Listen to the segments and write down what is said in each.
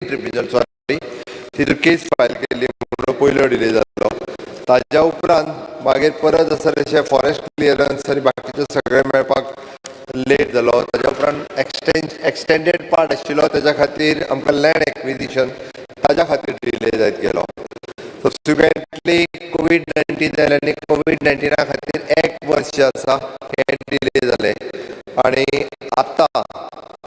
Tribunal, sorry, तितून केस file केल्ली म्हणून पयलो डिले जालो. ताज्या उपरांत मागीर परत आसा तशें फॉरेस्ट क्लियरन्स आनी बाकीचें सगळें मेळपाक लेट जालो. ताज्या उपरांत एक्सटेंडेड पार्ट आशिल्लो, ताज्या खातीर आमकां लँड एक्विजिशन, ताज्या खातीर डिले जायत गेलो. सबसिक्वेंटली कोवीड 19 जालें आनी कोवीड 19 खातीर एक वर्स जें आसा हें डिले जालें आनी आतां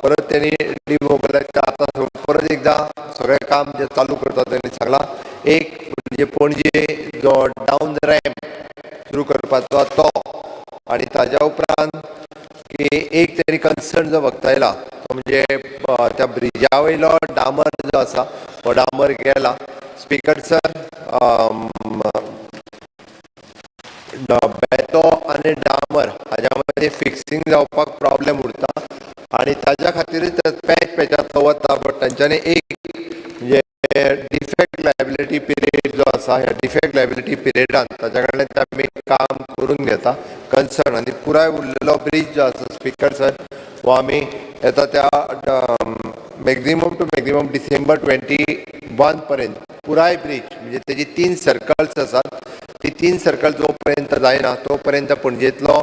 परत तेणी डिमोबिलायज, आतां परत एकदां सगळें काम जें चालू करता तेणी सांगलां. एक म्हणजे पणजे जो डावन रॅम्प सुरू करपाचो तो आनी ताज्या उपरांत की एक तेणी कन्सर्न जो उक्तायला तो म्हणजे त्या ब्रिजा वयलो डामर जो आसा हो डामर गेला. स्पीकर सर, बेतो आनी डामर हाज्या मदीं फिक्सिंग जावपाक प्रॉब्लेम उरता आनी ताज्या खातीरच ते पॅच पॅचांतलो वता. बट तांच्यांनी एक म्हणजे डिफेक्ट लायबिलिटी पिरियड जो आसा, ह्या डिफेक्ट लायबिलिटी पिरियडान ताच्या कडल्यान आमी काम करून घेता कन्सर्न आनी पुराय उरलेलो ब्रीज जो आसा, स्पीकर सर, हो आमी येता त्या मॅक्झिमम टू मॅक्झिमम डिसेंबर 21 पर्यंत पुराय ब्रीज, म्हणजे तेजी तीन सर्कल्स आसात, ती तीन सर्कल जो पर्यंत जायना तो पर्यंत पणजेंतलो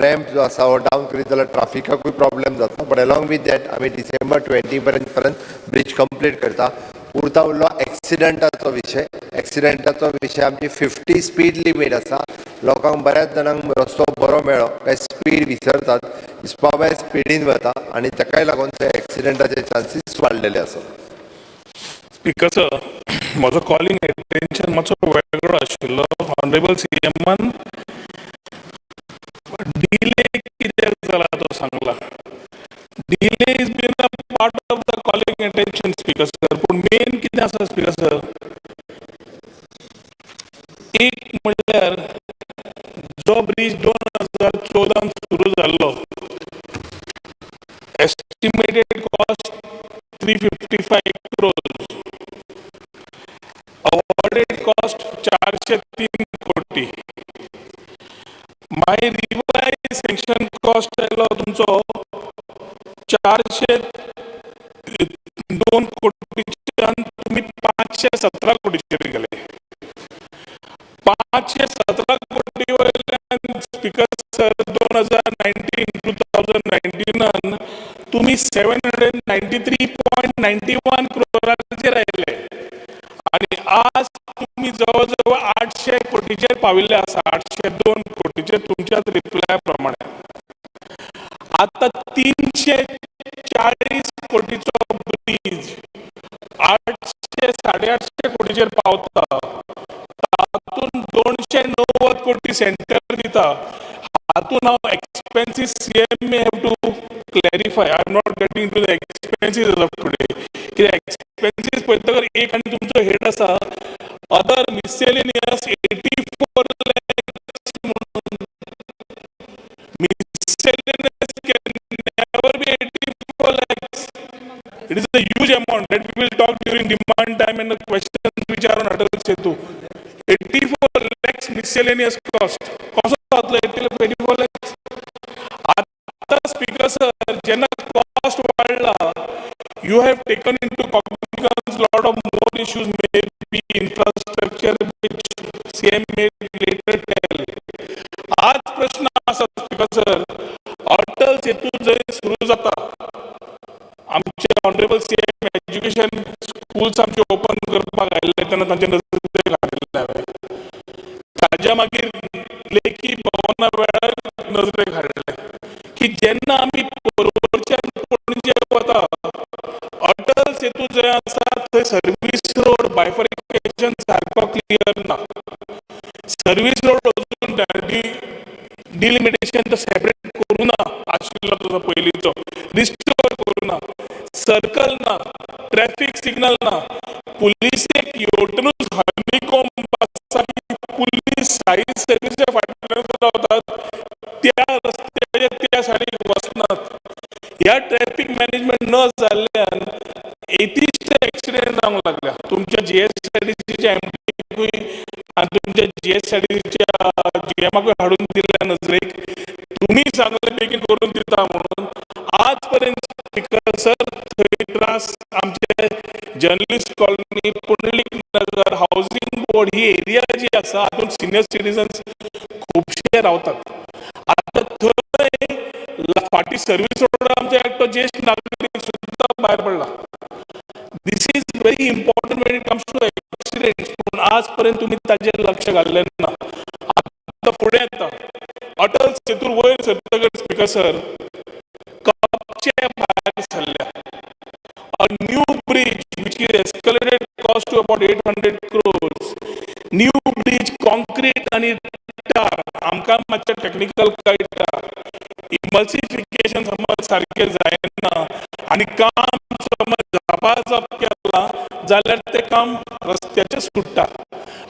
रॅम्प जो आसा हो डावन करीत जाल्यार ट्राफिकाकूय प्रॉब्लेम जाता. बट अलॉंग विथ that आमी डिसेंबर 20 पर्यंत पर्यंत ब्रीज कंप्लीट करता. उरता उरलो एक्सिडंटाचो विशय. एक्सिडंटाचो विशय, आमची 50 स्पीड लिमीट आसा. लोकांक, बऱ्याच जाणांक रस्तो बरो मेळ्ळो काय स्पीड विसरतात, हिसपा भायर स्पिडीन वता आनी ताकाय लागून ते एक्सिडंटाचे चान्सीस वाडलेले आसात. स्पीकर सर, म्हजो कॉलिंग अटेन्शन मातसो वेगळो आशिल्लो. ऑनरेबल सीएमान डिले कित्याक जाला तो सांगला. Delay is been a part of the calling attention, Speaker sir. पूण मेन कितें आसा, स्पीकर सर, एक म्हणल्यार जो ब्रीज 2014 सुरू जाल्लो, estimated cost 355 crores, awarded cost 403 कोटी. मागीर रिवायज सँक्शन कॉस्ट आयलो तुमचो 402 कोटीच्यान तुमी 517 कोटीचेर गेले. 517 कोटी वयल्यान, स्पीकर सर, 2019, 2019नान तुमी 793.91 क्रोराचेर आयले आनी आज तुमी जवळ जवळ 800 कोटीचेर पाविल्ले आसा, 802 कोटीचेर तुमच्याच रिप्लाय प्रमाणे. आतां 340 कोटीचो ब्रीज 800, 850 कोटीचेर पावता. तातूंत 290 कोटी सेंटर दिता. हातून हांव expenses, CM may have to clarify. I am not getting to the expenses of today. कित्याक एक्सपेन्सीस पळयतकर एक आनी तुमचो हेड आसा अदर मिसेलेनियस 84 लॅक्स म्हणून. Miscellaneous can never be 84 lakhs. It is a huge amount that we will talk during demand time and the questions which are on Atal Setu. 84 lakhs miscellaneous cost. कसो जातलो 84 lakhs? आता speaker sir, जेन्ना cost वाडला, you have taken into cognizance lot of more issues, maybe infrastructure, which CM may later tell. आज प्रश्न आसा, speaker sir, Atal Setu जंय सुरू जाता, आमचे ऑनरेबल सीएम एज्युकेशन स्कूल्स आमचे ओपन करपाक आयिल्ले तेन्ना तांचे नजरेक हाडिल्ले हांवें. ताज्या मागीर लेखी भवना वेळार नजरेक हाडलें की जेन्ना आमी पर्वरच्यान पणजे वता, अटल सेतू जंय आसा थंय सर्वीस रोड बायफर्केशन सारको क्लियर ना. सर्वीस रोड अजून डिलिमिटेशन तो सेपरेट करूं ना आशिल्लो तसो पयलींचो, रिस्टोर करूं ना, सर्कल ना, ट्रॅफिक सिग्नल ना. पुलिसेक येवटनूच हनीकोंब आसा की पुलीस सायड सर्विसच्या फाटल्यान रावतात, त्या रस्त्याच्या त्या सायडीक वचनात. ह्या ट्रॅफिक मॅनेजमेंट न जाल्ल्यान येतिश्ट एक्सिडेंट जावंक लागल्या. तुमच्या जीएसआयडीसीच्या एमडीकूय आनी तुमच्या जीएसआयडीसीच्या जीएमाकूय हाडून दिल्ल्या नजरेक. तुमी सांगले बेगीन करून दिता म्हणून. आज पर्यंत, स्पीकर सर, थंय त्रास आमचे जर्नलिस्ट कॉलनी, पुंडलीक नगर, हावसिंग बोर्ड ही एरिया जी आसा, हातूंत सिनियर सिटीजन्स खुबशे रावतात. आतां थंय फाटीं सर्वीस रोडार आमचो एकटो ज्येश्ठ नागरीक सुद्दां भायर पडला. This is very important when it comes to accident, पूण आज पर्यंत तुमी ताजेर लक्ष घाल्लें ना. आतां फुडें येता, अटल सेतू वयर सरतकर, स्पीकर सर, कपचे भायर सरल्या. A new bridge which is escalated cost to about 800 crores. New bridge, concrete आणि tar, आमकां मातशें टेक्निकल कळटा. इमल्सिफिकेशन समज सारकें जायना आनी काम समज झपाझप केलां जाल्यार तें काम रस्त्याचेर सुट्टा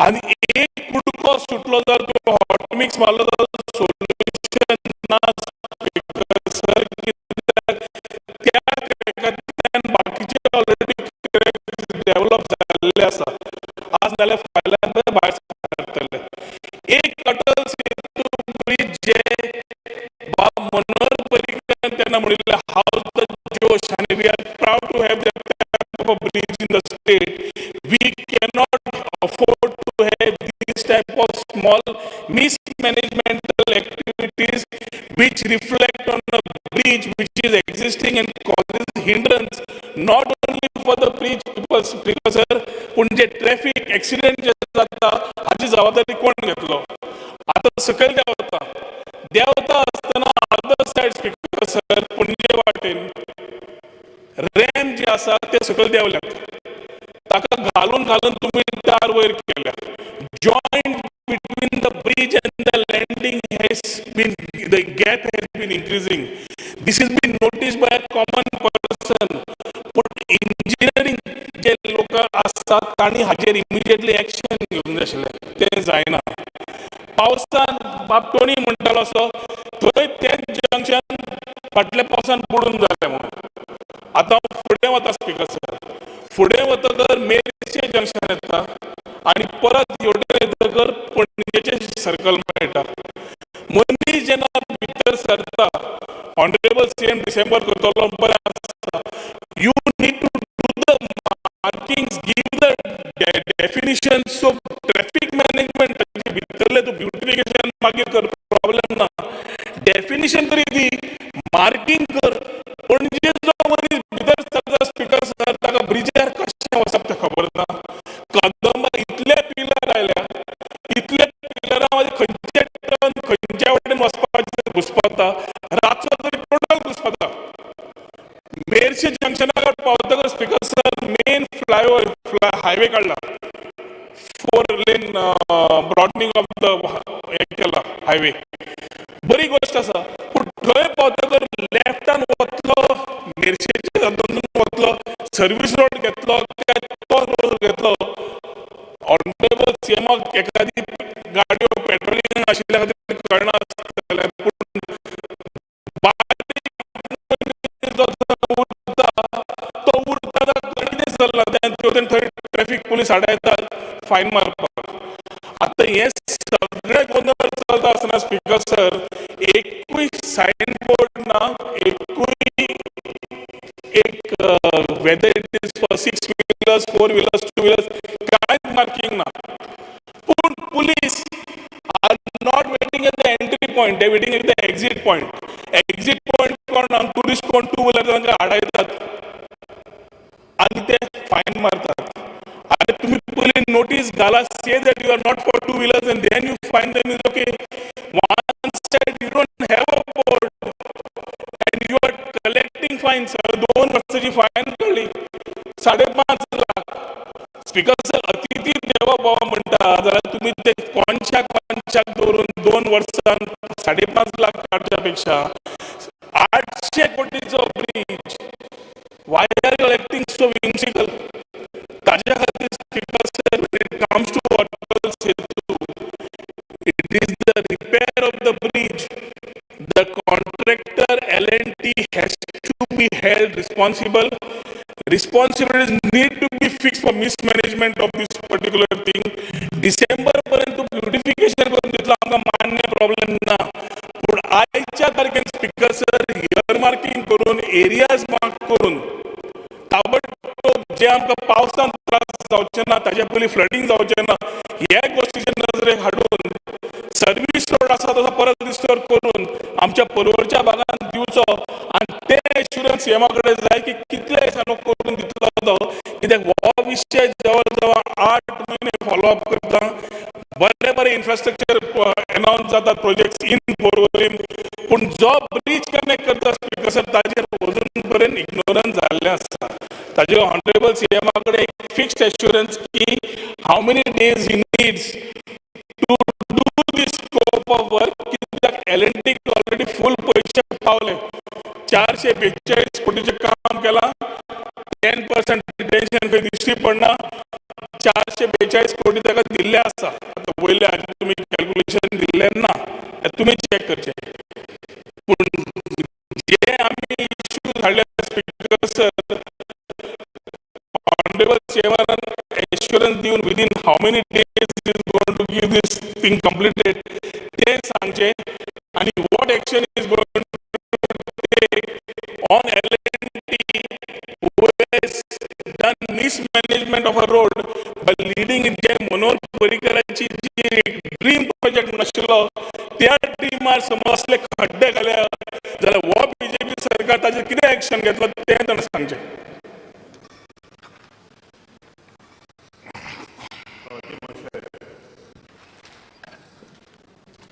आनी एक कुडको सुटलो जाल्यार, तुवें हॉट मिक्स मारलो जाल्यार सोल्युशन ना, स्पीकर सर, कित्याक त्या क्रॅकांतल्यान बाकीचे ऑलरेडी क्रॅक डेव्हलप जाल्ले आसा. आज नाल्यार फाल्यां ते भायर सरतले. एक अटल सेतू ब्रिज जे बाब मनोहर पर्रीकर तेन्ना म्हणिल्लें, हावज the जोश, आनी we are proud to have that type of bridge in the state. We cannot afford to have this type of small mismanagemental activities which reflect on a bridge which is existing and causes hindrance not only for the bridge people, Speaker sir, पूण जे traffic accident जे जाता हाची जबाबदारी कोण घेतलो? आतां सकयल देंवता देंवता आसतना other side, speaker sir, Panaji वाटेन रॅम्प जे आसा ते सकयल देंवल्यात. ताका घालून घालून तुमी टार वयर केल्या. Joint between the bridge and the landing has been, the gap has been increasing. This has been noticed by a common person, पूण इंजिनियरींग जे लोक आसतात तांणी हाजेर इमिजिएटली एक्शन घेवंक जाय आशिल्लें, तें जायना. पावसान बाब टोनी म्हणटालो असो, थंय तें जंक्शन फाटल्या पावसान बुडून जालें म्हणून. आतां हांव फुडें वता, स्पीकर सर. फुडें वतकर मेरशे जंक्शन येता आनी परत हेवटेन येतकर पणजेचें सर्कल मेळटा. मनीस जेन्ना भितर सरता, ऑनरेबल सीएम डिसेंबर करतलो, बरें आसा. You need to do the markings, give the definition, so traffic management भितरलें तूं ब्युटिफिकेशन मागीर कर, प्रॉब्लेम ना. डेफिनिशन तरी दी, मार्किंग कर. पणजे जो मनीस भितर सरता, स्पीकर सर, ताका ब्रिजार कशें वचप तें खबर ना. कदंबा इतले पिलर आयल्या, इतले पिलरां मदीं खंयचे टर्न खंयच्या वटेन वचपाचें घुसपता. रातचो तरी टोटल घुसपता. मेरशे जंक्शनाक पावतकर, speaker sir, main flyover highway काडला, four lane broadening of the हे केला हायवे, बरी गोश्ट आसा. पूण थंय पावतकर लेफ्टान वतलो, मेरशेच्या हातून वतलो, सर्वीस रोड घेतलो काय तो रोड घेतलो? ऑनरेबल सीएमाक एखादी गाडयो पेट्रोलिंग आशिल्ल्या खातीर कळना आसतलें, पूण बारीक मनीस जो थंय उरता तो उरता, ताका कितें चल्लां तें. तेवटेन थंय ट्रॅफिक पुलीस आडायतात फायन मारपाक. आतां हें सगळें गोंदळ चलता आसतना, स्पीकर सर, एकूय सायन बोर्ड ना, एकूय एक, whether it is for six wheelers, four wheelers, two wheelers, कांयच मार्किंग ना. पूण police are not waiting at the entry point, they waiting at the exit point. Exit point कोण tourist, कोण two wheeler, तांकां आडायतात आनी ते फायन मारतात. आनी तुम्ही पयलीं नोटीस घाला, say that you are not for two wheelers and then you fine them is okay. One side you don't have a board and you are collecting fine. Sir, दोन वर्साची फायन काडली 5.5 lakh. Speaker sir, अतिथी देवो भव म्हणटा जाल्यार तुमी ते कोनशाक कोनशाक दवरून 2 वर्सान 5.5 लाख काडच्या पेक्षा, 800 कोटीचो bridge, why are collecting so whimsical? ताज्या खातीर, speaker sir, it comes to Atal Setu, it is the repair of the bridge. The contractor L&T has to be held responsible. Responsibilities need to be fixed for mismanagement of this particular thing. December पर्यंत beautification करून दितलो, आमकां मान्य, problem ना. पूण आयच्या तारखेन speaker sir, इयरमार्किंग करून, areas mark करून, ताबडतोब जे आमकां पावसान त्रास जावचे ना, ताजे पयलीं फ्लडींग जावचें ना, ह्या गोश्टीचे नजरेक हाडून सर्वीस रोड आसा तसो परत रिस्टोर करून आमच्या पर्वरच्या भागान दिवचो. आनी ते एश्युरन्स सीएमा कडेन जाय की कितल्या दिसांनी करून दितलो तो, कित्याक हो विशय जवळ जवळ 8 म्हयने फॉलो अप करता. बरे बरे इन्फ्रास्ट्रक्चर अनाउन्स जातात, प्रोजेक्ट्स इन पर्वरीम, पूण जो ब्रीज कनेक्ट करता स्पिकर सर, ताजेर अजून पर्यंत इग्नोरन्स जाल्लें आसा. ताजे ऑनरेबल सीएमा कडेन एक फिक्स्ड एश्युरन्स की how many days he needs to do this scope of work, कित्याक एल एन टीक ऑलरेडी फूल पयशे पावले. 442 कोटीचें काम केलां, 10% रिटेन्शन खंय दिश्टी पडना. 442 कोटी ताका दिल्ले आसा. आतां वयले हाजें तुमी कॅल्क्युलेशन दिल्लें ना, तें तुमी चॅक करचें. पूण जे आमी इश्यू हाडले स्पिकर सर, ऑनरेबल सीएमान एश्युरन्स दिवन within how many days is going to give this thing completed ते सांगचे आनी what action is going to take on L&T who has done mismanagement of a road by leading in. जे मनोहर पर्रीकराची जी dream project म्हणून आशिल्लो, त्या ड्रीमार समज असले खड्डे घाल्या जाल्यार हो बीजेपी सरकार ताचेर कितें एक्शन घेतलो तें ताणें सांगचें.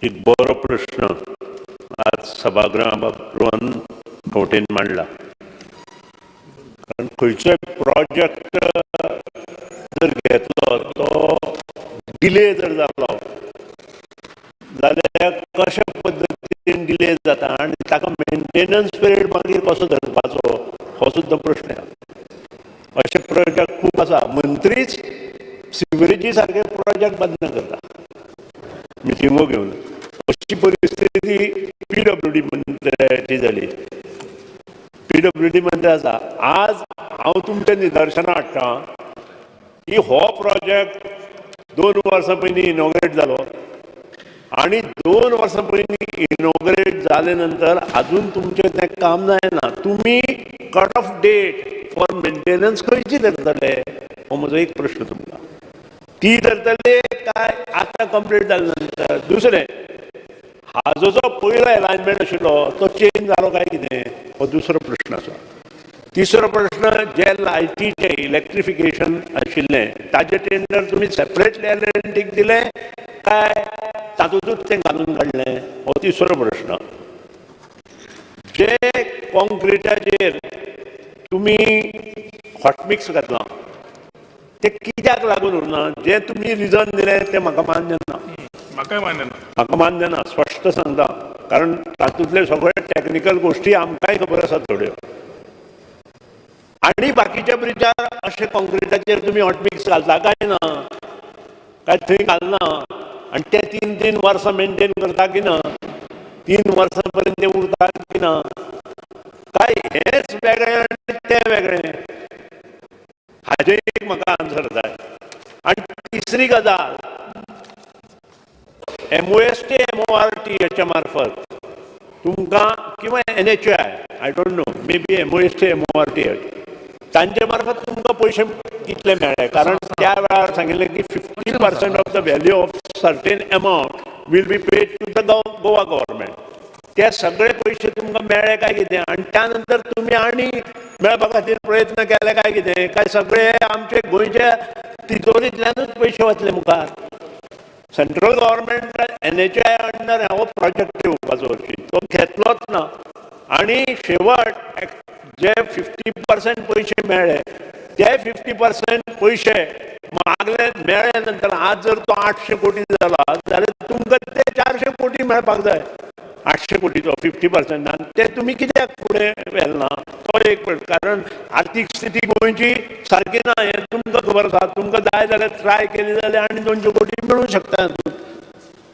एक बरो प्रश्न आज सभागृहात रोहन खंवटेन मांडला, कारण खंयचोय प्रोजेक्ट जर घेतलो, तो डिले जर जालो जाल्यार कशा पद्दतीन डिले जाता आनी ताका मेंटेनन्स पिरियड मागीर कसो धरपाचो, हो सुद्दां प्रश्न आसा. अशे प्रोजेक्ट खूब आसा. मंत्रीच सिवरेजी सारके प्रोजेक्ट बंद करता मिटिंगो घेवन. अशी परिस्थिती पीडब्ल्यूडी मंत्र्याची जाली. पीडब्ल्यूडी मंत्री आसा. आज हांव तुमच्या निदर्शना हाडटा की हो प्रोजेक्ट 2 वर्सां पयलीं इनॉग्रेट जालो आनी 2 वर्सां पयलीं इनॉग्रेट जाले नंतर अजून तुमचें तें काम जायना. तुमी cut off date for maintenance खंयची धरतले, हो म्हजो एक प्रश्न तुमकां. ती धरतले काय आतां कंप्लीट जाले नंतर? दुसरें, हाजो जो पयलो एलायनमेंट आशिल्लो तो चेंज जालो काय कितें, हो दुसरो प्रश्न आसा. तिसरो प्रश्न, जे लायटीचें इलेक्ट्रिफिकेशन आशिल्लें ताजें टेंडर तुमी सेपरेटली एल एन टीक दिलें काय तातूंतच तें घालून काडलें, हो तिसरो प्रश्न. जे कॉन्क्रिटाचेर तुमी हॉटमिक्स घातलां तें कित्याक लागून उरना, जें तुमी रिजन दिलें तें म्हाका मान्य ना. म्हाकाय मान्य ना. म्हाका मान्य ना, स्पश्ट सांगता, कारण तातूंतले सगळे टॅक्निकल गोश्टी आमकांय खबर आसा थोड्यो. आनी बाकीच्या ब्रिजार अशे कॉन्क्रिटाचेर तुमी हॉटमिक्स घालता काय ना, काय थंय घालना आनी ते 3 3 वर्सां मेंटेन करता की ना, 3 वर्सां पर्यंत ते उरता की ना, काय हेच वेगळें आनी तें वेगळें, हाजें एक म्हाका आन्सर जाय. आनी तिसरी गजाल, एमओएसटी एमओआरटी ह्याच्या मार्फत तुमकां किंवा एनएचआय, I don't know, maybe MOST MORT, तांचे मार्फत तुमकां पयशे कितले मेळ्ळे? कारण त्या वेळार सांगिल्लें की 50% of the value of certain amount will be paid to the Goa government. ते सगळे पयशे तुमकां मेळ्ळे काय कितें, आनी त्या नंतर तुमी आनी मेळपा खातीर प्रयत्न केले काय कितें, काय सगळे आमचे गोंयच्या तिजोरींतल्यानूच पयशे वतले मुखार? Central government NHI under हो प्रोजेक्ट येवपाचो, तो घेतलोच ना आनी शेवट जे 50% पयशे मेळ्ळे ते 50% पयशे मागले. मेळ्ळे नंतर आज जर तो 800 कोटी जाला जाल्यार तुमकां ते 400 कोटी मेळपाक जाय 800 कोटीचो 50%. ते तुमी कित्याक फुडें व्हेलना, तो एक प्रश्न. कारण आर्थीक स्थिती गोंयची सारकी ना हें तुमकां खबर आसा. तुमकां जाय जाल्यार ट्राय केली जाल्यार आनी 200 कोटी मेळूंक शकता.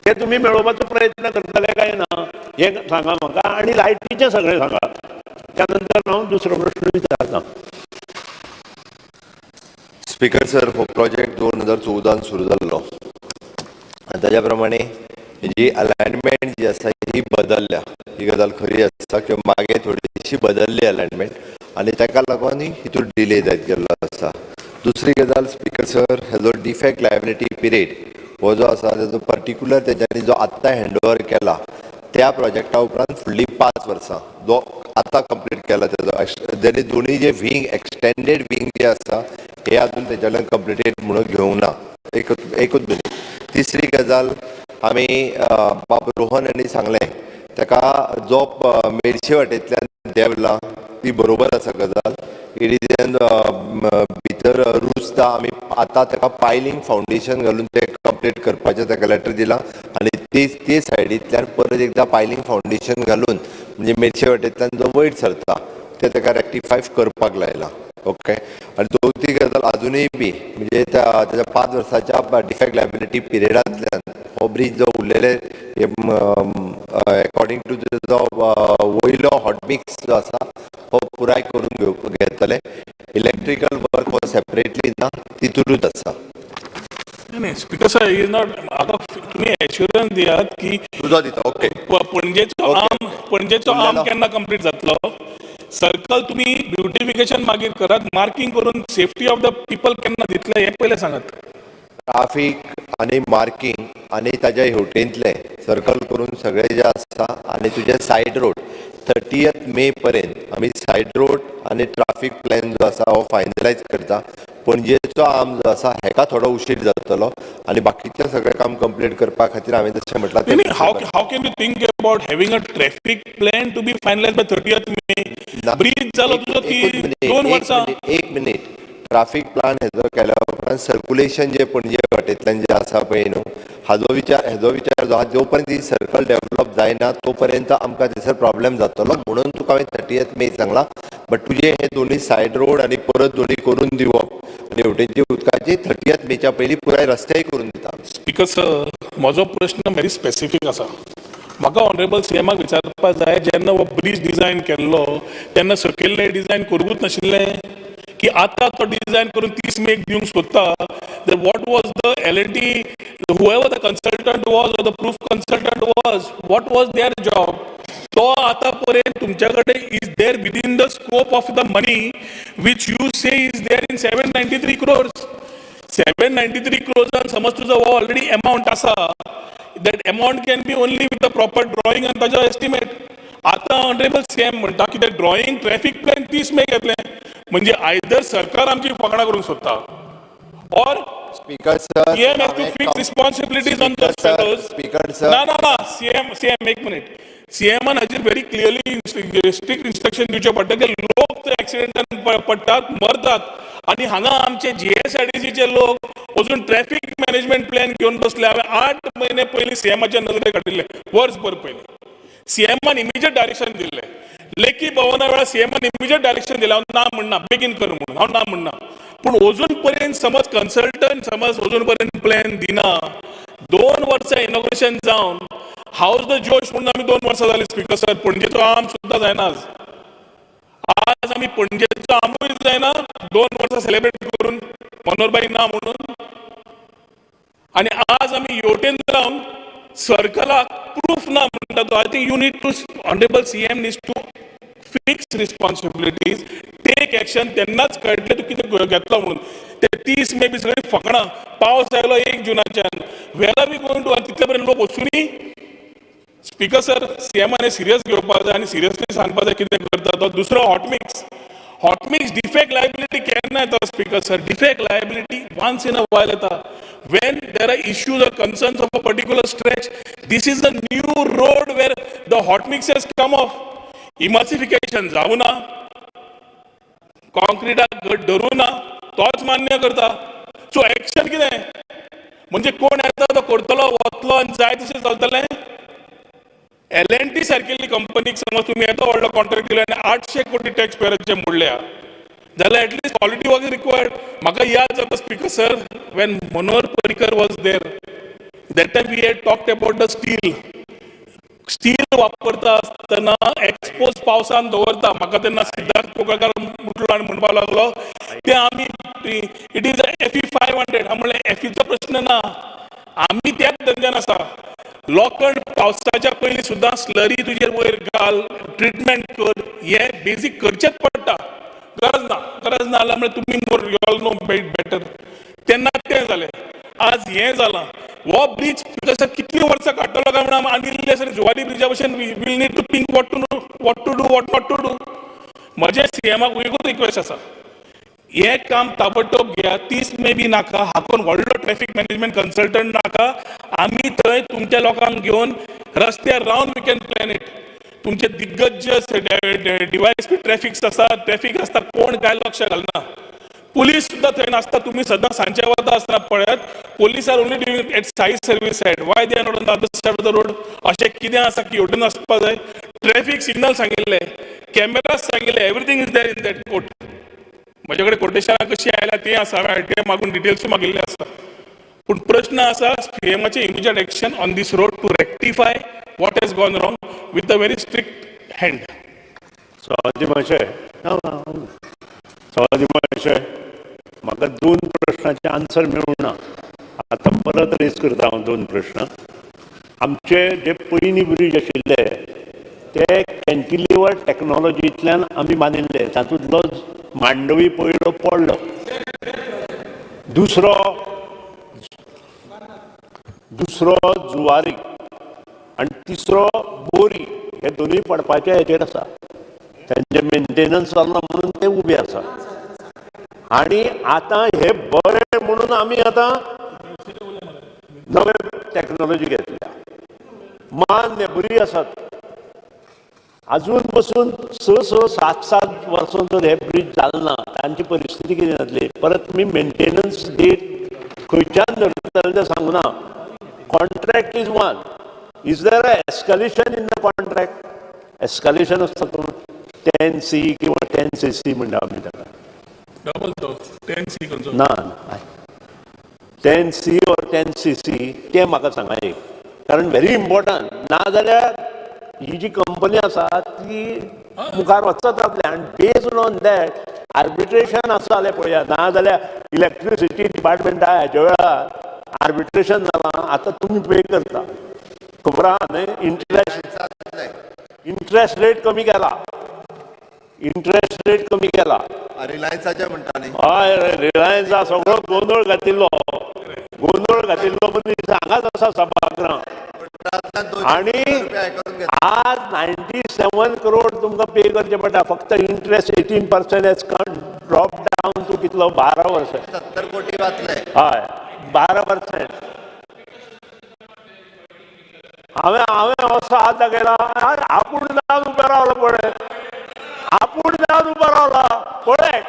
ते तुमी मेळोवपाचो प्रयत्न करतले काय ना, हें सांगा म्हाका. आनी लायटीचें सगळें सांगा, त्या नंतर हांव दुसरो प्रश्न विचारता. स्पीकर सर, हो प्रोजेक्ट 2014न सुरू जाल्लो आनी ताज्या प्रमाणे जी अलायनमेंट जी आसा ही ही बदलल्या. ही गजाल खरी आसा किंवा मागीर थोडीशी बदलली अलायनमेंट आनी ताका लागून हितून डिले जायत गेल्लो आसा. दुसरी गजाल स्पीकर सर, हेजो डिफेक्ट लायबिलिटी पिरियड हो जो आसा, तेजो पर्टिक्युलर तेज्यांनी जो आत्तां हँड ओवर केला त्या प्रोजेक्टा उपरांत फुडलीं 5 वर्सां जो आतां कंप्लीट केला तेजो जाल्यार दोनूय जे विंग, एक्सटेंडेड विंग जे आसा, हे अजून तेज्याल्यान कंप्लिटेड म्हणून घेवंक ना. एकूच मिनीट. तिसरी गजाल, आमी बाब रोहन हांणी सांगलें ताका जो मेडशे वाटेंतल्यान देंवला, ती बरोबर आसा गजाल. It is भितर रुजता. आमी आतां ताका पायलिंग फावंडेशन घालून ते कंप्लीट करपाचें ताका लेटर दिलां आनी ते ते सायडींतल्यान परत एकदां पायलिंग फावंडेशन घालून, म्हणजे मेडशे वाटेंतल्यान जो वयर सरता ते ताका रेक्टिफाय करपाक लायलां. ओके, आनी चवथी गजाल, अजुनूय बी म्हणजे त्या तेच्या 5 वर्साच्या डिफेक्ट लायबिलिटी पिरियडांतल्यान हो ब्रीज जो उरलेले, एकॉर्डिंग टू जो वयलो हॉटमिक्स जो आसा, हो पुराय करून घेवप घेतले. इलेक्ट्रिकल वर्क हो सेपरेटली ना, तितूनच आसा. नाही, स्पीकर सर, is not. आता तुम्ही एश्युरन्स दियात की तुजो दिता, ओके. पणजेचो आर्म, पणजेचो आर्म उरलेलो. केन्ना कंप्लीट जातलो? सर्कल तुम्ही ब्युटिफिकेशन मागीर करात, मार्किंग करून सेफ्टी ऑफ the people केन्ना दितले हें पयलें सांगात. ट्राफीक आनी मार्किंग आनी ताज्या हेवटेंतलें सर्कल करून सगळें जें आसा आनी तुजें सायड रोड, 30th मे पर्यंत आमी सायड रोड आनी ट्राफीक प्लॅन जो आसा हो फायनलायज करता. पणजेचो आर्म जो आसा हेका थोडो उशीर जातलो आनी बाकीचें सगळें काम कंप्लीट करपा खातीर हांवें जशें म्हटलां. नाही, how can you think about having a traffic plan to be finalize by 30th May? Bridge जालो तुजो ती एकूच मिनिट, दोन एक वर्सां. मिनिट, एक मिनिट. ट्राफीक प्लान हेजो केल्या उपरांत सर्क्युलेशन जे पणजे वाटेंतल्यान जे आसा पळय न्हू, हाजो विचार जो आहा, जो पर्यंत ही सर्कल डेवलप जायना तो पर्यंत आमकां थंयसर प्रॉब्लेम जातलो, म्हणून तुका हांवें 30th मे सांगला. बट तुजे हे दोनूय सायड रोड आनी परत दोनूय करून दिवप आनी हेवटेनची उदकाची 30th मेच्या पयलीं पुराय रस्तेय करून दिता आमी. स्पीकर सर, म्हजो प्रश्न व्हेरी स्पेसिफीक आसा. म्हाका ऑनरेबल सीएमाक विचारपाक जाय, जेन्ना हो ब्रीज डिझायन केल्लो तेन्ना सकयल्ले डिझायन करूंकूच नाशिल्लें की आतां तो डिझायन करून 30 मेक दिवंक सोदता? What was the L&T, whoever the consultant was or the proof consultant was, what was their job? तो आतां पर्यंत तुमच्या कडेन is there within the scope of the money which you say is there in 793 crores? 793 क्रोर्सान समज तुजो हो already amount आसा, that amount can be only with the proper drawing आनी ताजो एस्टिमेट. आतां ऑनरेबल सीएम म्हणटा की ते ड्रॉइंग, ट्रॅफिक प्लॅन 30 मेक येतलें, म्हणजे आयदर सरकार आमची फकाणां करूंक सोदता or speaker sir, CM has to fix responsibilities on those fellows. Speaker sir. ना ना ना, सीएम, सीएम, एक मिनिट. सीएमान हाजेर व्हेरी क्लियरली स्ट्रिक्ट इन्स्ट्रक्शन दिवचें पडटा की लोक ते एक्सिडेंटान पडटात, मरतात आनी हांगा आमचे जीएसआयडीसीचे लोक अजून ट्रॅफिक मॅनेजमेंट प्लॅन घेवन बसले. हांवें 8 म्हयने पयलीं सीएमाच्या नजरेक हाडिल्ले, वर्सभर पयलीं. सीएमान इमिजिएट डायरेक्शन दिल्लें. लेखी भवना वेळार सीएमान इमिजिएट डायरेक्शन दिलें. हांव ना म्हणना, बेगीन कर म्हणून हांव ना म्हणना, पूण अजून पर्यंत समज कन्सल्टंट समज अजून पर्यंत प्लॅन दिना, 2 वर्सां इनॉग्रेशन जावन, हावज the जोश म्हणून आमी 2 वर्सां जाली स्पीकर सर, पणजेचो आर्म सुद्दां जायना आज. आज आमी पणजेचो आर्मूय जायना, 2 वर्सां सेलिब्रेट करून मनोहरभाई ना म्हणून. आनी आज आमी हेवटेन रावन सर्कलाक प्रूफ ना म्हणटा तो. I think you need to, honourable CM needs to fix responsibilities, take action. तेन्नाच कळटलें तूं कितें घेतलो म्हणून. ते 30 मे बी सगळीं फकणां. पावस आयलो 1 जुनाच्यान, where are we going to? तितले पर्यंत लोक वचुनी. स्पीकर सर, सीएमान सिरियस घेवपाक जाय आनी सिरियसली सांगपाक जाय कितें करता तो. दुसरो hot mix. Hot mix defect liability केन्ना येता speaker sir? Defect liability once in a while येता, when there are issues or concerns of a particular stretch. This is a new road where the hot mix has come off. Emulsification जावना, कॉन्क्रिटाक घट धरूं ना, तोच मान्य करता. So action कितें? म्हणजे कोण येता तो करतलो, वतलो आनी जाय तशें चलतलें? एल एन टी सारकेल्ली कंपनीक समज तुमी येदो व्हडलो कॉन्ट्रॅक्ट दिलो आनी 800 कोटी टॅक्स पेयराचे मोडल्या जाल्यार at least quality was required. म्हाका याद जाता speaker sir, when Manohar Parrikar was there, that time we had talked about the steel. Steel वापरता आसतना एक्सपोज पावसान दवरता. म्हाका तेन्ना सिद्धार्थ कोकळकार उठलो आनी म्हणपाक लागलो, ते आमी it is Fe 500. हांव म्हणलें, एफईचो प्रश्न ना, आमी त्याच धंद्यान आसा. लोखंड पावसाच्या पयलीं सुद्दां स्लरी तुजेर वयर घाल, ट्रिटमेंट कर, हें बेजीक करचेंच पडटा. गरज ना, गरज ना जाल्यार म्हळ्यार तुमी more, you all know better. तेन्ना तें जालें, आज हें जालां. हो ब्रीज सर कितलीं वर्सां काडटलो काय म्हणून आनी इल्लें सर जुवारी ब्रिजा भशेन we'll need to think what to do, what not to do. म्हजें सीएमाक एकूच रिक्वेस्ट आसा, हें काम ताबडतोब घेया. 30 मे बी नाका, हातून व्हडलो ट्रॅफिक मॅनेजमेंट कन्सल्टंट नाका. आमी थंय तुमच्या लोकांक घेवन रस्त्यार रावन we can plan it. तुमचे दिग्गज डीवायएसपी ट्रॅफिक्स आसा, ट्रॅफीक आसता, कोण काय लक्ष घालना. पुलीस सुद्दां थंय नासता. तुमी सदां सांजचे वता आसतना पळयात, police are only doing at Sai Service side. Why they are not on the other side of the road? अशें कितें आसा की हेवटेन आसपा जाय. ट्रॅफीक सिग्नल सांगिल्ले, कॅमेराज सांगिल्ले, everything is there in that quote. म्हजे कडेन कोटेशनां कशी आयल्या तें आसा. हांवें आरटीआय मागून डिटेल्सूय मागिल्ले आसा. पूण प्रश्न आसा, सीएमाचे immediate action on this road to rectify what has gone wrong with a very strict hand. सभापती महाशय, सभापती महाशय, म्हाका दोन प्रश्नाचे आन्सर मेळूंक ना. आतां परत रेज करता हांव दोन प्रश्न. आमचे जे पयलीं ब्रीज आशिल्ले ते कॅन्टिलिवर टॅक्नॉलॉजींतल्यान आमी बांदिल्ले. तातूंतलो मांडवी पयलो पडलो, दुसरो जुवारी आनी तिसरो बोरी. हे दोनूय पडपाचे हेचेर आसा. तेंचे मेंटेनन्स चल्ला म्हणून ते उबे आसा. आनी आतां हे बरे म्हणून आमी आतां नवे टॅक्नॉलॉजी घेतल्या. मान्य, बरी आसात. अजून बसून स स सात सात वर्सां जर हे ब्रीज जालना, तांची परिस्थिती कितें जातली? परत तुमी मेंटेनन्स डेट खंयच्यान धरतले तें सांगूना. Contract is one. Is there a escalation in the contract? Escalation आसता 10C किंवा 10CC म्हणटा आमी ताका. डबल तो 10C खंयचो? ना, 10C or 10CC तें म्हाका सांगा एक, कारण व्हेरी इम्पॉर्टंट. नाजाल्यार ही जी कंपनी आसा ती मुखार वचत रावतली आनी बेज्ड ऑन that arbitration आसा जाल्यार पळया. नाजाल्यार इलेक्ट्रिसिटी डिपार्टमेंटा हाच्या वेळार आर्बिट्रेशन जालां, आतां तुमी पे करता. खबर आहा न्हय? इंट्रस्ट रेट कमी केला, इंट्रस्ट रेट कमी केला. रिलायन्साचे म्हणटा न्ही? हय, रिलायन्सा सगळो गोंदळ घातिल्लो, गोंदळ घातिल्लो मनीस हांगाच आसा सभागृहांत. 200 आणि रुपया हे करून घेतला. आज 97 करोड तुमकां पे करचे पडटा फक्त. Interest 18% has drop down to कितलो? 12%. 70 कोटी वाचले. हय, 12%. हांवें असो हात दाखयला. आपूण जावन उबो रावलो पळय, आपूण जावन उबो रावला पळय.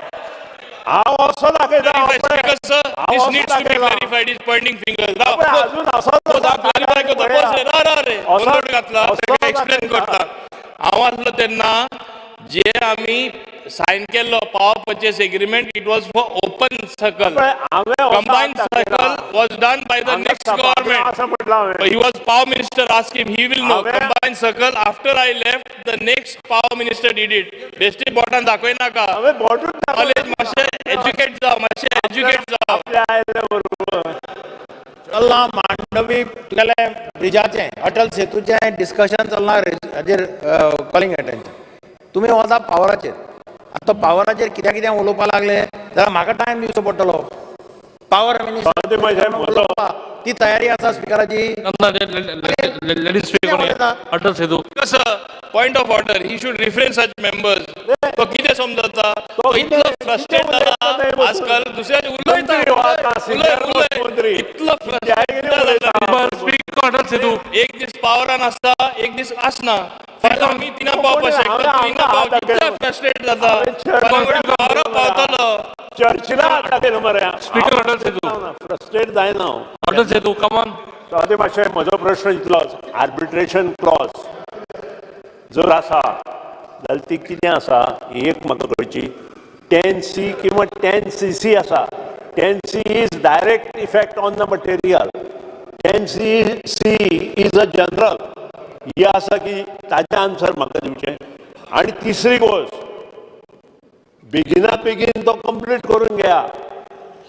हांव असो दाखयता हांव पळय. Speaker, sir, हांव this असो needs to be दाखयला. Clarified. He's pointing fingers. राव, पळय, अजून असोच क्लॅरिफाय करता. बस रे, राव, राव रे. गोंदळ घातला, ताका एक्सप्लेन करता. हांव आसलो तेन्ना जे आमी सायन केल्लो power purchase agreement, it was for open circle. पळय, हांवें असो हात कंबायन दाखयला. Circle was done by the next government. असं म्हटलं हांवें. He was power minister, ask him, he will know. Combined circle, after I left, the next power minister did it. बेश्टी बोटान दाखय नाका. हांवें बोटूच दाखयलें. कॉलेज मातशें एज्युकेट जाव, मातशें एज्युकेट जाव. आपल्या आयल्या बरोबर. चल्लां मांडवी तुगेलें ब्रिजाचें, अटल सेतूचें डिस्कशन चल्लां. हाजेर कॉलिंग अटेन्शन. तुमी वता पावराचेर. आतां तो पावराचेर कित्या कितें उलोवपा लागले जाल्यार म्हाका टायम दिवचो पडटलो. पावर ते मातशें मिनिस्टर, ती तयारी आसा स्पिकराची? Let him speak on Atal Setu. Sir, point of order, he should refrain such members. तो कितें समजता? तो इतलो फ्रस्ट्रेट जाला आजकाल, दुसऱ्याचे उलयता. मंत्री हो आता, उलय senior उलय मंत्री. इतलो फ्रस्ट्रेट जाला. Speak on Atal Setu. एक दीस पावरान आसता, एक दीस आसना. फाल्यां आमी तिना पावपाक शकता, तूं हिंगा पाव. कितलो फ्रस्ट्रेट जाता. फाल्यां कडेन पावरा पावतलो. चर्चिला हात दाखयलो मरे. Speaker, Atal Setu. Frustrate जायना हांव. Atal Setu, come on. ते मातशें म्हजो प्रश्न इतलोच, आर्बिट्रेशन क्लॉज जर आसा जाल्यार ती कितें आसा ही एक म्हाका कळची. 10C किंवा 10CC आसा. 10C is direct effect on the material, 10CC is a general. ही आसा की ताजें आन्सर म्हाका दिवचें. आनी तिसरी गोश्ट, बेगिना बेगीन तो कंप्लीट करून घेया.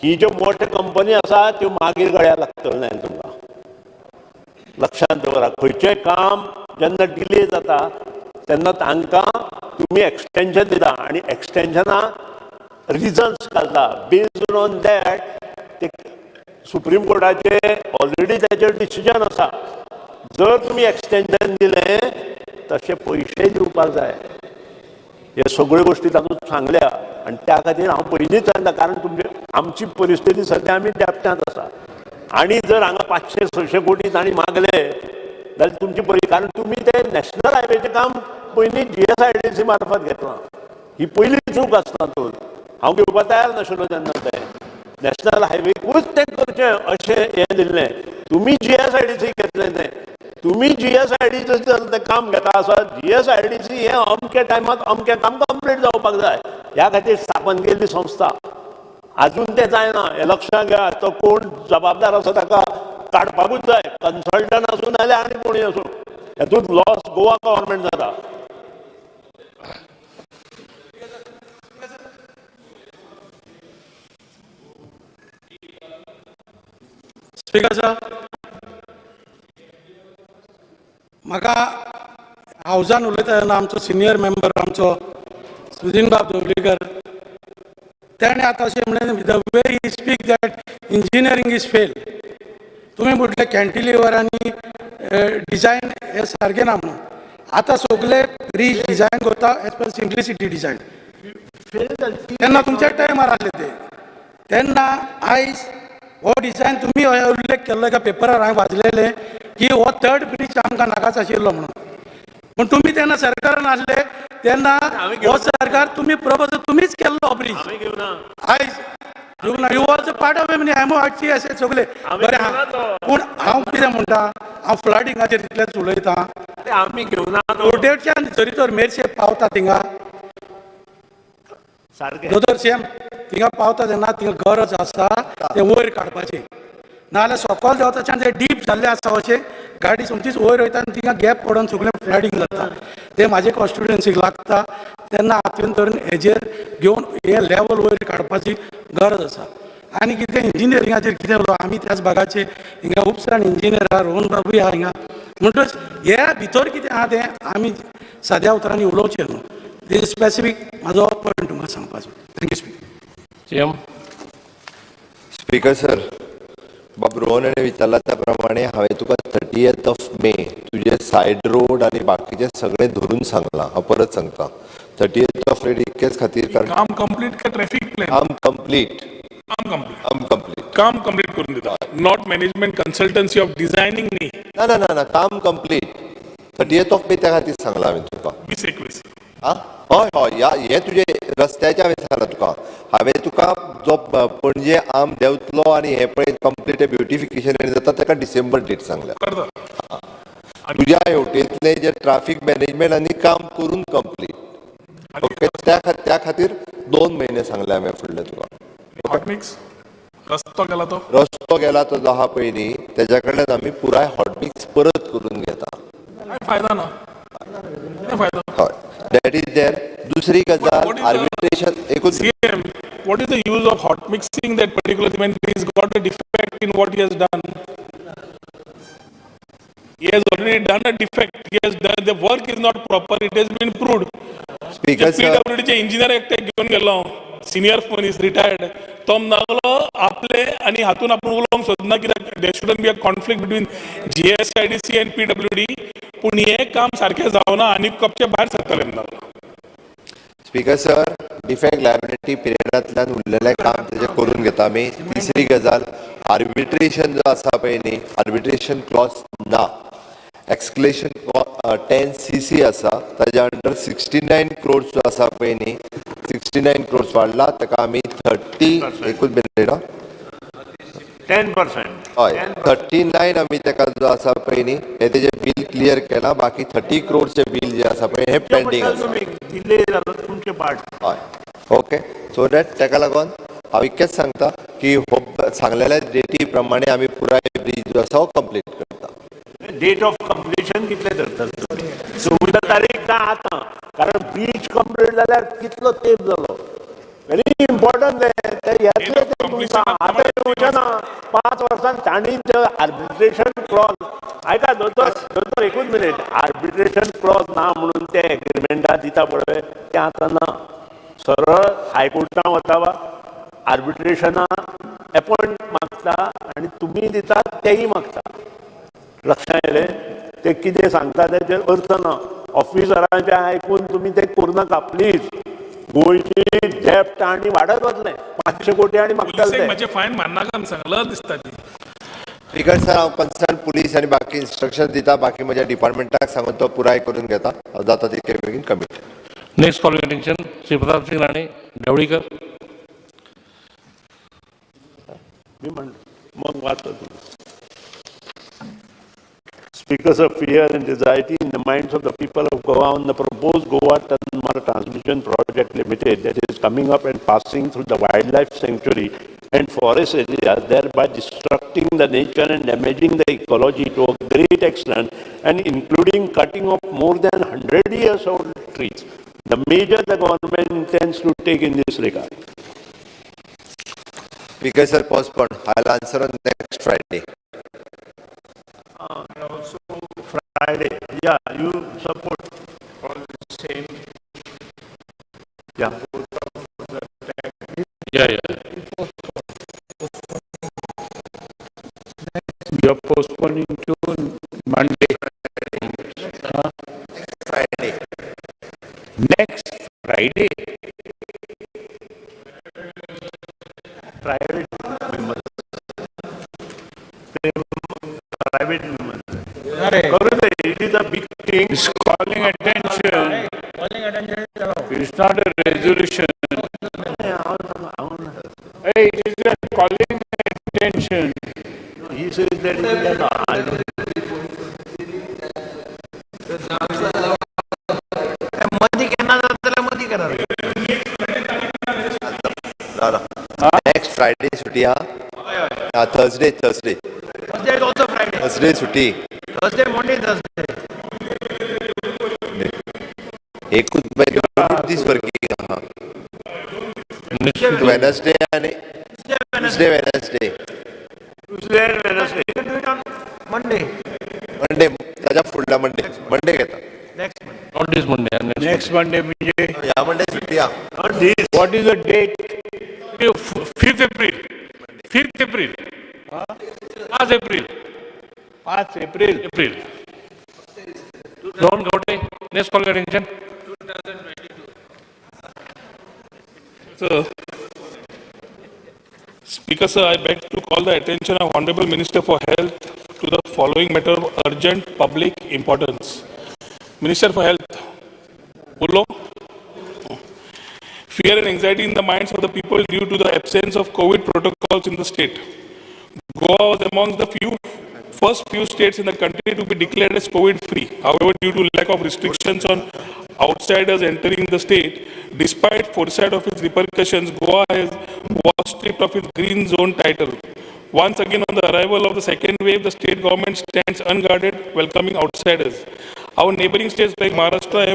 ही ज्यो मोठ्यो कंपनी आसा त्यो मागीर गळ्या लागतल्यो न्हय तुमकां. लक्षांत दवरा, खंयचें काम जेन्ना डिले जाता तेन्ना तांकां तुमी एक्सटेंशन दिता आनी एक्सटेंशना रिजन्स घालता. बेज्ड ऑन that ते सुप्रीम कोर्टाचे ऑलरेडी ताचेर डिसिजन आसा. जर तुमी एक्सटेंशन दिलें तशे पयशे दिवपाक जाय. हे सगळ्यो गोश्टी तातूंत सांगल्या आनी त्या खातीर हांव पयलींच सांगता, कारण तुमचे आमची परिस्थिती सद्या आमी डेप्टांत आसा आनी जर हांगा 500-600 कोटी तांणी मागले जाल्यार तुमची परी, कारण तुमी ते नॅशनल हायवेचें काम पयलीं GSIDC मार्फत घेतलां. ही पयली चूक आसता. तातूंत हांव घेवपाक तयार नाशिल्लो तेन्ना. तें नॅशनल हायवेकूच तें करचें अशें हें दिल्लें. तुमी GSIDC घेतलें. तें तुमी GSIDC जर तें काम घेता आसत, GSIDC हें अमक्या टायमात अमकें काम कंप्लीट जावपाक जाय ह्या खातीर स्थापन केल्ली संस्था. आजून तें जायना हें लक्षांत घेया. तो कोण जबाबदार आसा ताका काडपाकूच जाय, कन्सल्टंट आसूं नाजाल्यार आनी कोणूय आसूं. हेतूंत लॉस गोवा गव्हर्मेंट जाता. स्पीकर सर, म्हाका हावजान उलयता तेन्ना आमचो सिनियर मेंबर आमचो सुदिन बाब दवलीकर तेणें आतां अशें म्हणलें, the way he speak that engineering is fail. तुमी म्हटलें कॅन्टिलिवर आनी डिजायन हे सारकें ना म्हणून. आतां सगळे ब्रीज डिजायन करता एज पर सिम्प्लिसिटी डिजायन. तेन्ना तुमच्या टायमार आसले ते. तेन्ना आयज हो डिजायन तुमी हो उल्लेख केल्लो एका पेपरार हांवें वाचलेलें की हो थर्ड ब्रीज आमकां नाकाच आशिल्लो म्हणून. पूण तुमी तेन्ना सरकारान आसले तेन्ना हो सरकार तुमी प्रपोजल तुमीच केल्लो हो ब्रीज. आयज घेवंक ना. You was a part of MORC अशें सगळे बरें आहा. पूण हांव कितें म्हणटा, हांव फ्लडिंगाचेर तितलेंच उलयतां. आमी घेवना. कुडटेच्यान जरी तर मेरशे पावता थिंगा सारकें. दोतोर सीएम, थिंगा पावता तेन्ना थिंगा गरज आसा तें वयर काडपाची. नाजाल्यार सकयल देंवताच्यान ते डीप जाल्लें आसा, अशें गाडी सोमतीच वयर वयता आनी थिंगा गॅप पडोन सगळें फ्लडींग जाता. तें म्हाजे कॉन्स्टिट्युएन्सीक लागता. तेन्ना हातून धरून हेजेर घेवन हें लेवल वयर काडपाची गरज आसा. आनी कितें इंजिनियरिंगाचेर कितें उलोवप, आमी त्याच भागाचे हिंगा खूब जाण इंजिनियर आहा, रोहन बाबूय आहा हिंगा. म्हणटच हे भितर कितें आहा तें आमी साद्या उतरांनी उलोवचें न्हू. दीस स्पेसिफीक म्हाजो पॉयंट तुमकां सांगपाचो. Thank you speaker. CM. Speaker sir, बाब रोहन हाणें विचारला त्या प्रमाणे हांवें तुका 30th of May तुजे सायड रोड आनी बाकीचें सगळें धरून सांगलां. हांव परत सांगता, 30th of May इतकेच खातीर कारण काम कंप्लीट का ट्रॅफिक प्लॅन? काम कंप्लीट. काम कंप्लीट. काम कंप्लीट. काम कंप्लीट करून दिता, not management consultancy of designing न्ही. ना ना ना ना, काम कंप्लीट 30th of May त्या खातीर सांगलां हांवें तुका. 20-21. आं, हय हय, ह्या हे तुजे रस्त्याचे हांवें सांगलां तुका. हांवें तुका जो पणजे आम देंवतलो आनी हे पळय कंप्लीट ब्युटिफिकेशन जाता ताका डिसेंबर डेट सांगल्या. करता. तुज्या हेवटेंतलें जे ट्राफीक मॅनेजमेंट आनी काम करून कंप्लीट, ओके, त्या खातीर 2 म्हयने सांगले हांवें फुडले तुका. हॉट मिक्स रस्तो गेला तो? रस्तो गेला तो जो आहा पळय न्ही, तेज्या कडल्यान आमी पुराय हॉट मिक्स परत करून घेता. काय फायदा ना, काय फायदा? हय, that is there. दुसरी गजाल, आर्बिट्रेशन एकूच. CM, what is the use of hot mixing that particular when he's got a defect in what he has done? He has already done a defect. He has done, the work is not proper. It has been proved. Speaker sir, पीडब्ल्यूडीचे engineer एकटे घेवन गेल्लो हांव, senior मनीस retired, तो म्हणलो आपले आनी हातून आपूण उलोवंक सोदना कित्याक there shouldn't be a conflict between GSIDC and PWD, पूण हें काम सारकें जावना आनी कपचे भायर सरतलें म्हणलो. स्पीकर सर, डिफेक्ट लायबिलिटी पिरियडांतल्यान उरलेलें काम तेजें करून घेता आमी. तिसरी गजाल, आर्बिट्रेशन जो आसा पळय न्ही, आर्बिट्रेशन क्लॉज ना, एक्सक्लेशन 10 CC आसा, ताज्या अंडर 69 क्रोर्स जो आसा पळय न्ही, 69 क्रोर्स वाडला ताका आमी 30, एकूच मिनीट आं. 10%. हय, 39 आमी ताका जो आसा पळय न्ही हे तेजें बील क्लियर केलां. बाकी 30 क्रोर्सचें बील जें आसा पळय हें पेंडींग आसा. डिले जालो तुमचे पार्ट. हय, ओके, सो that ताका लागून हांव इतकेंच सांगता की हो सांगलेल्या डेटी प्रमाणे आमी पुराय ब्रीज जो आसा हो कंप्लीट करता. डेट ऑफ कंप्लिशन कितले धरतात तुमी, 14 तारीख काय आतां? कारण ब्रीज कंप्लीट जाल्यार कितलो तेंप जालो, व्हेरी इम्पॉर्टंट. ते येतले ते तुमकां आतां येवचे ना. 5 वर्सां तांणी आर्बिट्रेशन क्लॉज, आयका दोतोर, दोतोर एकूच मिनीट, आर्बिट्रेशन क्लॉज ना म्हणून ते एग्रीमेंटा दिता पळय तें आतां ना. सरळ हायकोर्टान वता वा आर्बिट्रेशना एपॉयंट मागता आनी तुमी दितात तेय मागता. लक्षात येयलें? ते कितें सांगता तेचेर अर्थ ना. ऑफिसरांचें आयकून तुमी तें करूं नाका प्लीज. गोंयची डेप्ट आनी वाडत वतलें, 500 कोटी आनी मागतले पुलिसेक ते. म्हजे फायन मारनाका म्हूण सांगलां दिसता ती. स्पीकर सर, हांव कन्सर्न पुलीस आनी बाकी इन्स्ट्रक्शन दिता, बाकी म्हज्या डिपार्टमेंटाक सांगून तो पुराय करून घेता. हांव जाता तितके बेगीन commit. Next calling attention, Shri Pratap Singh Rane, Dhavalikar. मी म्हण मग वाचता तूं. Speakers of fear and anxiety in the minds of the people of Goa on the proposed Goa Tanmar Transmission Project Limited that is coming up and passing through the wildlife sanctuary and forest areas, thereby destructing the nature and damaging the ecology to a great extent, and including cutting off more than 100 years old trees. The measure the government intends to take in this regard. Speaker sir, postpone. I'll answer on next Friday. Friday, yeah, you support. All the same. Yeah. Yeah. You are postponing to Monday. Friday. Next Friday. Private members. Private members. करू दे, it is a big thing. It's calling attention. It's not a resolution. Hey, it is a calling attention. He says that it is a, I don't. मदीं केन्ना जाता जाल्यार मदीं करा रे. Next Friday सुटी हा. Thursday, Thursday. Thursday is also Friday. Thursday सुटी. Thursday, Monday, Thursday. एकूच दोनूच दीस वर्किंग आहा. वेनसडे आनी Tuesday, Wednesday. Tuesday and Wednesday. You can do it on Monday. Monday, ताज्या फुडल्या मंडे, मंडे घेता. Next Monday. Not this Monday, next. Next Monday, म्हणजे ह्या मंडे सुटी हा. Not this. What is the date? 5th April. 5th April. 5 April. 5 April. April. Rohan Khaunte, next calling attention. Sir, Speaker sir, I beg to call the attention of Honorable Minister for Health to the following matter of urgent public importance. Minister for Health, Ullo. Fear and anxiety in the minds of the people due to the absence of COVID protocols in the state. Goa was amongst the first few states in the country to be declared as COVID-free. However, due to lack of restrictions on outsiders entering the state, despite foresight of its repercussions, Goa was stripped of its green zone title. Once again, on the arrival of the second wave, the state government stands unguarded, welcoming outsiders. Our neighboring states like Maharashtra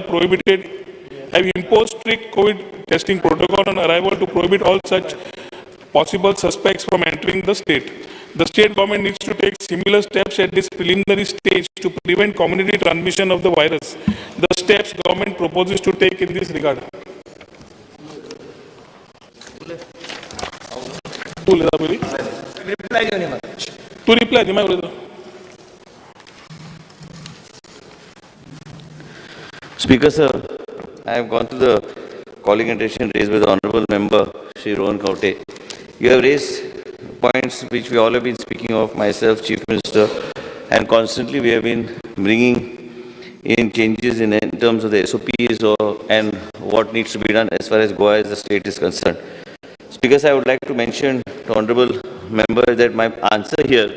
have imposed strict COVID testing protocol on arrival to prohibit all such possible suspects from entering the state. The state government needs to take similar steps at this preliminary stage to prevent community transmission of the virus. The steps government proposes to take in this regard. तू उलयता पयलीं? Reply दिवनी म्हाका. तूं reply दी मागीर उलयता. Speaker sir, I have gone through the calling attention raised by the Honorable Member, Shri Rohan Khaunte. You have raised points which we all have been speaking of, myself, Chief Minister, and constantly we have been bringing in changes in terms of the SOPs and what needs to be done as far as Goa as the state is concerned. Speaker sir, I would like to mention to Honorable Member that my answer here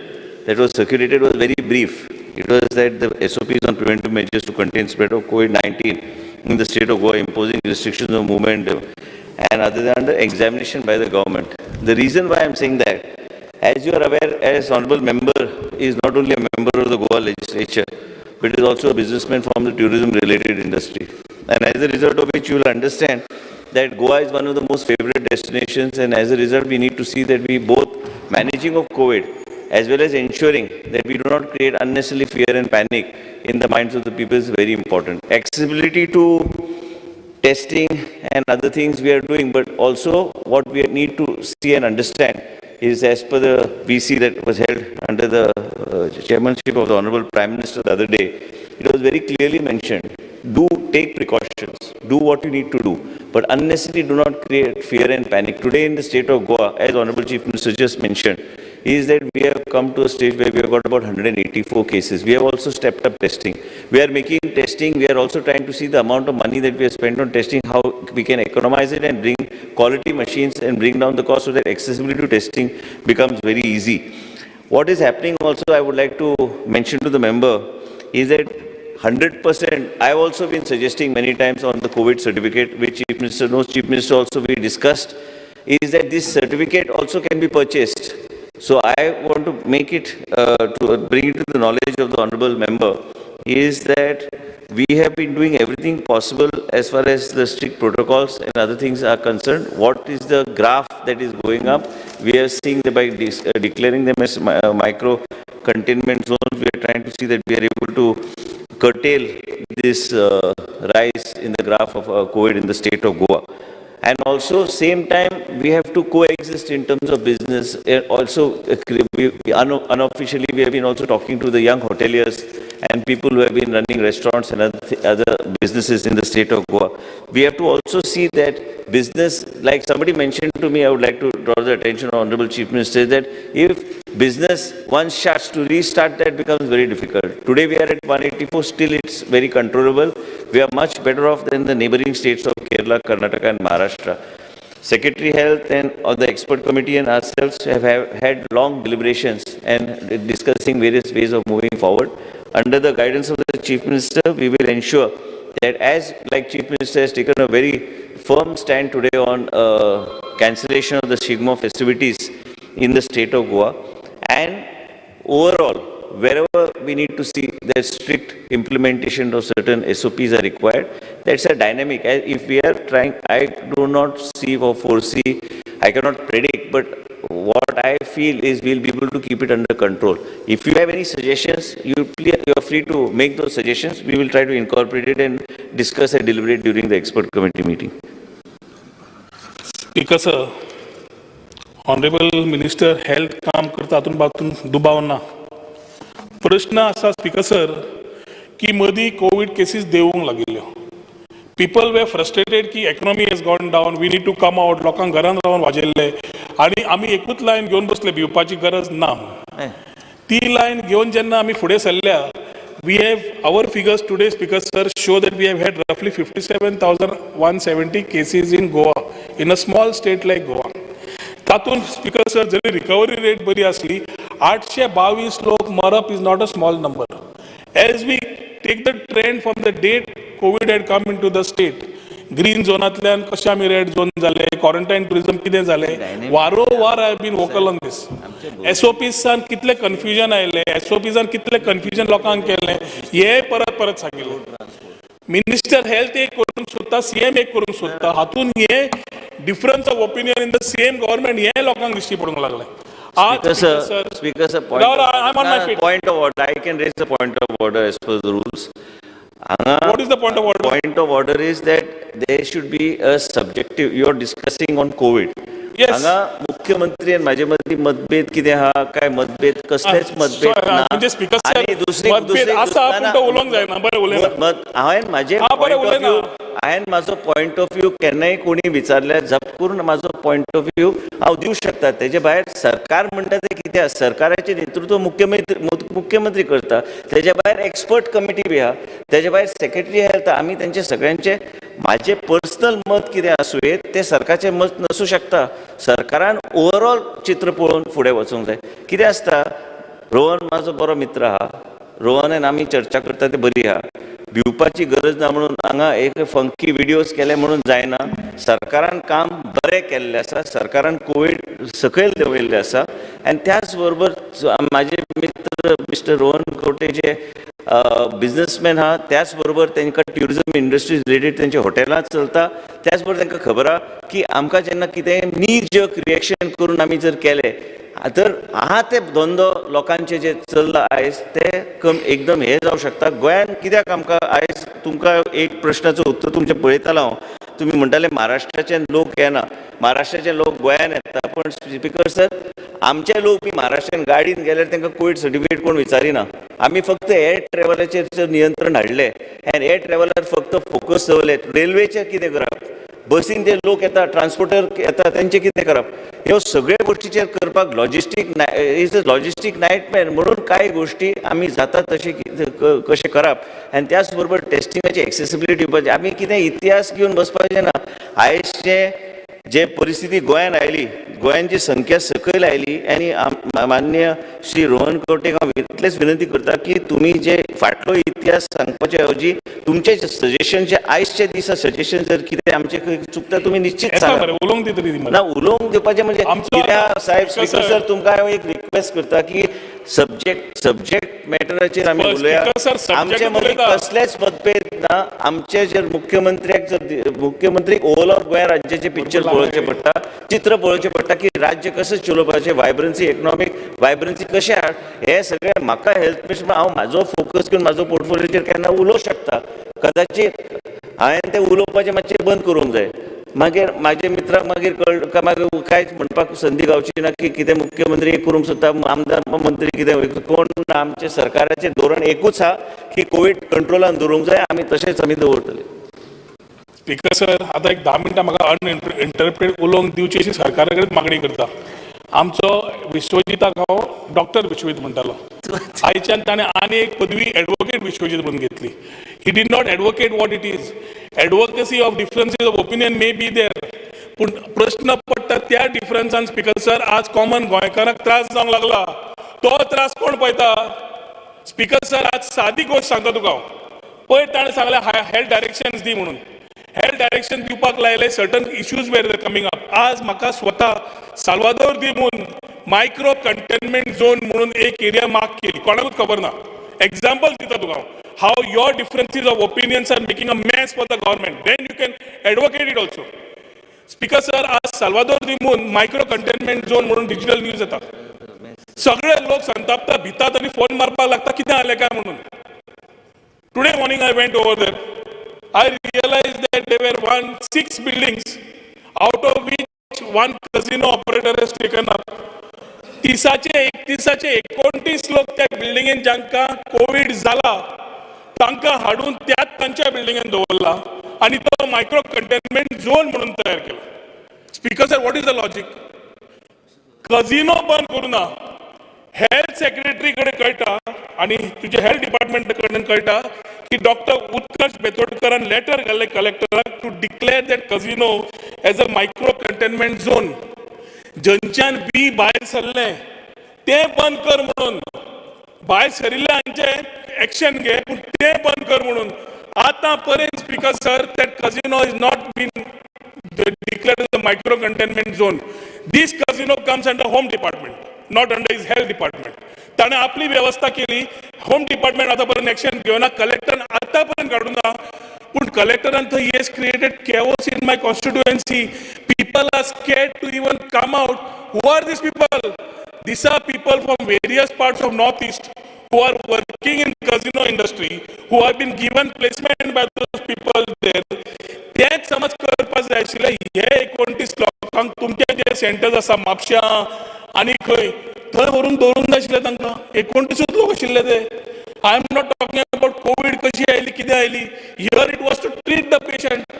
that was circulated was very brief. It was that the SOPs on preventive measures to contain spread of COVID-19 in the state of Goa, imposing restrictions of movement and other than under examination by the government. The reason why I am saying that, as you are aware, as Honorable Member is not only a member of the Goa legislature, but is also a businessman from the tourism related industry. And as a result of which you will understand that Goa is one of the most favorite destinations, and as a result we need to see that we both managing of COVID as well as ensuring that we do not create unnecessary fear and panic in the minds of the people is very important. Accessibility to testing and other things we are doing, but also what we need to see and understand is, as per the VC that was held under the chairmanship of the Honorable Prime Minister the other day, it was very clearly mentioned, do take precautions, do what you need to do, but unnecessarily do not create fear and panic. Today in the state of Goa, as Honorable Chief Minister just mentioned, is that we have come to a stage where we have got about 184 cases. We have also stepped up testing. We are making testing. We are also trying to see the amount of money that we have spent on testing, how we can economize it and bring quality machines and bring down the cost so that accessibility to testing becomes very easy. What is happening also, I would like to mention to the member, is that 100%, I have also been suggesting many times on the COVID certificate, which Chief Minister knows, Chief Minister also we discussed, is that this certificate also can be purchased. So I want to make it, to bring it to the knowledge of the Honorable Member, is that we have been doing everything possible as far as the strict protocols and other things are concerned. What is the graph that is going up? We are seeing that by declaring them as micro containment zones, we are trying to see that we are able to curtail this rise in the graph of COVID in the state of Goa. And also, same time, we have to coexist in terms of business. Also, unofficially, we have been also talking to the young hoteliers and people who have been running restaurants and other businesses in the state of Goa. We have to also see that business, like somebody mentioned to me, I would like to draw the attention of Honorable Chief Minister, that if business once shuts, to restart that becomes very difficult. Today we are at 184, still it's very controllable. We are much better off than the neighboring states of Kerala, Karnataka and Maharashtra. Secretary Health and the expert committee and ourselves have had long deliberations and discussing various ways of moving forward. Under the guidance of the Chief Minister, we will ensure that, as like Chief Minister has taken a very firm stand today on cancellation of the Shigmo festivities in the state of Goa, and overall, wherever we need to see that strict implementation of certain SOPs are required, that's a dynamic. If we are trying, I do not see or foresee, I cannot predict, but what I feel is we'll be able to keep it under control. If you have any suggestions, you are free to make those suggestions. We will try to incorporate it and discuss and deliberate during the expert committee meeting. Speaker sir, Honorable Minister Health काम करता हातून बातून दुबाव ना. प्रश्न आसा speaker sir की मदीं Covid cases देंवूंक लागिल्ल्यो. People वे frustrated की economy has gone down, we need to come out. लोकांक घरान रावन वाजयल्ले आनी आमी एकूच लायन घेवन बसले, भिवपाची गरज ना म्हणून. ती लायन घेवन जेन्ना आमी फुडें सरल्या, we have our figures today, Speaker sir, show that we have had roughly 57,170 cases in Goa, in a small state like Goa. तातूंत स्पीकर सर जरी रिकवरी रेट बरी आसली, 822 लोक मरप is not a small number. As we take the trend from the date COVID had come into the state, green झोनांतल्यान कशें आमी red zone जाले, quarantine tourism कितें जालें, वारंवार I have been vocal on this. एसओपीसान कितलें कन्फ्युजन आयलें, एसओपीसान कितलें confusion लोकांक केलें, हें परत परत सांगिल्लें. मिनिस्टर हेल्थ एक करूंक सोदता, सीएम एक करूंक सोदता, हातून हे difference of opinion in the same government हे लोकांक दिश्टी पडूंक लागलें. Speaker sir, Speaker sir, point, No, no, I'm on my feet. Point of order. I can raise the point of order as per the rules. What is the point of order? Point of order is that there should be a subjective. You are discussing on COVID. Yes. हांगा मुख्यमंत्री आणि माझे मदीं मतभेद कितें आहा काय मतभेद कसलेच मतभेद ना. म्हणजे स्पीकर सर, आनी दुसरी मतभेद आसा पूण तो उलोवंक जायना. बरें उलयना. हांवें म्हाजें बरें पॉयंट ऑफ उलयना. व्यू, हांवें म्हाजो पॉयंट ऑफ व्यू केन्नाय कोणी विचारल्यार जप करून म्हाजो पॉयंट ऑफ व्यू हांव दिवं शकता. तेजे भायर सरकार म्हणटा तें कितें आसा, सरकाराचें नेतृत्व मुख्यमंत्री करता, तेज्या भायर एक्सपर्ट कमिटी बी आहा, तेज्या भायर सेक्रेटरी हेल्थ. आमी तेंचे सगळ्यांचे म्हाजें पर्सनल मत कितें आसूं येत तें सरकाराचें मत नासूं शकता. सरकारान ओवरऑल चित्र पळोवन फुडें वचूंक जाय. कितें आसता, रोहन म्हाजो बरो मित्र आहा, रोहनान आमी चर्चा करता ते बरी आहा. भिवपाची गरज ना म्हणून हांगा एक फंकी विडियोज केले म्हणून जायना. सरकारान काम बरें केल्लें आसा, सरकारान कोवीड सकयल देंवयल्लें आसा. आनी त्याच बरोबर म्हाजे मित्र मिस्टर रोहन खंवटे जे बिजनसमॅन आहा, त्याच बरोबर तांकां ट्युरिजम इंडस्ट्री रिलेटेड तेंचे हॉटेलां चलता. त्याच बरोबर तांकां खबर आहा की आमकां जेन्ना कितें नी जर्क रिएक्शन करून आमी जर केलें तर आहा ते धंदो लोकांचे जे चल्ला आयज ते कम एकदम हे जावं शकता. गोंयान कित्याक आमकां आयज तुमकां एक प्रश्नाचो उत्तर तुमचें पळयतालो हांव. तुमी म्हणटाले महाराष्ट्राचे लोक येना, महाराष्ट्राचे लोक गोंयान येता, पण स्पिकर सर, आमचे लोक बी महाराष्ट्रान गाडीन गेल्यार तांकां कोवीड सर्टिफिकेट कोण विचारिना. आमी फक्त एअर ट्रॅवलाचेर जर नियंत्रण हाडलें आनी एअर ट्रॅवलार फक्त फोकस दवरलें, रेल्वेचेर कितें करप, बसीन जे लोक येता, ट्रान्सपोर्टर येता, तेंचें कितें करप, ह्यो सगळ्या गोश्टीचेर करपाक logistic is a logistic nightmare. म्हणून कांय गोश्टी आमी जाता तशें कशें करप आनी त्याच बरोबर टेस्टिंगाची एक्सेसिबिलिटी दिवपाची. आमी कितें इतिहास घेवन बसपाचें ना. आयज जे परिस्थिती गोंयान आयली, गोंयांची संख्या सकयल आयली आनी माननीय श्री रोहन खंवटेक हांव इतलेच विनंती करता की तुमी जे फाटलो इतिहास सांगपाचे ऐवजी तुमचे सजेशन जे आयजच्या दिसा सजेशन जर कितें आमचे खंय चुकता, तुमी निश्चित येता सांगा. मरे, उलोवंक दी तरी ती. ना, उलोवंक दिवपाचें म्हणजे आमचो कित्याक साहेब, स्पीकर स्पीकर सर, तुमकां हांव एक रिक्वेस्ट करता की सब्जेक्ट मॅटराचेर आमी उलोवया. स्पीकर सर, subject आमचे मदीं उलयता. कसलेच मतभेद ना. आमचे जर मुख्यमंत्र्याक जर मुख्यमंत्री ओव्हरऑल गोंय राज्याचें पिक्चर पळोवचें पडटा, चित्र पळोवचें पडटा की राज्य कशें चलोवपाचें, वायब्रन्सी, इकनॉमीक वायब्रन्सी कशें हाड, हें सगळें म्हाका हेल्थ मिनिस्टर हांव म्हाजो फोकस घेवन म्हाजो पोर्टफोलियोचेर केन्ना उलोवंक शकता. कदाचित हांवें तें उलोवपाचें मातशें बंद करूंक जाय. मागीर म्हाजे मित्राक मागीर कळ मागीर कांयच म्हणपाक संदी गावची ना की कितें मुख्यमंत्री एक करूंक सोदता, आमदार मंत्री कितें कोण ना. आमचें सरकाराचें धोरण एकूच आहा की कोवीड कंट्रोलान दवरूंक जाय. आमी तशेंच आमी दवरतले. स्पीकर सर, आतां एक 10 मिनटां म्हाका अनइंटरप्टेड उलोवंक दिवची अशी सरकारा कडेन मागणी करता. आमचो विश्वजिताक हांव डॉक्टर विश्वजीत म्हणटालो. आयच्यान ताणें आनी एक पदवी एडवोकेट विश्वजीत म्हणून घेतली. He did not advocate what it is. Advocacy of differences of opinion may be there, पूण प्रश्न पडटा त्या डिफरन्सान स्पीकर सर, आज कॉमन गोंयकारांक त्रास जावंक लागला, तो त्रास कोण पळयता? स्पीकर सर, आज सादी गोश्ट सांगता तुका हांव. पयर ताणें सांगलें हेल्थ डायरेक्शन्स दी म्हणून. हेल्थ डायरेक्शन दिवपाक लायले, certain issues were coming up. आज म्हाका स्वता साल्वादोर दी म्हणून मायक्रो कंटेनमेंट झोन म्हणून एक एरिया मार्क केली, कोणाकूच खबर ना. एक्झाम्पल दिता तुका हांव, how your differences of opinions are making a mess for the government. Then you can advocate it also. Speaker sir, आज साल्वादोर दी म्हणून मायक्रो कंटेनमेंट झोन म्हणून डिजिटल न्यूज येता. सगळे लोक संतापता, भितात आनी फोन मारपाक लागता, कितें जालें काय म्हणून. Today morning I went over there. I realized that there were one six buildings, out of which one casino operator has taken up. तिसाचे 31चे 29 लोक त्या बिल्डिंगेन जांकां कोवीड जाला, तांकां हाडून त्याच तांच्या बिल्डिंगेन दवरला आनी तो मायक्रो कंटेनमेंट झोन म्हणून तयार केला. Speaker sir, what is the logic? Casino बंद करूं ना. हेल्थ सेक्रेटरी कडेन कळटा आनी तुजे हेल्थ डिपार्टमेंट कडल्यान कळटा की डॉक्टर उत्कर्ष बेतोडकरान लेटर घाल्लें कलेक्टराक to declare that casino as a micro containment zone. जंच्यान बी भायर सरलें तें बंद कर म्हणून. भायर सरिल्ले हांचे एक्शन घे, पूण तें बंद कर म्हणून. आतां पर्यंत, speaker sir, that casino is not been declared as a micro containment zone. This casino comes under home department, not under his health department. ताणें आपली वेवस्था केली. होम डिपार्टमेंट आतां पर्यंत एक्शन घेवना, कलेक्टरान आतां पर्यंत काडूंक ना, पूण कलेक्टरान थंय has created chaos in my constituency. People are scared to even come out. Who are these people? These are people from various parts of Northeast who are working in casino industry, who have been given placement by those people there. तेच समज करपाक जाय आशिल्लें. हे 29 लोकांक तुमचे जे centres आसा म्हापश्यां आनी खंय थंय व्हरून दवरूंक जाय आशिल्लें तांकां. 29ूच लोक आशिल्ले ते. I am not talking about Covid कशी आयली, कितें आयली. Here it was to treat the patient.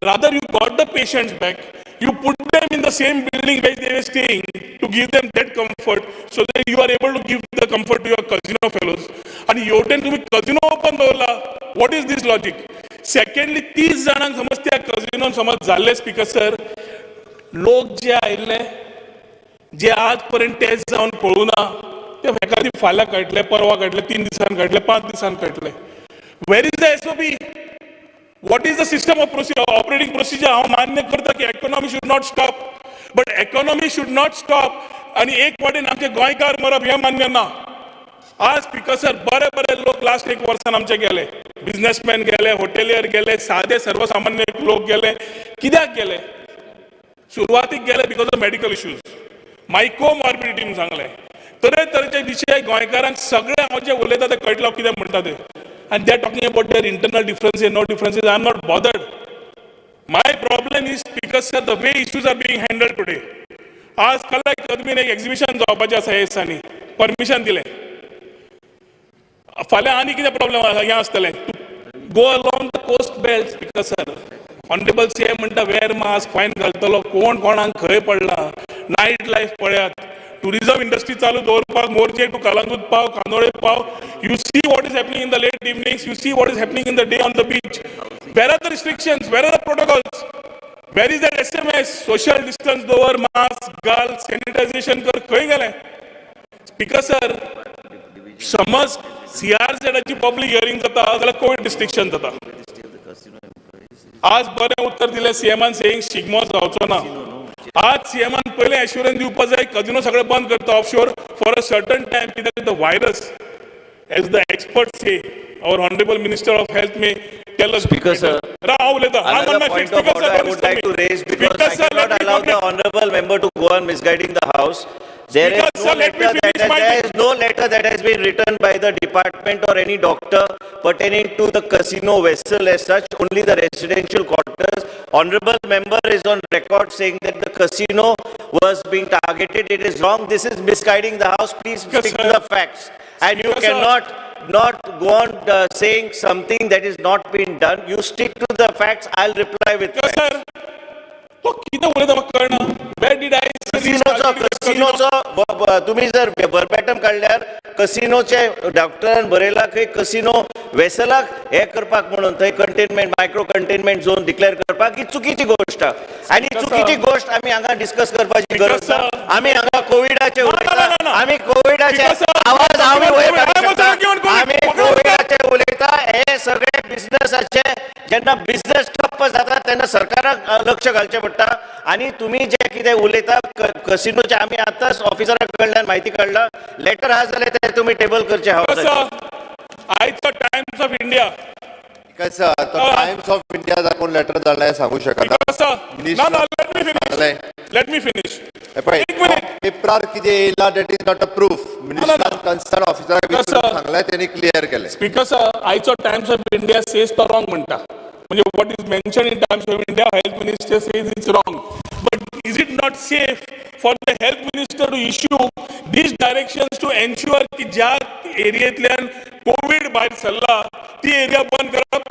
Rather, you got the patients back, you put them in the same building where they were staying to give them that comfort, so that you are able to give the comfort to your casino fellows. आणि हेवटेन तुम्ही casino open दवरला. What is this logic? Secondly, 30 जाणांक समज त्या कझिनोन समज जाल्ले, speaker sir, लोक जे आयिल्ले, जे आज पर्यंत टेस्ट जावन कळूना, ते एखादी फाल्यां कळटले, परवा कळटले, 3 दिसान कळटले, 5 दिसान कळटले. Where is the SOP? What is the system of operating procedure? हांव मान्य करता की economy should not stop, but economy should not stop आणि एक वाटेन आमचे गोंयकार मरप हें मान्य ना. आज स्पीकर सर, बरे बरे लोक लास्ट एक वर्सान आमचे गेले, बिझनेसमॅन गेले, हॉटेलियर गेले, सादे सर्वसामान्य लोक गेले. कित्याक गेले? सुरवातीक गेले because of medical issues, मागीर कोमॉर्बिडिटी म्हणून सांगलें. तरेतरेचे विशय गोंयकारांक सगळे हांव जे उलयता ते कळटलो कितें म्हणटा ते. आनी they are talking about their internal differences, no differences. I am not bothered. My problem is, Speaker sir, the way issues are being handled today. आज कला अकादमीन एक एक्झिबिशन जावपाचें आसा ह्या दिसांनी, परमिशन दिलें. फाल्यां आनी कितें प्रॉब्लेम आसा हें आसतलें. Go along the coast belt, Speaker sir. Honourable CM म्हणटा वेर मास्क, फायन घालतलो. कोण कोणाक खंय पडला? नायट लायफ पळयात, टुरिझम इंडस्ट्री चालू दवरपाक मोरजे टू कलांगूट पाव, कांदोळे पाव. You see what is happening in the late evenings, you see what is happening in the day on the beach. Where are the restrictions? Where are the protocols? Where is that SMS, social distance दवर, mask घाल, sanitisation कर? खंय गेलें? Speaker sir, समज सीआरझेडाची public hearing जाता जाल्यार Covid restriction जाता. आज बरें उत्तर दिलें सीएमान, सेईंग शिगमो जावचो ना. आज सीएमान पयलें एश्युरन्स दिवपा जाय, कजिनो सगळें बंद करता offshore for a certain time, कित्याक the virus, as the expert say, our honourable Minister of Health may tell us. Speaker, sir. राव, उलयता. I'm on Another my point feet. of Speaker, order sir, I don't would disturb like to me. Raise because Speaker, I sir, cannot let me allow the complete. Honorable member to go on misguiding the house. There is Speaker, no sir, let me letter finish that my there is no letter that has been written by the department or any doctor pertaining to the casino vessel as such, only the residential quarters. Honorable member is on record saying that the casino was being targeted. It is wrong. This is misguiding the house. Please Speaker, stick to sir. The facts. And you Speaker, sir. Cannot not go on saying something that is not been done. You stick to the facts. I'll reply with Speaker, facts. Sir, तो कितें उलयता म्हाका कळना. Where did I कसिनोचो कसिनोचो तुम्ही जर verbatim काडल्यार कसिनोचे डॉक्टरान बरयला खंय कसिनो वेसलाक हे करपाक म्हणून थंय containment, micro containment zone declare करपाक. ही चुकीची गोष्ट आनी चुकीची गोष्ट आमी हांगा डिस्कस करपाची गरज ना. आमी हांगा कोविडाचे उलयता. आमी कोविडाचे आवाज आमी वयर काडूंक शकता. आमी कोविडाचे उलयता. हे सगळे बिझनसाचे, जेन्ना बिझनस ठप्प जाता तेन्ना सरकाराक लक्ष घालचें पडटा. आनी तुमी जे कितें उलयता कसिनोचे, आमी आतांच ऑफिसरा कडल्यान म्हायती काडला. लेटर आहा जाल्यार ते तुमी टेबल करचे हावसाचे. आयचो टायम्स ऑफ इंडिया कसं तो टाइम्स ऑफ इंडिया दाखोवन लेटर धाडलाय सांगू शकता. कसं ना ना, let me finish. सांगलें. Let me finish. हे पळय, एक मिनिट. पेपरार कितें येयला that is not a proof. मिनिस्टरान concern ऑफिसराक कसं? सांगलें, तेणी क्लियर केलें. स्पीकर सर, आयचो टायम्स ऑफ इंडिया सेज तो रॉंग म्हणटा. म्हणजे what is mention in Times of India, Health Minister says it's wrong, but is it not safe for the Health Minister to issue these directions to ensure की ज्या एरियेंतल्यान Covid भायर सरला ती area बंद करप?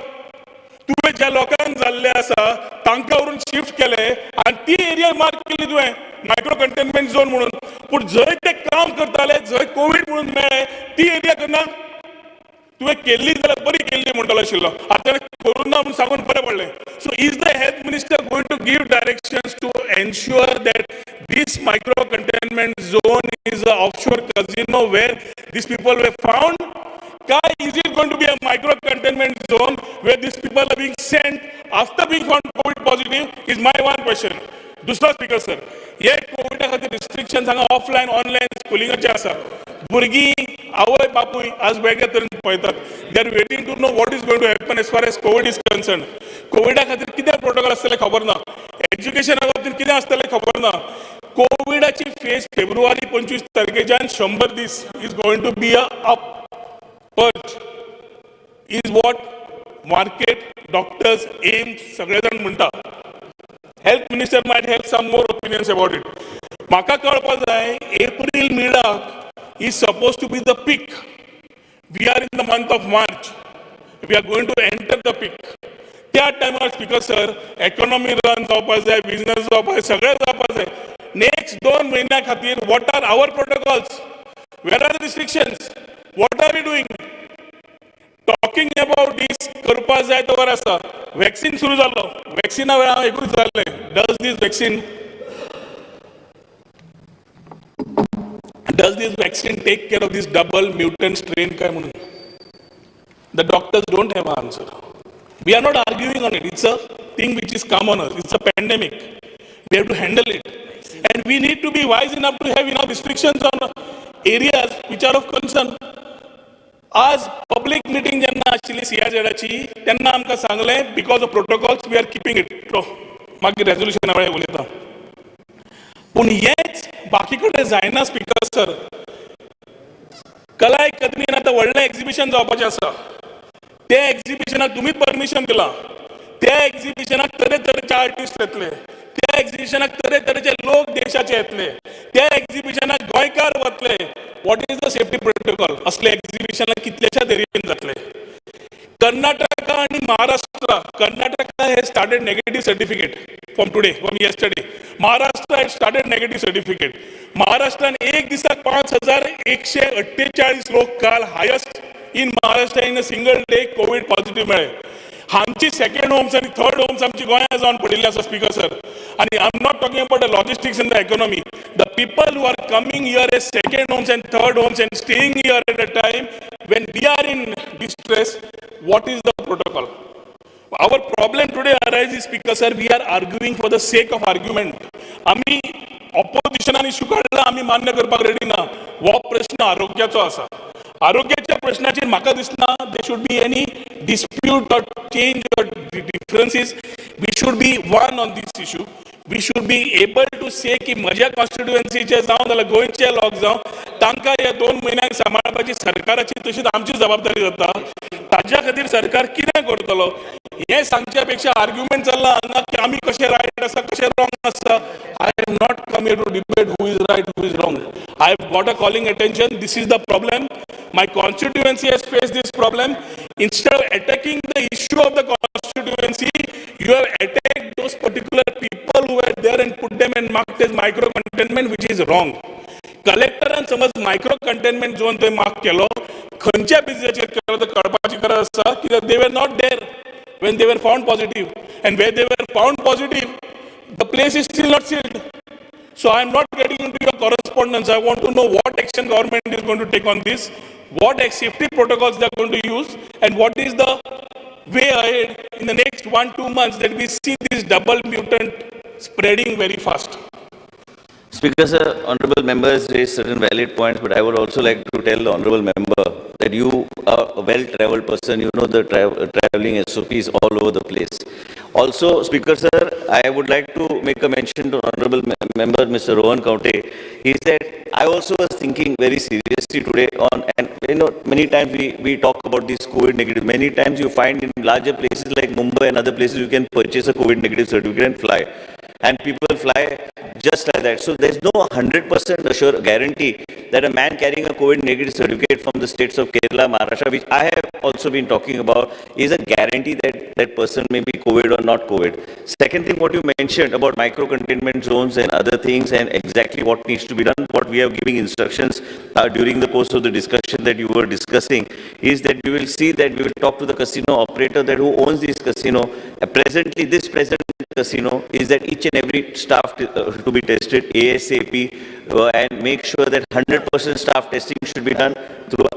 तुवें ज्या लोकांक जाल्ले आसा तांकां व्हरून शिफ्ट केले आनी ती एरिया मार्क केली तुवें मायक्रो कंटेनमेंट झोन म्हणून. पूण जंय ते काम करताले, जंय कोवीड म्हणून मेळ्ळे, ती एरिया करना. तुवें केल्ली जाल्यार बरी केल्ली म्हणटलो आशिल्लो. आतां करूं ना म्हणून सांगून बरें पडलें. So is the Health Minister going to give directions to ensure that this micro containment zone is a offshore casino where these people were found? काय is it going to be a micro containment zone where these people are being sent after being found COVID positive is my one question. दुसरो, speaker sir, हे कोविडा खातीर restriction हांगा offline online स्कुलिंगाचे आसा. भुरगीं, आवय बापूय आज वेगळ्या तरेन पळयतात. They are waiting to know what is going to happen as far as COVID is concern. कोविडा खातीर कितें प्रोटोकॉल आसतलें खबर ना, एज्युकेशना बाबतींत कितें आसतलें खबर ना. कोविडाची फेज फेब्रुवारी 25 तारखेच्यान 100 दीस is going to be a up purge is what market, doctors, AIIMS सगळे जाण म्हणटा. Health Minister might have some more opinions about it. म्हाका कळपा जाय, April मिडाक is suppose to be the peak. We are in the month of March. We are going to enter the peak. त्या टायमार, speaker sir, economy run जावपा जाय, business जावपा जाय, सगळें जावपा जाय. नेक्स्ट 2 म्हयन्या खातीर what are our protocols? Where are the restrictions? What are we doing? Talking about this करपा जाय तो बरें आसा. वॅक्सिन सुरू जालो. वॅक्सिना वेळार हांव एकूच जालें, does this vaccine take care of this double mutant strain काय म्हणून? The doctors don't have answer. We are not arguing on it. It's a thing which is come on us. It's a pandemic. We have to handle it. And we need to be wise enough to have enough restrictions on areas which are of concern. आज public meeting जेन्ना आशिल्ली सीआरझेडाची तेन्ना आमकां सांगलें, because of protocols we are keeping it. मागीर रेजोल्युशना वेळार उलयता. पूण हेंच बाकी कडेन जायना. स्पीकर सर, कला अकादमीन आतां व्हडलें एक्झिबिशन जावपाचें आसा. त्या एक्झिबिशनाक तुमी परमिशन दिलां. त्या एक्झिबिशनाक तरेतरेचे आर्टिस्ट येतले, त्या एक्झिबिशनाक तरेतरेचे लोक देशाचे येतले, त्या एक्झिबिशनाक गोंयकार वतले. What is the safety protocol? असले एक्झिबिशनाक कितल्याशाच एरियेन जातले. कर्नाटका आणि Maharashtra, Karnataka has started negative certificate from today, from yesterday. Maharashtra has started negative certificate. महाराष्ट्रान एक दिसाक 5148 लोक काल, highest in Maharashtra in a single day COVID positive मेळ्ळे. आमची सेकंड होम्स आनी थर्ड होम्स आमची गोंया जावन पडिल्ली आसा, स्पीकर सर. आनी I am not talking about the logistics and the economy. The people who are coming here as second homes and third homes and staying here at a time when we are in distress, what is the protocol? Our problem today arises, Speaker sir, we are arguing for the sake of argument. आम्ही ऑपोजिशनान issue काडला, आमी मान्य करपाक ready ना. हो प्रश्न आरोग्याचो आसा. आरोग्याच्या प्रश्नाचेर म्हाका दिसना there should be any dispute or change or differences. We should be one on this issue. We should be able to say की म्हज्या कॉन्स्टिट्युएन्सीचे जावं जाल्यार गोंयचे लोक जावं, तांकां ह्या 2 म्हयन्यांक सांबाळपाची सरकाराची तशीच आमची जबाबदारी जाता. ताज्या खातीर सरकार कितें करतलो हें सांगच्या पेक्षा आर्ग्युमेंट चल्ला हांगा की आमी कशें रायट आसा, कशें रॉंग आसा. I have not come here to debate who is right, who is wrong. I have got a calling attention. This is the problem. My constituency has faced this problem. Instead of attacking the issue of the constituency, you have attacked those particular people who were there and put them and marked as micro containment, which is wrong. कलेक्टरान समज micro containment zone थंय mark केलो, खंयच्या बेजिसाचेर केलो तो कळपाची गरज आसा, कित्याक they were not there when they were found positive, and where they were found positive, the place is still not sealed. So I am not getting into your correspondence. I want to know what action government is going to take on this, what safety protocols they are going to use, and what is the way ahead in the next 1-2 months that we see this double mutant spreading very fast. Speaker sir, honorable members raised certain valid points, but I would also like to tell the honorable member that you are a well-traveled person. You know the traveling SOPs all over the place. Also, Speaker sir, I would like to make a mention to honorable member Mr. Rohan Khaunte. He said, I also was thinking very seriously today on, and many times we talk about this COVID negative. Many times you find in larger places like Mumbai and other places, you can purchase a COVID negative certificate and fly. And people fly just like that. So there's no 100% assure guarantee that a man carrying a COVID negative certificate from the states of Kerala, Maharashtra, which I have also been talking about, is a guarantee that that person may be COVID or not COVID. Second thing, what you mentioned about micro containment zones and other things and exactly what needs to be done, what we are giving instructions during the course of the discussion that you were discussing is that we will see that we will talk to the casino operator that who owns this casino. Presently, this present casino is that each and every staff to be tested ASAP and make sure that 100% staff testing should be done through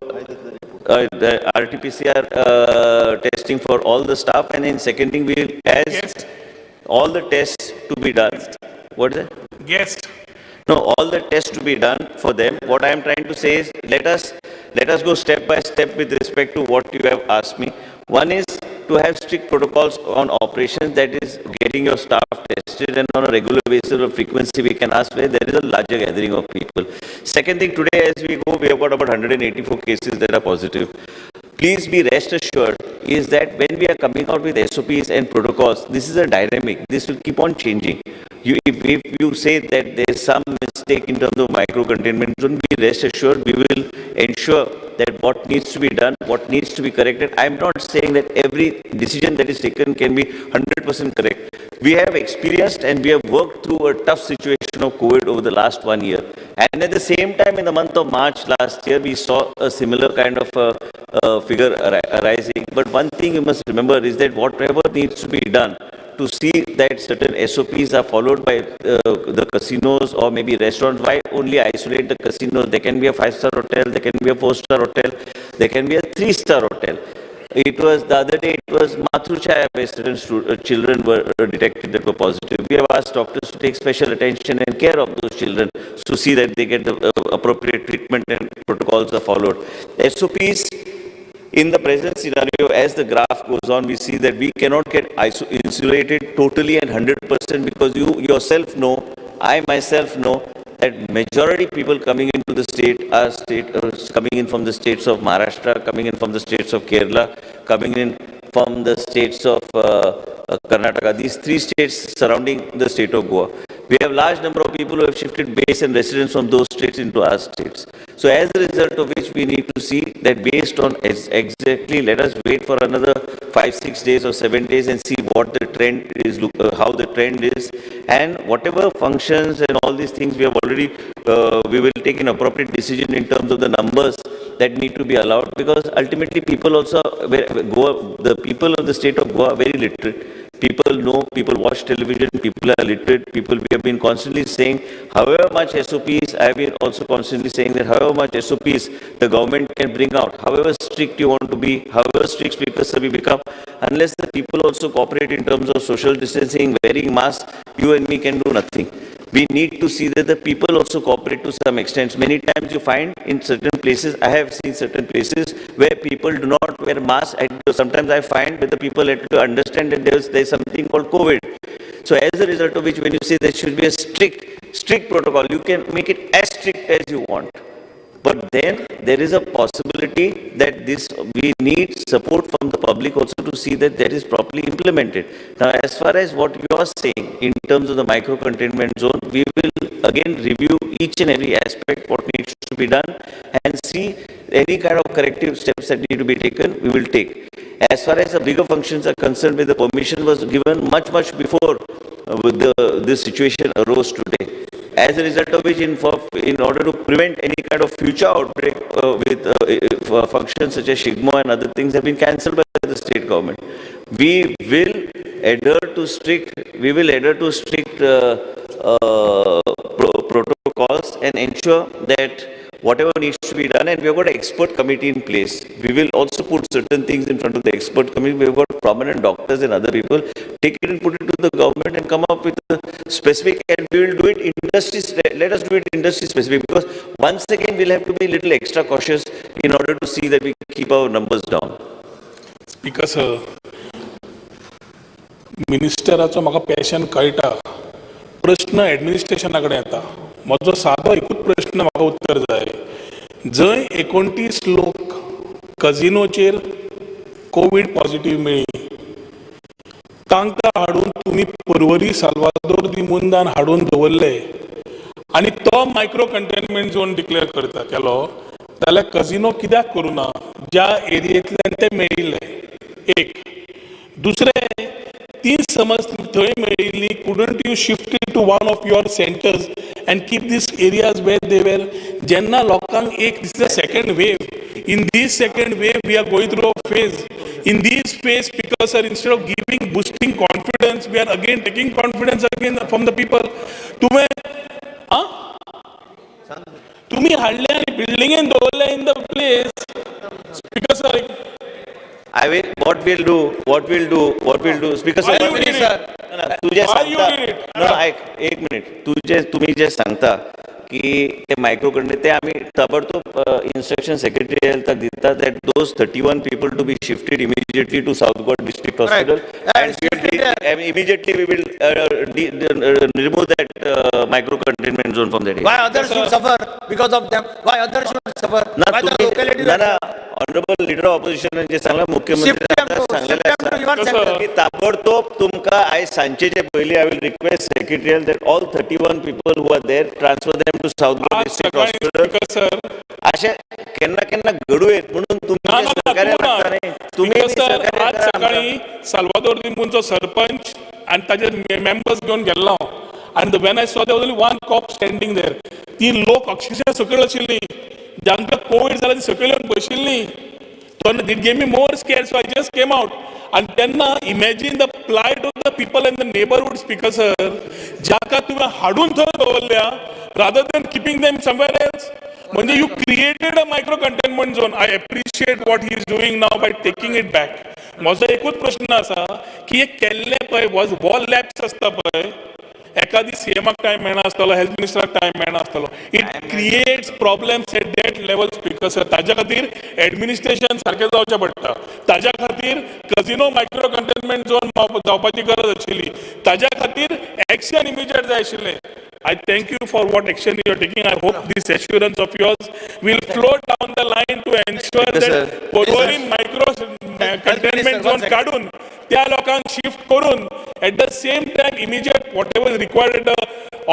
the RT-PCR testing for all the staff. And then second thing, we will as Guest. All the tests to be done. What is that? Guest. No, all the tests to be done for them. What I am trying to say is, let us go step by step with respect to what you have asked me. One is to have strict protocols on operations, that is getting your staff tested and on a regular basis or frequency we can ask where there is a larger gathering of people. Second thing, today as we go, we have got about 184 cases that are positive. Please be rest assured is that when we are coming out with SOPs and protocols, this is a dynamic. This will keep on changing. If you say that there is some mistake in terms of micro containment zone, be rest assured we will ensure that what needs to be done, what needs to be corrected. I am not saying that every decision that is taken can be 100% correct. We have experienced and we have worked through a tough situation of COVID over the last one year. And at the same time, in the month of March last year, we saw a similar kind of a figure arising. But one thing you must remember is that whatever needs to be done to see that certain SOPs are followed by the casinos or maybe restaurants. Why only isolate the casinos? There can be a 5-star hotel, there can be a 4-star hotel, there can be a 3-star hotel. It was the other day, it was Matruchaya where certain children were detected that were positive. We have asked doctors to take special attention and care of those children to see that they get the appropriate treatment and protocols are followed. SOPs In the present scenario, as the graph goes on, we see that we cannot get insulated totally and 100% because you yourself know, I myself know, that majority people coming into the state are coming in from the states of Maharashtra, coming in from the states of Kerala, coming in from the states of Karnataka. These three states surrounding the state of Goa. We have large number of people who have shifted base and residence from those states into our states. So as a result of which, we need to see that based on exactly, let us wait for another 5-6 days or 7 days and see what the trend is, look, how the trend is, and whatever functions and all these things we have already, we will take an appropriate decision in terms of the numbers that need to be allowed, because ultimately people also, Goa, the people of the state of Goa are very literate. People know, people watch television, people are literate, people, we have been constantly saying, however much SOPs, I have been also constantly saying that however much SOPs the government can bring out, however strict you want to be, however strict, Speaker sir, we become, unless the people also cooperate in terms of social distancing, wearing masks, you and me can do nothing. We need to see that the people also cooperate to some extent. Many times you find in certain places, I have seen certain places where people do not wear masks. Sometimes I find that the people have to understand that there's something called COVID. So as a result of which, when you say there should be a strict protocol, you can make it as strict as you want. But then there is a possibility that we need support from the public also to see that that is properly implemented. Now, as far as what you are saying in terms of the micro containment zone, we will again review each and every aspect, what needs to be done, and see any kind of corrective steps that need to be taken, we will take. As far as the bigger functions are concerned, with the permission was given much, much before with this situation arose today. As a result of which, in order to prevent any kind of future outbreak with functions such as Shigmo and other things have been cancelled by the state government. We will adhere to strict, we will adhere to strict protocols and ensure that whatever needs to be done, and we have got an expert committee in place. We will also put certain things in front of the expert committee. We have got prominent doctors and other people. Take it and put it to the government and come up with a specific, and we will do it industry, let us do it industry specific, because once again we'll have to be a little extra cautious in order to see that we keep our numbers down. Speaker sir, मिनिस्टराचो म्हाका passion कळटा. प्रश्न एडमिनिस्ट्रेशना कडेन येता. म्हजो सादो एकूच प्रश्न, म्हाका उत्तर जाय. जंय 29 लोक कजिनोचेर कोवीड पॉझिटीव मेळ्ळी, तांकां हाडून तुमी पर्वरी साल्वादोर दी मुंदान हाडून दवरले आनी तो मायक्रो कंटेनमेंट झोन डिक्लेअर करता केलो जाल्यार कजिनो कित्याक करूं ना ज्या एरियेंतल्यान ते मेळिल्ले? एक दुसरें, ती समज थंय मेळिल्ली, couldn't you shift it to one of your centers and keep these areas where they were? जेन्ना लोकांक एक, this is the second wave. In this second wave, we are going through a phase. In this phase, Speaker sir, instead of giving, boosting confidence, we are again taking confidence again from the people. तुवें आ तुमी हाडले आनी बिल्डिंगेन दवरले in the place, Speaker sir. I will, what we'll do, what we'll do, what we'll do, Speaker sir, Why you one did minute. It? ना, ना, तू जे Why you सांगता did it? ना, ऐक एक मिनिट. तू जे तुम्ही जे सांगता की ते मायक्रो कडे, ते आमी ताबडतोब इन्स्ट्रक्शन सेक्रेटरी हेल्थाक दिता that those 31 people to be shifted immediately to South Goa District Hospital and immediately we will remove that micro containment zone from that. Why others should suffer because of them? Why others should suffer? ना Why the तुम्ही locality? ना ना, honourable leader of opposition जे सांगला, मुख्यमंत्री सांगलेले की ताबडतोब तुमकां आयज सांजचे पयलीं I will request secretary that all 31 people who are there, transfer them to South Goa District Hospital. Sir, अशें केन्ना केन्ना घडूं येत म्हणून तुमचें सहकार्य लागता न्ही, तुमी सर, आज सकाळी साल्वादोर दिंबूंचो सरपंच आनी ताजे मेंबर्स घेवन गेल्लो हांव आनी when I saw, there only one cop standing there. ती लोक अक्षरशः सकयल आशिल्ली, जांकां कोवीड जाला ती सकयल येवन बशिल्ली. तो it gave me more scare, so I just came out. आनी तेन्ना imagine the plight of the people in the neighbourhood, Speaker sir, जाका तुवें हाडून थंय दवरल्या rather than keeping them somewhere else. म्हणजे you created a micro containment zone. I appreciate what he is doing now by taking it back. म्हजो एकूच प्रश्न आसा की हे केल्लें पळय, वॉज वॉल लॅप्स आसता पळय. एका दीस सीएमाक टायम मेळना आसतलो, हेल्थ मिनिस्टराक टायम मेळना आसतलो. It creates problems at that level, Speaker sir. ताज्या खातीर एडमिनिस्ट्रेशन सारकें जावचें पडटा. ताज्या खातीर कजिनो मायक्रो कंटेनमेंट झोन जावपाची गरज आशिल्ली. ताज्या खातीर एक्शन इमिजिएट जाय आशिल्लें. I thank you for what action you are taking. I hope this assurance of yours will flow down the line to ensure Speaker, that sir. Porvorim micro containment zone काडून त्या लोकांक shift करून, at the same time immediate whatever required at the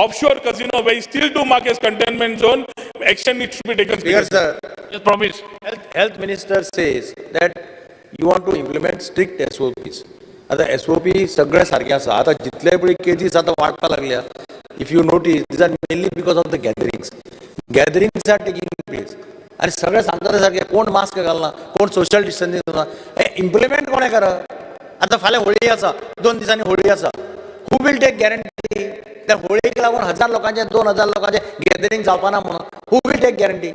offshore casino where still to mark as containment zone, action needs to be taken. Speaker sir, Yes, promise. Health minister says that you want to implement strict SOPs. आतां SOP सगळे सारके आसा. आतां जितले पळय kgs आतां वाडपाक लागल्या, if you notice, these are mainly because of the gatherings. Gatherings are taking place आनी सगळे सांगता ते सारके, कोण मास्क घालना, कोण सोशल डिस्टन्सिंग ना. हें इम्प्लिमेंट कोणें करप? आतां फाल्यां होळी आसा, 2 दिसांनी होळी आसा. Who will take guarantee त्या होळीक लागून 1000 लोकांचे, 2000 लोकांचे गॅदरींग जावपाना म्हणून? Who will take guarantee?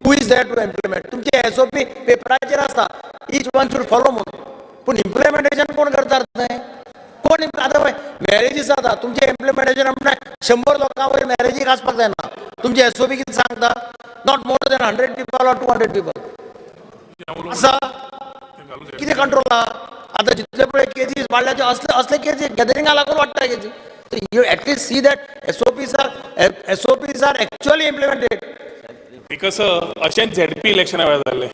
Who is there to implement? तुमचे एसओपी पेपराचेर आसता, इच वन should follow म्हणून, पूण इम्प्लिमेंटेशन कोण करतात तें? कोण? आतां पळय, मॅरेजीस जाता. तुमचें इम्प्लिमेंटेशन म्हणल्यार 100 लोकां वयर मॅरेजीक आसपाक जायना. तुमचे एसओपी कितें सांगता? Not more than 100 people or 200 people आसा. कितें कंट्रोल आहा? आतां जितले पळय केजीस वाडल्या ते असले असले केजी गॅदरिंगा लागून वाडटा KG. You at least see that SOPs are actually implemented. कसं, अशेंच झेडपी इलेक्शना वेळार जाल्लें.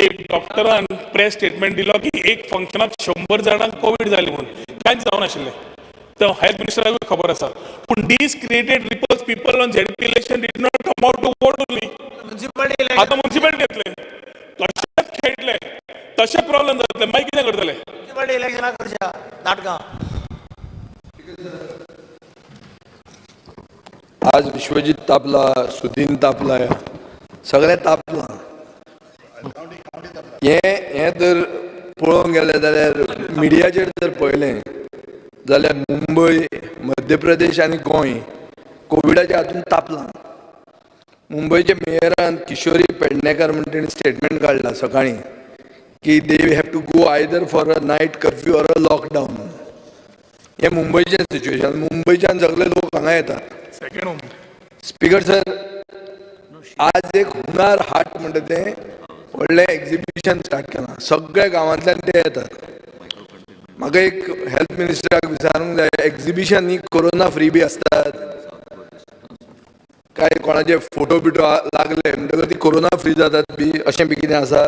एक डॉक्टरान प्रेस स्टेटमेंट दिलो की एक फंक्शनाक 100 जाणांक कोवीड जाली म्हणून. कांयच जावनाशिल्लें. तो हेल्थ मिनिस्टराकूय खबर आसा. पूण this created ripples. People on ZP election did not come out to vote only. Municipality. आतां म्युन्सिपालिटी येतले, तशेंच खेळटले, तशें प्रॉब्लेम जातले. मागीर कितें करतले? म्युन्सिपालिटी इलेक्शनाक करच्या नाटकां. आज विश्वजीत तापला, सुदीन तापला, सगळे तापला. हें हें जर पळोवंक गेलें जाल्यार, मिडियाचेर जर पळयलें जाल्यार, मुंबय, मध्य प्रदेश आनी गोंय कोविडाच्या हातून तापलां. मुंबयच्या मेयरान किशोरी पेडणेकर म्हण तेणी स्टेटमेंट काडला सकाळीं की they have to go either for a night curfew or a lockdown. हें मुंबयचें सिच्युएशन. मुंबयच्यान सगळे लोक हांगा येतात. Second home. Speaker sir, आज एक हुनार हाट म्हणटा तें व्हडलें एक्झिबिशन स्टार्ट केलां. सगळ्या गांवांतल्यान ते येतात. म्हाका एक हेल्थ मिनिस्टराक विचारूंक जाय, एक्झिबिशन ही कोरोना फ्री बी आसतात काय? कोणाचे फोटो बिटो लागले म्हणटकच ती कोरोना फ्री जातात बी, अशें बी कितें आसा?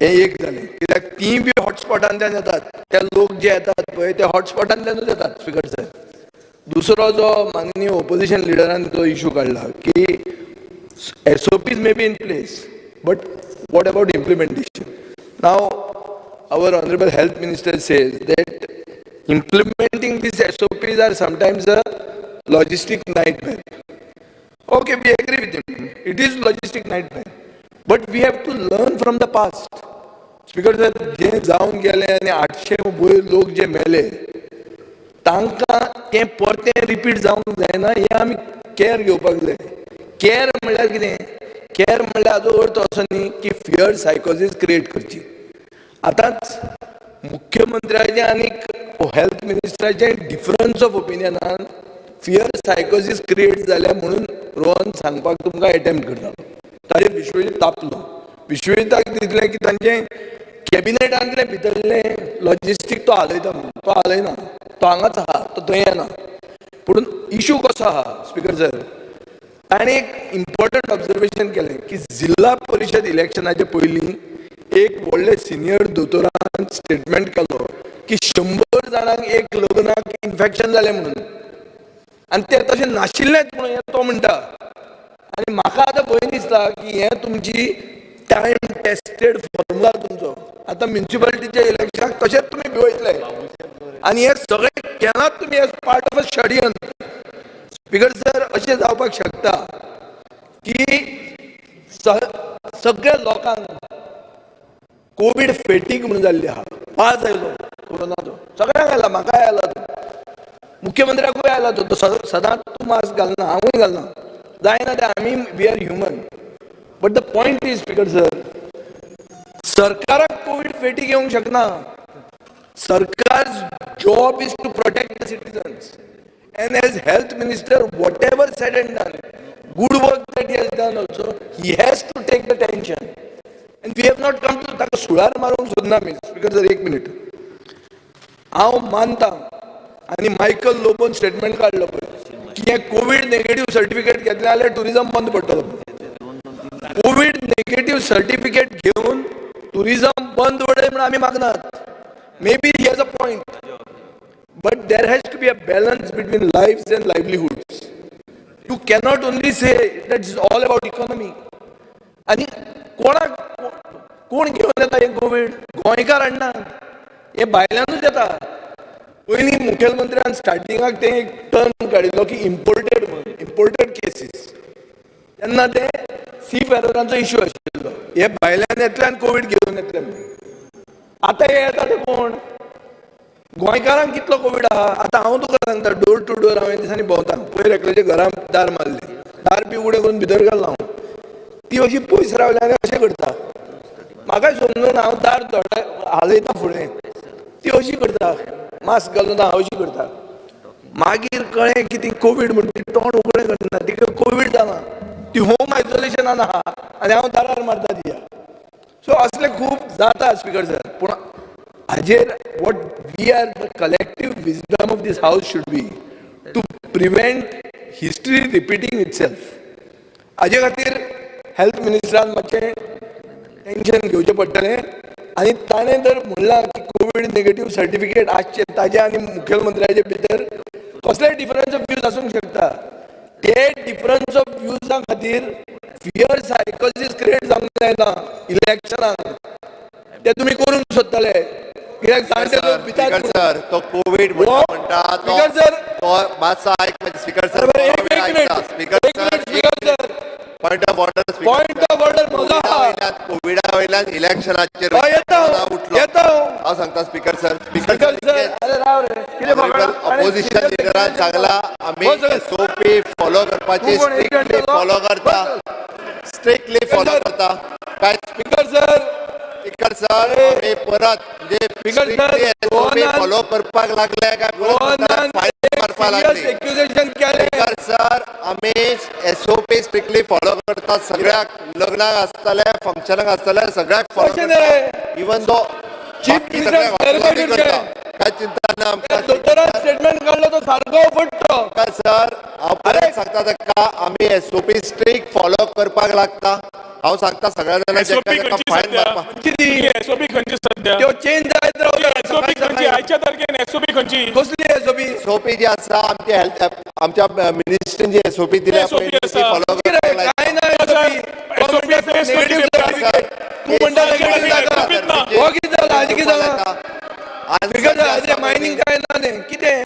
हें एक जालें. कित्याक तीं बी हॉटस्पॉटांतल्यान येतात. ते लोक जे येतात पळय, ते हॉटस्पॉटांतल्यानूच येतात. स्पिकर सर, दुसरो जो माननीय ओपोजिशन लिडरान जो इशू काडला की SOPs may be in place, but what about implementation? Now our honorable health minister says that implementing these SOPs are sometimes a logistic nightmare. Okay, we agree with him. It is logistic nightmare. But we have to learn from the past. Speaker sir, जे जावन गेले आनी 800 वयर लोक जे मेले, तांकां तें परतें repeat जावंक जायना हें आमी केअर घेवपाक जाय. केअर म्हणल्यार कितें? केअर म्हणल्यार हाजो अर्थ असो न्ही की फियर सायकोजीस क्रिएट करची. आतांच मुख्यमंत्र्याचें आनी हेल्थ मिनिस्टराचें डिफरन्स ऑफ ओपिनियनान फियर सायकोजीस क्रिएट जाल्या म्हणून रोहन सांगपाक तुमकां एटेम्प्ट करतालो. ताजेर विश्वजीत तापलो. विश्वजिताक दिसलें की तांचें कॅबिनेटांतलें भितरलें लॉजिस्टीक तो हालयता म्हणून. तो हालयना, तो हांगाच आहा, तो थंय येना. पूण इशू कसो आहा, स्पिकर सर, ताणें एक इम्पॉर्टंट ऑब्जर्वेशन केलें की जिल्हा परिशद इलेक्शनाचे पयलीं एक व्हडले सिनियर दोतोरान स्टेटमेंट केलो की 100 जाणांक एक लग्नाक इन्फेक्शन जालें म्हणून आनी तें तशें नाशिल्लेंच म्हणून हें तो म्हणटा. आनी म्हाका आतां भंय दिसता की हें तुमची टायम टेस्टेड फॉर्मुला तुमचो. आतां म्युन्सिपालिटीच्या इलेक्शनाक तशेंच तुमी भिवयतले आनी हें सगळें केलात तुमी as part of a षडयंत्र. स्पिकर सर, अशें जावपाक शकता की सगळ्या लोकांक कोवीड फेटीग म्हणून जाल्ली आहा. पाज आयलो कोरोनाचो, सगळ्यांक आयला. म्हाकाय आयला तो, मुख्यमंत्र्याकूय आयला तो. तो सदांच तूं मास्क घालना, हांवूय घालना, जायना तें. आमी we are human. But the point is, Speaker sir, सरकाराक कोवीड फेटीग येवंक शकना. सरकार job is to protect the citizens. And as health minister, whatever said and done, good work that he has done also, he has to take the tension. And we have not come to ताका सुळार मारूंक सोदना मी. Speaker sir, एक minute. हांव मानता आनी Michael लोबोन statement काडलो पळय की हें कोवीड नेगेटीव सर्टिफिकेट घेतलें जाल्यार टुरिजम बंद पडटलो. कोवीड नेगेटीव सर्टिफिकेट घेवन टुरिजम बंद पडय म्हणून आमी मागनात. Maybe he has a point, but there has to be a balance between lives and livelihoods. You cannot only say that is all about economy. आनी कोणाक कोण घेवन येता हें कोवीड? गोंयकार हाडनात, हे भायल्यानूच येता. पयलीं मुखेलमंत्र्यान स्टार्टिंगाक तें एक टर्म काडिल्लो की इम्पोर्टेड म्हणून, इम्पोर्टेड केसीस. तेन्ना ते सी फेररांचो इश्यू आशिल्लो, हे भायल्यान येतले आनी कोवीड घेवन येतले म्हणून. आतां हे येता ते कोण? गोंयकारांक कितलो कोवीड आहा? आतां हांव तुका सांगता, डोर टू डोर हांव दिसांनी भोंवता. पयर एकल्याच्या घरान दार मारलें, दार बी उगडें करून भितर गेलो हांव. ती अशी पयस रावली आनी अशें करता. म्हाकाय समजून हांव दार थोडें हालयता फुडें, ती अशी करता, मास्क घालून हांव अशी करता. मागीर कळ्ळें की ती कोवीड म्हण. ती तोंड उगडें करना, तिका कोवीड जाला, ती होम आयसोलेशनान आहा आनी हांव दारार मारता तिया. सो असले खूब जाता स्पीकर सर. पूण हाजेर what we are, the collective wisdom of this house should be to prevent history repeating itself. हाजे खातीर हेल्थ मिनिस्टरान मातशें टेंशन घेवचें पडटलें आनी ताणें जर म्हणलां की कोवीड नेगेटीव सर्टिफिकेट आसचें, ताजे आनी मुखेलमंत्र्याचे भितर कसलेय डिफरन्स ऑफ व्यूज आसूंक शकता. ते डिफरन्स ऑफ व्यूजा खातीर फियर सायकोसिस क्रिएट जावंक जायना इलेक्शनाक. ते तुमी करूंक सोदतले कित्याक जाणटे लोक भितात. स्पीकर सर, तो कोवीड म्हणटा तो स्पीकर सर, तो मातसो आयक स्पीकर सर. एक minute. Speaker. एक minute speaker sir. Point of order. Point of order म्हजो आहा. कोविडा वयल्यान इलेक्शनाचेर हय, येता उठलो. येता. हांव सांगता स्पीकर सर. स्पीकर सर, अरे राव रे, कितें? ऑपोजिशन लिडरान सांगला, आमी एसओपी फॉलो करपाची स्ट्रिक्टली फॉलो करता, स्ट्रिक्टली फॉलो करता काय? Speaker sir. स्पीकर सर, आमी परत म्हणजे स्ट्रिक्टली एसओपी फॉलो करपाक लागले काय परत फायन मारपाक लागली? एक्युजेशन केलें. स्पीकर सर, आमी एसओपी स्ट्रिक्टली फॉलो करतात. सगळ्याक, लग्नाक आसतले, फंक्शनाक आसतले, सगळ्याक फॉलो कशें न्हय? इवन दो चीफ मिनिस्टर करता, काय चिंता ना आमकां. दोतोरान स्टेटमेंट काडलो तो सारको फटतो. सर, हांव परत सांगता ताका, आमी एसओपी स्ट्रिक्ट फॉलो करपाक लागता. हांव सांगता सगळ्या जाणांक फायन मारपाक. एसओपी खंयची सध्या? त्यो चेंज जायत रावता. एसओपी खंयची आयच्या तारखेन? एसओपी खंयची? कसली एसओपी? एसओपी जी आसा, आमची हेल्थ, आमच्या मिनिस्ट्रीन जी एसओपी दिल्या पळय, ती फॉलो करपाक. काय ना एसओपी? तूं म्हणटा नेगेटीव जाता. हो कितें जाला? आनी कितें जाला? हाजें मायनींग काय ना न्ही कितें?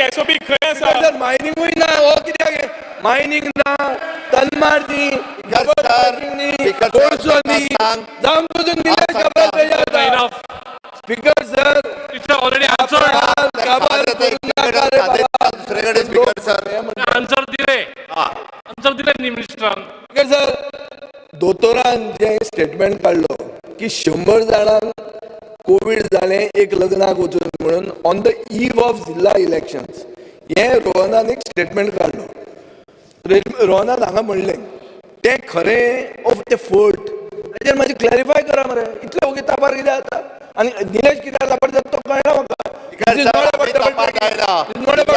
एसओपी खंय आसा? मायनिंगूय ना. हो कित्याक मायनींग ना? तन्मार न्ही, कोळसो न्ही, जावन पसून निलेश काब्राल तेजेर. Speaker sir, It's already answered. दुसरेकडे स्पीकर सर. आन्सर दिले, आन्सर दिले न्ही मिनिस्टरान. स्पीकर सर, दोतोरान जे स्टेटमेंट काडलो की 100 जाणांक कोवीड जालें एक लग्नाक वचून म्हणून, on the eve of जिल्हा इलेक्शन्स, हें रोहनान एक स्टेटमेंट काडलो. रोहनान हांगा म्हणलें तें खरें ऑफ तें फट, ताचेर मातशें क्लॅरिफाय करा मरे. इतले ओगी तापार कितें जाता आनी निलेश कित्याक तापार जाता तो कळना म्हाका.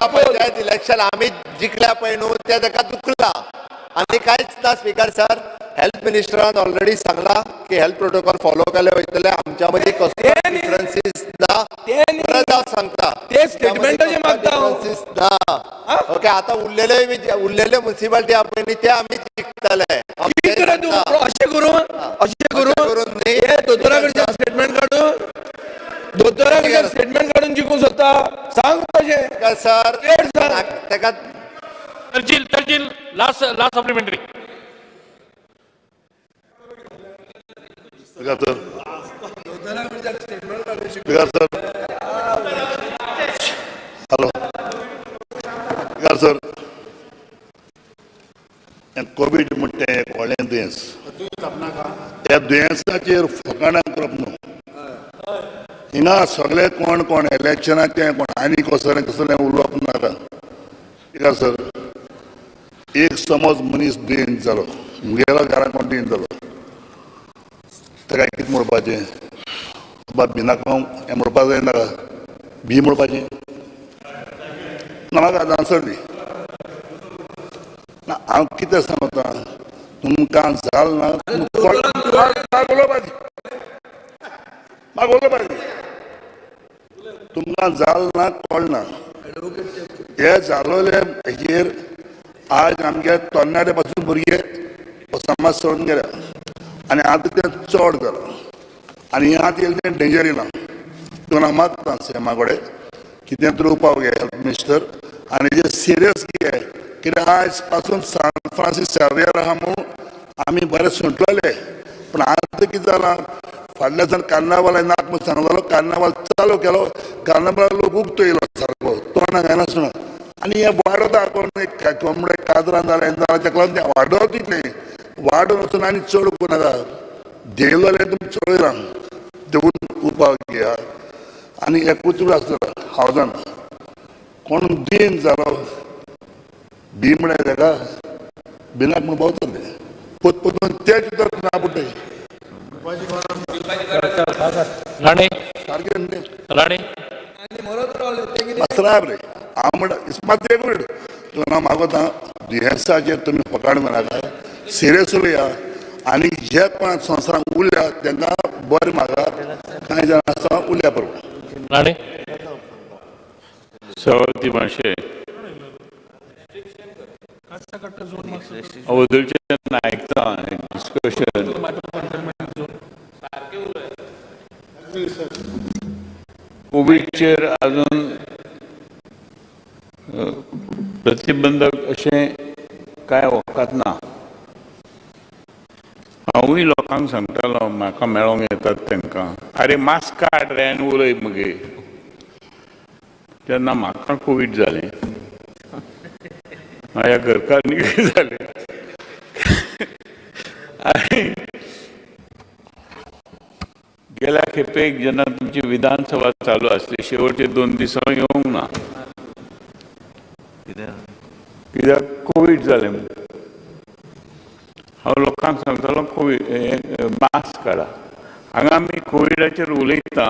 पंचायत इलेक्शन आमी जिखल्या पळय न्हू, तें ताका दुखला आनी कांयच ना. स्पीकर सर, हेल्थ मिनिस्टरान ऑलरेडी सांगला की हेल्थ प्रोटोकॉल फॉलो केले वयतले. आमच्या मदीं कसलो डिफरन्सीस ना. परत हांव सांगता, ते स्टेटमेंटाचे मागता. डिफरन्सीस ना. ओके, आतां उरलेले उरलेले मुन्सिपालिटी आहा पळय न्ही, ते आमी जिखतले. अशें करून, अशें करून हे दोतोरा कडच्यान स्टेटमेंट काडून, दोतोरा कडच्यान स्टेटमेंट काडून जिखूंक सोदता? सांग तशें. सर, ताका Churchill, Churchill, last last supplementary. Speaker sir, speaker sir, hello, speaker sir, हें कोवीड म्हणटा तें एक व्हडलें दुयेंस. ह्या दुयेंसाचेर फकाणां करप न्हू. हिंगा सगळे कोण कोण इलेक्शनाचे कोण आनी कसलें कसलें उलोवप नाका. स्पिकर सर, एक समज मनीस दुयेंत जालो, मुगेलो घरान कोण दुयेंत जालो, ताका कितें म्हणपाचें? बाबा भिनाका, हें म्हणपाक जाय नाका, भी म्हणपाचें ना. म्हाका आन्सर दी ना. हांव कितें सांगता, तुमकां जाल ना, म्हाका उलोवपाची, म्हाका उलोवपाची. तुमकां जाल ना, कळना हे जालोले हेजेर. आज आमगे तरणाटे पासून भुरगे समाज सोडून गेल्या आनी आतां तें चड जालां आनी आतां येयलें तें डेंजर येयलां. देखून हांव मागता सीएमा कडेन कितें तरी उपाय घे हेल्थ मिनिस्टर आनी जे सिरियस घे. कित्याक आयज पासून सान फ्रांसीस सेवियर आहा म्हणून आमी बरे सुटलेले, पूण आतां कितें जालां, फाटल्या दिसान कार्नावाल नाक म्हूण सांगलेलो, कार्नावाल चालू केलो, कार्नावाल लोक उगतो येयलो सारको तोंडाक घायनासतना आनी हें वाडत कोण कोंबडे काजरान जालें हें जालें, तेका लागून तें वाडत इतलें वाडून वचून आनी चड करूं नाका. देयलो जाल्यार तुमी चड येयला, देखून उपाय घेया. आनी एकूच आसता हावजान कोण दुयेंत जालो, भी म्हळ्यार ताका भिनाक म्हूण पावतले पोत पोतून ते सुद्दां ना पडटा. राणे. सारकें न्ही तें? राणे. मातसो रे, हांव म्हणटा मात एक मिनट. तुका हांव मागोता, दुयेंसाचेर तुमी फकाण नाका, सिरियस उलया आनी जे कोण संवसारांत उरल्या तांकां बरें मागा. कांय जाण आसा उरल्या बरोबर. राणे. सभापती मातशें अवदळचें आयकता डिस्कशन. कोवीडचेर अजून प्रतिबंधक अशें कांय वखद ना. हांवूय लोकांक सांगतालो, म्हाका मेळोंक येतात तांकां, आरे मास्क काड रे आनी उलय मगे. तेन्ना म्हाका कोवीड जालें, म्हाज्या घरकान्नीक जालें आनी गेल्या खेपेक जेन्ना तुमची विधानसभा चालू आसली, शेवटचे 2 दीस हांव येवंक ना, कित्याक कोवीड जालें म्हूण. हांव लोकांक सांगतालो कोवीड मास्क काडा. हांगा आमी कोविडाचेर उलयता,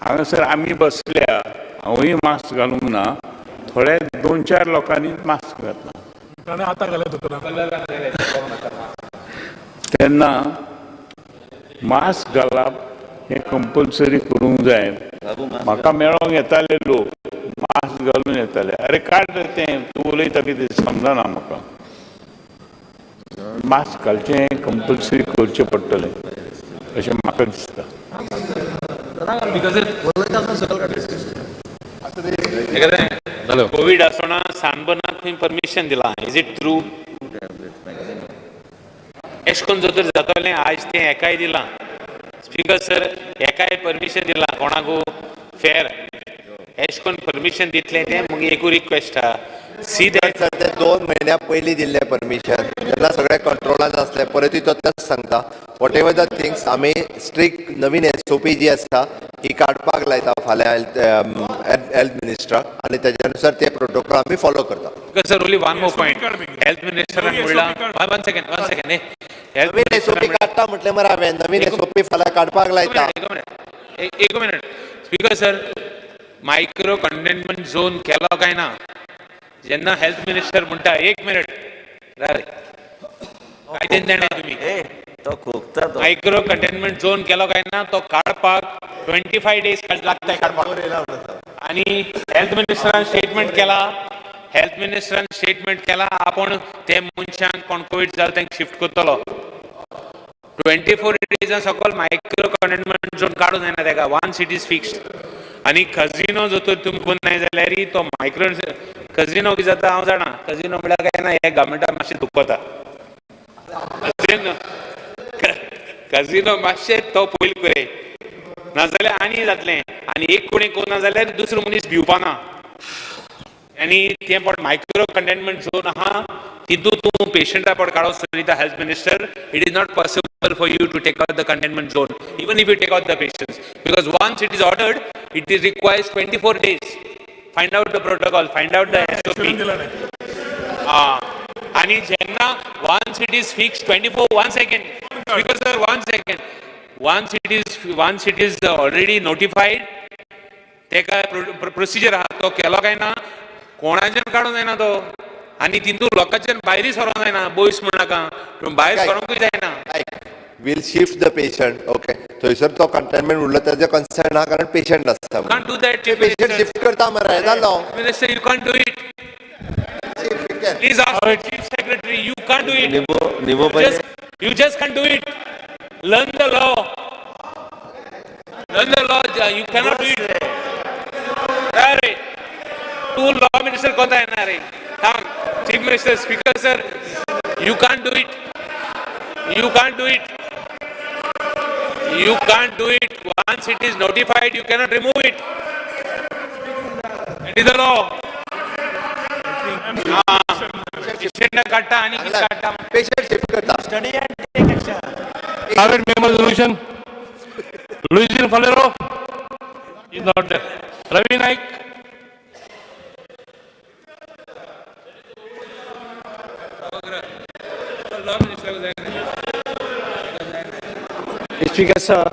हांगासर आमी बसल्या, हांवूय मास्क घालूंक ना, थोड्या 2-4 लोकांनी मास्क घातला. आतां घाले दोतोरान. तेन्ना मास्क घालप हें कंपल्सरी करूंक जाय. म्हाका मेळोंक येताले लोक मास्क घालून येताले, अरे काड रे तें, तूं उलयता कितें समजना म्हाका. मास्क घालचें कंपल्सरी करचें पडटलें अशें म्हाका दिसता. कोवीड आसतना सानबर्नाक खंय परमिशन दिलां, is it true? एशें करून जर जातलें, आयज तें एकाय दिलां स्पिकर सर, एकाय परमिशन दिलां कोणाकू फेर, एशें करून परमिशन दितलें तें मागीर एकू रिक्वेस्ट आहा. सी that sir, ते 2 म्हयन्या पयलीं दिल्लें परमिशन, जेन्ना सगळें कंट्रोलान आसलें. परतूय तो तेंच सांगता, what ever the things आमी स्ट्रिक्ट नवीन एसओपी जी आसा ही काडपाक लायता फाल्यां हेल्थ मिनिस्टराक आनी तेज्या नुसार ते प्रोटोकॉल आमी फॉलो करता. Sir, only one more point. Health मिनिस्टरान म्हणलां, one second, one second. Health नवीन एसओपी काडटा म्हटलें मरे हांवें, नवीन एसओपी फाल्यां काडपाक लायता. एक minute speaker sir, micro containment zone केलो काय ना? जेन्ना हेल्थ मिनिस्टर म्हणटा, एक मिनिट रे, काय जाणा तुमी, मायक्रो कंटेनमेंट झोन केलो काय ना, तो काडपाक 25 डेज लागता काडपाक. आनी हेल्थ मिनिस्टरान स्टेटमेंट केला, हेल्थ मिनिस्टरान स्टेटमेंट केला, आपूण ते मनशांक कोण कोवीड जालो तांकां शिफ्ट करतलो. 24 डेजान सकयल मायक्रो कंटेनमेंट झोन काडूं जायना तेका, वन सीट is fixed. आनी कजिनो जर तर तुमी करूं जाल्यार तो मायक्रो कजिनो कितें जाता हांव जाणा, कजिनो म्हळ्यार काय ना, हे गव्हर्मेंटाक मातशें दुखता. कजिनो मातशें तो पयलीं पळय, नाजाल्यार आनी जातलें. आनी एक कोणी करूं ना जाल्यार दुसरो मनीस भिवपाना. आनी तें पण मायक्रो कंटेनमेंट झोन आहा, तितूंत तूं पेशंटा पड काडूंक सोदिता health minister, it is not possible. possible for you to take out the containment zone, even if you take out the patients. Because once it is ordered, it is requires 24 days. Find out the protocol, find out the SOP. आणि जेन्ना once it is fixed 24, one second, because sir, one second, once it is already notified, तेका procedure आहा, तो केलो काय ना, कोणाच्यान काडूंक जायना तो आनी तितून लोकांच्यान भायरय सरोंक जायना. पयस म्हण नाका, पूण भायर सरोंकूय जायना. We'll shift the patient, okay? थंयसर तो कंटेनमेंट उरलो, ताजें कन्सर्न आहा, कारण पेशंट आसता. Can't do that. Patient shift करता मरे, जालो. Minister, you can't do it. Please ask the Chief Secretary, you can't do it. निवो निवो. You just can't do it. Learn the law. Learn the law. You cannot do it. अरे, तू law minister कोणता येणार रे? सांग. Chief minister, speaker sir, you can't do it. You can't do it. You can't do it. Once it is notified, you cannot remove it. It is the law. Patient काडटा आनी कितें काडटा? Patient shift करता. Study and take action. Private member resolution. Luizinho Faleiro is not there. Ravi Naik. Law minister. Speaker, sir,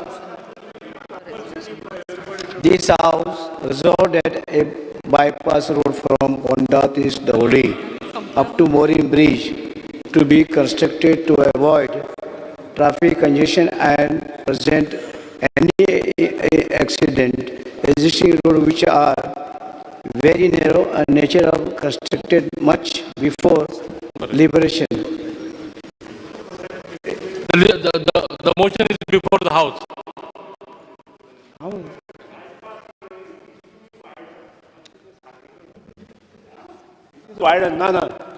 this house resolved that a bypass road from Ponda to Dauli up to Morim Bridge to be constructed to avoid traffic congestion and prevent any accident. Existing road, which are very narrow and nature of constructed much before liberation. The motion is before the house. How? Widen, ना.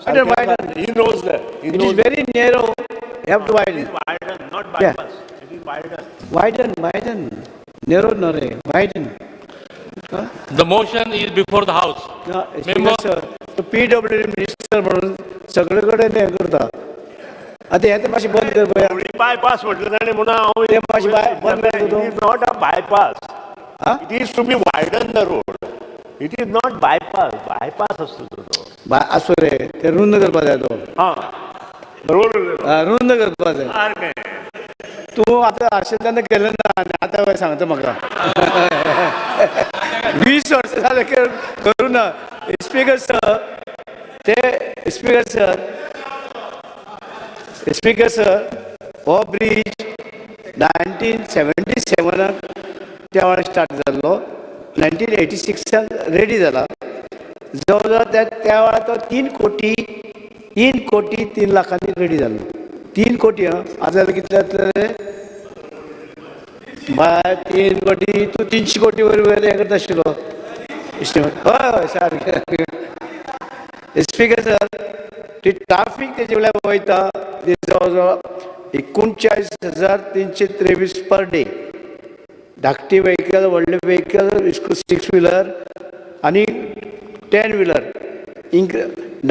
Widen, widen. He knows that. He It is knows. Very narrow. You have to widen. It is widen, not Yeah. bypass. It is widen. Widen, widen. Narrow, no, re. Widen. Huh? The motion is before the house. No, Member. Speaker sir, तो PWD minister म्हणून सगळे कडेन हें करता. आतां हें तर मातशें बंद कर पळोवया. बायपास म्हटलं ताणें म्हणून हांव ते मातशें बंद कर तूं. It is not a bypass. Huh? It is to be widen the road. It is not bypass. Bypass आसतो तो. आसूं रे, ते रुंद करपा जाय तो. हां, बरोबर उलयलो. आं, रुंद करपा जाय. सारकें. तूं आतां आशिल्ले तेन्ना केलें ना आनी आतां काय सांगता म्हाका. 20 वर्सां जालें करूं ना. स्पीकर सर, ते स्पीकर सर, स्पीकर सर, हो ब्रीज 1977 त्या वेळार स्टार्ट जाल्लो, 1986 सान रेडी जाला. जवळ जवळ त्या वेळार तो 3 कोटी, 3 कोटी 3 लाखांनी रेडी जाल्लो. 3 कोटी. आं, आतां जाल्यार कितले जातले रे बाय? 3 कोटी, तूं 300 कोटी वयर हें करता आशिल्लो एस्टिमेट. हय हय, सारकें. स्पीकर सर, ती ट्राफीक तेजे वयल्यान वयता ती जवळ जवळ 39,323 पर डे. धाकटी व्हेकल, व्हडले व्हेकल, सिक्स व्हिलर आनी 10 wheeler,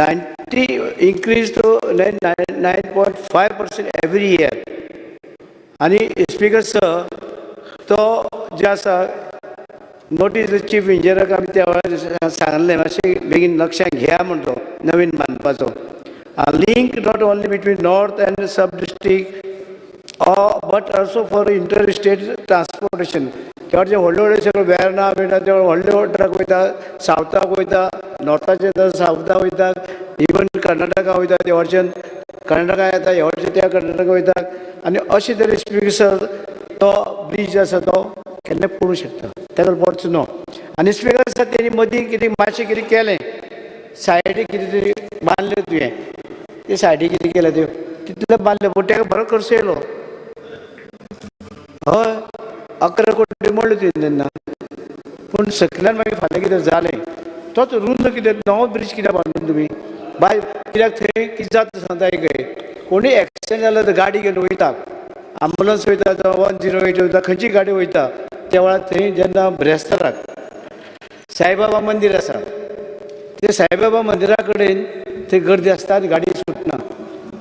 90 increase to 9.5% every year. आनी स्पीकर सर, तो जे आसा नोटीस, चीफ इंजिनियराक आमी त्या वेळार सांगलें, मातशें बेगीन लक्षात घेया म्हण, तो नवीन बांदपाचो link not only between north and sub district but also for inter state transportation. तेव्हा जे व्हडले व्हडले सगळे वेर्ना बिर्ना, ते व्हडले व्हडले ट्रक वयता, सावथाक वयता, नॉर्थाचे तर सावथाक वयता, इवन कर्नाटका वयता. ते वटच्यान कर्नाटका येता, हे वटच्यान त्या कर्नाटका वयता. आनी अशें तरेन स्पीकर सर, तो ब्रीज आसा तो केन्नाय पडूंक शकता, ताका पडचो न्हू. आनी स्पीकर सर, तेणी मदीं कितें मातशें कितें केलें, सायडीक कितें तरी बांदलें तुवें, ते सायडीक कितें केलें त्यो तितलें बांदलें, पूण ताका बरो खर्च येयलो. हय, 11 कोटी मोडले तुवें तेन्ना, पूण सकल्यान मागीर फाल्यां कितें जालें, तोच रुंद कितें नवो ब्रीज कित्याक बांदून तुमी बाय? कित्याक थंय कितें जाता सांगता एक, कोणूय एक्सिडंट जालो तर गाडी घेवन वयता, आंबुलन्स वयता, जावं 108 वयता, खंयची गाडी वयता, त्या वेळार थंय जेन्ना ब्रेस्ताराक साईबाबा मंदीर आसा, ते साईबाबा मंदिरा कडेन थंय गर्दी आसता आनी गाडी सुटना.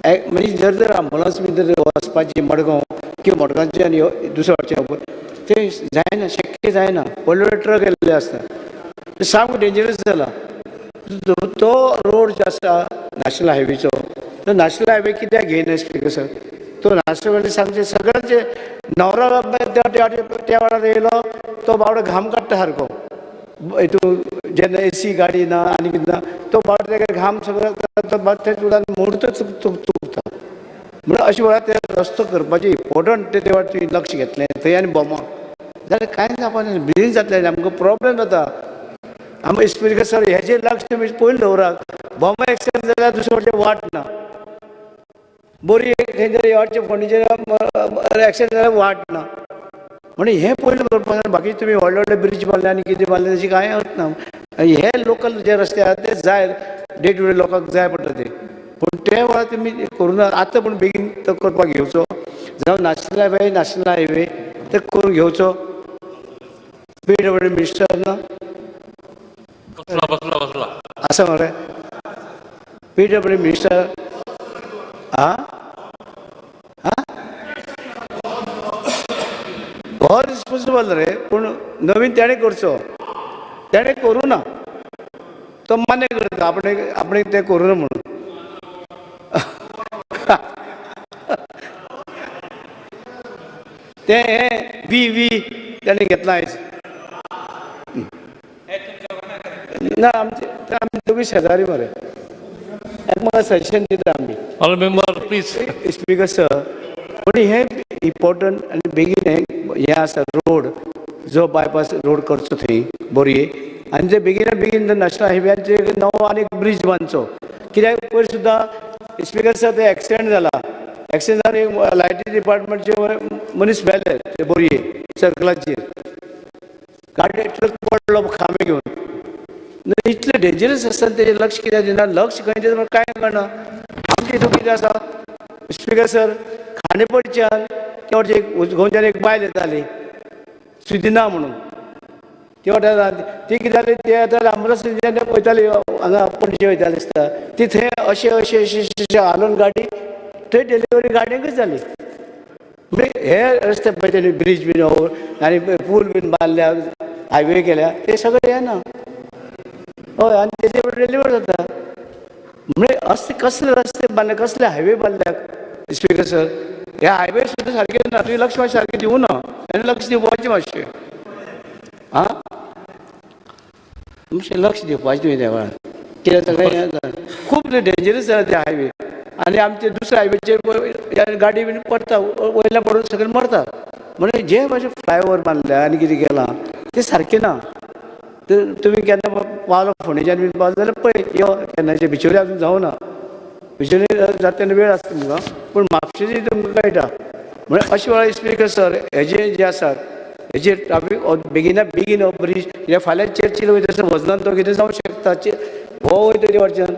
म्हणजे जर जर आंबुलन्स बी जर वचपाची मडगांव किंवा मडगांवचे आनी दुसऱ्या वटच्यान तें जायना, शक्य जायना. व्हडले व्हडले ट्रक येयल्ले आसता, तें सामकें डेंजरस जाला. तो रोड जो आसा नॅशनल हायवेचो, तो नॅशनल हायवे कित्याक घेयना स्पिकर सर? तो नॅशनल हायवे सामकें सगळ्यांचे नवरा त्या वेळार येयलो तो बावडो घाम काडटा सारको, हितून जेन्ना एसी गाडी ना आनी कितें ना, तो बावडो तेका घाम सगळो तो तेच उदान मुहूर्त चुकता. म्हणून अशें वेळार ते रस्तो करपाचें इम्पोर्टंट ते वेळार तुवें लक्ष घेतलें थंय आनी बोमा जाल्यार कांय जावपा ना, बेगीन जातलें, आमकां प्रोब्लेम जाता. आमी स्पिकर सर हेजेर लक्ष तुमी पयलीं दवरात. बोमा एक्सिडंट जाल्यार दुसरे वटेन वाट ना, बोरी खंय तरी वाटचे फोंडेचेर एक्सिडंट जाल्यार वाट ना. म्हणून हें पयलीं करपाक जाय. बाकी तुमी व्हडले व्हडले ब्रिज बांदले आनी कितें बांदलें तशें कांय ना. हे लोकल जे रस्ते आसात ते जाय, डे टू डे लोकांक जाय पडटा ते, पूण ते वेळार तुमी करूं ना. आतां पूण बेगीन तो करपाक घेवचो, जावं नॅशनल हायवे, नॅशनल हायवे ते करून घेवचो. पीडब्ल्यूडी मिनिस्टर ना बसला बसला बसला आसा मरे पीडब्ल्यूडी मिनिस्टर. आं हो रिस्पोन्सिबल रे, पूण नवीन तेणें करचो, तेणें करूं ना, तो मान्य करता आपणे आपणे तें करूं ना म्हणून. तें हें वी वी तेणें घेतलां आयज ना. आमचे आमी दोगूय शेजारी मरे, एकमेकांक सजेशन दिता आमी. All member please. Speaker sir, पूण हें इम्पोर्टंट आनी बेगीन हें आसा रोड जो बायपास रोड करचो थंय बोरये, आनी ते बेगिना बेगीन नॅशनल हायव्याचेर नवो आनी एक ब्रिज बांदचो. कित्याक पयर सुद्दां स्पिकर सर ते एक्सिडंट जाला, एक्सिडंट जावन लायटी डिपार्टमेंटचे मनीस मेले ते बोरये सर्कलाचेर, गाडी ट्रक पडलो खांबे घेवन. इतलें डेंजरस आसता तेजेर लक्ष कित्याक दिना, लक्ष खंय दिता कांय कळना. आमचे हितून कितें आसा स्पिकर सर, खांडेपरच्यान ते वटेन एक उजगोंच्यान एक बायल येताली सुदिना म्हणून, ती वाटेन ती कितें जाली, ती येताली आंबुलन्स वयताली हांगा पणजे वयताली दिसता, ती थंय अशें अशें अशें अशें हालोवन गाडी थंय डिलिव्हरी गाडयेकच जाली. म्हणजे हे रस्ते पळय तेणी ब्रीज बीन आनी पूल बीन बांदल्या, हायवे केल्या, ते सगळे येना. हय, आनी तेजे डिलिव्हर जाता. म्हणजे असले कसले रस्ते बांदले, कसले हायवे बांदल्या स्पिकर सर. हे हायवे सुद्दां सारके ना, तुवें लक्ष मातशें सारकें दिवं ना, आनी लक्ष दिवपाचें मातशें. आं मातशें लक्ष दिवपाचें तुवें त्या वेळार, कित्याक सगळें खूब डेंजरस जाला ते हायवे. आनी आमचे दुसऱ्या हायवेचेर गाडी बीन पडटा, वयल्यान पडून सगळे मरता. म्हणजे जे मातशें फ्लायओवर बांदल्या आनी कितें केलां तें सारकें ना. तुमी केन्ना पावलो फोंडेच्यान बीन पावलो जाल्यार पळय यो केन्नाचे बिचोले अजून जावं ना, बिचोले जाता तेन्ना वेळ आसता तुमकां, पूण म्हापशेचे तुमकां कळटा. म्हणल्यार अशें वेळार स्पिकर सर हेजे जे आसात हेजेर ट्राफीक बेगिना बेगीन हो ब्रीज, कित्याक फाल्यां चर्चील वयता आसतना वजनान तो कितें जावं शकता, हो वयता ते वटच्यान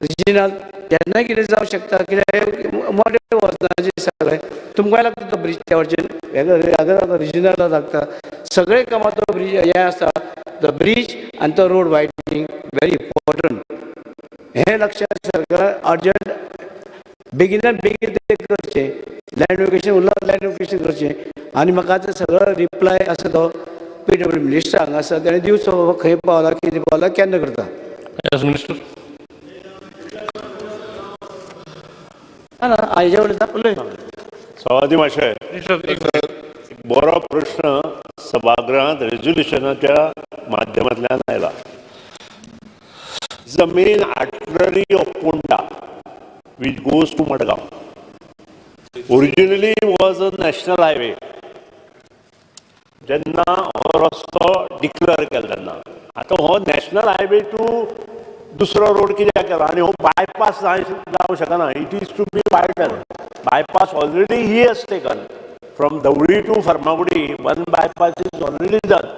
रिजिनाल तेन्नाय कितें जावं शकता, कित्याक मोठे वजनाचे सगळें तुमकांय लागता तो ब्रीज त्या वटच्यान, हांगा रिजिनाला लागता सगळे कामां तो ब्रीज हें आसा. तो ब्रीज आनी तो रोड वायडनींग व्हेरी इम्पोर्टंट, हें लक्षात सरकारान अर्जंट बेगिनात बेगीन तें करचें. लँड एक्विजिशन उरलां, लँड एक्विजिशन करचें. आनी म्हाका आतां सगळो रिप्लाय आसा तो पीडब्ल्यू मिनिस्टर हांगा आसा तेणें दिवचो, बाबा खंय पावला कितें पावला केन्ना करता. मिनिस्टर ना हाजे उलयता उलय. सभापती माशे, बरो प्रश्न सभागृहांत रेजोल्युशनाच्या माध्यमांतल्यान आयला. The main artery of Ponda which goes to Madgaon originally was a national highway. जेन्ना हो रस्तो डिक्लेअर केलो तेन्ना, आतां हो नॅशनल हायवे टू दुसरो रोड कित्याक केला आनी हो बायपास जावंक शकना. It is to be widen. Bypass already he has taken from Dhawali to Farmagudi. One bypass is already done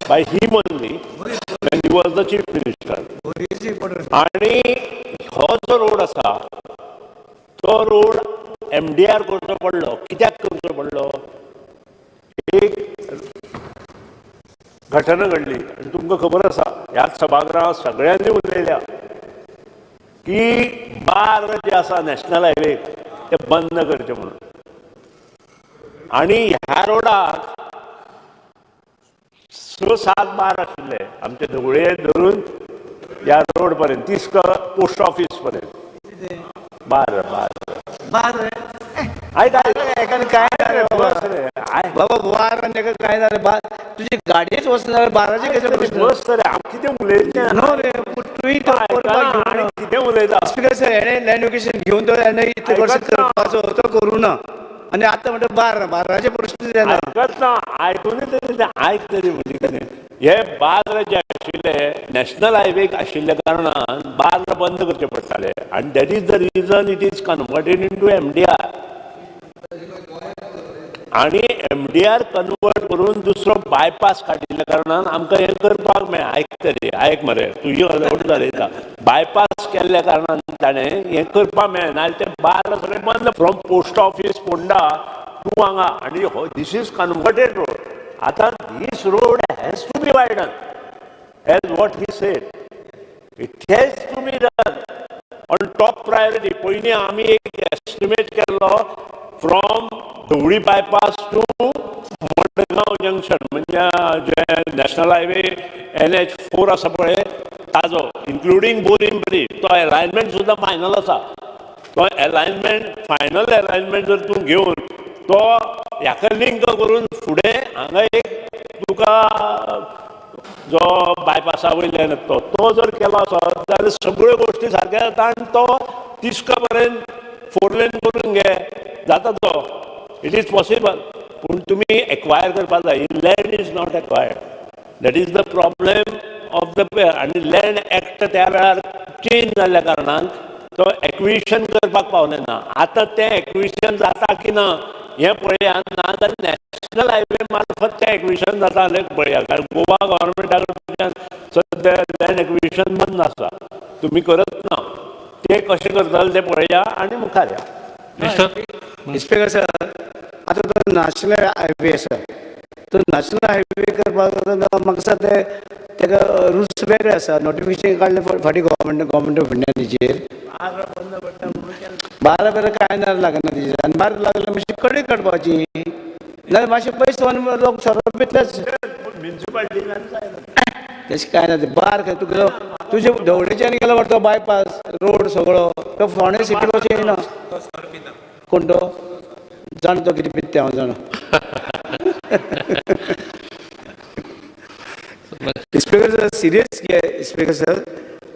by him only when he was the chief minister. आनी हो जो रोड आसा तो रोड एमडीआर करचो पडलो. कित्याक करचो पडलो? एक घटना घडली आनी तुमकां खबर आसा, ह्याच सभागृहांत सगळ्यांनी उलयल्या की बार जे आसा नॅशनल हायवे ते बंद करचे म्हणून. आनी ह्या रोडाक 6-7 बार आशिल्ले आमचे धवळे धरून ह्या रोड पर्यंत तिस्क पोस्ट ऑफिस पर्यंत बार बार बार आयक काय बाबा बार आनी एका काय ना रे बार तुजी गाडयेच वचना जाल्यार बाराचे कशें प्रश्न बस रे हांव कितें उलयता नो रे तुवें कितें उलयता स्पीकर सर हेणें लँड एक्विजिशन घेवन तो हेणें इतले वर्सां करपाचो तो करूं ना आनी आतां म्हणटा बार बाराचे प्रश्न जायना. आयकत ना आयकूनय तरी आयक तरी म्हणजे कितें हे बार जे आशिल्ले नॅशनल हायवेक आशिल्ल्या कारणान बार बंद करचे पडटाले आनी that is the reason it is converted into MDR. आनी MDR convert करून दुसरो बायपास काडिल्ल्या कारणान आमकां हें करपाक मेळ्ळें. आयक तरी आयक मरे तुजी अलावड जालयता बायपास केल्ल्या कारणान ताणें हें करपाक मेळ्ळें नाजाल्यार ते बार सगळें बंद from post office Ponda to हांगा. आनी हो this is converted road. आतां this road has to be widen as what he said it has to be done on top priority. पयलीं आमी एक एस्टिमेट केल्लो from Dhawali bypass to Madgaon junction म्हणजे जे national highway NH4 आसा पळय ताजो including Borim bridge तो एलायनमेंट सुद्दां फायनल आसा. तो एलायनमेंट फायनल एलायनमेंट जर तूं घेवन तो ह्याका लिंक करून फुडें हांगा एक तुका जो बायपासा वयल्यान तो तो जर केलो आसत जाल्यार सगळ्यो गोश्टी सारक्यो जाता आनी तो तिस्का पर्यंत 4 लेन करून घे जाता तो. It is possible पूण तुमी एक्वायर करपाक जाय. Land is not acquired that is the problem of the. आनी लँड एक्ट त्या वेळार चेंज जाल्ल्या कारणान तो एक्विजिशन करपाक पावलें ना. आतां तें एक्विजिशन जाता की ना हें पळया ना जाल्यार नॅशनल हायवे मार्फत तें एक्विजिशन जाता जाल्यार पळया कारण गोवा गव्हर्मेंटा कडल्यान सद्या लँड एक्विजिशन बंद आसा तुमी करत ना ते कशें करतले तें पळया आनी मुखार या. स्पीकर सर आतां तो नॅशनल हायवे आसा तो नॅशनल हायवे करपाक म्हाका दिसता ते ताका रुल्स वेगळे आसा. नोटिफिकेशन काडलें फाटीं गव्हर्मेंट ऑफ इंडिया तेजेर बारा बेरा कांय ना लागना तेजेर आनी बारा लागल्यार मातशी कडेक काडपाची नाल्यार मातशें पयस वचून लोक सोरो पितलेच. तशें कांय ना ते बार खंय तुका तुजे धवळेच्यान गेलो मरे तो बायपास रोड सगळो तो फोंडें सिटी वचून येयना. कोण तो जाण तो कितें पिता हांव जाणा. स्पीकर सर सिरियस घे. स्पीकर सर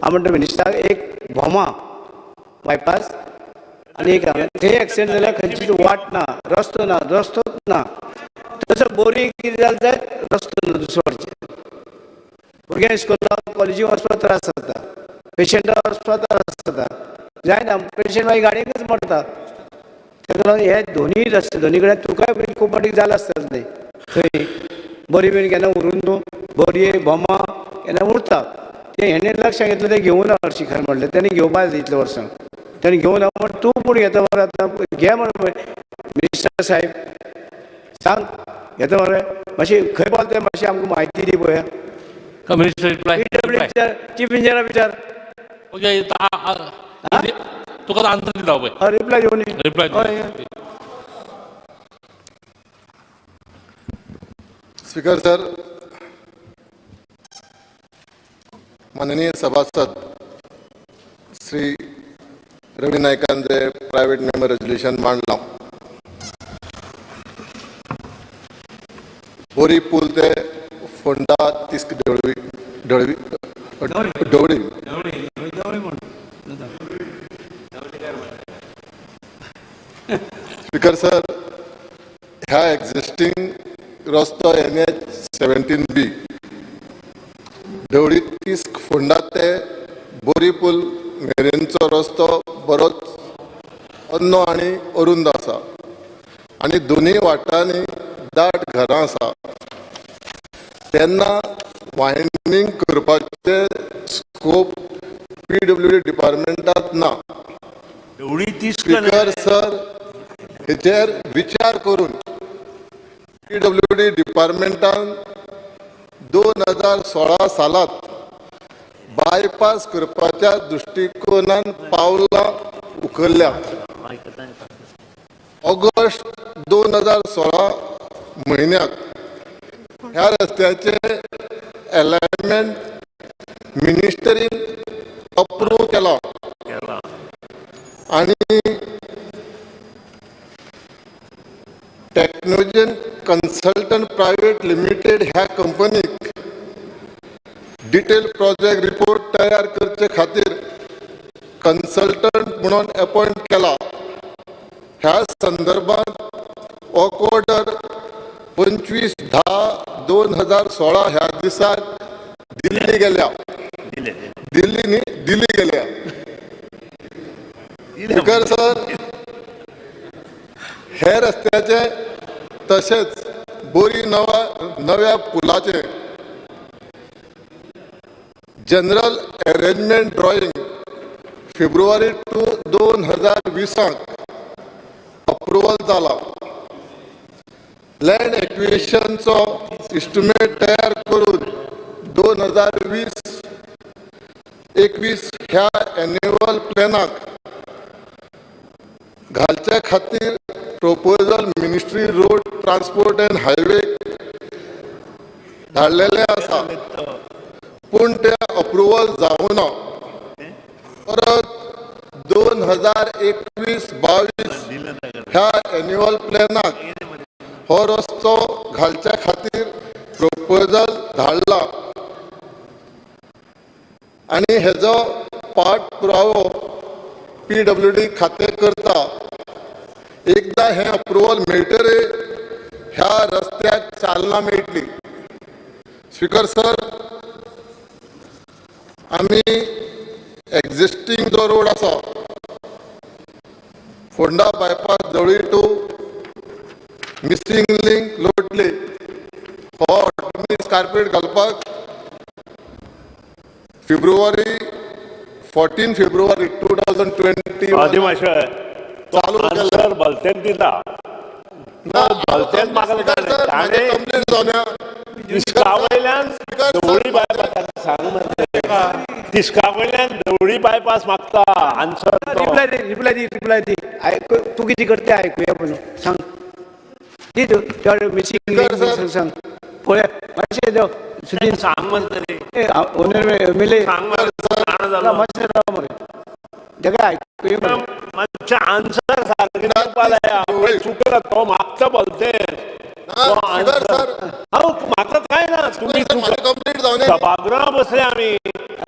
हांव म्हणटा मिनिस्टराक एक भोमा बायपास आनी एक थंय एक्सिडेंट जाल्यार खंयचीच वाट ना रस्तो ना रस्तोच ना. तसो बोरी कितें जालें जायत रस्तो ना दुसरो वटच्यान भुरग्यांक इस्कोलाक कॉलेजीक वचपाक त्रास जाता पेशंटाक वचपाक त्रास जाता जायना पेशंट मागीर गाडयेकच मरता. ताका लागून हे दोनूय रस्ते दोनी कडेन तुकाय बीन खूब फावटी जालां आसतलें थंय बोरी बीन केन्ना उरून तूं बोरये भोमा केन्ना उरता तें हेणें लक्षां घेतलें तें घेवना हरशीं खरें म्हणलें तेणें घेवपाक जाय इतल्या वर्सां तेणें घेवना म्हण तूं पूण घेता मरे आतां घे मरे मिनिस्टर साहेब सांग घेता मरे मातशी खंय पावता तें मातशी आमकां म्हायती दी पळोवया. चीफ इंजिनियर विचार ओके तुका आन्सर दिता पळय रिप्लाय दिवनी. रिप्लाय. स्पीकर सर माननीय सभासद श्री रवी नायकान जे प्रायवेट मेंबर रेजोल्युशन मांडलां बोरी पूल ते फोंडा तिस्क ढवळी ढवळी ढवळी स्पीकर सर ह्या एक्झिस्टींग रस्तो NH 17B Dhawali Tisk Ponda ते बोरी पूल मेरेनचो रस्तो बरोच अन्नो आनी अरुंद आसा आनी दोनूय वाटांनी दाट घरां आसा तेन्ना वायंडींग करपाचे स्कोप PWD डिपार्टमेंटात ना. स्पीकर सर हेचेर विचार करून PWD डिपार्टमेंटान 2016 सालात बायपास करपाच्या दृश्टिकोनान पावलां उखल्ल्यात. ऑगस्ट 2016 म्हयन्याक ह्या रस्त्याचे एलायनमेंट मिनिस्टरीन अप्रूव केला आनी टेक्नोजन कन्सल्टंट प्रायव्हेट लिमिटेड ह्या कंपनीक डिटेल प्रोजेक्ट रिपोर्ट तयार करचे खातीर कन्सल्टंट म्हणून अपॉयंट केला. ह्या संदर्भात वर्क ऑर्डर 25/10/2016 ह्या दिसाक दिल्ली गेल्या, दिल्ली न्ही, दिल्ली गेल्या. स्पीकर सर, हे रस्त्याचे तशेंच बोरी नव्या पुलाचे जनरल अरेंजमेंट ड्रॉइंग फेब्रुवारी 2020 अप्रुवल जाला. लँड एक्विशनचो इस्टिमेट तयार करून 2020-21 ह्या एन्युअल प्लॅनाक घालच्या खातीर proposal ministry road transport and highway धाडलेले आसा, पूण ते अप्रुवल जावना. परत 2021-22 ह्या एन्युअल प्लॅनाक हो रस्तो घालच्या खातीर प्रपोजल धाडला आनी हेजो पाठ पुरावो PWD खातें करता. एकदां हें अप्रुवल मेळटरे ह्या रस्त्याक चालना मेळटली. स्पीकर सर, आमी एक्झिस्टींग जो रोड आसा Ponda bypass Dhavalim to missing link Lotli हो हॉटमिक्स कार्पेट घालपाक फेब्रुवारी 14 फेब्रुवारी 2020 आदिमाशय चालू केला. आन्सर भलतेच दिता. ना, भलतेच मागलें. स्पीकर सर, म्हाजें कंप्लेन जावना. तिस्का वयल्यान धवळी बायपास सांग मरे, तिस्का वयल्यान धवळी बायपास मागता आन्सर. रिप्लाय दी, रिप्लाय दी, रिप्लाय दी. आयकू तूं कितें करता तें आयकुया पळय. सांग दी तूं मिसींग सर. सांग पळया मातशें देव सुदीन. सांग मरे तरी. ओनर एम एल ए सांग मरे, जाणा जालो. मातशें राव मरे, तेका आयकुया मरे. मातशें आन्सर सारकें दिवपा जाय. चुकला तो मागता भलतें. स्पीकर सर, हांव म्हाका कांय ना, तुमी म्हाजें कंप्लीट जावना. सभागृहां बसले आमी,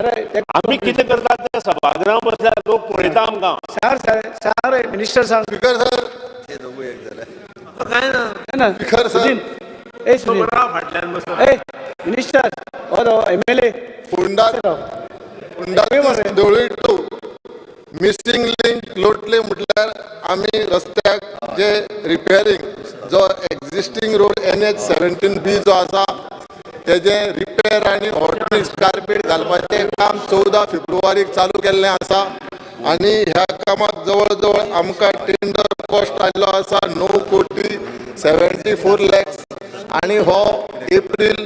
अरे आमी कितें करतात ते सभागृहां बसल्या लोक पळयता आमकां. सांग सांग सांग रे मिनिस्टर सांग. स्पीकर सर, काय ना. ना स्पीकर सर. सुदीन, ए सुदीन, फाटल्यान बसला. ए मिनिस्टर हो M L A. Ponda Ponda Dhavalim to missing link Lotli म्हटल्यार आमी रस्त्याक जे रिपेरींग जो एक्झिस्टींग रोड NH 17B जो आसा तेजें रिपेर आनी हॉटमिक्स कार्पेट घालपाचें काम 14 फेब्रुवारीक चालू केल्लें आसा आनी ह्या कामाक जवळ जवळ आमकां टेंडर कॉस्ट आयिल्लो आसा 9 कोटी 74 लॅक्स आनी हो एप्रील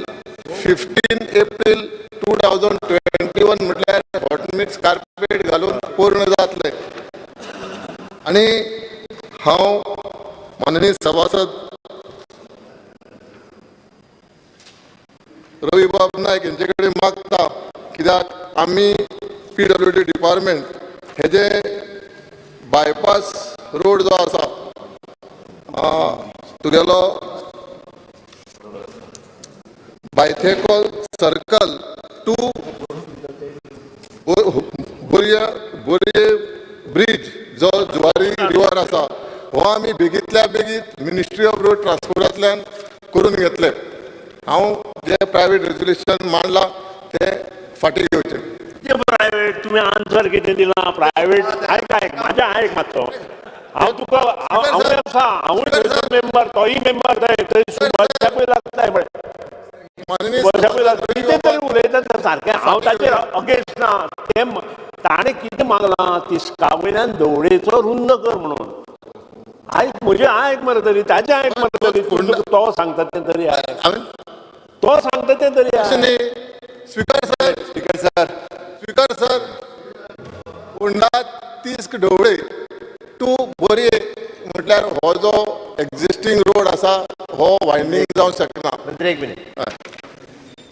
15 एप्रील 2021 म्हटल्यार हॉटमिक्स कार्पेट घालून पूर्ण जातलें. आनी हांव माननीय सभासद रवी बाब नायक हेंचे कडेन मागता, कित्याक आमी PWD department हेजे बायपास रोड जो आसा तुगेलो बायथेकॉल सर्कल टू बोरये बोरये ब्रीज जो जुवारी रिवर आसा हो आमी बेगीतल्या बेगीत मिनिस्ट्री ऑफ रोड ट्रान्सपोर्टांतल्यान करून घेतले. हांव जे प्रायवेट रेजोल्युशन मांडला ते फाटीं घेवचे. प्रायवेट तुमी आन्सर कितें दिलां प्रायवेट? आयक आयक म्हाजें आयक मातसो. हांव तुका हांव आसा, हांवूय मेंबर, तोय मेंबर, थंय थंय सुभाषाकूय लागताय पळय, सुभाषाकूय लागता. कितें तरी उलयता तर सारकें. हांव ताचेर अगेन्स्ट ना. तें ताणें कितें मागलां, तिस्का वयल्यान धवळेचो रुंद कर म्हणून. आयक म्हजें आयक मरे तरी, ताजें आयक मरे तरी. तो सांगता तें तरी आयक, तो सांगता तें तरी आयक. Speaker sir, speaker sir, Tisk Dhavali to Borim म्हटल्यार हो जो एक्झिस्टींग रोड आसा हो वायडनींग जावंक शकना. मंत्री, एक मिनिट.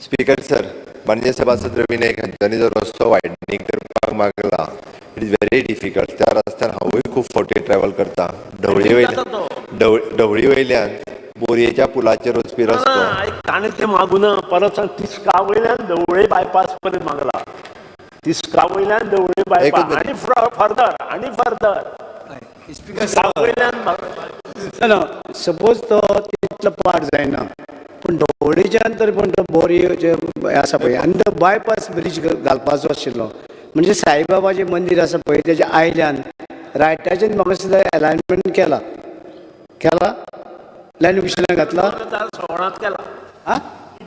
स्पीकर सर, माननीय सभासद रवी नायक हांच्यांनी जो रस्तो वायडनींग करपाक मागला, it is very difficult. त्या रस्त्यान हांवूय खूब फावटी ट्रॅवल करता. ढवळी वयल्यान, ढवळी वयल्यान बोरयेच्या पुलाचेर वचपी रस्तो. आयक, ताणें तें मागूना. परत सांग. तिस्का वयल्यान ढवळे बायपास पर्यंत मागला. तिस्का वयल्यान ढवळे बायपास एकूच आनी फर्दर आनी फर्दर वयल्यान. ना, सपोज तो तितलो पार्ट जायना, पूण ढवळीच्यान तरी पूण तो बोरये आसा पळय आनी तो बायपास ब्रीज घालपाचो आशिल्लो. म्हणजे साईबाबाचें मंदीर आसा पळय, तेज्या आयल्यान रायटाच्यान म्हाका दिसता एलायनमेंट केला. केला, लँड मिशनाक घातला. 2016त केला. आं.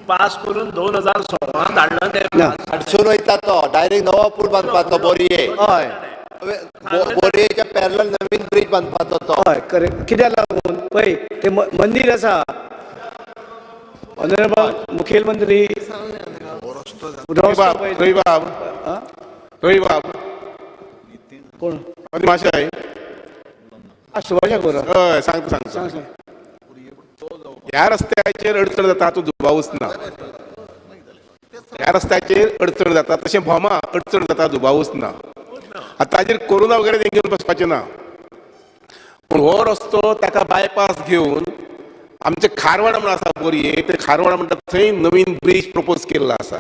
पास करून 2016 धाडला ते. ना. हाडसून वयता तो डायरेक्ट नवो पूल बांदपाचो बोरये. हय. बोरयेच्या पॅरलल नवीन ब्रीज बांदपाचो तो. हय, करेक्ट. कित्याक लागून पळय ते मंदीर आसा, ऑनरेबल मुखेलमंत्री. रवी बाब, रवी बाब, रवी बाब. कोण? माशा. सुभाषा गोरा. हय, सांगता, सांगता. सांग, सांग. ह्या रस्त्याचेर अडचण जाता हातूंत दुबावूच ना. ह्या रस्त्याचेर अडचण जाता, तशें भोमा अडचण जाता, दुबावूच ना. आतां ताजेर कोरोना वगैरे तें घेवन बसपाचें ना, पूण हो रस्तो ताका बायपास घेवन आमचें खारवाड म्हण आसा बोरये, ते खारवाड म्हणटा थंय नवीन ब्रीज प्रपोज केल्लो आसा.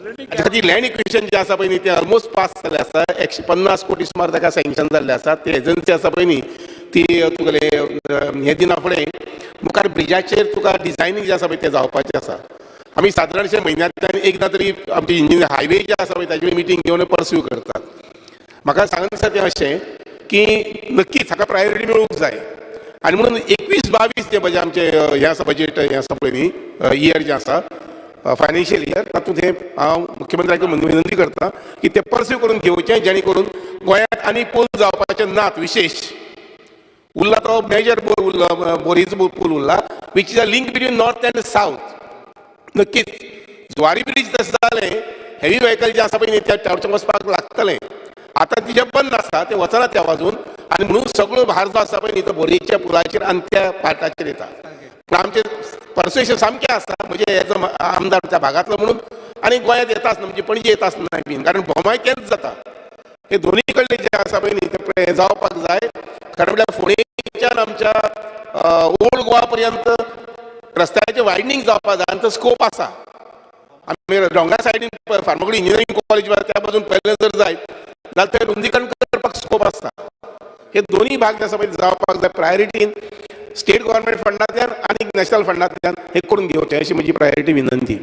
ताच्या खातीर लँड इक्विशन जें आसा पळय न्ही, तें ऑलमोस्ट पास जाल्लें आसा. 150 कोटी सुमार ताका सँक्शन जाल्लें आसा. ती एजन्सी आसा पळय न्ही, ती तुगेले हें दिना फुडें मुखार ब्रिजाचेर तुका डिजायनींग जें आसा पळय तें जावपाचें आसा. आमी सादारणशें म्हयन्यांतल्यान एकदां तरी आमचे इंजिनियर हायवे जे आसा पळय ताजी मिटींग घेवन पर्स्यू करतात. म्हाका सांगन आसा तें अशें की नक्कीच हाका प्रायोरिटी मेळूंक जाय आनी म्हणून 21-22 जें बजेट आमचें हें आसा, बजेट हें आसा पळय न्ही, इयर जें आसा, फायनान्शियल इयर, तातूंत हें हांव मुख्यमंत्र्याक विनंती करता की तें पर्स्यू करून घेवचें, जेणे करून गोंयांत आनी पूल जावपाचे नात. विशेश उरला तो मेजर पूल उरला, बोरयेचो पूल उरला, which is a link between north and south. नक्कीच जुवारी ब्रीज तशें जालें, हेवी व्हेकल जें आसा पळय न्ही त्या वटेन वचपाक लागतलें. आतां तिजें बंद आसा, तें वचना त्या बाजून आनी म्हणून सगळो भार जो आसा पळय न्ही तो बोरयेच्या पुलाचेर आनी त्या पार्टाचेर येता. पूण आमचें पर्सुएशन सामकें आसा, म्हणजे एज अ आमदार त्या भागांतलो म्हणून आनी गोंयांत येता आसतना, म्हणजे पणजे येता आसतना बीन, कारण भोमाय तेंच जाता. हे दोन्ही कडले जे आसा पळय न्ही ते जावपाक जाय. खरें म्हळ्यार फोंडेच्यान आमच्या ओल्ड गोवा पर्यंत रस्त्याचें वायडनींग जावपाक जाय आनी तो स्कोप आसा. आमी दोंगरा सायडीन फार्मागुडी इंजिनियरींग कॉलेज त्या बाजून पळयलें जर जायत जाल्यार थंय रुंदीकरण करपाक स्कोप आसता. हे दोन्ही भाग जे आसा पळय जावपाक जाय. प्रायोरिटीन स्टेट गव्हर्मेंट फंडांतल्यान आनी नॅशनल फंडांतल्यान हे करून घेवचें अशी म्हजी प्रायोरिटी विनंती.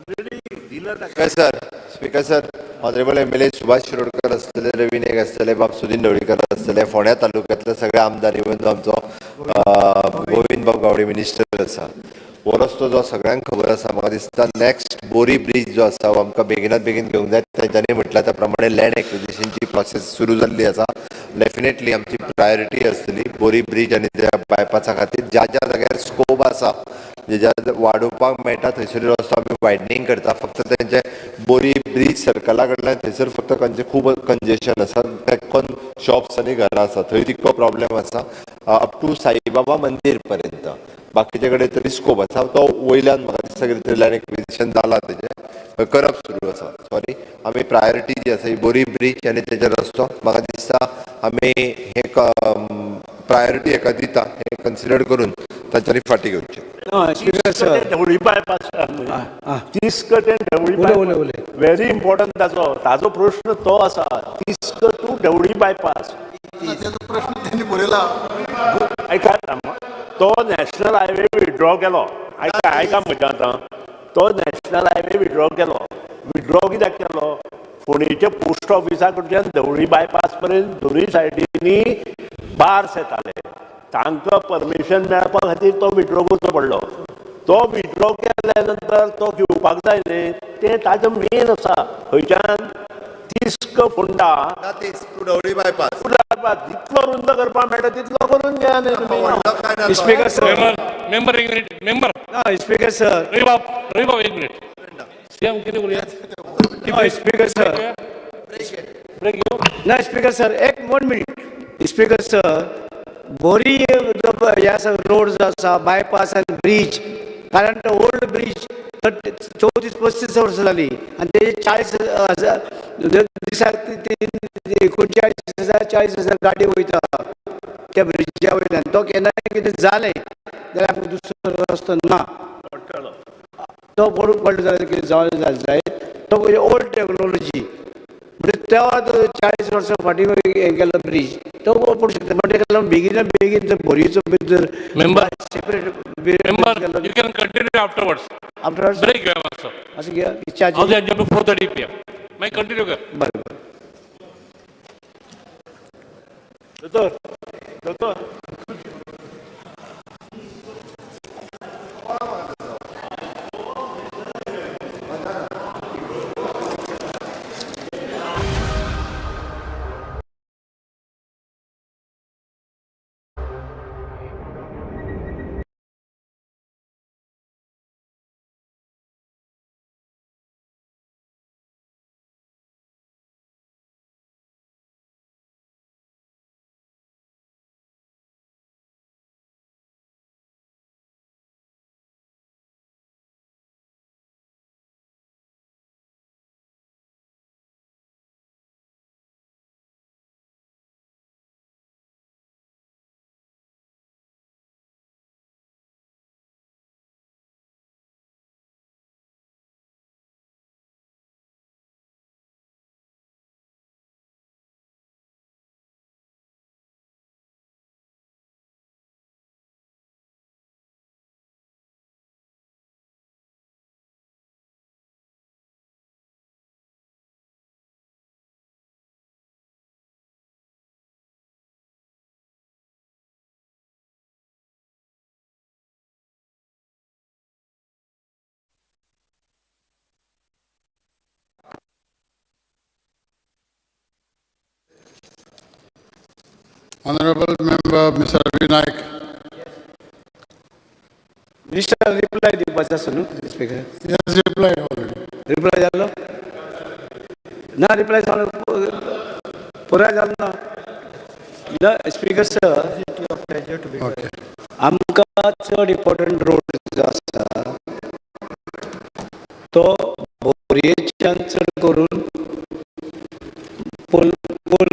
Speaker sir, speaker sir, honourable MLA Subhash Shirodkar आसतले, रवी नायक आसतले, बाब सुदीन ढवळीकर आसतले, फोंड्या तालुक्यांतले सगळे आमदार, इवन आमचो गोविंद बाब गावडे मिनिस्टर आसा. हो रस्तो जो सगळ्यांक खबर आसा, म्हाका दिसता नेक्स्ट बोरी ब्रीज जो आसा हो आमकां बेगिनात बेगीन घेवंक जाय. तेंच्यांनी म्हटल्यार त्या प्रमाणे लँड एक्विजिशनची प्रोसेस सुरू जाल्ली आसा. डेफिनेटली आमची प्रायोरिटी आसतली बोरी ब्रीज आनी त्या बायपासा खातीर ज्या ज्या जाग्यार स्कोप आसा, म्हणजे ज्या वाडोवपाक मेळटा थंयसर रस्तो आमी वायडनींग करता. फक्त तेंचे बोरी ब्रीज सर्कला कडल्यान थंयसर फक्त खूब कंजेशन आसा, तेक्कोन शॉप्स आनी घरां आसा, थंय तितको प्रॉब्लेम आसा अप टू साईबाबा मंदीर पर्यंत. बाकीचे कडेन तरी स्कोप आसा. तो वयल्यान म्हाका दिसता कितें तरी लँड एक्विजिशन जाला, तेजें करप सुरू आसा. सॉरी, आमी प्रायोरिटी जी आसा ही बोरी ब्रीज आनी तेजे रस्तो. म्हाका दिसता आमी हे प्रायोरिटी हेका दिता हें कन्सिडर करून तांच्यांनी फाटीं घेवचें. Speaker sir. Dhawali bypass, Tisk ते ढवळी. उलय, उलय, उलय. Very important. ताजो प्रश्न तो आसा, तिस्क टू ढवळी बायपास. प्रश्न त्यांनी बरयला. आयका, तो नॅशनल हायवे विड्रॉ केलो. आयका, आयका म्हज्या, आतां तो नॅशनल हायवे विड्रॉ केलो. विड्रॉ कित्याक केलो? फोंडेच्या पोस्ट ऑफिसा कडच्यान ढवळी बायपास पर्यंत दोनूय सायडींनी बार्स येताले. तांकां परमिशन मेळपा खातीर तो विड्रॉ करचो पडलो. तो विड्रॉ केल्या नंतर तो घेवपाक जाय न्ही. तें ताजो मेन आसा, खंयच्यान तिस्क फोंडा टू ढवळी बायपास. जितलो रुंद करपाक मेळटा तितलो करून घेया न्ही तुमी. Speaker sir. मेंबर, मेंबर, एक मिनिट मेंबर. ना, स्पीकर सर. रवी बाब, रवी बाब, एक मिनिट. सीएम कितें उलया. Speaker sir. ना स्पीकर सर, एक 1 मिनिट. स्पीकर सर, बोरी हे आसा रोड जो आसा बायपास आनी ब्रीज, कारण तो ओल्ड ब्रीज 34-35 वर्सां जाली आनी तेजे 40,000 दिसाक 39,000 40,000 गाडी वयता त्या ब्रिजा वयल्यान. तो केन्नाय कितें जालें जाल्यार आमकां दुसरो रस्तो ना. तो बरो पडलो जाल्यार कितें जावं जाय, तो ओल्ड टॅक्नोलॉजी म्हणजे तेवा 40 वर्सां फाटीं हें केलो ब्रीज तो पडूंक शकता. म्हणजे ताका लागून बेगीन बेगीन बोरयेचो भितर member separate member, you can continue afterwards. Afterwards break घेया मातसो. असं घ्या चार्ज. हांव to 4:30 PM. मागीर कंटिन्यू कर. बरें बरें. दोतोर दोतोर Honorable Member Mr. Ravi Naik. Minister reply दिवपाचो आसा न्हू speaker? He has replied already. Reply जालो ना? रिप्लाय जालो पुराय जालो ना? ना स्पीकर सर, आमकां चड इम्पोर्टंट रोड जो आसा तो बोरयेच्यान चड करून पूल पूल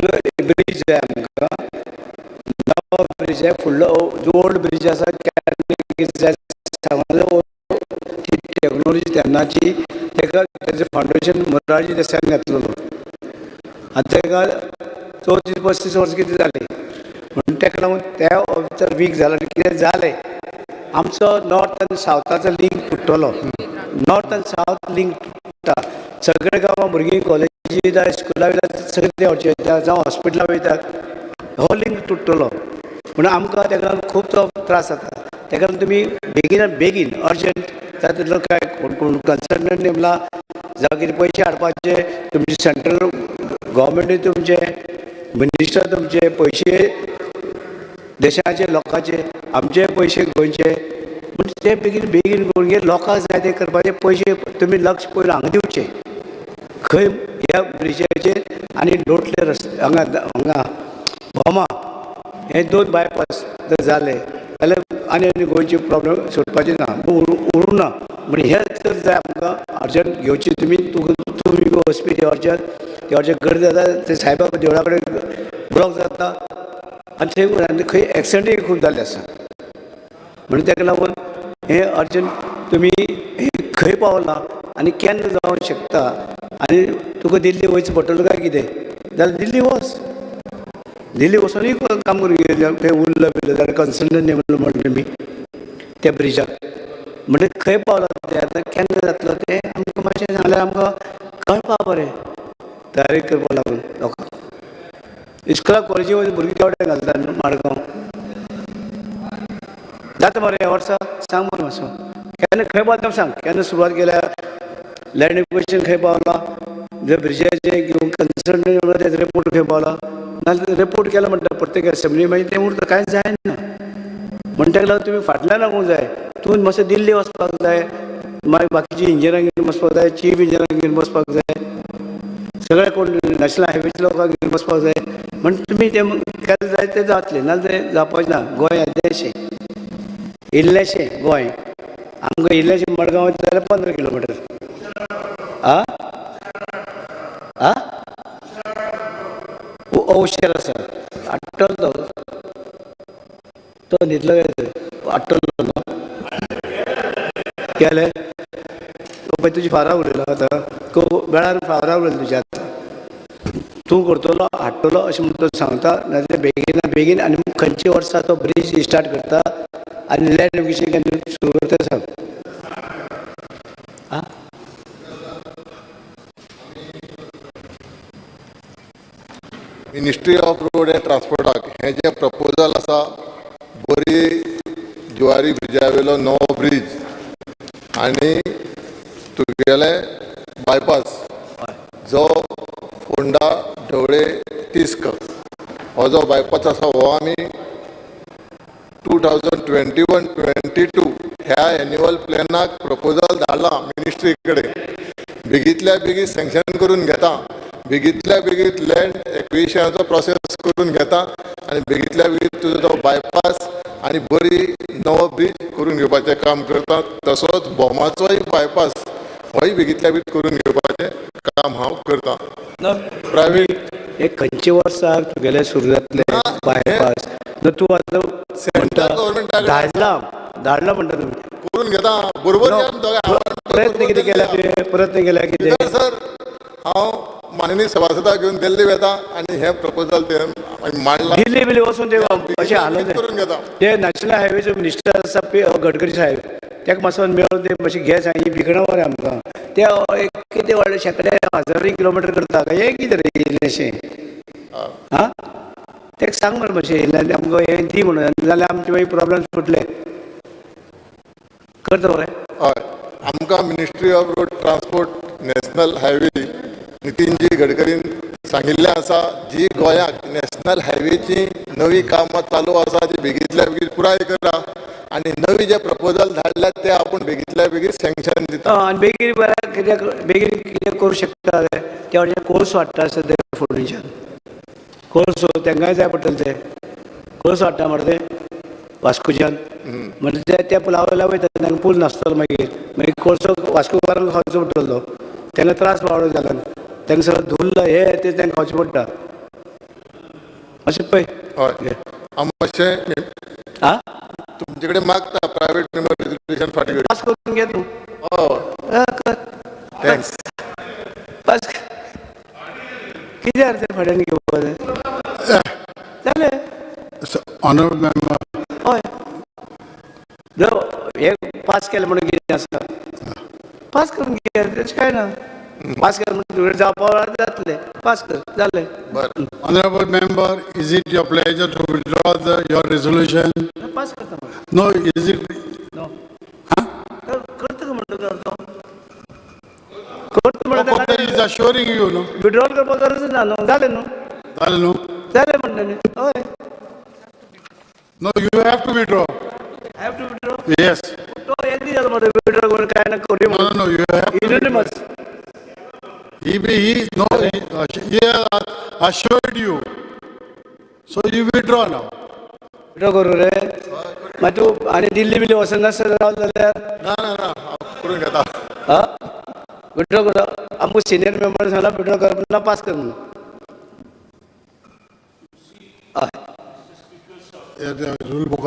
ब्रीज जाय आमकां. नवो ब्रीज जाय, फुडलो जो ओल्ड ब्रीज आसा जाय ती टॅक्नोलॉजी तेन्नाची, ताका तेजें फावंडेशन मोरारजी देसायान घातलेलो आनी ताका 34-35 वर्सां कितें जालीं म्हणून ताका लागून त्या भितर वीक जाला आनी कितें जालें आमचो नॉर्थ आनी सावथाचो लिंक तुट्टलो. नॉर्थ आनी सावथ लिंक तुट्टा. सगळे गांवां भुरगीं कॉलेजी वयता, स्कुला वयता, सगळे ते वयता जावं हॉस्पिटलां वयतात, हो लिंक तुट्टलो. म्हणून आमकां ताका लागून खूब तो त्रास जाता. ताका लागून तुमी बेगीन बेगीन अर्जंट जाता तितलो काय कोण कोण कन्सल्टंट नेमला जावं कितें पयशे हाडपाचे तुमचे सेंट्रल गव्हर्मेंटूय तुमचे मिनिस्टर तुमचे पयशे देशाचे लोकांचे आमचे पयशे गोंयचे, म्हण ते बेगीन बेगीन करून घे. लोकांक जाय ते करपाचे पयशे तुमी लक्ष पयलू हांगा दिवचे खंय ह्या ब्रिजाचेर आनी लोटले रस्ते हांगा हांगा भोमा हे 2 बायपास जर जाले जाल्यार आनी आनी गोंयचे प्रॉब्लम सोडपाचे ना, उरूं ना. म्हण हे जर जाय आमकां अर्जंट घेवची तुमी तुमी वचपी ते अर्जंट ते अर्जंट गर्दी जाता ते साईबाबा देवळा कडेन ब्लॉक जाता आनी थंय खंय एक्सिडंटूय खूब जाल्ले आसा. म्हणून ताका लागून हें अर्जंट तुमी खंय पावलां आनी केन्ना जावंक शकता आनी तुका दिल्ली वयचें पडटलें काय कितें जाल्यार दिल्ली वच, दिल्ली वचोनूय काम करून खंय उरलो बिरलो जाल्यार कन्सल्टंट नेमलो म्हणटा तुमी त्या ब्रिजाक, म्हणजे खंय पावलां तें आतां केन्ना जातलो तें आमकां मातशें सांगल्यार आमकां कळपा बरें तयारी करपा लागून लोकांक. इस्कुला कॉलेजी वचून भुरगीं केवडे घालता न्हू माडगांव जाता मरे ह्या वर्सा सांग मरे मातसो केन्ना खंय पावता सांग, केन्ना सुरवात केल्या, लँड एक्विजिशन खंय पावलां, जे ब्रिजाचें किंवा कन्सल्टंट तेजो रिपोर्ट खंय पावला, नाजाल्यार रिपोर्ट केला म्हणटा प्रत्येक एसेंब्ली मागीर तें उरता कांयच जायना. म्हण ताका लागून तुमी फाटल्यान लागूंक जाय, तूं मातसो दिल्ली वचपाक जाय, मागीर बाकीची इंजिनियरांक घेवन बसपाक जाय, चीफ इंजिनियरांक घेवन बसपाक जाय. सगळे कोण नॅशनल हायवेच्या लोकांक घेवन बसपाक जाय म्हण तुमी ते केलें जाय तें जातलें, नाजाल्यार तें जावपाचें ना. गोंय येदेशें इल्लेशें गोंय, आमकां इल्लेशें मडगांव वयता जाल्यार 15 किलोमिटर. आ आ हुशार आसा, हाडटलो तो, तो न्हिदलो काय हाडटलो न्हू. केलें पळय तुजी फारां उलयलो आतां, वेळार फारां उलयलो तुज्या. आतां तूं करतलो हाडटलो अशें म्हण तो सांगता, नाजाल्यार बेगिना बेगीन. आनी खंयचे वर्सा तो ब्रीज स्टार्ट करता आनी लँड एक्विजिशन केन्ना सुरू करता सांग. आं मिनिस्ट्री ऑफ रोड एंड ट्रान्सपोर्टाक हें जें प्रपोजल आसा, बोरी जुवारी ब्रिजा वयलो नवो ब्रीज आनी तुगेले बायपास जो फोंडा ढवळे तिस्क हो जो बायपास आसा हो आमी 2021-22 ह्या एन्युअल प्लॅनाक प्रपोजल धाडलां मिनिस्ट्री कडेन. बेगींतल्या बेगीन सँक्शन करून घेता, बेगींतल्या बेगीन लँड एक्विजिशनाचो प्रोसेस करून घेता आनी बेगींतल्या बेगीन तुजो तो बायपास आनी बरी नवो ब्रीज करून घेवपाचें काम करता. तसोच भोमाचोय बायपास होय बेगींतल्या बेगीन करून घेवपाचें काम हांव करतां. प्रायवेट हे खंयच्या वर्सा तुगेलें सुरू जातलें बायपास? तूं आतां म्हणटा धाडला धाडला म्हणटा तुमी करून घेता बरोबर. प्रयत्न कितें केला तुवें? प्रयत्न केला कितें? सर हांव माननीय सभासदाक घेवन दिल्ली वता आनी हें प्रपोजल ते मांडलां. दिल्ली बिल्ली वचून ते अशें हालोवन करून घेता. ते नॅशनल हायवेचो मिनिस्टर आसा गडकरी साहेब, ताका मातसो मेळून ते मातशें घे सांग, ही भिकणां मरे आमकां. ते एक कितें व्हडले शेंकडे हजारांनी किलोमिटर करता काय हें कितें रे इल्लेशें? आं ताका सांग मरे मातशें इल्लें आमकां हें दी म्हणून, जाल्यार आमचे मागीर प्रॉब्लम सुटले. करता मरे? हय, आमकां ministry of road transport national highway Nitinji गडकरीन सांगिल्लें आसा, जी गोंयाक नॅशनल हायवेची नवी कामां चालू आसा ती बेगींतल्या बेगीन पुराय करा आनी नवी जे प्रपोजल धाडल्यात ते आपूण बेगींतल्या बेगीन सँक्शन दिता. आनी बेगीन बऱ्या कित्याक बेगीन कितें करूं शकता ते वटेन कोळसो हाडटा आसता ते फोंडेच्यान, कोळसो तांकांय जाय पडटलें. ते कोळसो हाडटा मरे ते वास्कोच्यान, म्हणजे ते त्या पुला वयल्यान वयता, तांकां पूल नासतलो मागीर, मागीर कोळसो वास्कोकारांक खावचो पडटलो, तांकां त्रास वाडो जाला, तांकां सगळें धुल्ल हे ते तांकां खावचें पडटा. मातशें पळय. हय हांव मातशें आं तुमचे कडेन मागता प्रायवेट मेंबर रेजोल्युशन फाटीं पास करून घे तूं. हय thanks. पास कितें अर्थ फाटल्यान घेवपाचें जालें. ऑनरेबल मेंबर हय हे पास केलें म्हणून कितें आसा, पास करून घे, तशें कांय ना. पास केलें म्हणून तुवें जावपा जातलें, पास कर जालें. बरें. Honorable member, is it your pleasure to withdraw your resolution? Pass करता. No, is it? No. करता म्हणटा तो करता म्हणटा. He is assuring you, no? Withdrawal करपाक गरज ना न्हू, जालें न्हू? जालें न्हू? जालें म्हणटा न्ही. हय. No, you have to withdraw. I have to withdraw? Yes. तो एग्री जालो मरे विड्रॉ करून काय ना करूया. No, no, you have to. Unanimous. He assured you. So you withdraw now. Withdraw करू रे? मागीर तूं आनी दिल्ली बिल्ली वचनासतना रावलो जाल्यार? ना ना ना, हांव करून घेता. आं विड्रॉ करा. आमकां सिनियर मेंबर सांगला विड्रॉ कर ना, पास कर म्हणून. हय. Rule book.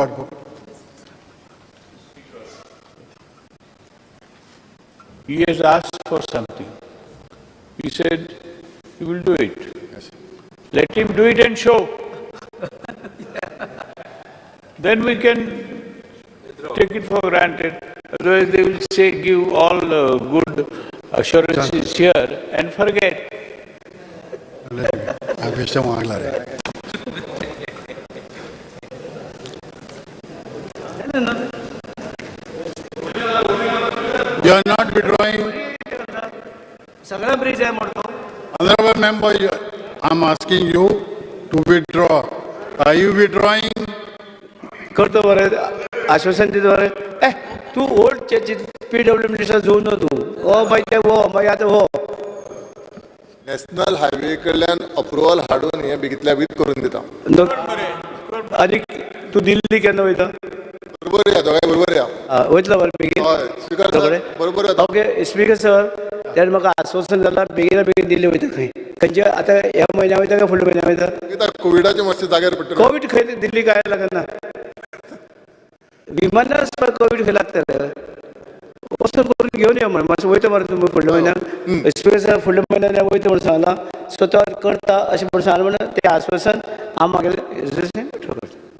He has asked for something. He said he will do it. Yes. Let him do it and show. Then we can take it for granted. Otherwise they will say, give all good assurances here and forget. You are not withdrawing. सगळ्या bridge आहे म्हणतो. Honorable member, I am asking you to withdraw. Are you withdrawing? करतो बरें, आश्वासन दिता बरें. ए तूं old PW minister जावं न्हू तूं. हो मागीर ते हो मागीर आतां हो. नॅशनल हायवे कडल्यान अप्रुवल हाडून हें बेगितल्या बेगीत करून दिता. आनी तूं दिल्ली केन्ना वयता? बरोबर या, दोगांय बरोबर या. वयतलो मरे बेगीन? हय स्पीकर सर, बरोबर येता. ओके स्पीकर सर, तेणें म्हाका आश्वासन जालां बेगिना बेगीन दिल्ली वयता. खंय खंयचे आतां ह्या म्हयन्या वयता काय फुडल्या म्हयन्या वयता? कित्याक कोविडाचें मातशें जाग्यार पडटलें. कोवीड खंय दिल्ली काय लागना, विमानान कोवीड खंय लागता रे? वचून करून घेवन यो म्हण मातसो वयता मरे तुमी फुडल्या म्हयन्याक. स्पीकर सर, फुडल्या म्हयन्याक वयता म्हणून सांगलां, सो तो करता अशें म्हणून सांगलां, म्हणून तें आश्वासन हांव मागेलें.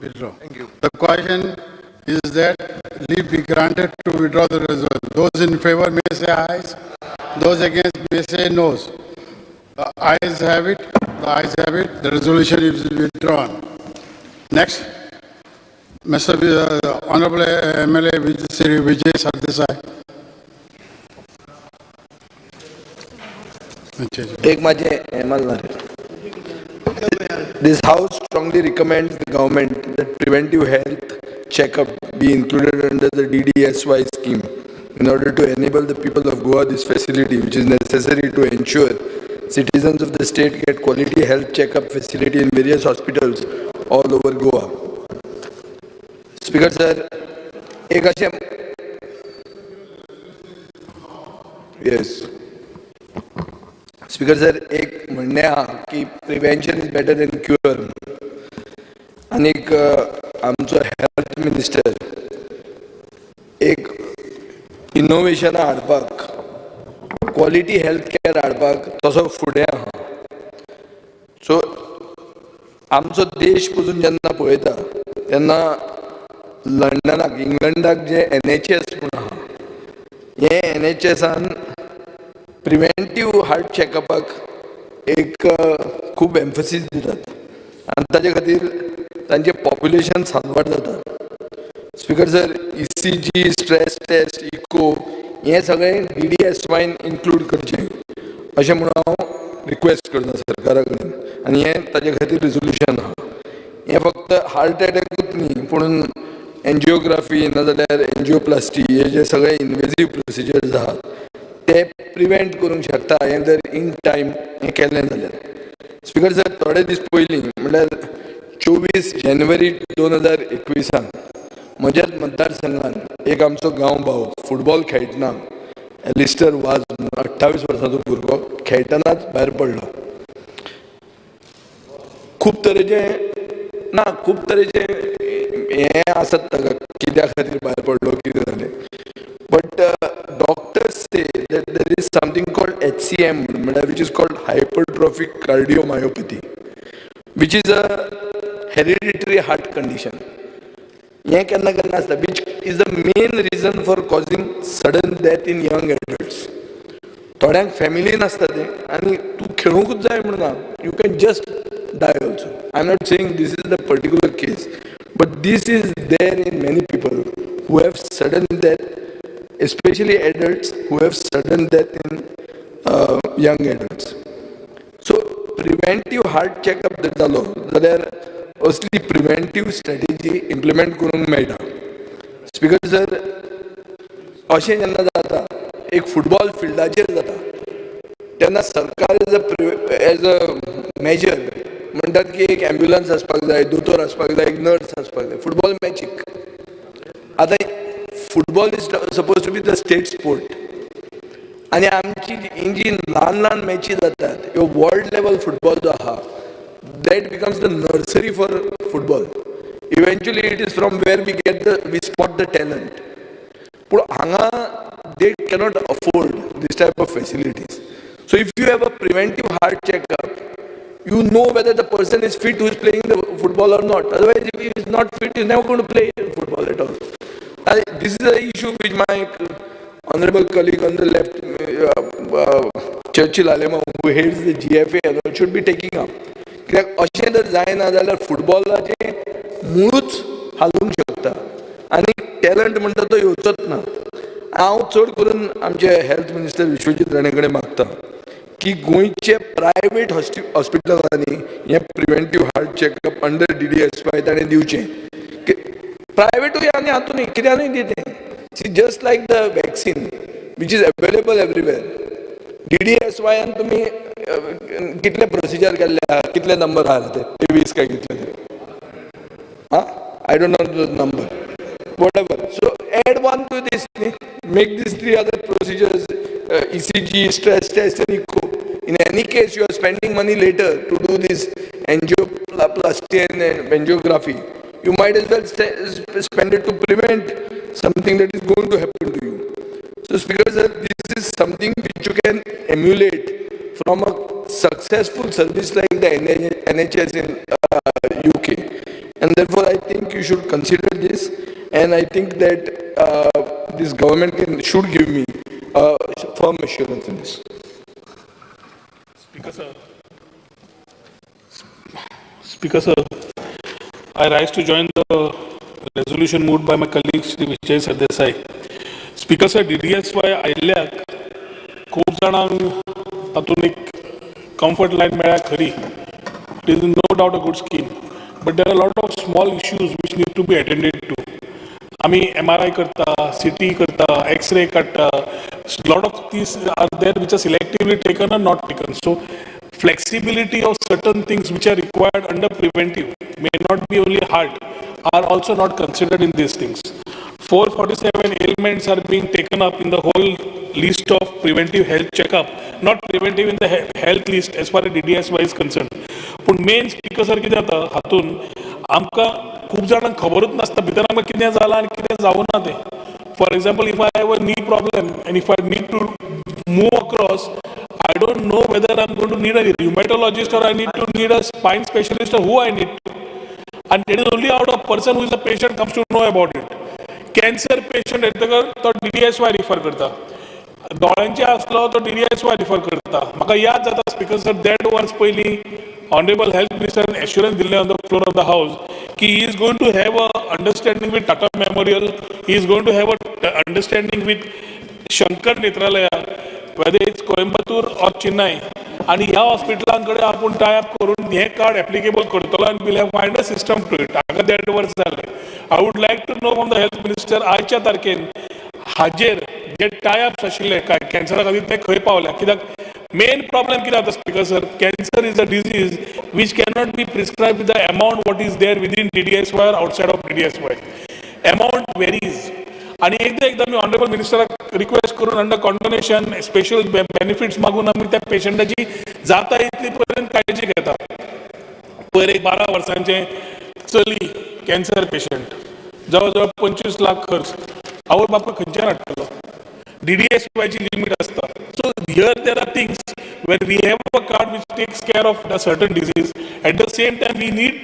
Withdraw. Thank you. The question is that leave be granted to withdraw the resolution. Those in favor may say ayes, those against may say noes. The ayes have it, the ayes have it, the resolution is withdrawn. Next, Mr. Honorable MLA Shri Vijay Sardesai. एक माझे हें मारला रे. This house strongly recommends the government that preventive health checkup be included under the DDSY scheme in order to enable the people of Goa this facility, which is necessary to ensure citizens of the state get quality health checkup facility in various hospitals all over Goa. Speaker sir, एक अशें, yes. Speaker sir, एक म्हणणें आहा की prevention is better than cure. आनीक आमचो health minister एक इनोवेशनां हाडपाक, क्वॉलिटी हेल्थ केअर हाडपाक तसो फुडें आहा. सो आमचो देश पसून जेन्ना पळयता तेन्ना लंडनाक, इंग्लंडाक जे एनएचएस म्हूण आहा, हें एनएचएसान प्रिवेंटीव हार्ट चॅकअपाक एक खूब एम्फसीस दितात आनी ताजे खातीर तांचें पॉप्युलेशन साल्वार जाता. Speaker sir, ECG, stress test, echo हें सगळें डीडीएसवायन इन्क्लूड करचें अशें म्हणून हांव रिक्वेस्ट करता सरकारा कडेन आनी हें ताजे खातीर रिजोल्युशन आहा. हें फक्त हार्ट एटॅकूच न्ही, पूण एन्जियोग्राफी नाजाल्यार एन्जियोप्लास्टी हे जे सगळे इनवेजीव प्रोसिजर्स आहात ते प्रिवेंट करूंक शकता हें जर इन टायम हें केलें जाल्यार. स्पीकर सर, थोडे दीस पयलीं म्हणल्यार 24 जानेवारी 2021 म्हज्याच मतदारसंघात एक आमचो गांव भाव फुटबॉल खेळटना, एलिस्टर वाज, 28 वर्सांचो भुरगो, खेळटनाच भायर पडलो. खूब तरेचे ना, खूब तरेचे हें आसत ताका कित्या खातीर भायर पडलो, कितें जालें, but doctors say that there is something called HCM म्हणल्यार which is called hypertrophic cardiomyopathy, which is a hereditary heart condition. हें केन्ना केन्ना आसता, which is the main reason for causing sudden death in young adults. थोड्यांक फॅमिलीन आसता तें आनी तूं खेळूंकूच जाय म्हणून ना, you can just die also. I am not saying this is the particular case, but this is there in many people who have sudden death, especially adults who have sudden death in young adults. So preventive heart checkup जर जालो जाल्यार असली preventive strategy implement करूंक मेळटा. Speaker sir, अशें जेन्ना जाता, एक फुटबॉल फिल्डाचेर जाता तेन्ना सरकार एज अ मेजर म्हणटात की एक एम्ब्युलन्स आसपाक जाय, दोतोर आसपाक जाय, एक नर्स आसपाक जाय फुटबॉल मॅचीक. आतां football is suppose to be the state sport आनी आमची ही जी ल्हान ल्हान मॅची जातात, ह्यो वर्ल्ड लेवल फुटबॉल जो आहा, that becomes the nursery for football. Eventually it is from where we spot the talent. पूण हांगा they cannot afford this type of facilities. So if you have a preventive heart checkup, you know whether the person is fit who is playing the football or not. Otherwise, if he is not fit, he is never going to play football at all. This is an issue which my honorable colleague on the left, Churchill Alemao, who heads the GFA, and all, should be taking up. कित्याक अशें जर जायना जाल्यार फुटबॉलाचें मुळूच हालूंक शकता आनी talent म्हणटा तो येवचोच ना. हांव चड करून आमचे हेल्थ मिनिस्टर विश्वजीत राणे कडेन मागता की गोंयचे प्रायवेट हॉस्पिटलांनी हें preventive heart checkup under DDSY ताणें दिवचें. प्रायवेटूय आनी हातूंत कित्यानूय दितें. See, just like the vaccine which is available everywhere, डीडीएसवायान तुमी कितले प्रोसिजर केल्ले आहा, कितले नंबर आहा ते 23 काय कितले ते, आं I don't know the number, whatever. So add one to this, make these 3 other procedures, ECG, stress test and echo. In any case, you are spending money later to do this angioplasty and angiography. You might as well spend it to prevent something that is going to happen to you. So Speaker sir, this is something which you can emulate from a successful service like the NHS in UK. And therefore, I think you should consider this. And I think that this government should give me firm assurance in this. Speaker sir, Speaker sir, I rise to join the resolution moved by my colleague Shri Vijay Sardesai. Speaker sir, DDSY आयिल्ल्याक खूब जाणांक तातूंत एक comfort line मेळ्ळ्या खरी. It is no doubt a good scheme, but there are lot of small issues which need to be attended to. आमी MRI करता, CT करता, x-ray काडटा. Lot of these are there which are selectively taken or not taken. So flexibility of certain things which are required under preventive may not be only heart, are also not considered in these things. 447 ailments are being taken up in the whole list of preventive health checkup, not preventive in the health list as far as DDSY is concerned. पूण main speaker sir कितें जाता हातून आमकां खूब जाणांक खबरूच नासता भितर आमकां कितें जालां आनी कितें जावना तें. For example, if I have a knee problem and if I need to move across, I don't know whether I'm going to need a rheumatologist or I need to need a spine specialist or who I need to. And it is only out of person who is a patient comes to know about it. Cancer patient येतकर तो DDSY refer करता, दोळ्यांचे आसलो तो DDSY refer करता. म्हाका याद जाता speaker sir, देड वर्स पयलीं ऑनरेबल हेल्थ मिनिस्टरान एश्युरन्स दिल्लें on the floor of the house की he is going to have a understanding with Tata Memorial, he is going to have a understanding with Shankar Nethralaya, whether it's Coimbatore or Chennai, आनी ह्या हॉस्पिटलां कडेन आपूण tie up करून हें card applicable करतलो आनी will have find a system to it. हाका देड वर्स जालें. I would like to know from the health minister, आयच्या तारखेन हाजेर जे टाय अप्स आशिल्ले कॅन्सरा खातीर ते खंय पावल्या? कित्याक मेन प्रॉब्लेम कितें जाता speaker sir, cancer is a disease which cannot be prescribe with the amount what is there within DDSY or outside of DDSY. Amount varies. आनी एकदां एकदां आमी ऑनरेबल मिनिस्टराक रिक्वेस्ट करून अंडर कॉन्डोनेशन स्पेशल बेनिफिट्स मागून आमी त्या पेशंटाची जाता इतली पर्यंत काळजी घेता. पयर एक 12 वर्सांचें चली कॅन्सर पेशंट, जवळ जवळ 25 लाख खर्च, आवय बापूय खंयच्यान हाडटलो? डीडीएसवायची लिमीट आसता. So here there are things where we have a card which takes care of a certain disease. At the same time, we need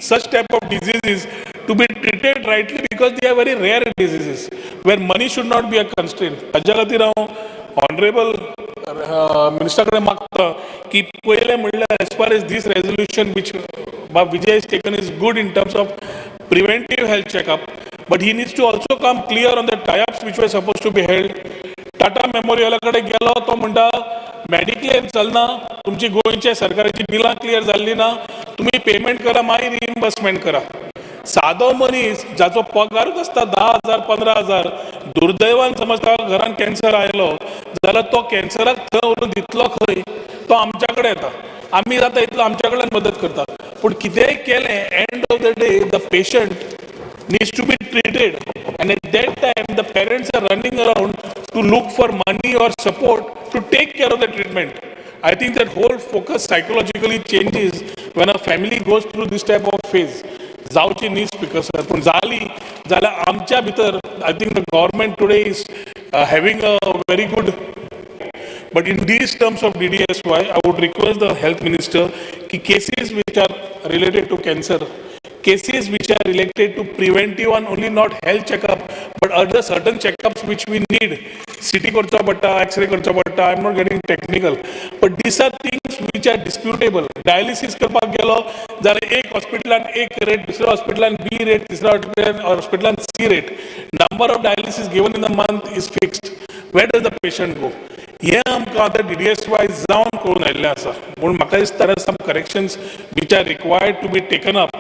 such type of diseases to be treated rightly because they are very rare diseases where money should not be a constraint. ताज्या खातीर हांव honourable minister कडेन मागता की पयलें म्हणल्यार as far as this resolution which Bob Vijay has taken is good in terms of preventive health checkup, but he needs to also come clear on the tie-ups which were supposed to be held. Tata मेमोरियला कडेन गेलो तो म्हणटा mediclaim चलना, तुमची गोंयच्या सरकाराची बिलां clear जाल्ली ना, तुमी पेमेंट करा मागीर रिइम्बर्समेंट करा. सादो मनीस जाचो पगारूच आसता 10,000 15,000, दुर्दैवान समज ताका घरान कॅन्सर आयलो जाल्यार तो कॅन्सराक थंय व्हरून दितलो खंय? तो आमच्या कडेन येता, आमी जाता इतलो आमच्या कडल्यान मदत करता. पूण कितेंय केलें, end of the day the patient needs to be treated, and at that time the parents are running around to look for money or support to take care of the treatment. I think that whole focus psychologically changes when a family goes through this type of phase. जावची न्ही speaker sir, पूण जाली जाल्यार आमच्या भितर I think the government today is having a very good. But in these terms of DDSY, I would request the health minister ki cases which are related to cancer, cases which are related to preventive and only not health checkup, but other certain checkups which we need. CT करचो पडटा, X-ray करचो पडटा, I am not getting technical. But these are things which are disputable. Dialysis करपाक गेलो जाल्यार एक हॉस्पिटलान एक रेट, दुसऱ्या हॉस्पिटलान बी रेट, तिसऱ्या हॉस्पिटलान C rate. Number of dialysis given in the month is fixed. Where does the patient go? हें आमकां आतां डीडीएसवाय जावन कळून आयिल्लें आसा. पूण म्हाका दिसता there are some corrections which are required to be taken up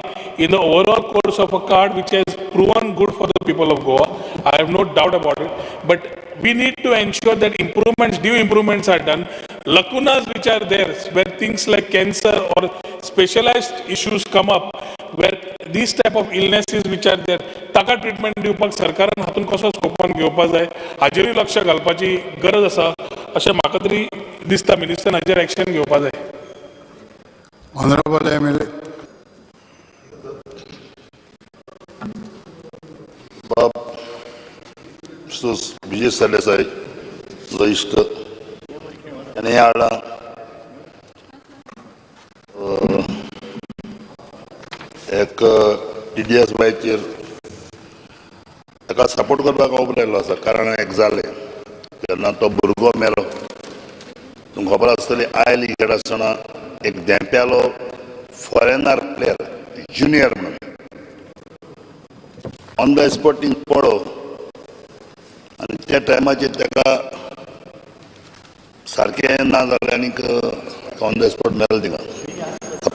in the overall course of a card which has proven good for the people of Goa. I have no doubt about it. But we need to ensure that improvements, due improvements are done. Lacunas which are there, where things like cancer or specialized issues come up, where these type of illnesses which are there, ताका treatment दिवपाक सरकारान हातून कसो स्कोपान घेवपा जाय हाजेरूय लक्ष घालपाची गरज आसा अशें म्हाका तरी दिसता. मिनिस्टरान हाजेर एक्शन घेवपा जाय. Honourable MLA. बाब विजय सरदेसाय तुजो इश्ट आनी हें हाडलां एक टीडीएस बायचेर ताका सपोर्ट करपाक हांव उबो रायल्लो आसा. कारण एक जालें तेन्ना तो भुरगो मेलो. तुमकां खबर आसतली I league खेळटा आसतना एक धेंप्यालो फॉरेनर प्लेयर ज्युनियर म्हणून ऑन the spot थिंग पडो आनी त्या टायमाचेर ताका सारकें ना जालें आनीक ऑन the spot मेलो थिंगा.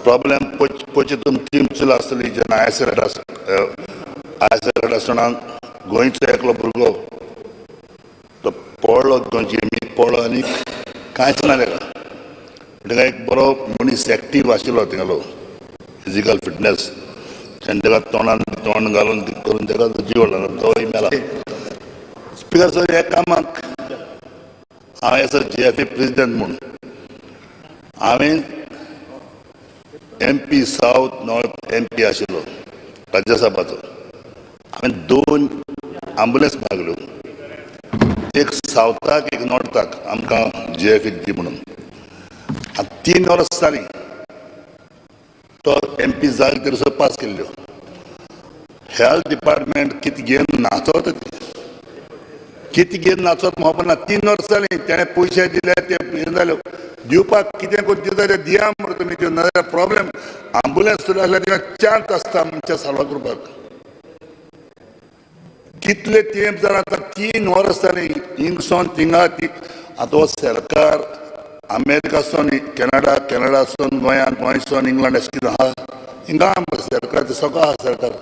प्रॉब्लेम पयचे तुमी टीम चल आसतली जेन्ना आयएसएल आयएसएल आसतना गोंयचो एकलो भुरगो तो पळ्ळो, गोंयची गेमीक पळ्ळो आनी कांयच ना ताका. ताका एक बरो मनीस एक्टीव आशिल्लो थिंगलो फिजिकल फिटनेस, आनी ताका तोंडान तोंड घालून करून ताका जीव वडलो, तोय मेला. स्पिकर सर, ह्या कामाक हांव as a GFA president म्हूण हांवें MP south north MP आशिल्लो राज्यसभाचो. हांवें 2 आंबुलन्स मागल्यो, एक सावथाक एक नॉर्थाक, आमकां जीएफीक दी म्हणून. आतां 3 वर्सां जालीं तो एमपी जाले तरी सुद्दां पास केल्ल्यो. हेल्थ डिपार्टमेंट कितें घेवन नाचत, कितें घेवन नाचत म्हाका ना. 3 वर्सां जालीं तेणें पयशे दिले ते हें जाल्यो दिवपाक कितें करून दिता ते दिया मरे तुमी त्यो, नाजाल्यार प्रॉब्लेम. आंबुलन्स सुद्दां आसल्यार तिका चार्ज आसता मनशां साल्व करपाक. कितले तेंप जालां आतां 3 वर्सां जालीं हिंगसोन थिंगा ती. आतां हो सरकार अमेरिकासून कॅनडा, कॅनडासून गोंयांत, गोंयसून इंग्लंड अशें कितें आहा हिंगा सरकार ते सगळो आहा सरकार.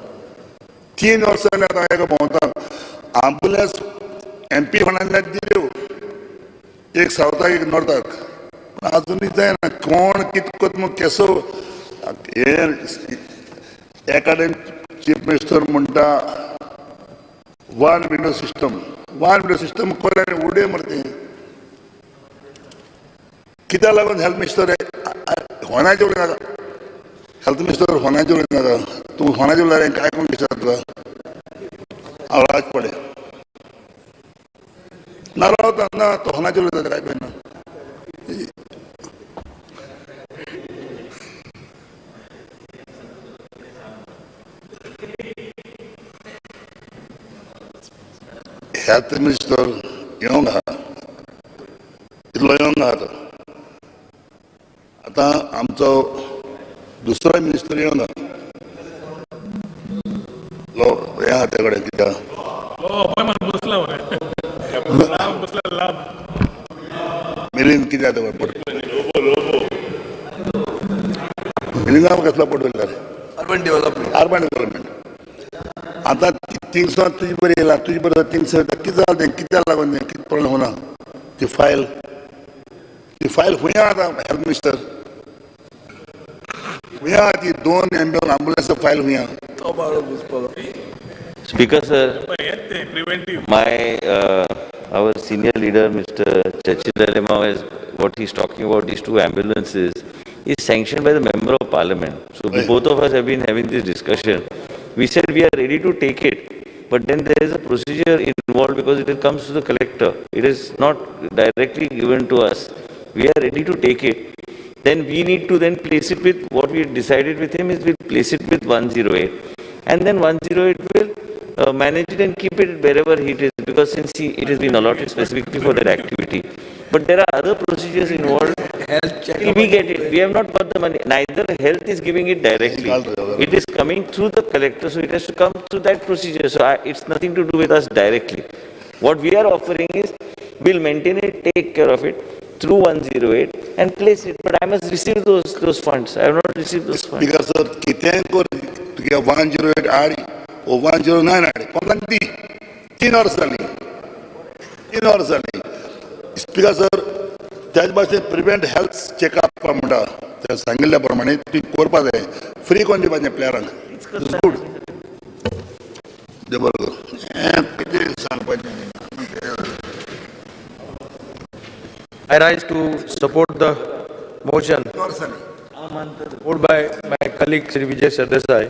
3 वर्सां जालीं आतां एका भोंवता आंबुलन्स एमपी फंडांतल्यान दिल्यो, एक सावथाक एक नॉर्थाक, पूण आजुनूय जायना. कोण कितें करता म्हूण केसो हे एका चीफ मिनिस्टर म्हणटा one window system, one window system कर आनी उडय मरे तें. कित्याक लागून हेल्थ मिनिस्टर फोनाचेर उलयनाका, हेल्थ मिनिस्टर फोनाचेर उलयनाका, तूं फोनाचेर उलयल्यार काय कोण विचारता तुका? हांव राज पडे ना रावता ना, तो फोनाचेर उलयता काय पळयना. हेल्थ मिनिस्टर येवंक आहा, इतलो येवंक आहा तो. आतां आमचो दुसरो मिनिस्टर येवंक ना, हें आहा त्या कडेन कित्याक मिलिंद कितें आतां मिलिंदा कसलो पडटलो? Urban development. Urban development. आतां थिंगसोन तुजे बरें येयला, तुजे बरें थिंगसर कितें जालें तें, कित्याक लागून तें कितें प्रॉब्लेम ना? ती फायल, ती फायल खंय आहा आतां हेल्थ मिनिस्टर खंय आहा ती 2 एम्बुलन्स फायल खंय आहा? Speaker sir, my our senior leader Mr. Churchill Alemao, is what he's talking about, these 2 ambulances is sanctioned by the Member of Parliament. So both of us have been having this discussion. We said we are ready to take it, but then there is a procedure involved because it comes to the collector. It is not directly given to us. We are ready to take it. Then we need to then place it with what we decided with him is we'll place it with 108, and then 108 will manage it and keep it wherever it is, because since it has been allotted specifically for that activity. But there are other procedures involved. Till we get it, we have not got the money. Neither health is giving it directly. It is coming through the collector, so it has to come through that procedure. So it's nothing to do with us directly. What we are offering is we'll maintain it, take care of it through 108 and place it. But I must receive those funds. I have not received those funds. Because sir, कितें कर तुगे 108 हाड ओ 109 हाड कोणाक दी. 3 वर्सां जालीं, 3 वर्सां जालीं. Speaker sir, त्याच भाशेन प्रिवेंट हेल्थ चॅकअप म्हणटा ते सांगिल्ल्या प्रमाणे ती करपा जाय, फ्री कोण दिवपाचें प्लेयरांक. It's good. बरोबर, हें कितें सांगपाचें. I rise to support the motion moved by my colleague Shri Vijay Sardesai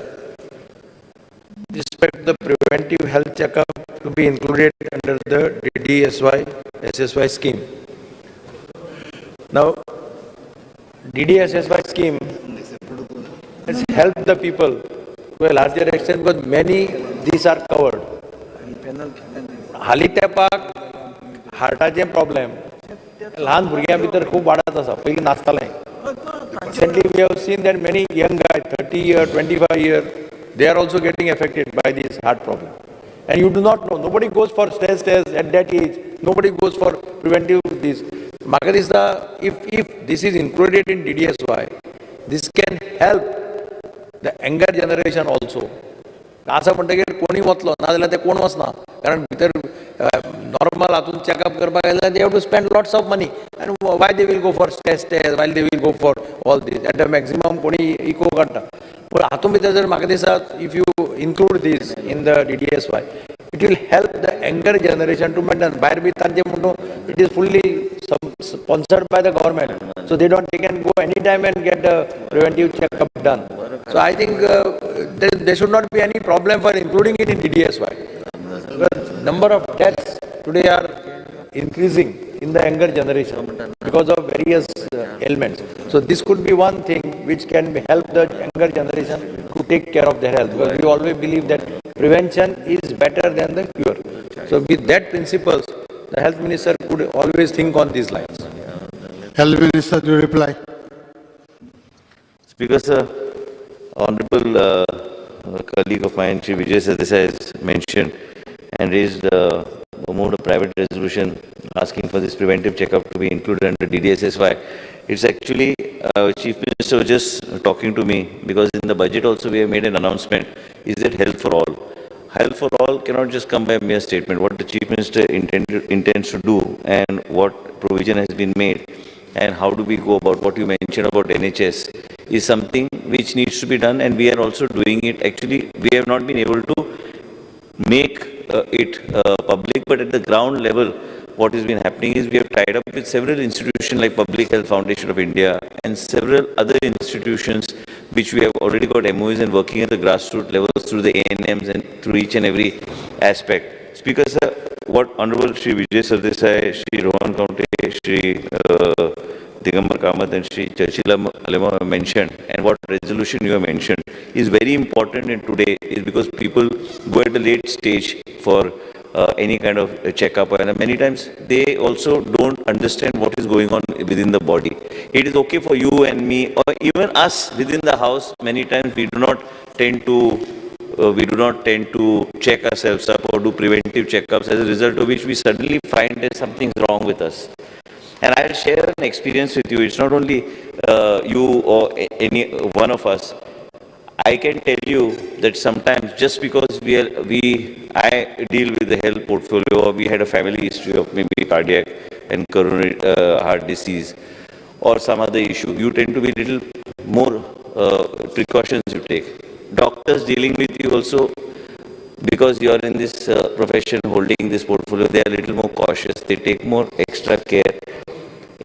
respect the preventive health checkup to be included under the DDSY SSY scheme. Now, DDSSY scheme has helped the people to a larger extent because many these are covered. हालीं तेंपाक हार्टाचे problem ल्हान भुरग्यां भितर खूब वाडत आसा, पयलीं नासतालें. Recently we have seen that many young guys, 30 year, 25 year, they are also getting affected by this heart problem. And you do not know, nobody goes for stress test at that age, nobody goes for preventive this. म्हाका दिसता if this is included in DDSY, this can help the younger generation also. आसा म्हणटगीर कोणूय वतलो, नाजाल्यार ते कोण वचना, कारण भितर नॉर्मल हातून चॅकअप करपाक गेल्यार they have to spend lots of money, and why they will go for stress test, why they will go for all this? At the maximum कोणी इको काडटा. पूण हातून भितर जर म्हाका दिसता if you include this in the DDSY, it will help the younger generation to maintain. भायर बी तांचे म्हणटू it is fully sponsored by the government, so they don't, they can go anytime and get the preventive checkup done. So I think there should not be any problem for including it in DDSY. The number of deaths today are increasing in the younger generation because of various ailments. So this could be one thing which can help the younger generation to take care of their health, because we always believe that prevention is better than the cure. So with that principles, the health minister could always think on these lines. Health Minister to reply. Speaker sir, honorable colleague of mine, Shri Vijay Sardesai, has mentioned and raised, moved a private resolution asking for this preventive checkup to be included under DDSSY. It's actually, Chief Minister was just talking to me, because in the budget also we have made an announcement, is that health for all. Health for all cannot just come by a mere statement. What the Chief Minister intends to do and what provision has been made and how do we go about what you mentioned about NHS is something which needs to be done, and we are also doing it. Actually, we have not been able to make it public, but at the ground level, what has been happening is we have tied up with several institutions like Public Health Foundation of India and several other institutions which we have already got MOUs and working at the grassroots levels through the ANMs and through each and every aspect. Speaker sir, what Honorable Shri Vijay Sardesai, Shri Rohan Khaunte, Shri Digambar Kamath and Shri Churchill Alemao have mentioned, and what resolution you have mentioned is very important in today, is because people go at a late stage for any kind of a checkup, and many times they also don't understand what is going on within the body. It is okay for you and me, or even us within the house, many times we do not tend to check ourselves up or do preventive checkups, as a result of which we suddenly find that something's wrong with us. And I'll share an experience with you. It's not only you or any one of us. I can tell you that sometimes just because I deal with the health portfolio, or we had a family history of maybe cardiac and coronary heart disease or some other issue, you tend to be little more precautions you take. Doctors dealing with you also, because you are in this profession holding this portfolio, they are a little more cautious. They take more extra care.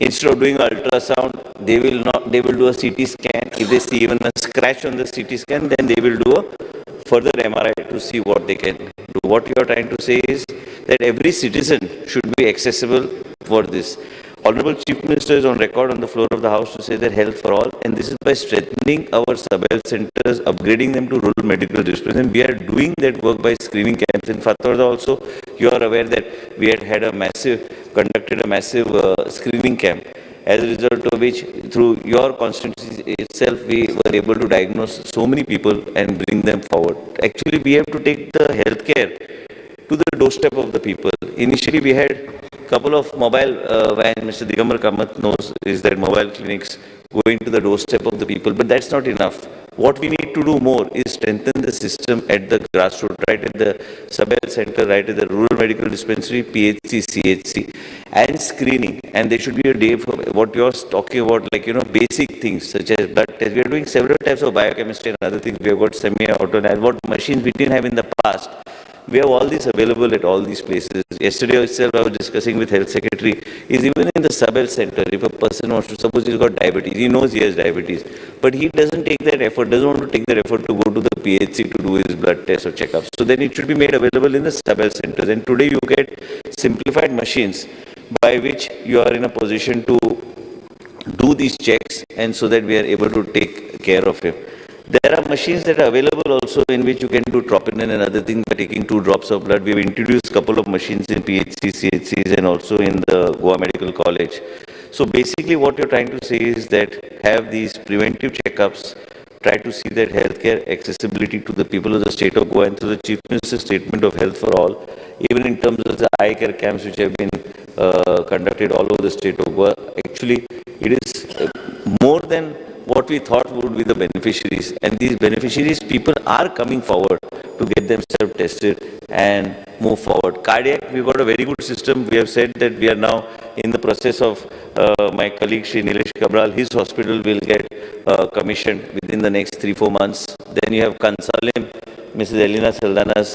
Instead of doing ultrasound, they will not. They will do a CT scan. If they see even a scratch on the CT scan, then they will do a further MRI to see what they can do. What you are trying to say is that every citizen should be accessible for this. Honorable Chief Minister is on record on the floor of the House to say that health for all, and this is by strengthening our sub-health centers, upgrading them to rural medical districts, and we are doing that work by screening camps. In Fatorda also, you are aware that we had had a massive, conducted a massive screening camp, as a result of which, through your constituency itself, we were able to diagnose so many people and bring them forward. Actually, we have to take the healthcare to the doorstep of the people. Initially, we had a couple of mobile vans. Mr. Digambar Kamath knows is that mobile clinics going to the doorstep of the people, but that's not enough. What we need to do more is strengthen the system at the grassroots, right at the sub-health center, right at the rural medical dispensary, PHC, CHC, and screening. And there should be a day for what you're talking about, like, you know, basic things such as blood tests. We are doing several types of biochemistry and other things. We have got semi-auto, and what machines we didn't have in the past. We have all these available at all these places. Yesterday itself, I was discussing with health secretary, is even in the sub-health center, if a person wants to, suppose he's got diabetes, he knows he has diabetes, but he doesn't take that effort, doesn't want to take that effort to go to the PHC to do his blood test or checkup. So then it should be made available in the sub-health centers. And today you get simplified machines by which you are in a position to do these checks, and so that we are able to take care of him. There are machines that are available also in which you can do troponin and other things by taking 2 drops of blood. We have introduced a couple of machines in PHC, CHCs, and also in the Goa Medical College. So basically what you're trying to say is that have these preventive checkups, try to see that healthcare accessibility to the people of the state of Goa, and through the Chief Minister's statement of health for all, even in terms of the eye care camps which have been conducted all over the state of Goa, actually it is more than what we thought would be the beneficiaries. And these beneficiaries, people are coming forward to get themselves tested and move forward. Cardiac, we've got a very good system. We have said that we are now in the process of my colleague Shri Nilesh Cabral, his hospital will get commissioned within the next 3-4 months. Then you have Kansalim, Mrs. Elena Saldana's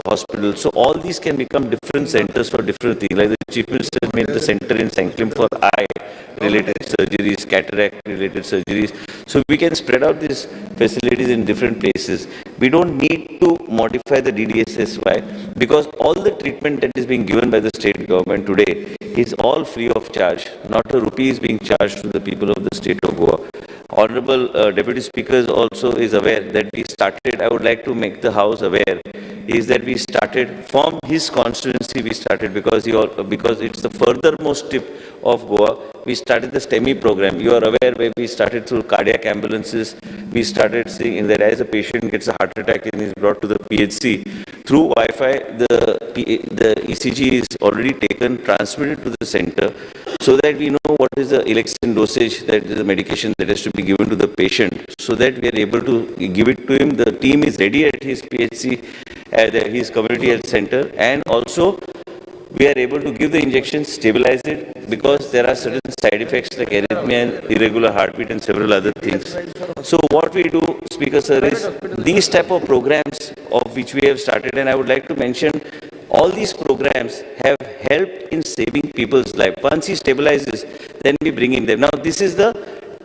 hospital. So all these can become different centers for different things. Like the Chief Minister made the center in Sanklim for eye-related surgeries, cataract-related surgeries. So we can spread out these facilities in different places. We don't need to modify the DDSSY because all the treatment that is being given by the state government today is all free of charge. Not a rupee is being charged to the people of the state of Goa. Honorable Deputy Speaker also is aware that we started, I would like to make the House aware, is that we started from his constituency, we started because, because it's the furthermost tip of Goa, we started the STEMI program. You are aware where we started through cardiac ambulances, we started seeing that as a patient gets a heart attack and is brought to the PHC, through Wi-Fi, the ECG is already taken, transmitted to the center, so that we know what is the Elexin dosage, that is the medication that has to be given to the patient, so that we are able to give it to him. The team is ready at his PHC, at his community health center, and also we are able to give the injection, stabilize it, because there are certain side effects like arrhythmia and irregular heartbeat and several other things. So what we do, Speaker sir, is these type of programs of which we have started, and I would like to mention all these programs have helped in saving people's life. Once he stabilizes, then we bring in them. Now this is the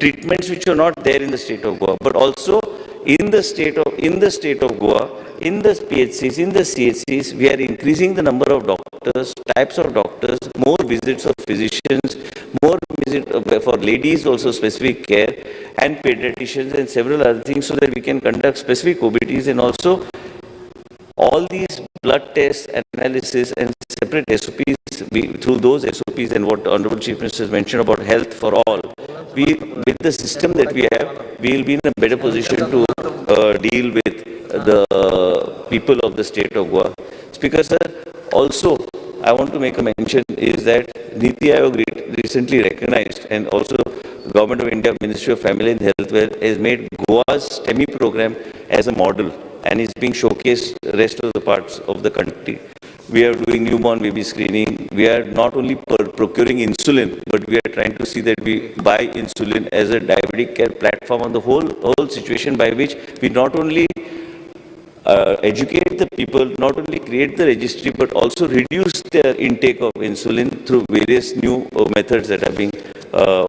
treatments which are not there in the state of Goa, but also in the state of Goa, in the PHCs, in the CHCs, we are increasing the number of doctors, types of doctors, more visits of physicians, more visit for ladies also specific care, and pediatricians and several other things, so that we can conduct specific OBTs, and also all these blood tests, analysis and separate SOPs, through those SOPs and what the Honorable Chief Minister has mentioned about health for all, we, with the system that we have, we will be in a better position to deal with the people of the state of Goa. Speaker sir, also I want to make a mention is that Niti Aayog recently recognized, and also Government of India Ministry of Family and Health has made Goa's STEMI program as a model, and is being showcased rest of the parts of the country. We are doing newborn baby screening. We are not only procuring insulin, but we are trying to see that we buy insulin as a diabetic care platform on the whole situation, by which we not only educate the people, not only create the registry, but also reduce their intake of insulin through various new methods that are being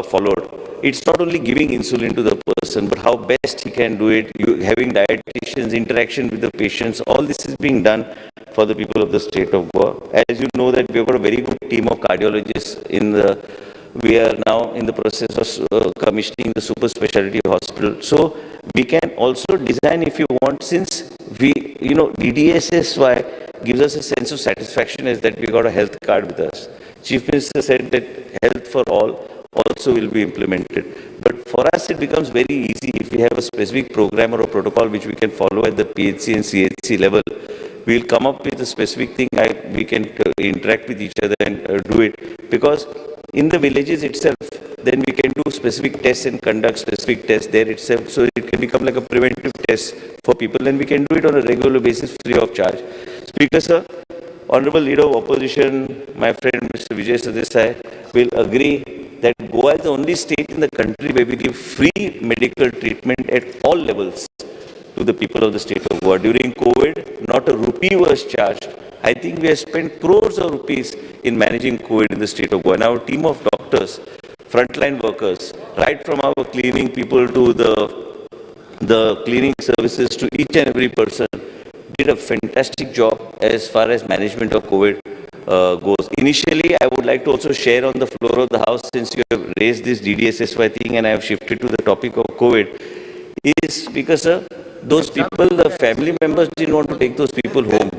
followed. It's not only giving insulin to the person, but how best he can do it, having dietitians, interaction with the patients, all this is being done for the people of the state of Goa. As you know that we have got a very good team of cardiologists in the, we are now in the process of commissioning the super specialty hospital. So we can also design, if you want, since we, you know, DDSSY gives us a sense of satisfaction is that we got a health card with us. Chief Minister said that health for all also will be implemented. But for us, it becomes very easy if we have a specific program or a protocol which we can follow at the PHC and CHC level. We'll come up with a specific thing. We can interact with each other and do it. Because in the villages itself, then we can do specific tests and conduct specific tests there itself. So it can become like a preventive test for people, and we can do it on a regular basis free of charge. Speaker sir, Honorable Leader of Opposition, my friend Mr. Vijay Sardessai, will agree that Goa is the only state in the country where we give free medical treatment at all levels to the people of the state of Goa. During COVID, not a rupee was charged. I think we have spent crores of rupees in managing COVID in the state of Goa. And our team of doctors, frontline workers, right from our cleaning people to the cleaning services to each and every person, did a fantastic job as far as management of COVID goes. Initially, I would like to also share on the floor of the House, since you have raised this DDSSY thing and I have shifted to the topic of COVID, is because, sir, those people, the family members didn't want to take those people home.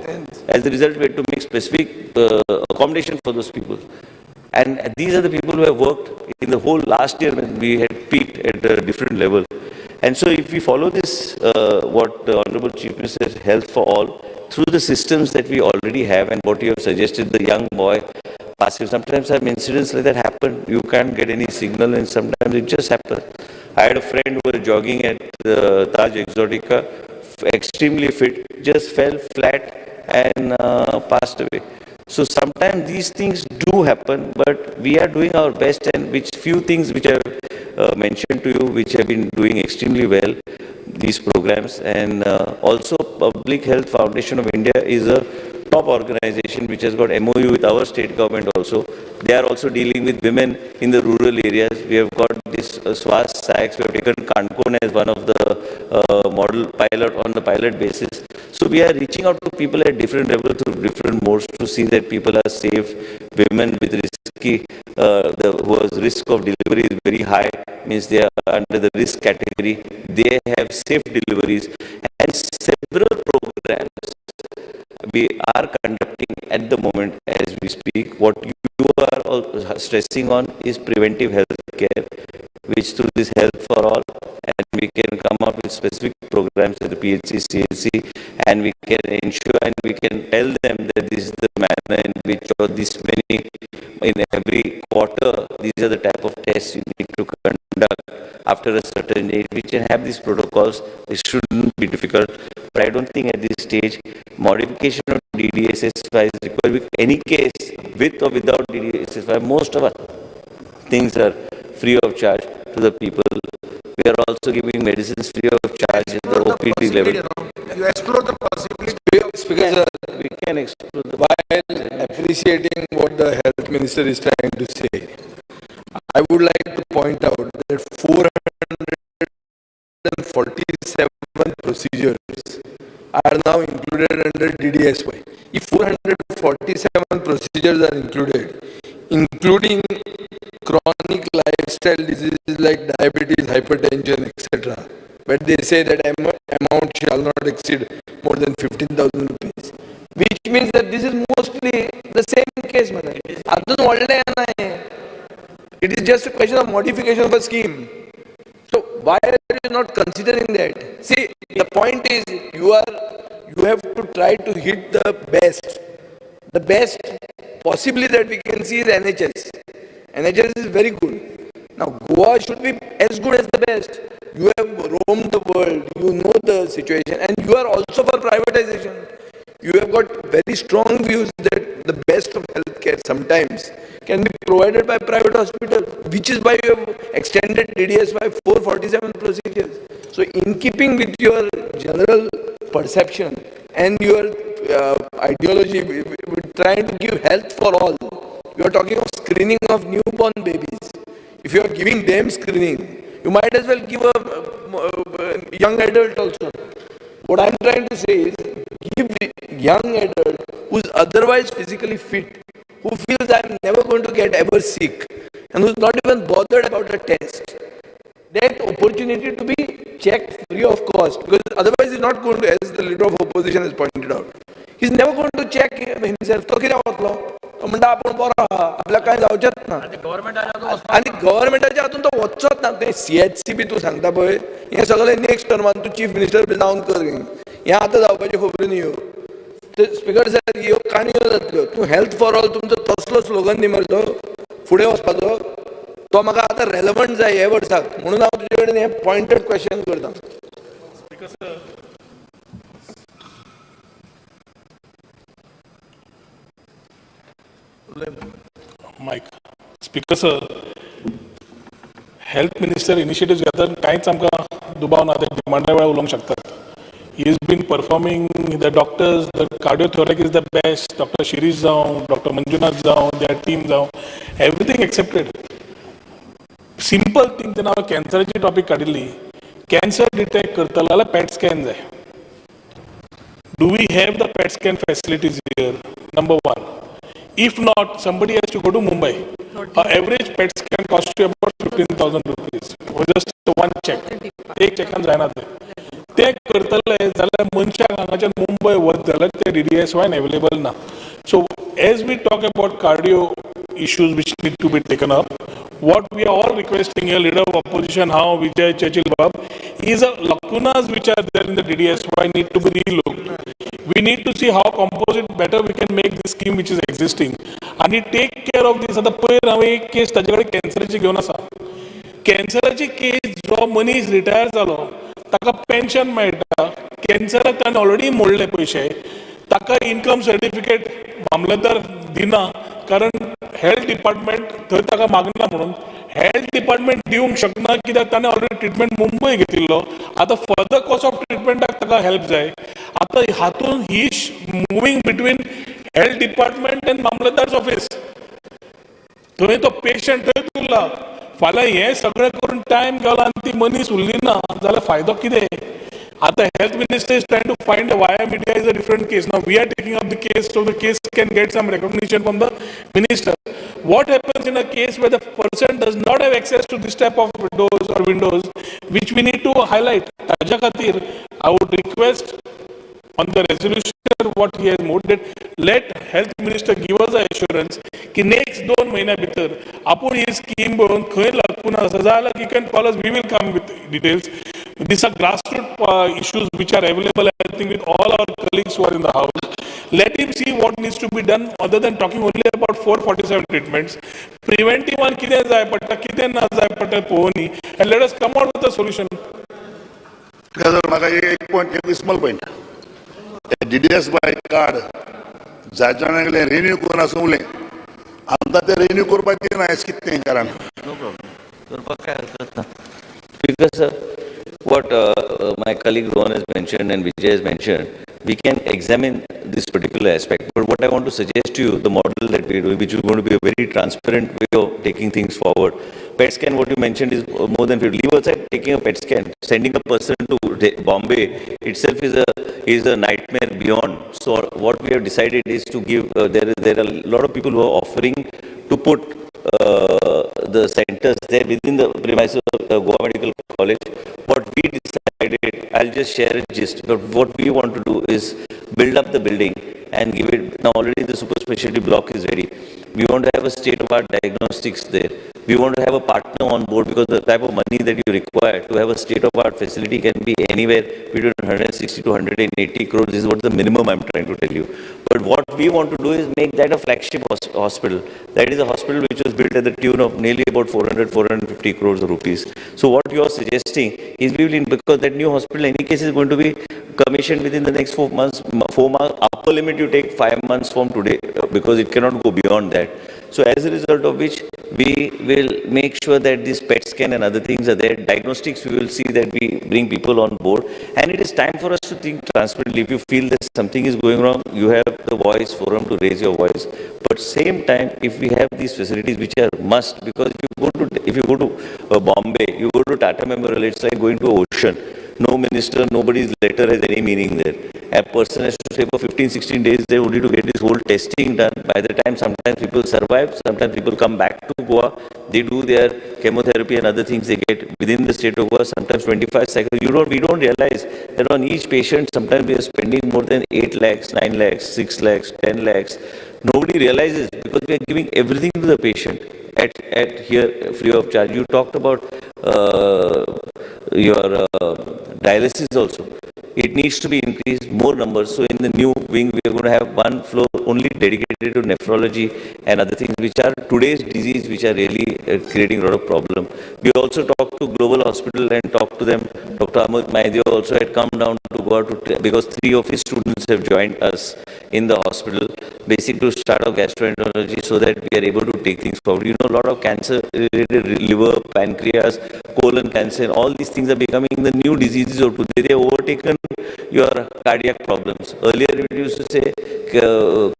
As a result, we had to make specific accommodation for those people. And these are the people who have worked in the whole last year when we had peaked at a different level. And so if we follow this, what the Honorable Chief Minister says, health for all, through the systems that we already have and what you have suggested, the young boy passive, sometimes some incidents like that happen. You can't get any signal and sometimes it just happens. I had a friend who was jogging at the Taj Exotica, extremely fit, just fell flat and passed away. So sometimes these things do happen, but we are doing our best, and which few things which I have mentioned to you, which have been doing extremely well, these programs. And also Public Health Foundation of India is a top organization which has got MOU with our state government also. They are also dealing with women in the rural areas. We have got this SWAS SACs, we have taken Cancun as one of the model pilot on the pilot basis. So we are reaching out to people at different levels through different modes to see that people are safe. Women with risky, whose risk of delivery is very high, means they are under the risk category, they have safe deliveries, and several programs we are conducting at the moment as we speak. What you are all stressing on is preventive health care, which through this Health for All, and we can come up with specific programs at the PHC, CHC, and we can ensure and we can tell them that this is the manner in which, or this many in every quarter, these are the type of tests you need to conduct after a certain age. We can have these protocols. It shouldn't be difficult, but I don't think at this stage modification of DDSSY is required. In any case, with or without DDSSY, most of our things are free of charge to the people. We are also giving medicines free of charge at the OPD level. You explore the possibility. Speaker sir, we can explore the while appreciating what the health minister is trying to say, I would like to point out that 447 procedures are now included under DDSY. If 447 procedures are included, including chronic lifestyle diseases like diabetes, hypertension, etc., but they say that amount shall not exceed more than 15,000 rupees, which means that this is mostly the same case. It is just a question of modification of a scheme. So why are you not considering that? See, the point is you have to try to hit the best. The best possibly that we can see is NHS. NHS is very good. Now Goa should be as good as the best. You have roamed the world, you know the situation, and you are also for privatization. You have got very strong views that the best of healthcare sometimes can be provided by private hospital, which is why you have extended DDSY 447 procedures. So in keeping with your general perception and your ideology, we're trying to give health for all. You are talking of screening of newborn babies. If you are giving them screening, you might as well give a young adult also. What I'm trying to say is, give the young adult who's otherwise physically fit, who feels I'm never going to get ever sick, and who's not even bothered about a test, that opportunity to be checked free of cost, because otherwise he's not going to, as the leader of opposition has pointed out, he's never going to check himself. तो कित्याक वतलो? तो म्हणटा आपूण बरो आहा, आपल्याक कांय जावचेंच ना. आनी गव्हर्मेंटाच्या हातून तो वचचोच ना. तें CHC बी तूं सांगता पळय, हें सगळें नेक्स्ट टर्मान तूं चीफ मिनिस्टर बी जावन कर, हें आतां जावपाची खबरी न्ही ह्यो. स्पीकर साहेब, ह्यो काणयो जातल्यो. तूं हेल्थ फॉर ऑल तुमचो तसलो स्लोगन न्ही मरे तो फुडें वचपाचो, तो म्हाका आतां रेलेवंट जाय हे वर्साक, म्हणून हांव तुजे कडेन हें पॉयंटेड क्वेश्चन करता. Mic. Speaker sir, health minister initiative घेतात, कांयच आमकां दुबाव ना, ते डिमांडा वेळार उलोवंक शकतात. He has been performing, the doctors, the cardiothoracic is the best, Doctor Shirish जावं, डॉक्टर मंजुनाथ जावं, their team जावं, एवरीथींग एक्सेप्टेड. सिंपल थिंग, तेन्ना हांवें कॅन्सराची टॉपीक काडिल्ली. कॅन्सर डिटेक्ट करतलो जाल्यार पॅट स्कॅन जाय. Do we have the PET scan facilities here? Number one. If not, somebody has to go to Mumbai. Average PET scan cost you about 15,000 rupees for just one check. एक चेकान जायना तें. ते करतले जाल्यार मनशाक हांगाच्यान मुंबय वच जाल्यार ते डीडीएसवायन एवेलेबल ना. So as we talk about cardio issues which need to be taken up, what we are all requesting here, Leader of Opposition, how Vijay Churchill Bab, is a lacunas which are there in the DDSY need to be relooked. We need to see how composite better we can make this scheme which is existing. आणि take care of this. आतां पयर हांवें एक केस ताजे कडेन कॅन्सराची घेवन आसा. कॅन्सराची केस, जो मनीस रिटायर जालो, ताका पेन्शन मेळटा. कॅन्सराक ताणें ऑलरेडी मोडले पयशे. ताका इनकम सर्टिफिकेट मामलेदार दिना, कारण हेल्थ डिपार्टमेंट थंय ताका मागना म्हणून. हेल्थ डिपार्टमेंट दिवंक शकना, कित्याक ताणें ऑलरेडी ट्रिटमेंट मुंबय घेतिल्लो. आतां फर्दर कोर्स ऑफ ट्रिटमेंटाक ताका हेल्प जाय. आतां हातून he moving between health department and mamlatdar's office. थंय तो पेशंट थंय उरला. फाल्यां हें सगळें करून टायम गेलो आनी ती मनीस उरली ना जाल्यार फायदो कितें? आतां health minister is trying to find via media is a different case. Now we are taking up the case so the case can get some recognition from the minister. What happens in a case where the person does not have access to this type of doors or windows, which we need to highlight? ताज्या खातीर I would request on the resolution what he has moved, that let health minister give us the assurance की next 2 म्हयन्या भितर आपूण ही scheme बरोवन खंय लागून आसा जाल्यार he can call us, we will come with details. These are grassroots issues which are available, I think, with all our colleagues who are in the house. Let him see what needs to be done other than talking only about 447 treatments. Preventive one कितें जाय पडटा, कितें ना जाय पडटा पळोवनी and let us come out with a solution. म्हाका एक point, एक small point. DDSY card जाय जाणांक रिन्यू करून आसूं उरलें, आमकां तें रिन्यू करपाक दिना आयज, कितें कारण? No problem. करपाक काय हरकत ना. Because sir, what my colleague Rohan has mentioned and Vijay has mentioned, we can examine this particular aspect. But what I want to suggest to you, the model that we are doing, which is going to be a very transparent way of taking things forward. PET scan, what you mentioned, is more than 50. Leave aside taking a PET scan, sending a person to Bombay itself is a nightmare beyond. So what we have decided is to give, there are a lot of people who are offering to put the centers there within the premises of the Goa Medical College. What we decided, I'll just share a gist, but what we want to do is build up the building and give it. Now already the super specialty block is ready. We want to have a state-of-art diagnostics there. We want to have a partner on board, because the type of money that you require to have a state-of-art facility can be anywhere between 160 to 180 crores. This is what the minimum I'm trying to tell you. But what we want to do is make that a flagship hospital. That is a hospital which was built at the tune of nearly about 400, 450 crores of rupees. So what you are suggesting is we will, because that new hospital in any case is going to be commissioned within the next 4 months, 4 months, upper limit you take 5 months from today, because it cannot go beyond that. So as a result of which, we will make sure that this PET scan and other things are there. Diagnostics, we will see that we bring people on board. And it is time for us to think transparently. If you feel that something is going wrong, you have the voice forum to raise your voice. But same time, if we have these facilities which are must, because if you go to Bombay, you go to Tata Memorial, it's like going to ocean. No minister, nobody's letter has any meaning there. A person has to stay for 15, 16 days there only to get this whole testing done. By the time sometimes people survive, sometimes people come back to Goa, they do their chemotherapy and other things they get within the state of Goa, sometimes 25 cycles. We don't realize that on each patient, sometimes we are spending more than 8 lakhs, 9 lakhs, 6 lakhs, 10 lakhs. Nobody realizes because we are giving everything to the patient. at here free of charge. You talked about your dialysis also. It needs to be increased, more numbers. So in the new wing, we are going to have one floor only dedicated to nephrology and other things which are today's disease, which are really creating a lot of problem. We also talked to Global Hospital and talked to them. Dr. Amit Mahadev also had come down to Goa to, because 3 of his students have joined us in the hospital, basically to start off gastroenterology so that we are able to take things forward. You know, a lot of cancer related liver, pancreas, colon cancer, and all these things are becoming the new diseases of today. They have overtaken your cardiac problems. Earlier we used to say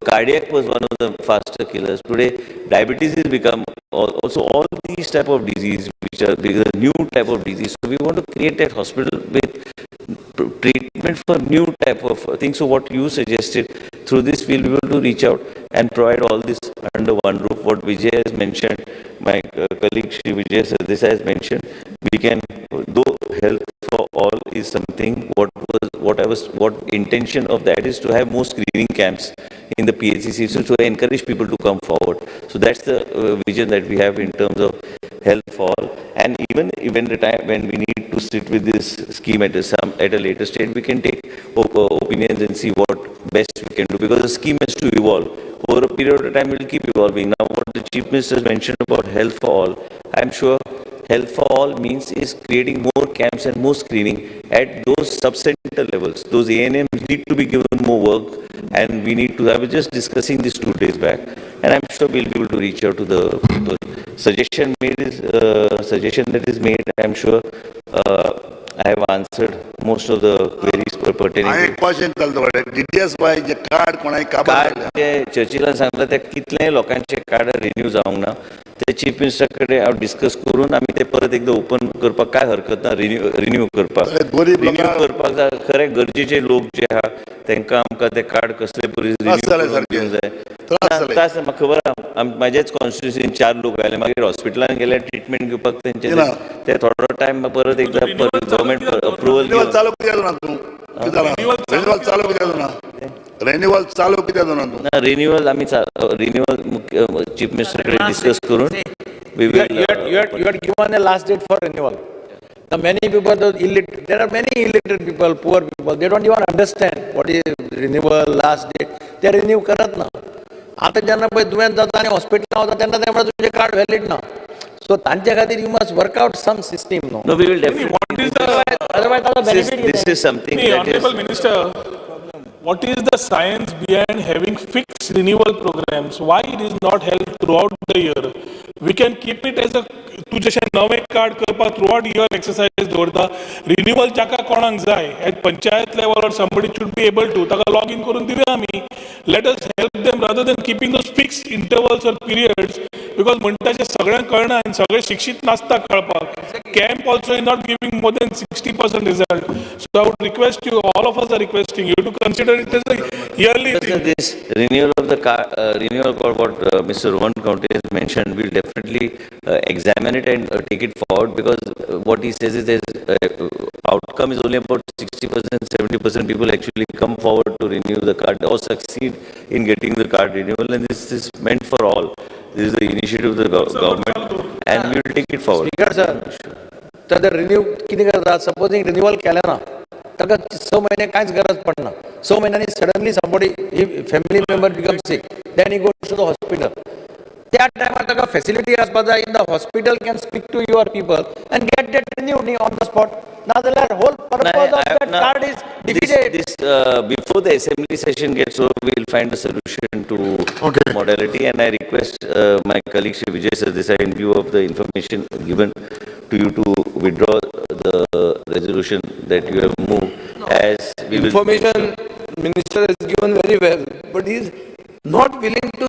cardiac was one of the faster killers. Today, diabetes has become also all these type of disease, which are the new type of disease. So we want to create that hospital with treatment for new type of things. So what you suggested, through this we'll be able to reach out and provide all this under one roof. What Vijay has mentioned, my colleague Shri Vijay Sardesai has mentioned, we can, though health for all is something, what intention of that is to have more screening camps in the PHCC, so to encourage people to come forward. So that's the vision that we have in terms of health for all. And even the time when we need to sit with this scheme at a later stage, we can take opinions and see what best we can do, because the scheme has to evolve. Over a period of time, it will keep evolving. Now, what the Chief Minister has mentioned about health for all, I'm sure health for all means is creating more camps and more screening at those sub-center levels. Those ANMs need to be given more work, and we need to, I was just discussing this 2 days back, and I'm sure we'll be able to reach out to the people. Suggestion made is, suggestion that is made, I'm sure I have answered most of the queries pertaining to. Question DDSY J card कोणाय काबार जे चर्चिलान सांगला ते कितले लोकांचे card renew जावंक ना, ते chief minister कडेन हांव डिस्कस करून आमी ते परत एकदां ओपन करपाक काय हरकत ना. रिन्यू करपाक, रिन्यू करपाक जाय. खरें गरजेचे लोक जे आहा तांकां आमकां ते कार्ड कसले परी रिन्यू दिवंक जाय. त्रास म्हाका खबर आहा, म्हाजेच कॉन्स्टिट्युन्सीन 4 लोक आयले, मागीर हॉस्पिटलान गेले ट्रिटमेंट घेवपाक तेंचे ते थोडो टायम परत एकदां गव्हर्मेंट अप्रुवल चालू कित्याक ना तूं रिन्युअल चालू कित्याक ना, रिन्युअल चालू कित्याक ना तूं ना रिन्युअल आमी रिन्युअल चीफ मिनिस्टर कडेन डिस्कस करून we will. You had given a last date for renewal. Now many people, there are many illiterate people, poor people, they don't even understand what is renewal, last date. They renew करत ना. आता जेन्ना पळय दुयेंत जाता आनी हॉस्पिटलान वता तेन्ना ते म्हणटा तुजें कार्ड व्हॅलीड ना. सो तांचे खातीर you must work out some system. No, no, we will definitely. What is the otherwise ताचो benefit? This is something that is, Honorable Minister, what is the science behind having fixed renewal programs? Why it is not held throughout the year? We can keep it as a तूं जशें नवें card करपाक through out year exercise दवरता. Renewal जाका कोणाक जाय at panchayat level or somebody should be able to ताका log in करून दिवया आमी. Let us help them rather than keeping those fixed intervals or periods, because म्हणटा तें सगळ्यांक कळना आनी सगळे शिक्षीत नासता कळपाक. Camp also is not giving more than 60% result. So I would request you, all of us are requesting you to consider it as a yearly thing. This renewal of the card, renewal card, what Mr. Rohan Khaunte has mentioned, we'll definitely examine it and take it forward, because what he says is there's outcome is only about 60%, 70% people actually come forward to renew the card or succeed in getting the card renewal, and this is meant for all. This is the initiative of the government, and we will take it forward. Speaker sir, तर renew कितें करता, supposing renewal केलें ना ताका 6 म्हयने कांयच गरज पडना. 6 म्हयन्यांनी suddenly somebody family member become sick, then he goes to the hospital. त्या टायमार ताका फेसिलिटी आसपा जाय. In the hospital can speak to your people and get that renewed on the spot. नाजाल्यार whole purpose of that card is defeated. This before the assembly session gets over, we will find a solution to modality, and I request my colleague Shri Vijay Sardesai, in view of the information given to you, to withdraw the resolution that you have moved. As we will information minister has given very well, but he is not willing to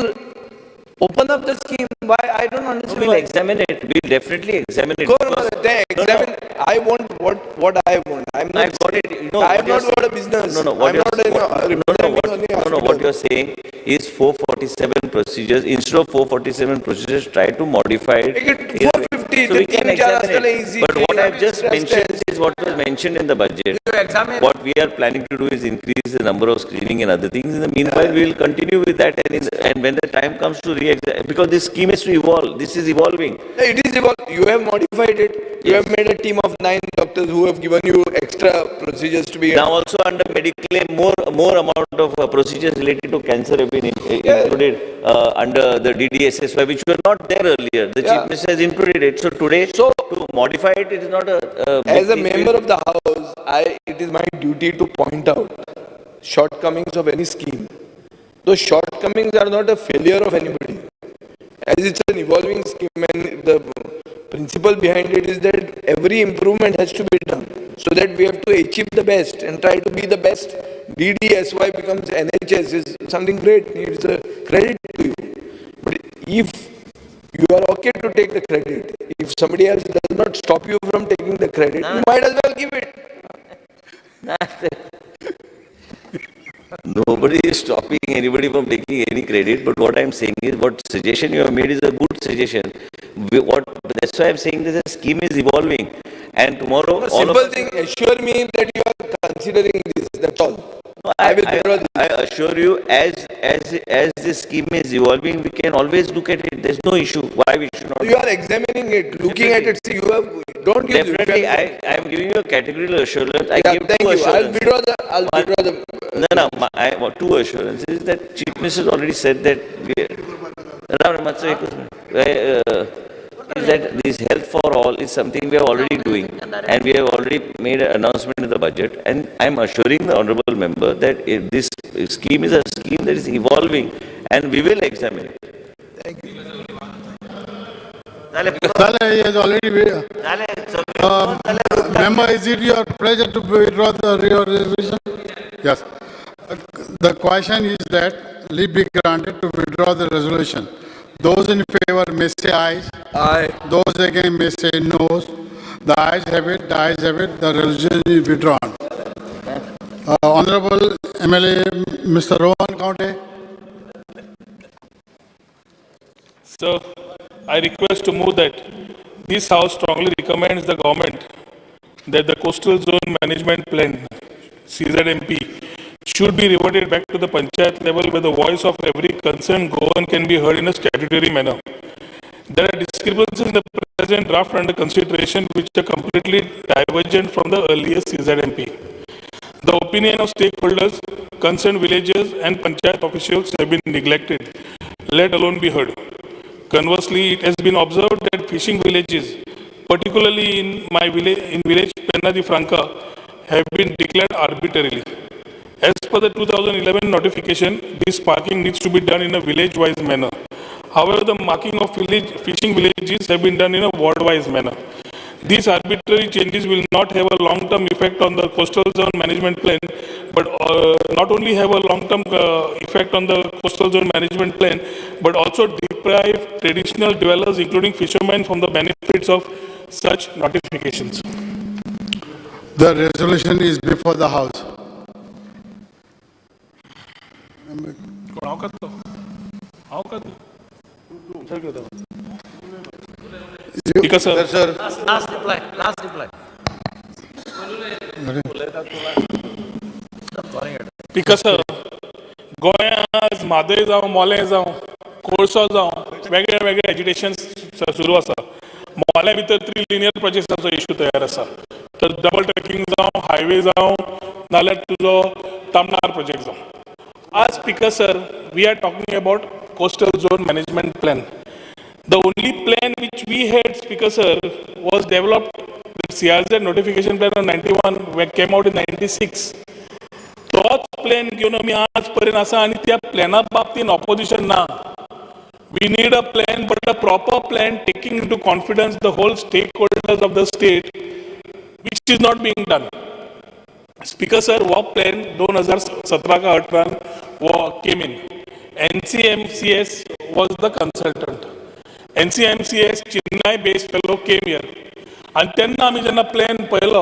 open up the scheme. Why? I don't understand. We'll examine it. We'll definitely examine it. Examine. No, no. I want what I want. I'm not. I got it. No, I'm not got a business. No, no. What I'm not. No, no. What you're saying is 447. 447 procedures, instead of 447 procedures, try to modify it. Make it 450, So we can तीन चार examine आसतले it. easy. But what I've just mentioned is what was mentioned in the budget. You examine. What we are planning to do is increase the number of screening and other things. In the meanwhile, we will continue with that, and when the time comes to re-examine, because this scheme is to evolve. This is evolving. It is evolved. You have modified it. You have made a team of 9 doctors who have given you extra procedures to be. Now also under Mediclaim, more amount of procedures related to cancer have been included under the DDSSY, which were not there earlier. The Chief Minister has included it. So today, to modify it, it is not a As a big member of the House, it is my duty to point out shortcomings of any scheme. Those shortcomings are not a failure of anybody. As it's an evolving scheme, and the principle behind it is that every improvement has to be done so that we have to achieve the best and try to be the best. DDSY becomes NHS is something great. It's a credit to you. But if you are okay to take the credit, if somebody else does not stop you from taking the credit, you might as well give it. Nobody is stopping anybody from taking any credit, but what I am saying is, what suggestion you have made is a good suggestion. That's why I am saying that the scheme is evolving, and tomorrow No, all simple of thing, assure me that you are considering this, that's all. No, I will withdraw this. I assure you, as this scheme is evolving, we can always look at it. There's no issue why we should not. You are examining it, looking at it. See, you have, don't give. Definitely, I am giving you a categorical assurance. I Yeah, give thank two you. assurances. I'll withdraw the. No, no, two assurances that Chief Minister has already said that we, that this health for all is something we are already doing, and we have already made an announcement in the budget, and I am assuring the honorable member that if this scheme is a scheme that is evolving, and we will examine it. Thank you. He has already member, is it your pleasure to withdraw the resolution? Yes. The question is that leave be granted to withdraw the resolution. Those in favor may say ayes. Aye. Those against may say noes. The ayes have it, the ayes have it, the resolution is withdrawn. Honorable MLA Mr. Rohan Khaunte. Sir, I request to move that this House strongly recommends the government that the Coastal Zone Management Plan, CZMP, should be reverted back to the panchayat level where the voice of every concerned Goan can be heard in a statutory manner. There are discrepancies in the present draft under consideration which are completely divergent from the earlier CZMP. The opinion of stakeholders, concerned villagers and panchayat officials have been neglected, let alone be heard. Conversely, it has been observed that fishing villages, particularly in my village, in village Penna di Franca, have been declared arbitrarily. As per the 2011 notification, this parking needs to be done in a village-wise manner. However, the marking of fishing villages have been done in a ward-wise manner. These arbitrary changes will not have a long-term effect on the coastal zone management plan, but not only have a long-term effect on the coastal zone management plan, but also deprive traditional dwellers, including fishermen, from the benefits of such notifications. The resolution is before the House. Speaker, sir. Sir. Last reply. Last reply. Speaker, sir, गोंयांत म्हादय जावं, मोलें जावं, कोळसो जावं, वेगळे वेगळे agitation सुरू आसा. मोल्या भितर थ्री लिनियर प्रोजेक्टाचो इशू तयार आसा. तर डबल ट्रेकिंग जावं, हायवे जावं, नाल्यार तुजो तामनार प्रोजेक्ट जावं. आज speaker sir, we are talking about coastal zone management plan. The only plan which we had, Speaker sir, was developed, the CRZ notification plan of 91, which came out in 96. तोच plan घेवन आमी आज पर्यंत आसा आनी त्या प्लॅना बाबतीन ऑपोजिशन ना. We need a plan, but a proper plan taking into confidence the whole stakeholders of the state, which is not being done. Speaker sir, हो प्लॅन 2017 का 18 हो came in. NCMCS was the consultant. NCMCS Chennai based fellow came here. आनी तेन्ना आमी जेन्ना plan पळयलो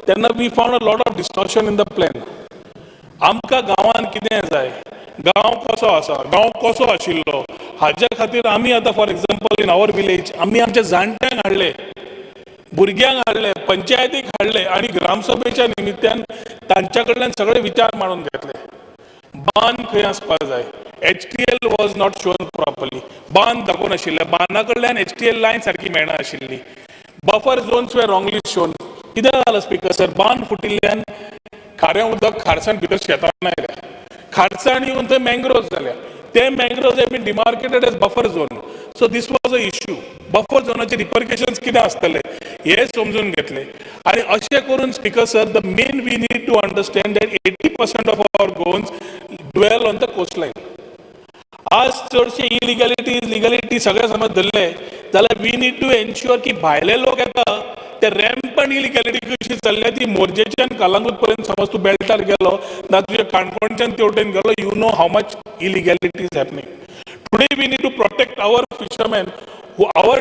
तेन्ना we found a lot of distortion in the plan. आमकां गांवान कितें जाय, गांव कसो आसा, गांव कसो आशिल्लो हाज्या खातीर आमी आतां for example in our village आमी आमच्या जाणट्यांक हाडले, भुरग्यांक हाडले, पंचायतीक हाडले आनी ग्रामसभेच्या निमित्यान तांच्या कडल्यान सगळे विचार मांडून घेतले. बांद खंय आसपाक जाय, HTL was not shown properly, बांद दाखोवं नाशिल्ले, बांदा कडल्यान एचटीएल लायन सारकी मेळना आशिल्ली, buffer zones were wrongly shown. कितें जालां स्पीकर सर, बांद फुटिल्ल्यान खारें उदक खारसाण भितर शेतान आयल्या, खारसाण येवन थंय मँग्रोव्स जाल्या, ते mangroves have been demarcated as buffer zone. So this was a issue. Buffer झोनाचे repercussions कितें आसतले हे समजून घेतले. आनी अशें करून speaker sir, the main we need to understand that 80% of our Goans dwell on the coastline. आज चडशे इलिगॅलिटी लिगॅलिटी सगळे समज धरले जाल्यार we need to ensure की भायले लोक येता ते रॅम्पंट इलिगॅलिटी कशी चल्ल्या ती मोरजेच्यान कलांगूट पर्यंत. समज तूं बेल्टार गेलो ना, तुज्या काणकोणच्यान तेवटेन गेलो, you know how much illegality is happening. Today we need to protect our fishermen, who our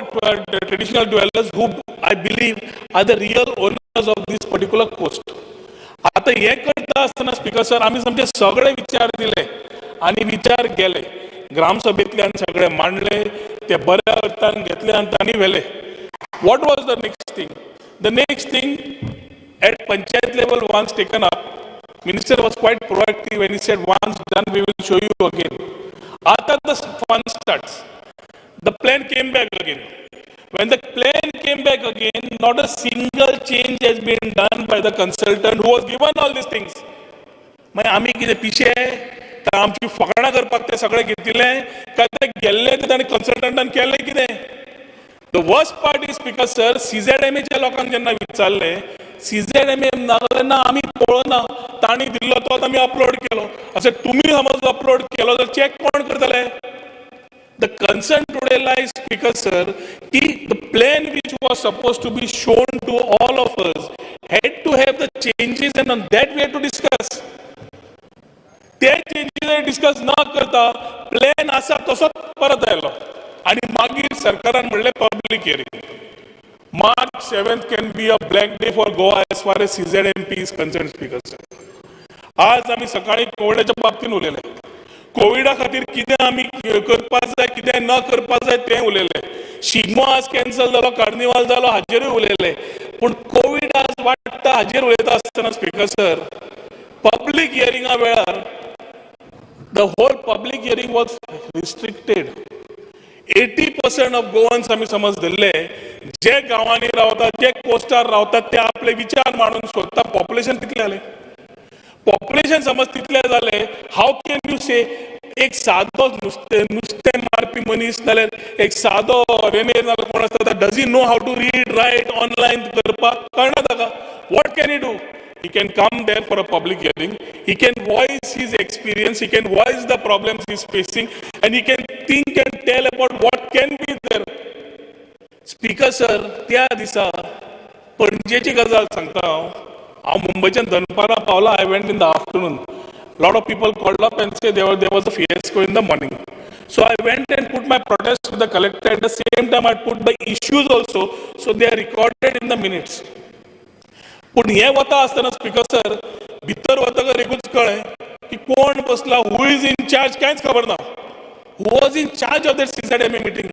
traditional dwellers, who I believe are the real owners of this particular coast. आता हे करता आसतना स्पीकर सर, आमी सामके सगळे विचार दिले आनी विचार गेले ग्रामसभेंतल्यान, सगळे मांडले, ते बऱ्या अर्थान घेतले आनी तांणी व्हेले. What was the next thing? The next thing, at panchayat level once taken up, minister was quite proactive and he said, "Once done, we will show you again." आता the fun starts. The plan came back again. When the plan came back again, not a single change has been done by the consultant who was given all these things. मागीर आमी कितें पिशे? तर आमची फकाणां करपाक ते सगळे घेतिल्ले काय ते गेल्ले ते ताणें कन्सल्टंटान केल्लें कितें? The worst part is, speaker sir, सीझेडएमएच्या लोकांक जेन्ना विचारले, सीझेडएमए नाजाल्यार ना, आमी पळोवना, तांणी दिल्लो तोच आमी अपलोड केलो. अशें तुमी समज अपलोड केलो जाल्यार चॅक कोण करतले? The concern today lies, Speaker sir, ki the plan which was supposed to be shown to all of us had to have the changes, and on that we had to discuss. ते changes discuss न करता plan आसा तसोच परत आयलो आनी मागीर सरकारान म्हणलें public hearing. March 7 can be a black day for Goa as far as CZMP is concerned, Speaker sir. आज आमी सकाळी कोविडाच्या बाबतीन उलयले. कोविडा खातीर कितें आमी करपाक जाय, कितें न करपाक जाय तें उलयले. शिगमो आज कॅन्सल जालो, कार्निवाल जालो, हाजेरूय उलयले. पूण कोवीड आज वाडटा हाजेर उलयता आसतना स्पीकर सर, पब्लीक हियरिंगा वेळार the whole public hearing was restricted. 80% of Goans आमी समज धरले, जे गांवांनी रावतात, जे कोस्टार रावतात, ते आपले विचार मांडून सोदता. पॉप्युलेशन कितलें जालें? पॉप्युलेशन समज तितलें जालें, how can you से एक सादो नुस्तें मारपी मनीस नाल्यार एक सादो रेमेर नाल्यार कोण आसता, does he know how to read, write, online करपाक कळना ताका? What can he do? He can come there for a public hearing. He can voice his experience. He can voice the problems he's facing, and he can think and tell about what can be there. Speaker sir, त्या दिसा पणजेची गजाल सांगता हांव. हांव मुंबयच्यान दनपारां पावला. I went in the afternoon. Lot of people called up and say there was a fiasco in the morning. So I went and put my protest to the collector. At the same time, I put the issues also, so they are recorded in the minutes. पूण हें वता आसतना speaker sir, भितर वतकर एकूच कळ्ळें की कोण बसला, who is in charge, कांयच खबर ना. Who was in charge of that CZMA meeting,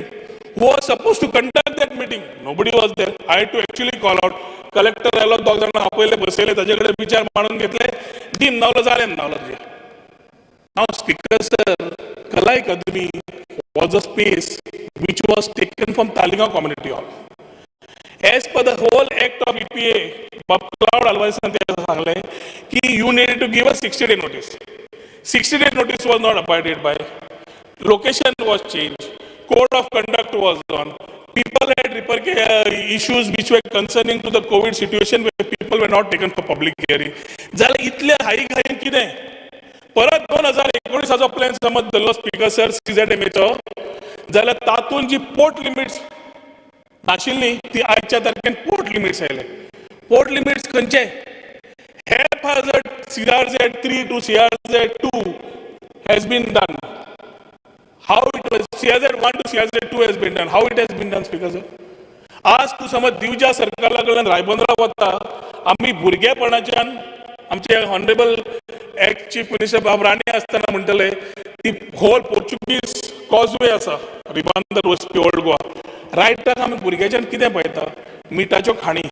who was supposed to conduct that meeting? Nobody was there. I had to actually call out. Collector आयलो, दोग जाणां आपयले, बसयले, ताजे कडेन विचार मांडून घेतले, दी नावलो, जालें नावलो तुजें. Now, Speaker sir, Kala Academy was a space which was taken from Taleigao Community Hall. As per the whole act of EPA, Cloud Alvaresan ते सांगलें की you need to give a 60 day notice. 60 day notice was not abided by. Location was changed. Code of conduct was on. People had issues which were concerning to the COVID situation, where people were not taken for public hearing. जाल्यार इतले high घाईन कितें? परत 2019चो plan समज धरलो speaker sir, सीझेडएमएचो, जाल्यार तातूंत जी port limits नाशिल्ली ती आयच्या तारखेन पोर्ट लिमिट्स आयले. पोर्ट लिमिट्स खंयचे? Haphazard CRZ 3 to CRZ 2 has been done. How it was CRZ 1 to CRZ 2 has been done. How it has been done, Speaker sir? आज तूं समज दिवजा सर्कला कडल्यान रायबंदरा वता, आमी भुरगेपणाच्यान आमचे ऑनरेबल एक्स चीफ मिनिस्टर बाब राणे आसतना म्हणटले, ती होल पोर्चुगीज कॉजवे आसा रिबांदर वचपी ओल्ड गोवा. रायटाक आमी भुरग्याच्यान कितें पळयता? मिठाच्यो खाणी.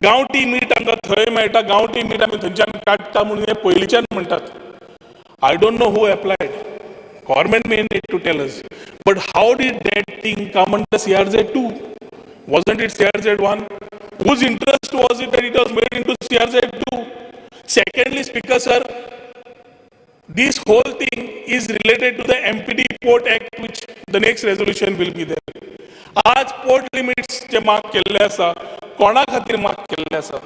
गांवठी मीठ आमकां थंय मेळटा, गांवठी मीठ आमी थंयच्यान काडटा म्हणून हें पयलींच्यान म्हणटात. I don't know who applied. Government may need to tell us. But how did that thing come under CRZ 2? Wasn't it CRZ 1? Whose interest was it that it was made into CRZ 2? Secondly, Speaker sir, this whole thing is related to the MPD Port Act, which the next resolution will be there. आज port limits जे mark केल्ले आसा, कोणा खातीर mark केल्ले आसा?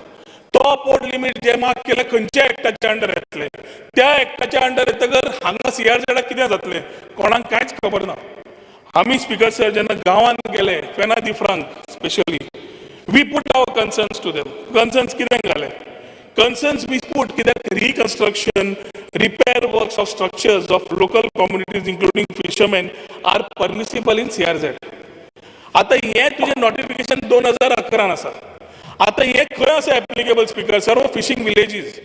तो port limit जे mark केले खंयच्या एक्टाच्या अंडर येतले? त्या एक्टाच्या अंडर येतकर हांगा सीआरझेडाक कितें जातलें, कोणाक कांयच खबर ना. आमी, स्पीकर सर, जेन्ना गांवांत गेले, पेना दी Franca specially, we put our concerns to them. Concerns कितें घाले? कन्सर्न्स we put कित्याक reconstruction, repair works of structures of local communities, including fishermen, are permissible in CRZ. आता हें तुजें नोटिफिकेशन 2011 आसा. आता हें खंय आसा applicable, Speaker sir? Fishing villages.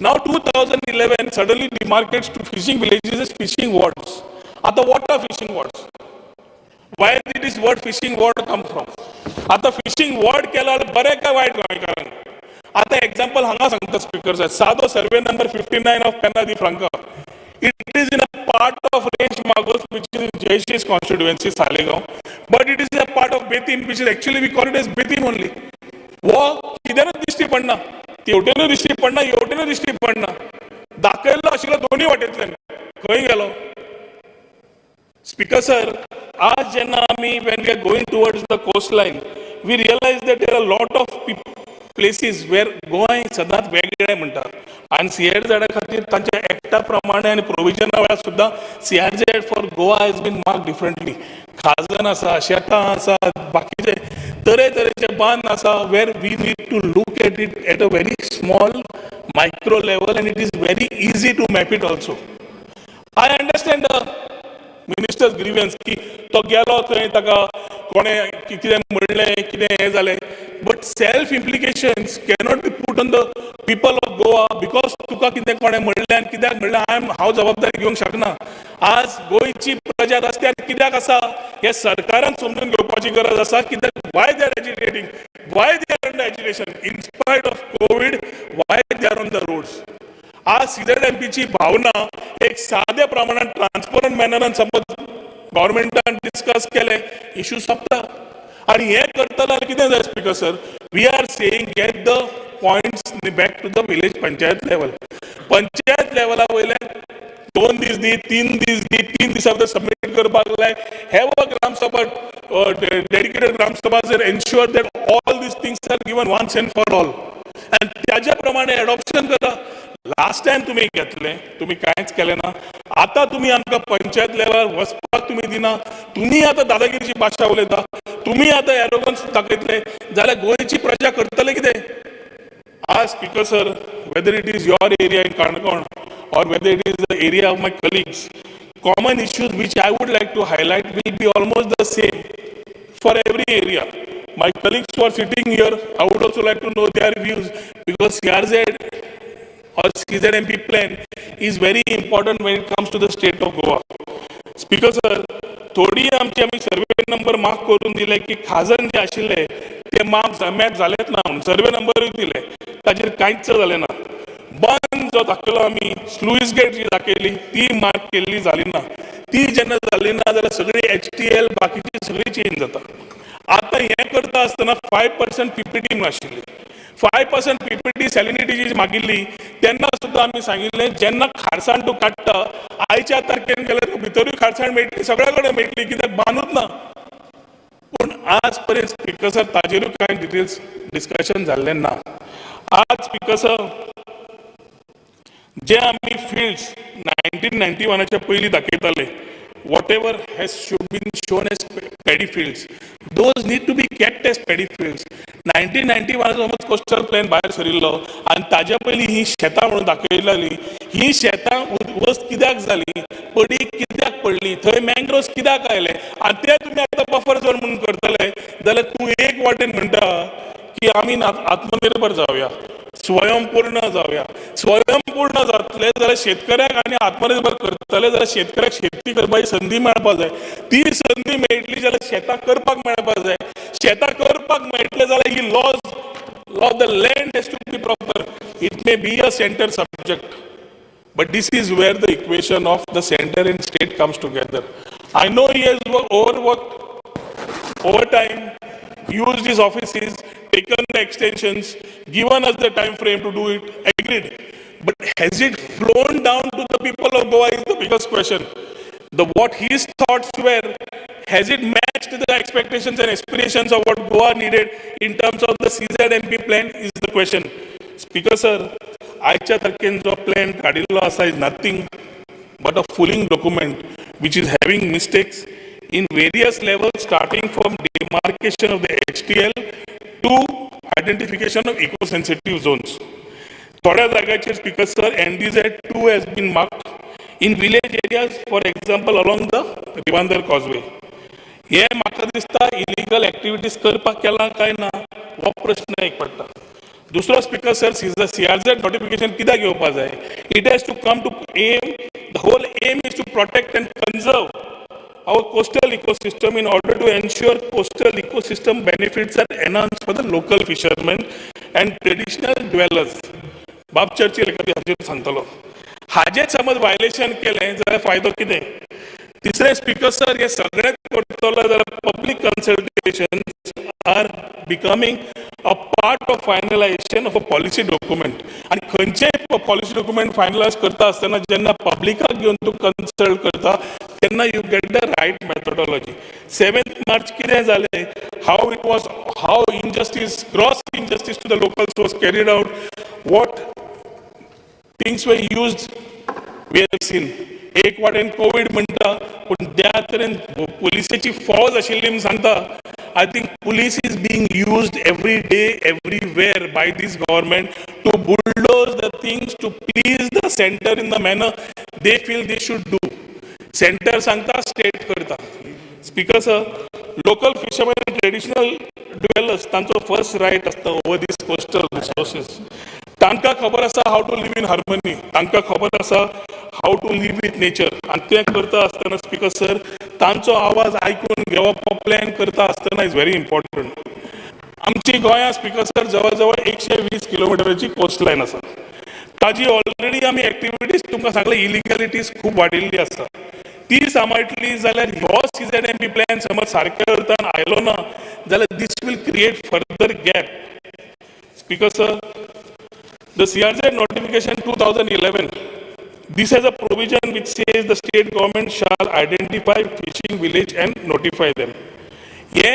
Now 2011 suddenly demarcates to fishing villages as fishing wards. आता what are fishing wards? Why did this word fishing ward come from? आता फिशिंग वॉर्ड केला, बरें काय वायट गोंयकारांक? आता एक्झाम्पल हांगा सांगता, स्पीकर साहेब. सादो survey number 59 of Penha de Franca. It is in a part of Reis Magos, which is in Jayashi's constituency, Saligao, but it is a part of Betim, which is actually we call it as Betim only. वो कित्यानूच दिश्टी पडना, तेवटेनूय दिश्टी पडना, हेवटेनूय दिश्टी पडना. दाखयल्लो आशिल्लो दोनूय वाटेंतल्यान, खंय गेलो? स्पीकर सर, आज जेन्ना आमी, when we are going towards the coast line, we realize that there are lot of places where Goa सदांच वेगळें म्हणटात आनी सीआरझेडा खातीर तांच्या एक्टा प्रमाणे आनी प्रोविजना वेळार सुद्दां CRZ for Goa has been mark differently. खाजन आसा, शेतां आसा, बाकीचे तरेतरेचे बांद आसा, where we need to look at it at a very small micro level, and it is very easy to map it also. I understand the minister's grievance की तो गेलो थंय, ताका कोणें कितें म्हणलें, कितें हें जालें, but self implications cannot be put on the people of Goa because तुका कितें कोणें म्हणलें आनी कित्याक म्हणलें. I am हांव जबाबदारी घेवंक शकना. आज गोंयची प्रजा रस्त्यार कित्याक आसा हें सरकारान समजून घेवपाची गरज आसा. कित्याक, why they are agitating? Why they are under agitation? In spite of Covid, why they are on the roads? आज सीझेडएमपीची भावना एक साद्या प्रमाणात ट्रान्सपरंट मॅनरान समज गव्हर्मेंटान डिस्कस केले, इश्यू सोंपता. आणि हे करतले जाल्यार कितें जाय, Speaker sir? We are saying, get the points back to the village panchayat level. Panchayat लेवला वयल्यान 2 दीस दी, 3 दीस दी, 3 दिसां भितर सबमीट करपाक जाय. Have a Gram Sabha, dedicated Gram Sabha, ensure that all these things are given once and for all, आनी त्याच्या प्रमाणे एडॉप्शन करा. लास्ट टायम तुमी घेतले, तुमी कांयच केलें ना. आतां तुमी आमकां पंचायत लेवलार वचपाक तुमी दिना. तुमी आतां दादागिरीची भाशा उलयता, तुमी आतां एरोगन्स दाखयतले जाल्यार गोंयची प्रजा करतले कितें? आज, Speaker sir, whether it is your area in Canacona or whether it is the area of my colleagues, common issues which I would like to highlight will be almost the same for every area. My colleagues who are sitting here, I would also like to know their views, because CRZ or CZMP plan is very important when it comes to the state of Goa. Speaker sir, थोडी आमची आमी survey number mark करून दिले की खाजन जे आशिल्ले ते mark map जालेच ना म्हणून सर्वे नंबरूय दिले, ताचेर कांयच जालें ना. बंद जो दाखयलो आमी, स्लुईस गेट जी दाखयली, ती मार्क केल्ली जाली ना. ती जेन्ना जाली ना जाल्यार सगळी एचटीएल बाकीची सगळी चेंज जाता. आतां हें करता आसतना 5% पीपीटी म्हणून आशिल्ली. 5% पीपीटी सॅलिनिटी मागिल्ली तेन्ना सुद्दां आमी सांगिल्लें, जेन्ना खारसाण तूं काडटा, आयच्या तारखेन गेल्यार तुका भितरूय खारसाण मेळटली, सगळ्या कडेन मेळटली, कित्याक बांदूच ना. पूण आज पर्यंत, स्पीकर सर, ताजेरूय कांय डिटेल्स डिस्कशन जाल्लें ना. आज, स्पीकर सर, जे आमी फिल्ड्स 1991च्या पयलीं दाखयताले, whatever has should been shown as paddy fields, those need to be kept as paddy fields. 1991 समज कोस्टल प्लॅन भायर सरिल्लो आनी ताज्या पयलीं ही शेतां म्हणून दाखयलेली, ही शेतां उद्ध्वस्त कित्याक जाली? पडीक कित्याक पडली? थंय मँग्रोव्स कित्याक आयले? आनी ते तुमी आतां बफर झोन म्हणून करतले जाल्यार तूं एक वाटेन म्हणटा की की आमी आत्मनिर्भर जावया, स्वयंपूर्ण जावया. स्वयंपूर्ण जातले जाल्यार शेतकऱ्याक आनी आत्मनिर्भर करतले जाल्यार शेतकऱ्याक शेती करपाची संदी मेळपाक जाय. ती संदी मेळटली जाल्यार शेतां करपाक मेळपाक जाय. शेतां करपाक मेळटले जाल्यार ही law of the land has to be proper. It may be a center subject, but this is where the equation of the center and state comes together. I know he has overworked, overtime, used his offices, taken the extensions, given us the time frame to do it, agreed. But has it flown down to the people of Goa is the biggest question. The what his thoughts were, has it matched the expectations and aspirations of what Goa needed in terms of the CZMP plan is the question. Speaker sir, आयच्या तारखेन जो plan काडिल्लो आसा is nothing but a fooling document which is having mistakes in various levels, starting from demarcation of the HTL to identification of eco-sensitive zones. थोड्या जाग्याचेर, Speaker sir, NDZ 2 has been marked in village areas, for example along the Ribandar causeway. हे म्हाका दिसता illegal activities करपाक केला काय ना हो प्रश्न एक पडटा. दुसरो, स्पीकर सर, सीआरझेड नोटिफिकेशन कित्याक येवपा जाय? It has to come to aim, the whole aim is to protect and conserve our coastal ecosystem in order to ensure coastal ecosystem benefits are enhanced for the local fishermen and traditional dwellers. बाब Churchill एका हाजेर सांगतलो. हाजेच समज violation केलें जाल्यार फायदो कितें? तिसरें, स्पीकर सर, हे सगळें करतलो जाल्यार public consultation are becoming a part of finalization of a policy document. आनी खंयचेय पॉलिसी डॉक्युमेंट फायनलायज करता आसतना जेन्ना पब्लिकाक घेवन तूं कन्सल्ट करता तेन्ना you get the right methodology. 7 March कितें जालें, how it was, how injustice, gross injustice to the locals was carried out, what things were used, we have seen. एक वाटेन कोवीड म्हणटा, पूण त्या तरेन पुलिसेची फौज आशिल्ली म्हूण सांगता. I think police is being used every day, everywhere by this government to bulldoze the things to please the center in the manner they feel they should do. Centre सांगता, स्टेट करता. Speaker sir, local fishermen, traditional dwellers, तांचो first right आसता over दीस coastal resources. तांकां खबर आसा how to live in harmony, तांकां खबर आसा how to live with nature. आनी तें करता आसतना, स्पीकर सर, तांचो आवाज आयकून घेवप प्लॅन करता आसतना is very important. आमची गोंयांत, स्पीकर सर, जवळ जवळ 120 किलोमिटराची कोस्ट लायन आसा. ताजी ऑलरेडी आमी एक्टिविटीज तुमकां सांगले, इलिगलिटीज खूब वाडिल्ली आसा. ती सांबाळटली जाल्यार हो सीझेडएमपी प्लॅन समज सारक्या अर्थान आयलो ना जाल्यार this will create further gap. Speaker sir, the CRZ notification 2011, this has a provision which says the state government shall identify fishing village and notify them. हे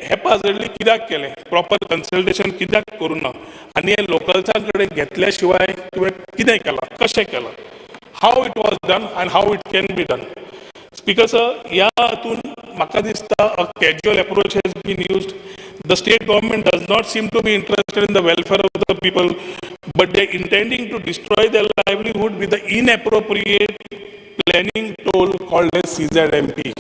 हेपाझडली कित्याक केलें? प्रॉपर कन्सल्टेशन कित्याक करूं ना? आनी हे लोकल्सां कडेन घेतल्या शिवाय तुवें कितें केलां, कशें केलां? How it was done and how it can be done? Speaker sir, ह्या हातून म्हाका दिसता a casual approach has been used. The state government does not seem to be interested in the welfare of the people, but they intending to destroy their livelihood with the inappropriate planning tool called as CZMP.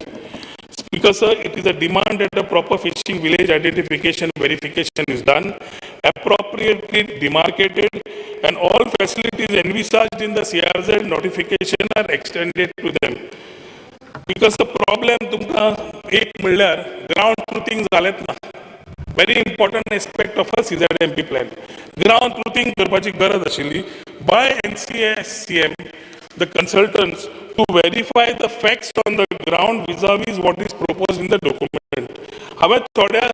Speaker sir, it is a demand that a proper fishing village identification verification is done, appropriately demarcated, and all facilities envisaged in the CRZ notification are extended to them. Because the problem तुमकां एक म्हणल्यार ground ट्रुथींग जालेंच ना. Very important aspect of a CZMP plan. Ground truthing करपाची गरज आशिल्ली by NCSCM, the consultants, to verify the facts on the ground vis-a-vis what is proposed in the document. हांवें थोड्या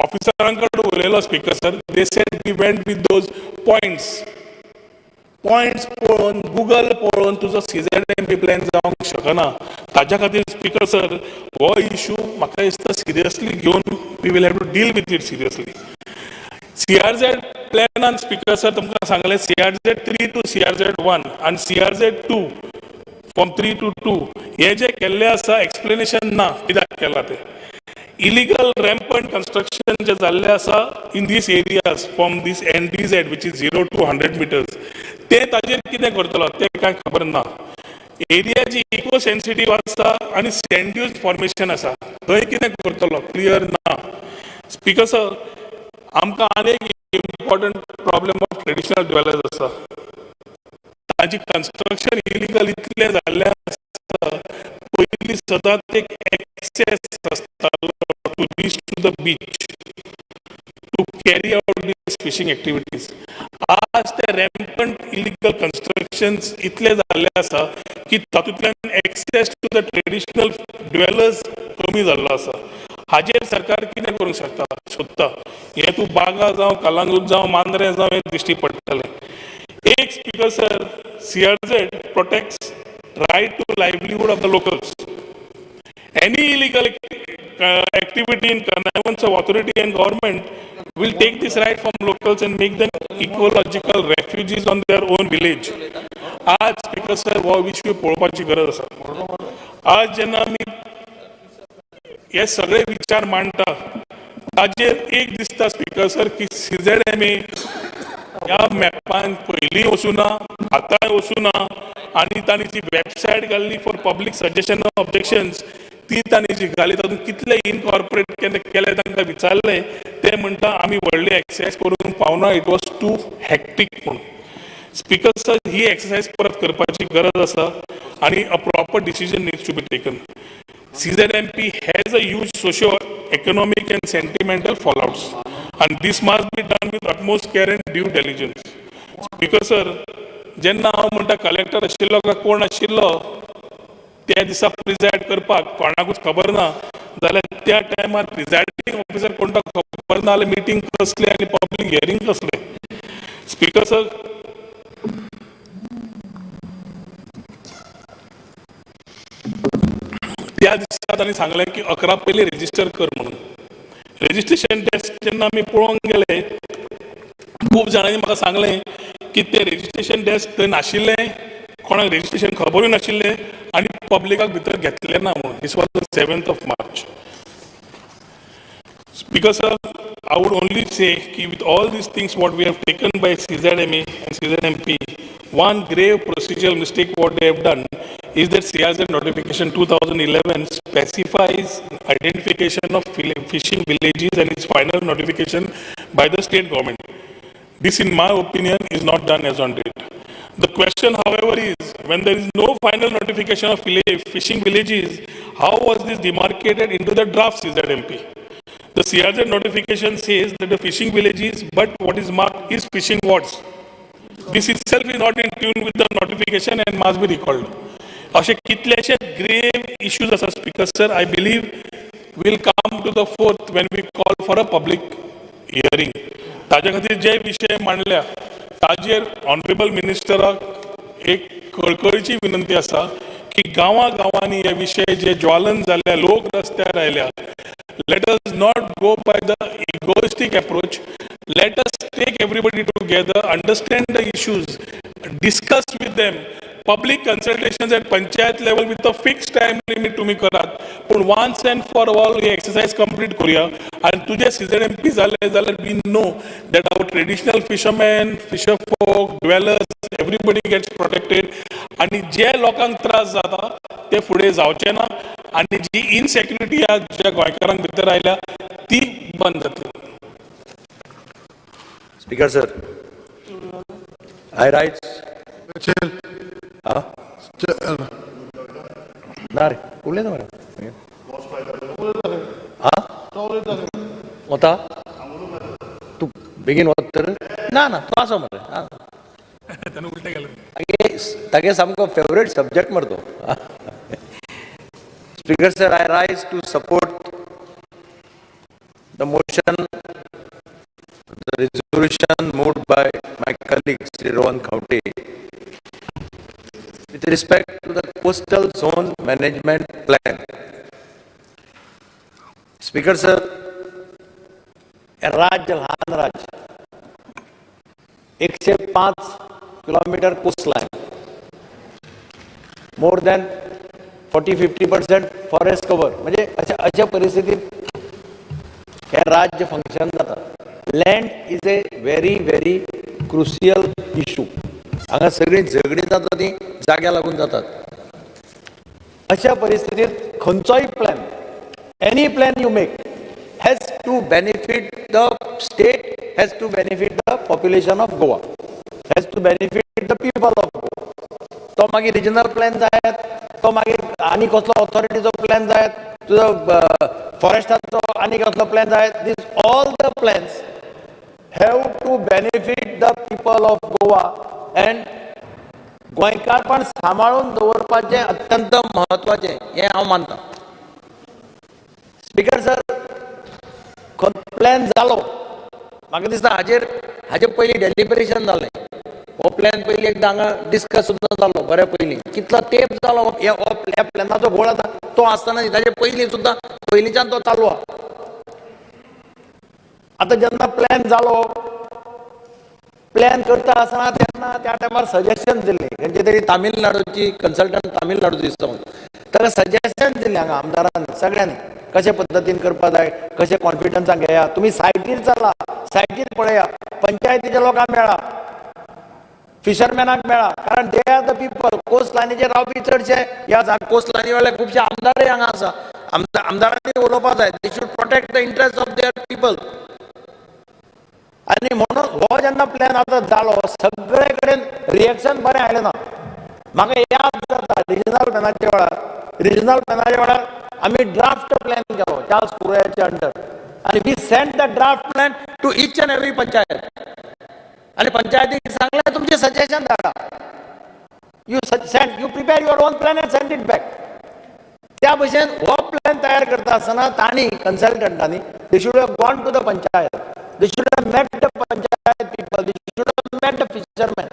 ऑफिसरां कडेन उलयलो, Speaker sir, they said we went with those points. Points पळोवन, Google पळोवन तुजो सीझेडएमपी प्लॅन जावंक शकना. ताज्या खातीर, स्पीकर सर, हो इशू म्हाका दिसता सिरियसली घेवन we will have to deal with it seriously. CRZ प्लॅनान, speaker sir, तुमकां सांगलें, CRZ 3 to CRZ 1 आनी CRZ 2, from 3 to 2, हे जे केल्लें आसा, एक्सप्लेनेशन ना कित्याक केलां तें. इलिगल रॅम्पंट कन्स्ट्रक्शन जे जाल्लें आसा in these areas from this NDZ, which is 0 to 100 meters, ते ताजेर कितें करतलो तें कांय खबर ना. एरिया जी इको सेन्सिटीव आसा आनी सँड ड्यून्स फॉर्मेशन आसा, थंय कितें करतलो क्लियर ना. Speaker sir, आमकां आनी एक important problem of traditional dwellers आसा. तांची कन्स्ट्रक्शन इलिगल इतलें जाल्लें आसा. पयलीं सदांच एक एक्सेस आसतालो to reach to the beach to carry out these fishing activities. आज ते रॅम्पंट इलिगल कन्स्ट्रक्शन्स इतले जाल्ले आसा की तातूंतल्यान access to the traditional dwellers कमी जाल्लो आसा. हाजेर सरकार कितें करूंक शकता सोदता, हें तूं बागा जावं, कलांगूट जावं, मांद्रें जावं, हें दिश्टी पडटलें. एक, Speaker sir, CRZ protects right to livelihood of the locals. Any illegal activity in connivance of authority and government will take this right from locals and make them ecological refugees on their own village. आज speaker sir, हो विशय पळोवपाची गरज आसा. आज जेन्ना आमी हे सगळे विचार मांडटा, ताजेर एक दिसता स्पीकर सर की सीझेडएमए ह्या मॅपान पयलीं वचूना, आतांय वचूना आनी तांणी जी वेबसायट घाल्ली फॉर पब्लीक सजेशन, ऑब्जेक्शन्स, ती तांणी जी घाली, तातूंत कितले इनकॉर्पोरेट केन्ना केले तांकां विचारलें, ते म्हणटा आमी व्हडली एक्सरसायज करूंक पावना, it was too hectic म्हणून. स्पीकर सर, ही एक्सरसायज परत करपाची गरज आसा आनी a proper decision needs to be taken. CZMP has a huge socio-economic and sentimental fallouts, and this must be done with utmost care and due diligence. Speaker sir, जेन्ना हांव म्हणटा collector आशिल्लो काय कोण आशिल्लो त्या दिसा प्रिजायड करपाक, कोणाकूच खबर ना, जाल्यार त्या टायमार प्रिजायडींग ऑफिसर कोण तो खबर ना जाल्यार मिटींग कसली आनी पब्लीक हियरींग कसलें? स्पीकर सर, त्या दिसा तांणी सांगलें की 11 पयलीं रेजिस्टर कर म्हणून. रेजिस्ट्रेशन डेस्क जेन्ना आमी पळोवंक गेले, खूब जाणांनी म्हाका सांगलें की ते रेजिस्ट्रेशन डेस्क थंय नाशिल्लें, कोणाक रेजिस्ट्रेशन खबरूय नाशिल्लें आनी पब्लिकाक भितर घेतलें ना म्हणून. This was the 7th of March. Speaker sir, I would only say ki with all these things what we have taken by CZMA and CZMP, one grave procedural mistake what they have done is that CRZ notification 2011 specifies identification of fishing villages and its final notification by the state government. This, in my opinion, is not done as on date. The question, however, is when there is no final notification of fishing villages, how was this demarcated into the draft CZMP? The CRZ notification says that the fishing villages, but what is marked is fishing wards. This itself is not in tune with the notification and must be recalled. अशे कितलेशे grave issues आसा, Speaker sir, I believe will come to the fore when we call for a public hearing. ताजे खातीर जे विशय मांडल्या ताजेर honourable मिनिस्टराक एक कळकळीची विनंती आसा की गांवा गांवांनी हे विशय जे ज्वालन जाल्ले, लोक रस्त्यार आयल्या, let us not go by the egoistic approach. Let us take everybody together, understand the issues, discuss with them. Public consultations at panchayat level with a fixed time limit तुम्ही करात, पूण once and for all he exercise complete करूया. आनी तुजे CZMP जाले जाल्यार we know that our traditional fishermen, fisher folk, dwellers, everybody gets protected आनी जे लोकांक त्रास जाता ते फुडें जावचे ना आनी जी इनसेक्युरिटी आज ज्या गोंयकारांक भितर आयल्या ती बंद जातली. Speaker sir, I rise. चल. हा? ना रे, उलयता मरे. हा, वता तूं बेगीन वता तर. ना ना, तो आसा मरे. ताणें उलटें केलें. तागे तागे सामको फेवरेट सब्जेक्ट मरे तो. Speaker sir, I rise to support the motion, the resolution moved by my colleague Sri Rohan Khaunte with respect to the coastal zone management plan. Speaker sir, हे राज्य ल्हान राज्य, 105 kilometre coastline, more than 40-50% forest cover. म्हणजे अशा अशा परिस्थितीत हे राज्य फंक्शन जाता. Land is a very very crucial issue. हांगा सगळीं झगडीं जाता ती जाग्या लागून जातात. अशा परिस्थितीत खंयचोय plan, any plan you make has to benefit the state, has to benefit the population of Goa, has to benefit the people of Goa. तो मागीर रिजनल प्लॅन जायत, तो मागीर आनी कसलो ऑथॉरिटीचो प्लॅन जायत, तुजो फॉरेस्टाचो आनी कसलो प्लॅन जायत, this all the plans have to benefit the people of Goa and गोंयकारपण सांबाळून दवरपाचें अत्यंत म्हत्वाचें हें हांव मानता. स्पिकर सर, प्लॅन जालो, म्हाका दिसता हाजेर हाजे पयलीं डेलिबरेशन जालें. हो प्लॅन पयलीं एकदां हांगा डिस्कस सुद्दां जालो बऱ्या पयलीं, कितलो तेंप जालो ह्या प्लॅनाचो घोळ आतां तो आसतना न्ही, ताजे पयलीं सुद्दां पयलींच्यान तो चालू आहा. आतां जेन्ना प्लॅन जालो, प्लॅन करता आसतना तेन्ना त्या टायमार सजेशन दिल्लें खंयचे तरी तामिळनाडूची कन्सल्टंट, तामिळनाडूची दिसता ताका सजेशन दिल्लें हांगा आमदारान सगळ्यांनी कशे पद्दतीन करपा जाय, कशे कॉन्फिडन्सान घेया, तुमी सायटीर चला, सायटीर पळया, पंचायतीच्या लोकांक मेळा, फिशरमॅनाक मेळा, कारण they are the people. Coast लायनीचेर रावपी चडशे ह्या कोस्ट लायनी वेले खुबशे आमदारय हांगा आसा. आमदारांनी उलोवपा जाय, they should protect the interest of their people. आनी म्हणून हो जेन्ना प्लॅन आतां जालो, सगळे कडेन रिएक्शन बरें आयलें ना. म्हाका याद जाता रिजनल प्लॅनाच्या वेळार, रिजनल प्लॅनाच्या वेळार आमी ड्राफ्ट प्लॅन केलो चार्ल्स कुर्रेयाच्या अंडर आनी we send the draft plan to each and every panchayat आनी पंचायतीक सांगलें तुमचें सजेशन धाडा, you send, you prepare your own plan and send it back. त्या भशेन हो प्लॅन तयार करता आसतना तांणी कन्सल्टंटांनी they should have gone to the panchayat, they should have met the panchayat people, they should have met the fisherman.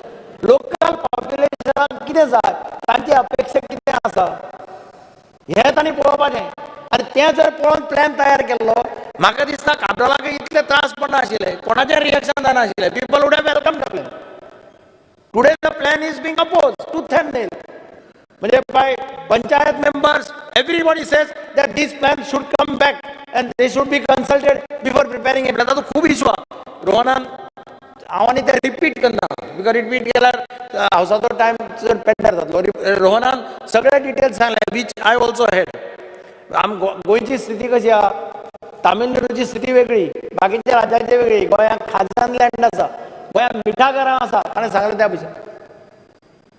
Local पॉप्युलेशनाक कितें जाय, तांची अपेक्षा कितें आसा हें तांणी पळोवपाचें. आनी तें जर पळोवन प्लॅन तयार केल्लो, म्हाका दिसता काब्रालाक इतले त्रास पडनाशिल्ले, कोणाचें reaction जायनाशिल्लें. People would have welcome the plan. Today the plan is being oppose tooth and nail, म्हणजे by panchayat members. Everybody says that this plan should come back and they should be consulted before preparing a plan. ताचो खूब issue आहा रोहनान, हांव आनी ते repeat करना because repeat केल्यार हावसाचो time चड पेड्ड्यार जातलो. रोहनान सगळे डिटेल्स सांगले which I also had. आम गोंयची स्थिती कशी आहा, तामिळनाडूची स्थिती वेगळी, बाकीच्या राज्यांची वेगळी. गोंयांत खाजन लँड आसा, गोंयांत मिठागरां आसा, ताणें सांगलें त्या भशेन.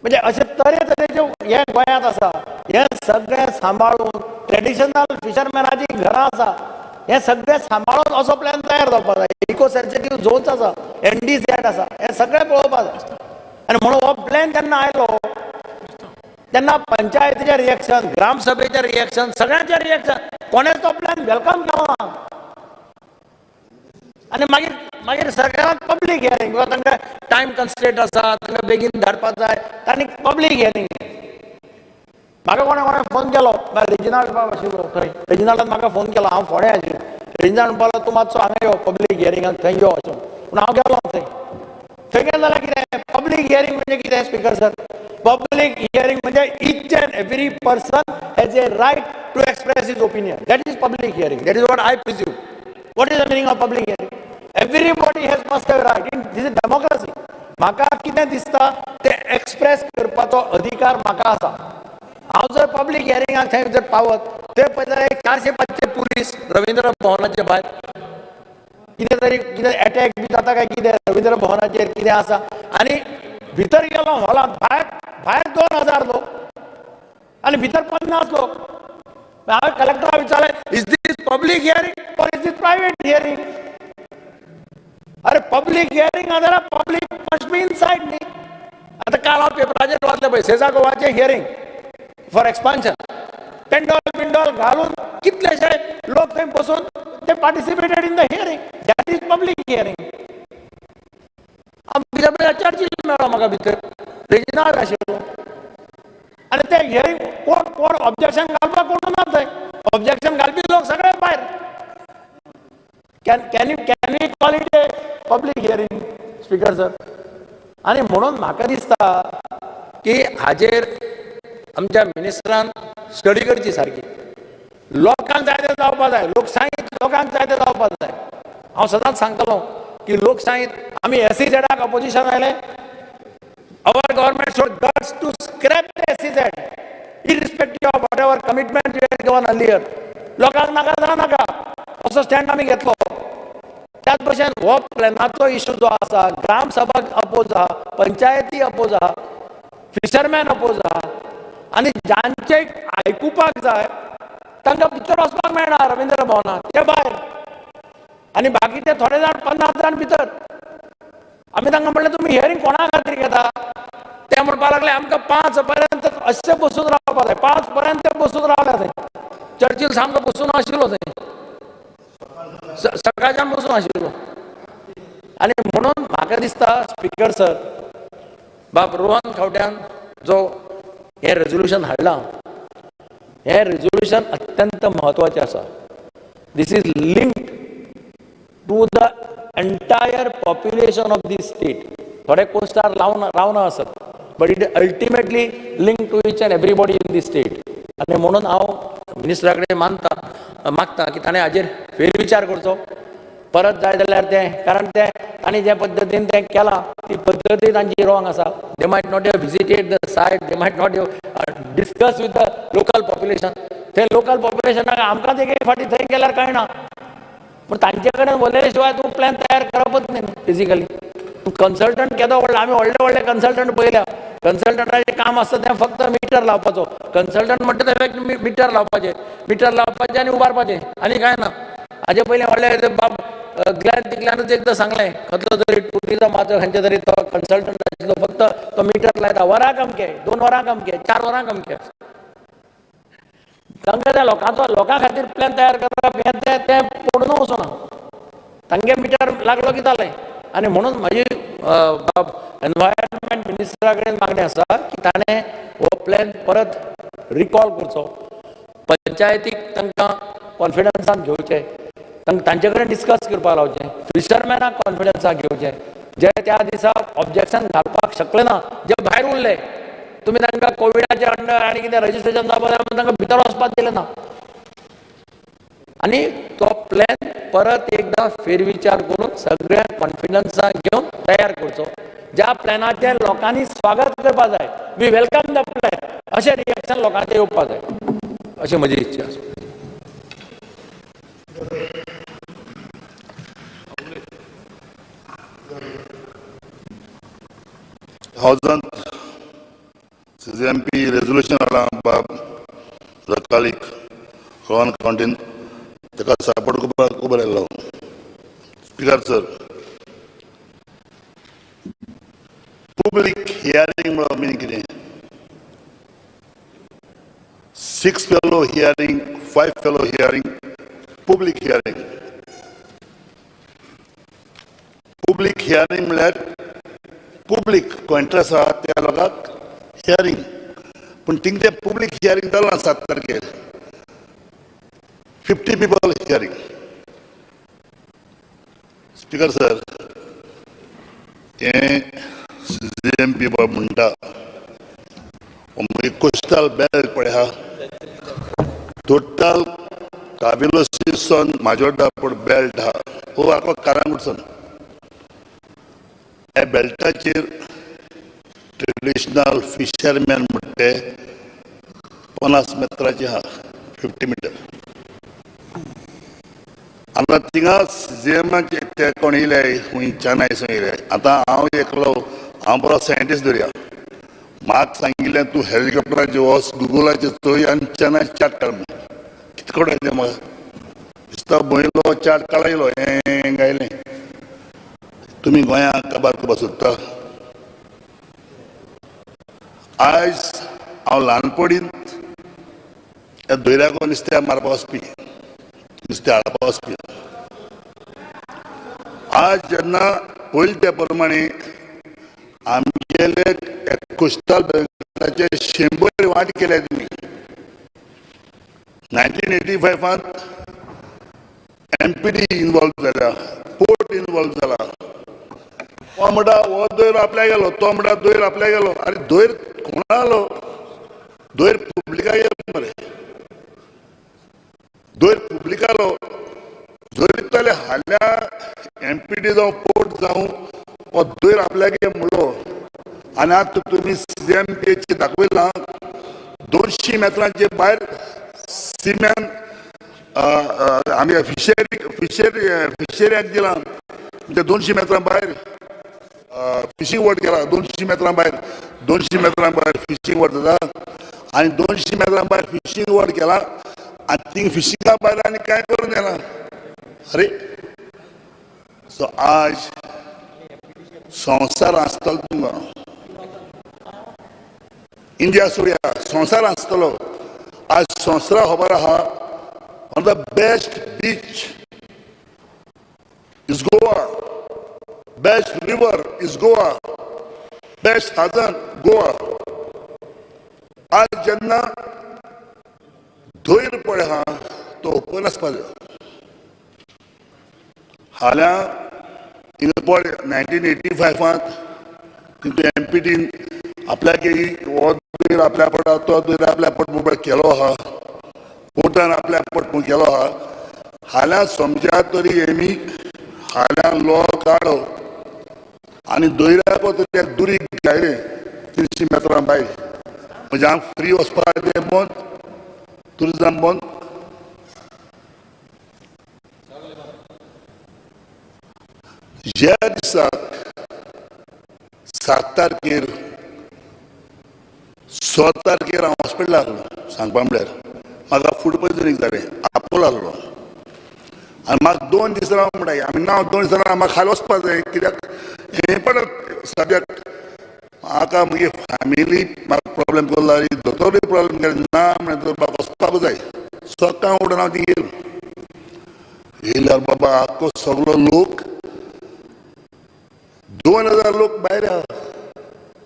म्हणजे अशे तरेतरेचे हे गोंयांत आसा. हे सगळें सांबाळून ट्रेडिशनल फिशरमॅनाची घरां आसा, हे सगळें सांबाळून असो प्लॅन तयार जावपाक जाय. इको सेन्सिटीव झोन्स आसा, एनडीझेड आसा, हे सगळें पळोवपाक जाय. आनी म्हणून हो प्लॅन जेन्ना आयलो तेन्ना पंचायतीचें रिएक्शन, ग्रामसभेचें रिएक्शन, सगळ्यांचें रिएक्शन, कोणेच तो प्लॅन welcome केलो ना. आनी मागीर मागीर सरकारान पब्लीक हियरींग, because तांकां टायम कन्स्ट्रेंट आसा, तांकां बेगीन धाडपाक जाय, तांणी पब्लीक हियरींग. म्हाका कोणा कोणा फोन केलो, रेजिनाल्ड बाब आशिल्लो खंय, रेजिनाल्डान म्हाका फोन केलो, हांव फोंड्या आशिल्लो. रेजिनाल्ड म्हणपाक लागलो, तूं मातसो हांगा यो पब्लीक हियरिंगाक, थंय यो अशें. पूण हांव गेलो थंय. थंय गेलो जाल्यार कितें पब्लीक हियरींग म्हणजे कितें स्पिकर सर? पब्लीक हियरींग म्हणजे each and every person has a right to express his opinion. That is public hearing. That is what I presume. What is the meaning of public hearing? Everybody has must have right in this is democracy. म्हाका कितें दिसता तें express करपाचो अधिकार म्हाका आसा. हांव जर पब्लीक हियरिंगाक थंय जर पावत थंय पळयत जाल्यार एक 400 500 पुलीस रवींद्र भवनाचे भायर. कितें तरी कितें एटॅक बी जाता काय कितें रवींद्र भवनाचेर कितें आसा. आनी भितर गेलो हॉलांत, भायर भायर 2000 लोक आनी भितर 50 लोक. हांवें कलेक्टराक विचारलें, is this public hearing or is this private hearing? अरे, पब्लीक हियरींग आसा जाल्यार पब्लीक मस्ट बी इनसायड न्ही. आतां काल हांव पेपराचेर वाचलें पळय, सेझा गोवाचें हियरींग फॉर एक्सपान्शन, पेंडॉल पिंडॉल घालून कितलेशे लोक थंय बसून ते participated in the hearing. That is public hearing. भितर चर्चील मेळ्ळो म्हाका भितर, रेजिनाल्ड आशिल्लो. आनी ते हियरींग कोण कोण ऑब्जेक्शन घालपाक कोण ना थंय. ऑब्जेक्शन घालपी लोक सगळे भायर. Can you call it a public hearing, Speaker sir? आनी म्हणून म्हाका दिसता की हाजेर आमच्या मिनिस्टरान स्टडी करची सारकी. लोकांक जाय तें जावपा जाय, लोकशाहीत लोकांक जाय तें जावपाक जाय. हांव सदांच सांगतलो की लोकशाहीत आमी एसईझेडाक ऑपोजिशन आयलें. Our government showed guts to scrap the SEZ irrespective of whatever commitment we had given earlier. लोकांक नाका जाल्यार नाका असो स्टँड आमी घेतलो. त्या त्याच भशेन हो प्लॅनाचो इशू जो आसा, ग्राम सभा अपोज आहा, पंचायती अपोज आहा, फिशरमॅन अपोज आहा आनी जांचे आयकुपाक जाय तांकां भितर वचपाक मेळना रविंद्र भवनात, ते भायर आनी बाकीचे थोडे जाण 50 जाण भितर. आमी तांकां म्हणलें तुमी हियरींग कोणा खातीर घेता? ते म्हणपाक लागले आमकां 5 पर्यंत अशें बसून रावपाक जाय. 5 पर्यंत बसून रावले थंय, चर्चील सामको बसून आशिल्लो थंय, सकाळच्यान बसून आशिल्लो. आनी म्हणून म्हाका दिसता स्पिकर सर, बाब रोहन खंवट्यान जो हें रेजोल्युशन हाडलां, हें रेजोल्युशन अत्यंत म्हत्वाचें आसा. This is linked to the entire population of this state. थोडे कोस्टार लावन रावना आसत, but it ultimately link to each and everybody in this state. आनी म्हणून हांव मिनिस्टरा कडेन मानता मागता की ताणें हाजेर फेरविचार करचो, परत जाय जाल्यार तें, कारण तें तांणी जे पद्दतीन तें केलां ती पद्दती तांची रॉंग आसा. They might not have visited the site, they might not have discuss with the local population. ते लोकल पॉप्युलेशनाक आमकांच एक एक फावटी थंय गेल्यार कळना, पूण तांचे कडेन उलयले शिवाय तूं प्लॅन तयार करपच न्ही. बेजिकली तूं कन्सल्टंट केदो व्हडलो, आमी व्हडले व्हडले कन्सल्टंट पळयल्या. कन्सल्टंटाचें काम आसता तें फक्त मिटर लावपाचो. कन्सल्टंट म्हणटा तें मिटर लावपाचें, मिटर लावपाचें आनी उबारपाचें, आनी कांय ना. हाजे पयलीं व्हडले बाब ग्लॅन तिकल्यानूच एकदां सांगलें, खंयचो तरी टुरिजमाचो खंयचे तरी तो कन्सल्टंट आशिल्लो, फक्त तो मिटर लायता, वरां अमकें, 2 वरां अमकें, 4 वरां अमकें. तांकां त्या लोकांचो लोकां खातीर प्लॅन तयार करप हें तें तें पडून वचना. तांगे मिटर लागलो की जालें. आनी म्हणून म्हजी बाब एनवायरमेंट मिनिस्टरा कडेन मागणें आसा की ताणें हो प्लॅन परत रिकॉल करचो, पंचायतीक तांकां कॉन्फिडन्सान घेवचें, तांचे कडेन डिस्कस करपाक लावचें, फिशरमॅनाक कॉन्फिडन्सान घेवचें, जे त्या दिसा ऑब्जेक्शन घालपाक शकले ना, जे भायर उरले. तुमी तांकां कोविडाचे अंडर आनी कितें रजिस्ट्रेशन जावपाक जाय म्हणून तांकां भितर वचपाक दिलें ना. आनी तो प्लॅन परत एकदां फेरविचार करून सगळ्यांक कॉन्फिडन्सान घेवन तयार करचो, ज्या प्लॅनाचें लोकांनी स्वागत करपाक जाय. We welcome the plan अशें रिएक्शन लोकांचें येवपाक जाय, अशी म्हजी इच्छा आसा. हावजांत सीजीएमपी रेजोल्युशन हाडलां बाब रकालीक रोहन खंवटेन, ताका सपोर्ट करपाक उबो रायल्लो. स्पिकर सर, पब्लीक हियरींग म्हणल्यार मिनींग कितें? 6 fellow hearing, 5 fellow hearing, public hearing. Public hearing म्हणल्यार पब्लीक इंट्रस्ट आहा त्या लोकांक हियरींग, पूण थिंग तें पब्लीक हियरींग जालां 7 तारखेर 50 पिपल हियरींग. स्पिकर सर, हें सीजीएमपी बाब म्हणटा कोस्टल बेल्ट पळय आहा, टोटल काबिलोसीसून माजोड्डा पूण बेल्ट आहा, हो आखो कारांगुटसून ह्या बेल्टाचेर ट्रेडिशनल फिशरमॅन म्हणटा ते 50 मेत्राचे आहा, 50 मिटर. आतां थिंगा सीजीएमाचे ते कोण येयले खंयच्यान आयसून येयले. आतां हांव एकलो, हांव बरो सायंटिस्ट धरया, म्हाका सांगिल्लें तूं हेलिकॉप्टराचेर वच, गुगलाचेर चोय आनी चेन्नय चार्ट काड म्हूण. कितें कळटा तें म्हाका दिसता, भंयलो चार्ट काडयलो हें गायलें. तुमी गोंयांक काबार करपाक सोदता. आयज हांव ल्हानपणींत ह्या दर्याको नुस्त्या मारपाक वचपी, नुस्तें हाडपाक वचपी. आज जेन्ना पयले त्या प्रमाणे आमगेले कोस्टल बेल्टाचे 100 वांट केले तुमी. 1985 एमपीडी इनवॉल्व जाल्या, पोर्ट इनवॉल्व जाला. तो म्हणटा हो दोयर आपल्या गेलो, तो म्हणटा दोयर आपल्या गेलो. आरे दोयर कोणा आलो? दोयर पब्लिका गेलो मरे, दोयर पब्लिकालो. जरी जाल्यार हाल्या एमपीडी जावं पोर्ट जावं हो दोयर आपल्यागे म्हणलो. आनी आतां तुमी सीएमपीचे दाखयलां 200 मेत्रांचे भायर सिमेंट आमी फिशरी फिशरी फिशरियाक दिलां. म्हणजे 200 मेत्रां भायर फिशींग बोट केला. 200 मेत्रां भायर, 200 मेत्रां भायर फिशींग बोट जाता आनी 200 मेत्रां भायर फिशींग बोट केला आनी थिंग फिशिंगा भायर आनी कांय करून जायना. अरे सो आज संवसार आसतलो तुमकां, इंडिया सोडया संवसार आसतलो. आज संवसारा खबर आहा, one the best beach is Goa, best river is Goa, best Hajin Goa. आज जेन्ना धैर्य पळय आहा तो ओपन आसपा जाय. हाल्यां हिंगा पळय 1985 तितून एम पी टीन आपल्याक हो दुयर आपल्या पट, तो दुयर आपल्या पट म्हणून केलो आहा, कोर्टान आपल्या पट म्हणून केलो आहा. हाल्यां समजा तरी हेमी हाल्यां लॉ काडो आनी दोयराको तरी एक दुरीग घायलें 300 मेत्रां भायर, म्हणजे हांव फ्री वचपाक तें बंद, टुरिजम बंद. ज्या दिसाक 7 तारखेर 6 तारखेर हांव हॉस्पिटलाक आसलो. सांगपा म्हळ्यार म्हाका फूड पॉयजनींग जालें, आपोलो आसलो आनी म्हाका 2 दीस राव म्हणटा. आमी ना 2 दीस राव, म्हाका खाली वचपा जाय कित्याक हें पडत सब्जेक्ट. म्हाका म्हगे फॅमिली म्हाका प्रॉब्लेम करूं लागली, दोतोरूय प्रॉब्लेम केले ना म्हणल्यार म्हाका वचपाक जाय. सकाळ उठून हांव थिंग येयलो. येयल्यार बाबा आख्खो सगलो लोक 2000 लोक भायर आहा.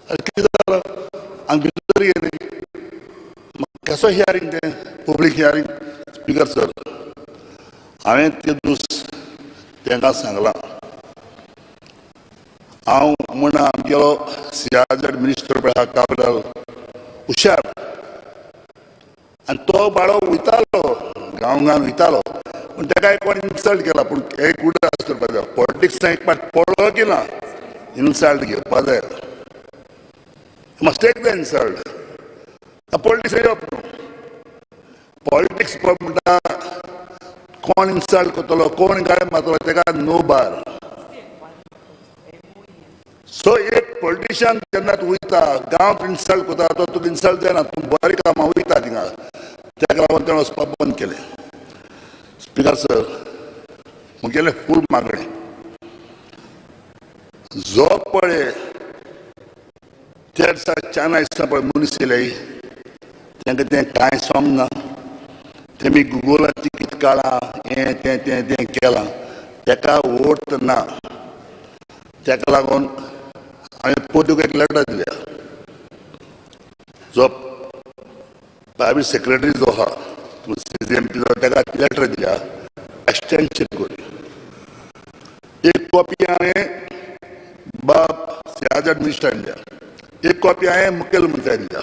अरे कितें जालां हांगा भितर गेले. कसो हियरींग तें पब्लीक हियरींग. स्पिकर सर, हांवें ते दीस तांकां सांगलां, हांव म्हण आमगेलो सीआरझेड मिनिस्टर पळय आहा काब्राल, हुशार आनी तो बाळो वयतालो गांव गांव वयतालो, पूण ताका एक कोण इन्सल्ट केला. पूण एक उडस करपाक जाय, पॉलिटिक्सान एक पाट पडलो की ना इन्सल्ट घेवपा जाय. Must take the insult. Politics येवप न्हू. पॉलिटिक्स म्हणटा कोण इन्सल्ट करतलो, कोण गाळ मारतलो ताका नो बार. सो एक पॉलिटिशियन जेन्ना तूं वयता गांव इन्सल्ट करता तो तुका इन्सल्ट जायना, तूं बरें कामां वयता थिंगा. ताका लागून तेणें वचपाक बंद केलें. स्पिकर सर, म्हगेलें फूल मागणें, जो पळय त्या दिसा चाना दिसता पळय मनीस येयले तांकां तें कांय समजना, तेमी गुगलाचेर कितें काडलां हें तें तें तें केलां, ताका अर्थ ना. ताका लागून हांवें पोदूक एक लेटर दिल्या, जो प्रायवेट सेक्रेटरी जो आहा सी जी एम पी जो, ताका लेटर दिल्या एक्सटेंशन करून. एक कॉपी हांवें बाब सीआरझेड मिनिस्टरान दिल्या, एक कॉपी हांवें मुखेलमंत्र्यान दिल्या.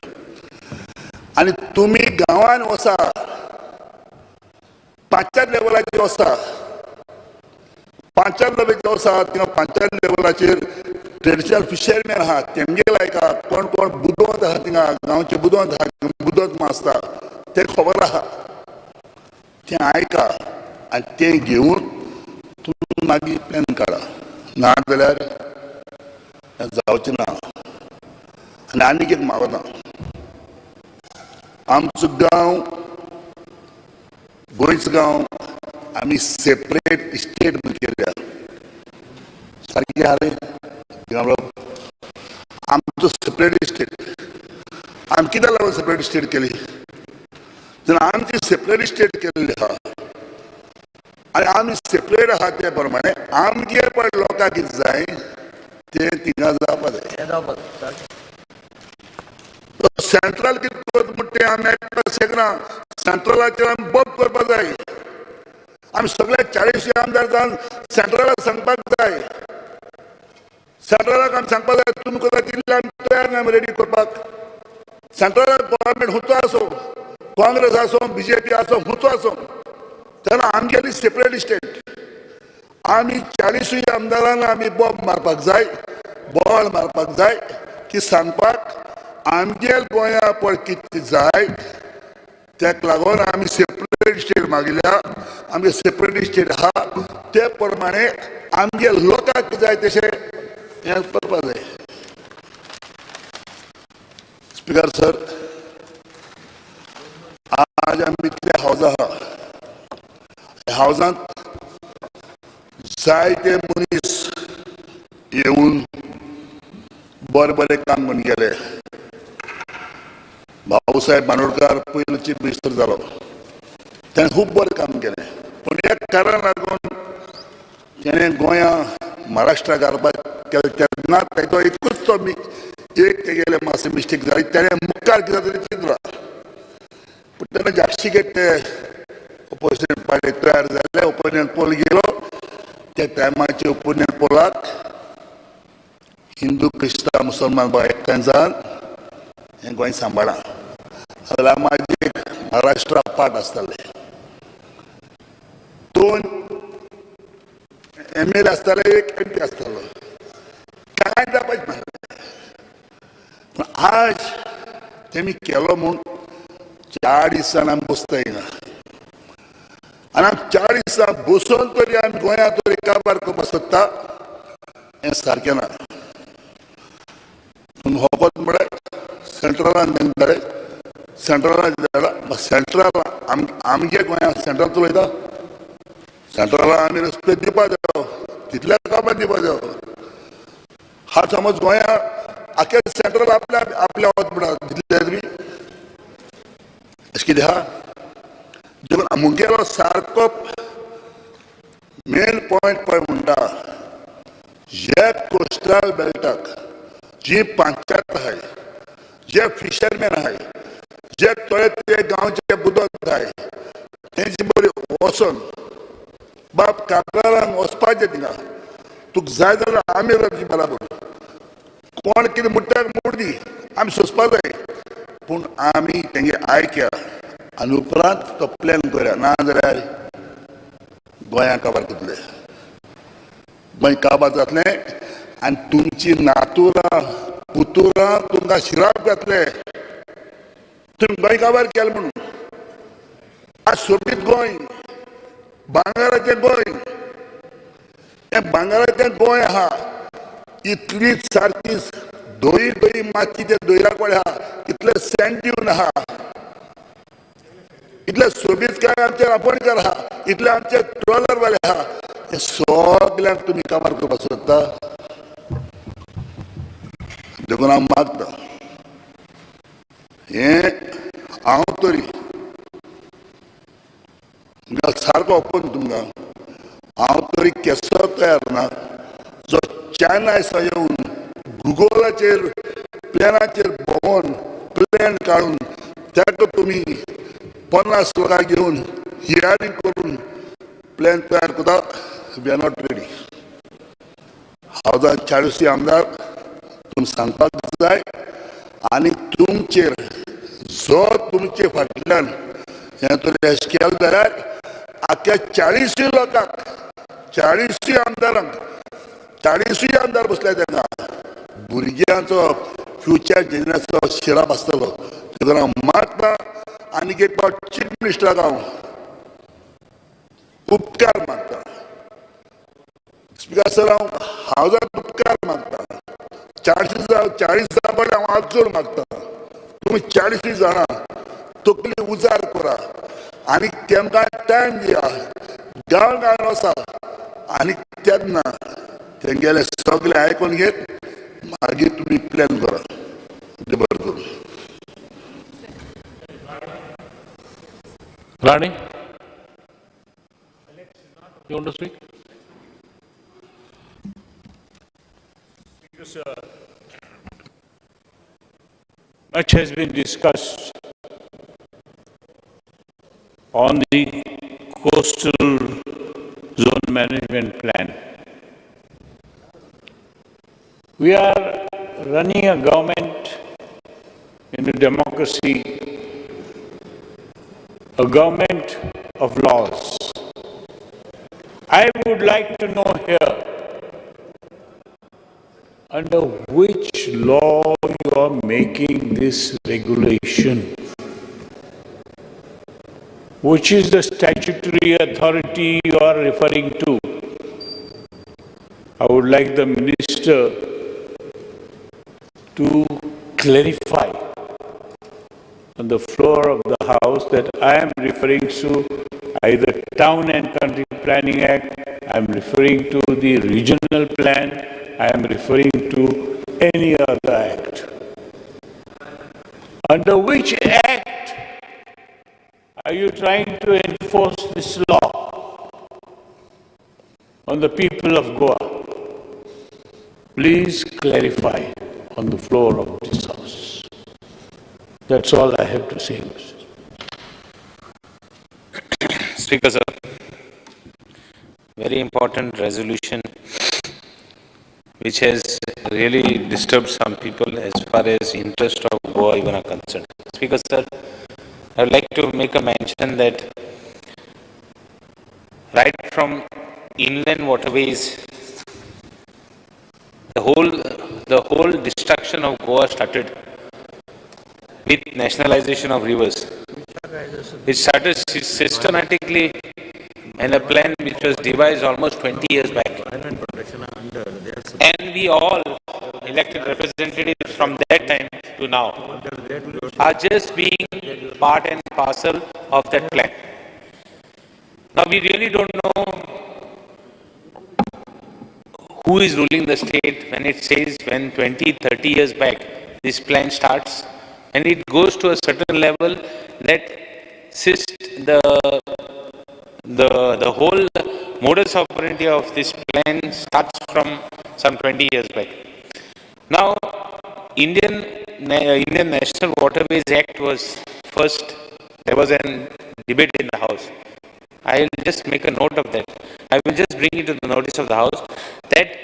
आनी तुमी गांवान वचा, पंचायत लेवलाचेर वचा, पंचायत लेवलाचेर वचा, थिंगा पंचायत लेवलाचेर ट्रेडिशनल फिशरमॅन आहा तेमगे लायका, कोण कोण बुदवंत आहा थिंगा, गांवचे बुदवंत आहा, बुदवंत आसता तें खबर आहा, तें आयका आनी तें घेवन तुमी मागीर प्लॅन काडा, ना जाल्यार जावचें ना. आनी आनीक एक मागता, आमचो गांव गोंयचो गांव आमी सेपरेट स्टेट केल्या सारकी आहा रे, आमचो सेपरेट स्टेट. आमी कित्याक लागून सेपरेट स्टेट केली? जेन्ना आमची सेपरेट स्टेट केल्ली आहा आनी आमी सेपरेट आहा ते प्रमाणे आमगे पळय लोकांक कितें जाय तें थिंगा जावपा जाय. सेंट्रल कितें करता म्हण तें आमी आयकपाक शकना. सेंट्रलाचेर आमी बोब करपाक जाय. आमी सगळे 40 आमदार जावन सेंट्रलाक सांगपाक जाय, सेंट्रलाक आमी सांगपाक जाय तुमी करता तितले आमी तयार ना आमी रेडी करपाक. सेंट्रलाक गव्हर्मेंट हुंचो आसूं, काँग्रेस आसूं, बीजेपी आसूं, हुंचो आसूं, तेन्ना आमगेली सेपरेट स्टेट. आमी 40 आमदारांक आमी बोब मारपाक जाय, बॉल मारपाक जाय की सांगपाक आमगे गोंया पळय कितें जाय, तेका लागून आमी सेपरेट सेपरेट स्टेट मागल्या, आमगे सेपरेट स्टेट आहा ते प्रमाणे आमगे लोकांक जाय तशें हें करपाक जाय. स्पीकर सर, आज आमी इतले हावज आहा, हावजांत जायते मनीस येवन बरें बरें काम करून गेले. भाऊसाहेब बांदोडकार पयलो चीफ मिनिस्टर जालो, ताणें खूब बरें काम केलें, पूण एक कारण लागून तेणें गोंया महाराष्ट्राक घालपाक केलें तेन्ना तेजो एकूच तो एक तेगेले मातशें मिस्टेक जाली, तेणें मुखार कितें तरी चिंतलां, पूण तेन्ना जागशिकेट ते ओपोजिशन पार्टी तयार जाले, ओपिनियन पोल गेलो. त्या टायमाचे ओपिनियन पोलाक हिंदू क्रिस्तांव मुसलमान एकठांय जावन हें गोंय सांबाळा, जाल्यार मागीर महाराष्ट्रा पार्ट आसताले, 2 MLA आसताले, एक MP आसतालो, कांय जावपाचें ना. पूण आज तेमी केलो म्हूण 4 दिसान आमी बसता हिंगा, आनी आमी 4 दिसां बसून तरी आमी गोंयांत तरी काबार करपाक सोदता, हें सारकें ना. पूण होपत म्हळ्यार सेंट्रलान धाडे, सेंट्रलान धाडा, सेंट्रल आमगे गोंयांत सेंट्रल चलयता, सेंट्रलान आमी रस्ते दिवपा जायो, तितल्या कामां दिवपा जायो. हा समज गोंया आख्या सेंट्रल आपल्या आपल्या वत म्हणटा दितले तुमी, अशें कितें आहा. देखून मुगेलो सारको मेन पॉयंट पळय म्हणटा, जे कोस्टल बेल्टाक जी पंचायत आहाय, जे फिशरमॅन आहाय, जे थोडे ते गांवचे बुदवंत आहाय, तेंचे बरी वचोन बाब काब्रालान वचपाचें थिंगा, तुका जाय जाल्यार आमी तुजी बराबर, कोण कितें म्हणटा म्हणटी आमी सोंसपा जाय, पूण आमी तेंगे आयक्या आनी उपरांत तो प्लॅन करया, ना जाल्यार गोंया काबार करतले, गोंय काबार जातलें आनी तुमची नातुरां पुतुरां तुमकां शिराप घातले, तुमी गोंय काबार केलें म्हणून. आज सोबीत गोंय, भांगराचें गोंय, हें भांगराचें गोंय आहा, इतली सारकी धोई धोई माती ते दोयरा कडेन आहा, इतले सँड ड्यून आहा, इतले सोबीत काय आमचे रापणकार आहा, इतले आमचे ट्रॉलरवाले आहा, हे सगल्यांक तुमी काबार करपाक सोदता. देखून हांव मागता, हें हांव तरी सारको ओपन तुमकां, हांव तरी केसो तयार ना जो चायना आसा येवन गुगलाचेर प्लॅनाचेर भोंवोन प्लॅन काडून ताका तुमी 50 लोकांक घेवन हियरींग करून प्लॅन तयार करता, we are not ready. हांव 40 आमदार तुमी सांगपाक जाय, आनी तुमचेर जो तुमचे फाटल्यान हें तरी अशें केलें जाल्यार आख्या 40 लोकांक, 40 आमदारांक, 40 आमदार बसले तेन्ना भुरग्यांचो फ्युचर जनरेशनाचो शिराप आसतलो. देखून हांव मागता आनीक एक फावट चीफ मिनिस्टराक हांव उपकार मागता, स्पीकर सर हांव हावजांत उपकार मागता, 40 जाणां पडले हांव हात जोड मागता, तुमी 40 जाणां तकली उजार करा आनी तेमकां टायम दिया, गांव गांवान वचा आनी तेन्ना तेंगेले सगळे आयकून घेत मागीर तुमी प्लॅन करा. बरें करून. Rani, you want to speak? Thank you, sir. Much has been discussed on the coastal zone management plan. We are running a government in a democracy, a government of laws. I would like to know here, under which law you are making this regulation? Which is the statutory authority you are referring to? I would like the minister to clarify on the floor of the House that I am referring to either Town and Country Planning Act, I am referring to the regional plan, I am referring to any other act. Under which act are you trying to enforce this law on the people of Goa? Please clarify on the floor of this House. That's all I have to say, Mr. Speaker, sir, very important resolution which has really disturbed some people as far as interest of Goa even are concerned. Speaker, sir, I would like to make a mention that right from inland waterways, the whole destruction of Goa started with nationalization of rivers. It started systematically and a plan which was devised almost 20 years back. And we all elected representatives from that time to now are just being part and parcel of that plan. Now we really don't know who is ruling the state when it says when 20, 30 years back this plan starts and it goes to a certain level that the whole modus operandi of this plan starts from some 20 years back. Now, Indian National Waterways Act was first, there was a debate in the House. I will just make a note of that. I will just bring it to the notice of the House that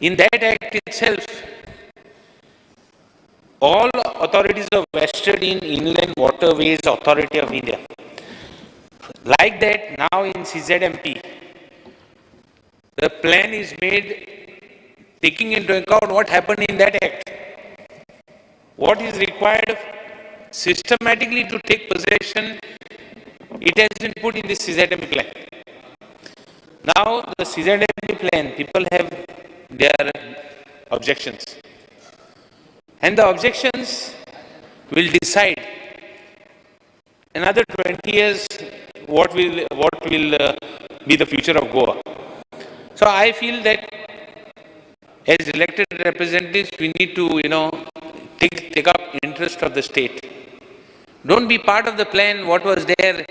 in that act itself, all authorities are vested in Inland Waterways Authority of India. Like that, now in CZMP, the plan is made taking into account what happened in that act. What is required systematically to take possession, it has been put in the CZMP plan. Now, the CZMP plan, people have their objections. And the objections will decide another 20 years what will be the future of Goa. So I feel that as elected representatives, we need to, take up interest of the state. Don't be part of the plan, what was there,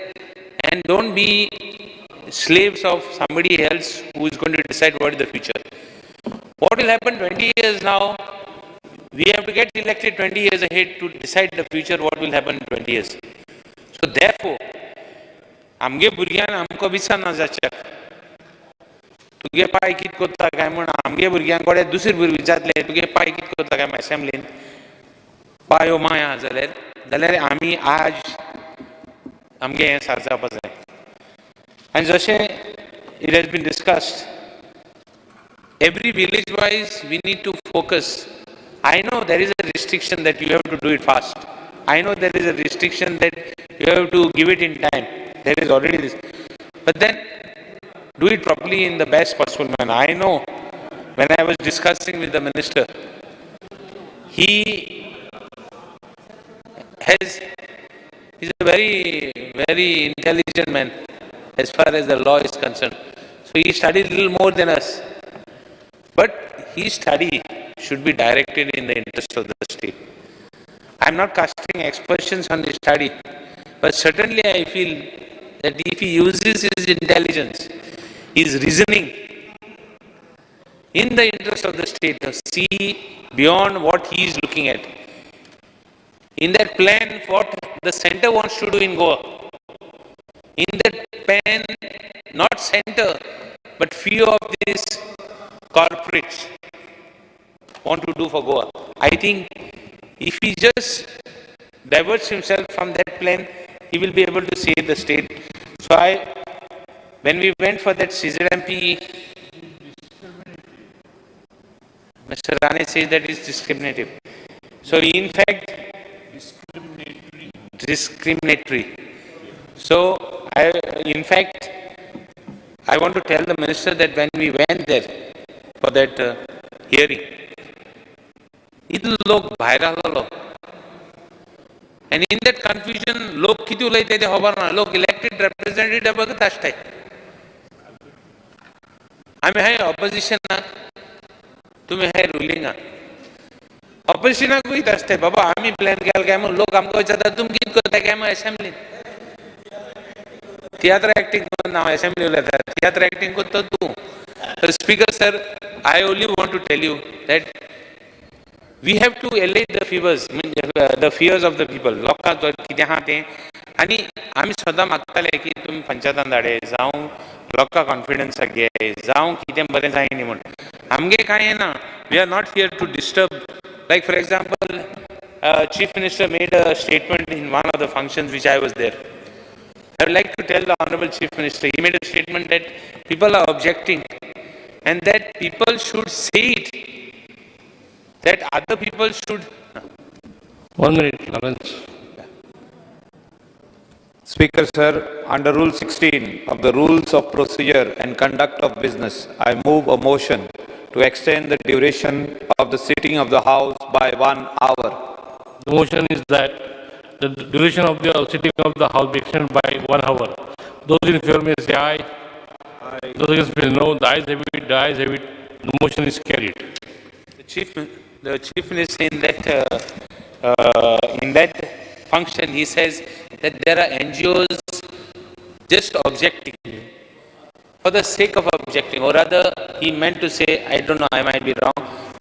and don't be slaves of somebody else who is going to decide what is the future. What will happen 20 years now? We have to get elected 20 years ahead to decide the future, what will happen in 20 years. So therefore, आमगे भुरग्यान आमकां विसरना जाचें तुगे पाय कित करता काय म्हूण आमगे भुरग्यांक कडेन दुसरी भुरगीं विचारतले तुगे पाय कित करता काय असेंब्लीन पायो माया जाल्यार जाल्यार आमी आज आमगे हें सार जावपा जाय. आनी जशें it has been discussed, every village wise we need to focus. I know there is a restriction that you have to do it fast. I know there is a restriction that you have to give it in time. There is already this. But then do it properly in the best possible manner. I know when I was discussing with the minister, he's a very, very intelligent man as far as the law is concerned. So he studied a little more than us. But his study should be directed in the interest of the state. I am not casting aspersions on his study, but certainly I feel that if he uses his intelligence, his reasoning in the interest of the state, to see beyond what he is looking at. In that plan, what the center wants to do in Goa, in that plan, not center, but few of these corporates want to do for Goa. I think if he just diverts himself from that plan, he will be able to save the state. So when we went for that CZMP, Mr. Rane says that is discriminative. So in fact, discriminatory. So I in fact I want to tell the minister that when we went there for that hearing, इतलो लोक भायर आसलेलो आनी in that confusion लोक कितें उलयता तें खबर ना. लोक इलेक्टेड रिप्रेझेंटेटिव्ह बघत आसताय. आमी हाय ऑपोजिशनाक, तुमी हाय रुलिंगाक. ऑपोजिशनाकूय आसताय बाबा आमी प्लॅन केला काय म्हूण. लोक आमकां विचारता तुमी कितें करता काय म्हूण असेंब्लीन. तियात्र एक्टींग करना हांव असेंब्ली उलयता, तियात्र एक्टींग करता तूं. Speaker sir, I only want to tell you that we have to allay the fevers, the fears of the people. लोकांक कितें आहा तें. आनी आमी सदां मागताले की तुमी पंचायतान धाडे जावं लोकांक कॉन्फिडन्साक घे जावं कितें बरें जाय न्ही म्हूण. आमगे कांय ना, we are not here to disturb. Like for example, Chief Minister made a statement in one of the functions which I was there. I would like to tell the Honorable Chief Minister, he made a statement that people are objecting and that people should say it, that other people should. 1 minute, Lawrence. Speaker, sir, under Rule 16 of the Rules of Procedure and Conduct of Business, I move a motion to extend the duration of the sitting of the House by 1 hour. The motion is that the duration of the sitting of the House be extended by 1 hour. Those in favor may say aye. Aye. Those against may no. The ayes have it. The ayes have it. The motion is carried. The Chief Minister in that function, he says that there are NGOs just objecting for the sake of objecting, or rather he meant to say, I don't know, I might be wrong,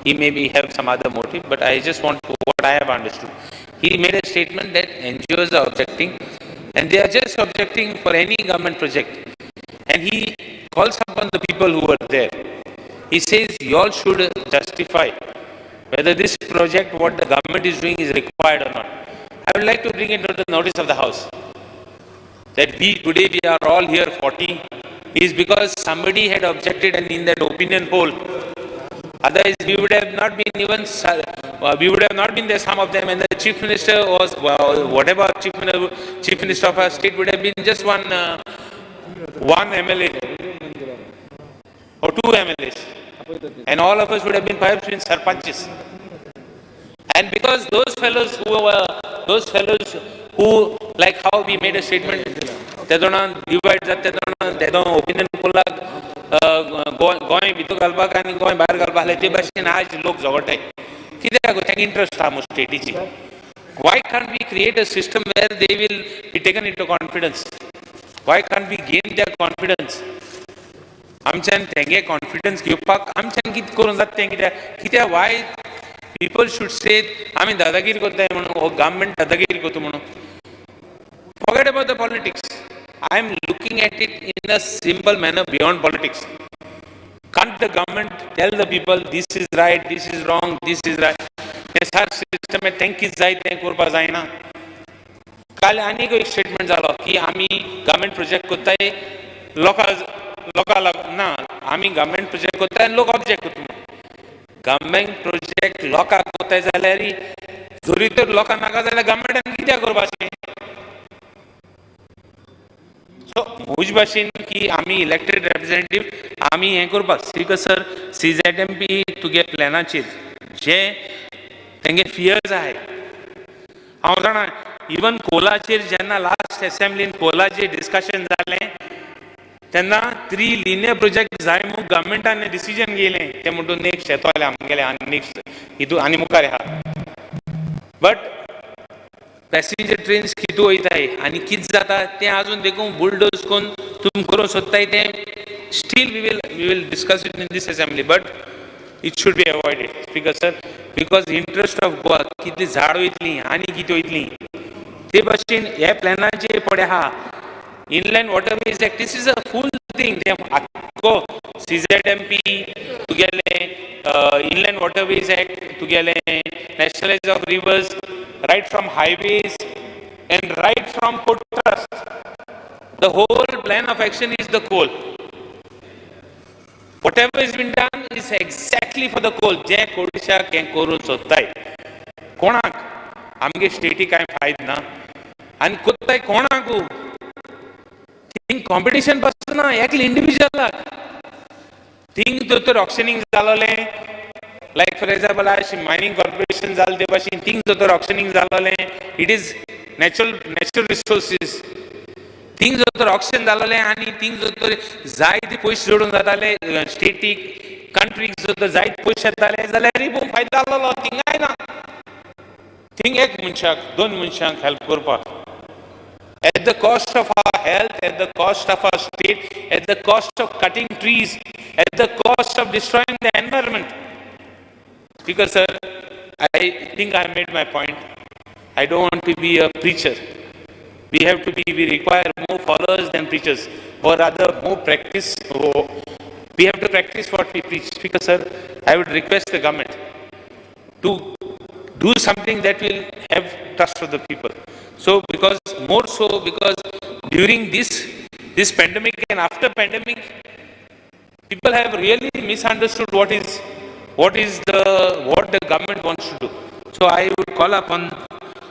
he maybe have some other motive, but I just want to, what I have understood. He made a statement that NGOs are objecting and they are just objecting for any government project. And he calls upon the people who were there. He says, you all should justify whether this project, what the government is doing, is required or not. I would like to bring it to the notice of the House that we today we are all here 40 is because somebody had objected and in that opinion poll. Otherwise, we would have not been even, we would have not been there, some of them, and the Chief Minister was, well, whatever Chief Minister of our state would have been just one MLA or two MLAs. And all of us would have been perhaps been sarpanches. And because those fellows who were, those fellows who, like how we made a statement, ते जाणा divide जाता, ते जाणा ते opinion Pollock Goa भितर घालपाक आनी गोंय भायर घालपाक आसलें, ते भाशेन आज लोक झगडटाय. कित्याक तांकां इंट्रस्ट आहा स्टेटीची. Why can't we create a system where they will be taken into confidence? Why can't we gain their confidence? आमच्यान तेंगे कॉन्फिडन्स घेवपाक आमच्यान कितें करूंक जाता तें कित्याक कित्याक वाय पीपल should say आमी दादागिरी करताय म्हणून, हो गव्हर्मेंट दादागिरी करता म्हणून. Forget about the politics. I am looking at it in a simple manner beyond politics. Can't the government tell the people this is right, this is wrong, this is right? तें सार system तेंकीच जाय तें करपाक जायना. काल आनीक एक statement जालो की आमी गव्हर्मेंट प्रोजेक्ट करताय लोकां लोकां ना, आमी गव्हर्मेंट प्रोजेक्ट करताय आनी लोक ऑब्जेक्ट करता. गव्हर्मेंट प्रोजेक्ट लोकांक करताय जाल्यार जरी तर लोकांक नाका जाल्यार गव्हर्मेंटान कित्याक करपाचें? सो म्हजे भाशेन की आमी इलेक्टेड रिप्रेझेंटेटिव्ह आमी हें करपाक. Speaker sir, CZMP तुगे प्लॅनाचेर जे तेंगे फियर्स आहाय हांव जाणा. इवन कोलाचेर जेन्ना लास्ट एसेंब्लीन कोलाचेर डिस्कशन जालें तेन्ना 3 लिनियर प्रोजेक्ट जाय म्हूण गव्हर्मेंटान डिसिजन घेयलें. तें म्हणटून नेक्स्ट येतोलें आमगेलें आनी नेक्स्ट हितू आनी मुखार आहा. बट पॅसेंजर ट्रेन्स कितू वयताय आनी कितें जाता तें आजून देखून बुलडोज करून तुमी करूंक सोदताय तें still we will discuss it in this assembly, but it should be avoided, Speaker sir, because interest of Goa. कितली झाड वयतली आनी कितें वयतली ते भाशेन ह्या प्लॅनाचे पळय आहा. Inland Waterways Act, this is a full thing. तें आख्खो CZMP तुगेलें, इनलँड वॉटरवेज एक्ट तुगेलें, nationalise of rivers, right from highways and right from port trust. The whole plan of action is the coal. Whatever has been done is exactly for the coal. जे कोळशाक हें करूंक सोदताय कोणाक आमगे स्टेटी कांय फायद ना आनी कोत्ताय कोणाकू. कॉम्पिटिशन पासून ना, एकले इंडिविज्युअलाक. थिंग जर तर ऑक्शनिंग जालोलें, लायक फॉर एग्जाम्पल आज मायनींग कॉर्पोरेशन जालें ते भाशेन थिंग जर तर ऑक्शनिंग जालोलें, it is natural resources. Thing जर तर ऑक्शन जालोलें आनी थिंग जर तर जायते पयशे जोडून जाताले स्टेटीक, कंट्रीक जर तर जायते पयशे येताले जाल्यारय खूब फायदो जालोलो. थिंगाय ना, थिंग एक मनशाक दोन मनशांक हेल्प करपाक at the cost of our health, at the cost of our state, at the cost of cutting trees, at the cost of destroying the environment. Speaker sir, I think I made my point. I don't want to be a preacher. We have to be, we require more followers than preachers, or rather more practice. We have to practice what we preach. Speaker sir, I would request the government to do something that will have trust of the people. So because more so because during this pandemic and after pandemic, people have really misunderstood what the government wants to do. So I would call upon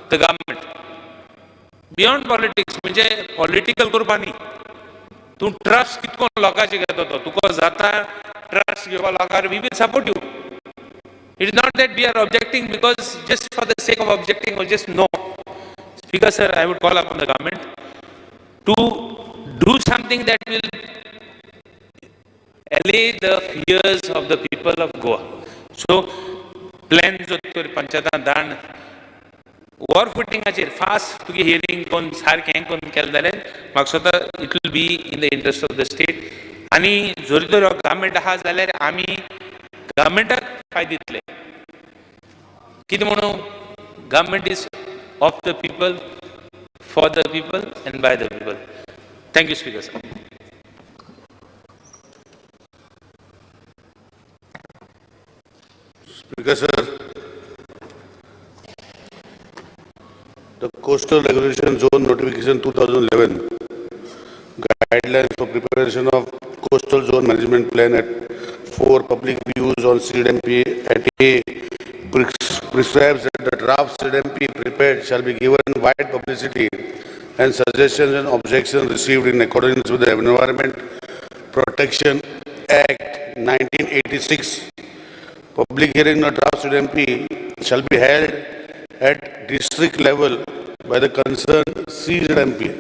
the government beyond politics, म्हणजे political करपा न्ही, तूं trust कितको लोकांचे घेता तो तुका जाता ट्रस्ट घेवपा लोकांक, we will support you. It is not that we are objecting because just for the sake of objecting or just no. Speaker sir, I would call upon the government to do something that will allay the fears of the people of Goa. So, plan जो तर पंचायतान धाड war फुटिंगाचेर fast तुगे hearing करून सारकें हें करून केलें जाल्यार म्हाका दिसता it will be in the interest of the state. आनी जरी तर गव्हर्मेंट आहा जाल्यार आमी गव्हर्मेंटाक फायदो दितले. कितें म्हणून government is of the people, for the people and by the people. Thank you, Speaker sir. Speaker sir, the Coastal Regulation Zone Notification 2011 guidelines for preparation of Coastal Zone Management Plan at 4 public views on CZMP at A prescribes that the draft CZMP prepared shall be given wide publicity and suggestions and objections received in accordance with the Environment Protection Act 1986. Public hearing on draft CZMP shall be held at district level by the concerned CZMA,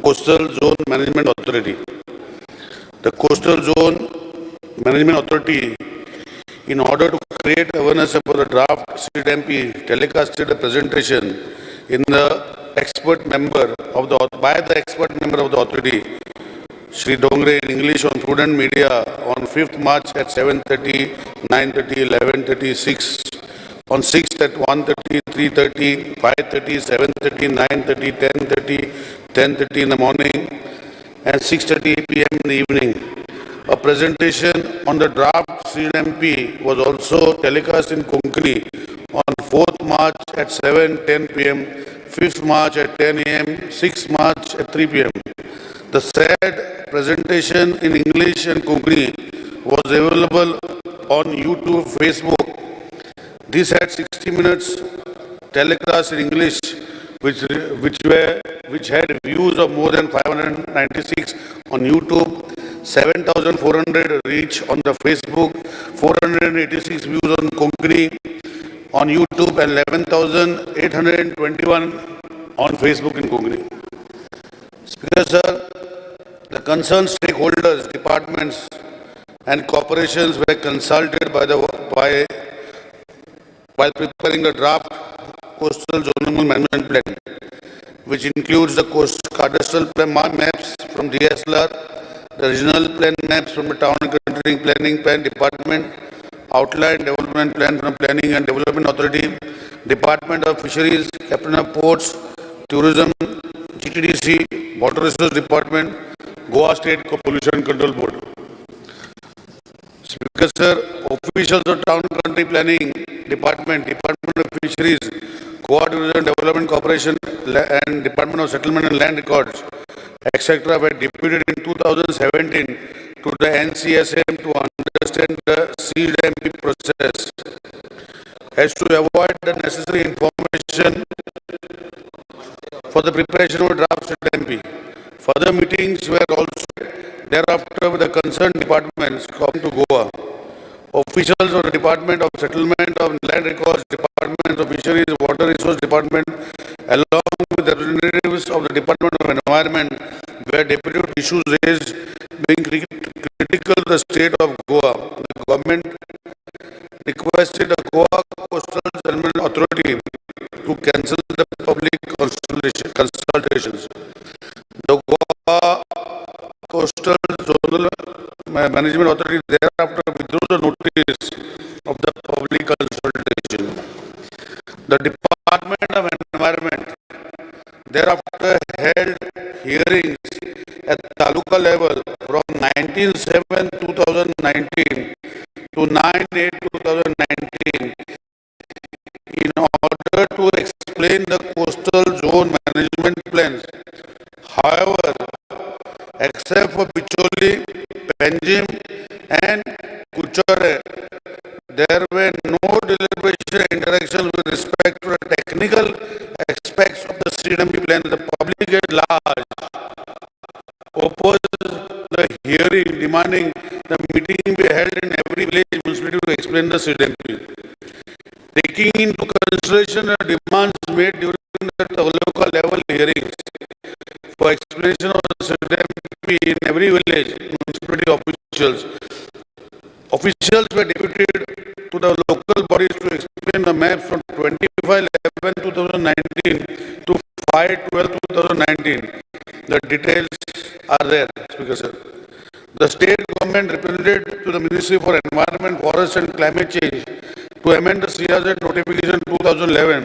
Coastal Zone Management Authority. The Coastal Zone Management Authority, in order to create awareness about the draft CZMP, telecasted a presentation in the expert member of the by the expert member of the authority, Shri Dongre, in English on Prudent Media on 5th March at 7:30, 9:30, 11:30, 6, on 6th at 1:30, 3:30, 5:30, 7:30, 9:30, 10:30, 10:30 in the morning, and 6:30 p.m. in the evening. A presentation on the draft CZMP was also telecast in Konkani on 4th March at 7:10 p.m., 5th March at 10 a.m., 6th March at 3 p.m. The said presentation in English and Konkani was available on YouTube, Facebook. This had 60 minutes telecast in English, which had views of more than 596 on YouTube, 7,400 reach on the Facebook, 486 views on Konkani on YouTube, and 11,821 on Facebook in Konkani. Speaker sir, the concerned stakeholders, departments, and corporations were consulted while preparing the draft Coastal Zonal Management Plan, which includes the coast cadastral plan maps from DSLR, the regional plan maps from the Town and Country Planning Plan Department, outline development plan from Planning and Development Authority, Department of Fisheries, Captain of Ports, Tourism, GTDC, Water Resource Department, Goa State Pollution Control Board. Speaker sir, officials of Town and Country Planning Department, Department of Fisheries, Goa Tourism Development Corporation, and Department of Settlement and Land Records, etc. were deputed in 2017 to the NCSM to understand the CZMP process as to avoid the necessary information for the preparation of a draft CZMP. Further meetings were also thereafter with the concerned departments come to Goa. Officials of the Department of Settlement of Land Records, Department of Fisheries, Water Resource Department, along with representatives of the Department of Environment, were deputed to issues raised being critical to the state of Goa. The government requested the Goa Coastal Settlement Authority to cancel the public consultations. The Goa Coastal Zonal Management Authority thereafter withdrew the notice of the public consultation. The Department of Environment thereafter held hearings at taluka level from 19/7/2019 to 9/8/2019 in order to explain the coastal zone management plans. However, except for Bicholi, Panjim and Kuchore, there were no deliberation interactions with respect to the technical aspects of the CDMP plan. The public at large opposed the hearing, demanding the meeting be held in every village municipality to explain the CDMP. Taking into consideration the demands made during the taluka level hearings for explanation of the CDMP in every village municipality officials. Officials were deputed to the local bodies to explain the maps from 25/11/2019 to 5/12/2019. The details are there, Speaker sir. The state government represented to the Ministry for Environment, Forest and Climate Change to amend the CRZ notification 2011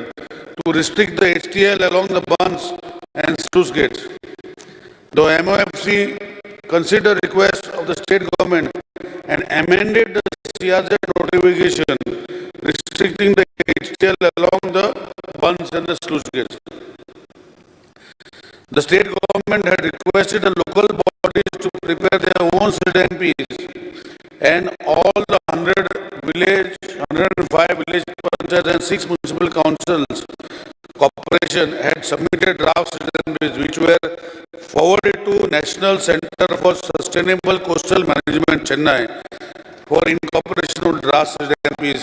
to restrict the HTL along the bunds and sluice gates. The MOFC considered request of the state government and amended the CRZ notification restricting the HTL along the bunds and the sluice gates. The state government had requested the local bodies to prepare their own CDMPs, and all the 105 village panchayats and 6 municipal councils corporation had submitted draft CDMPs which were forwarded to National Center for Sustainable Coastal Management, Chennai, for incorporation of draft CDMPs.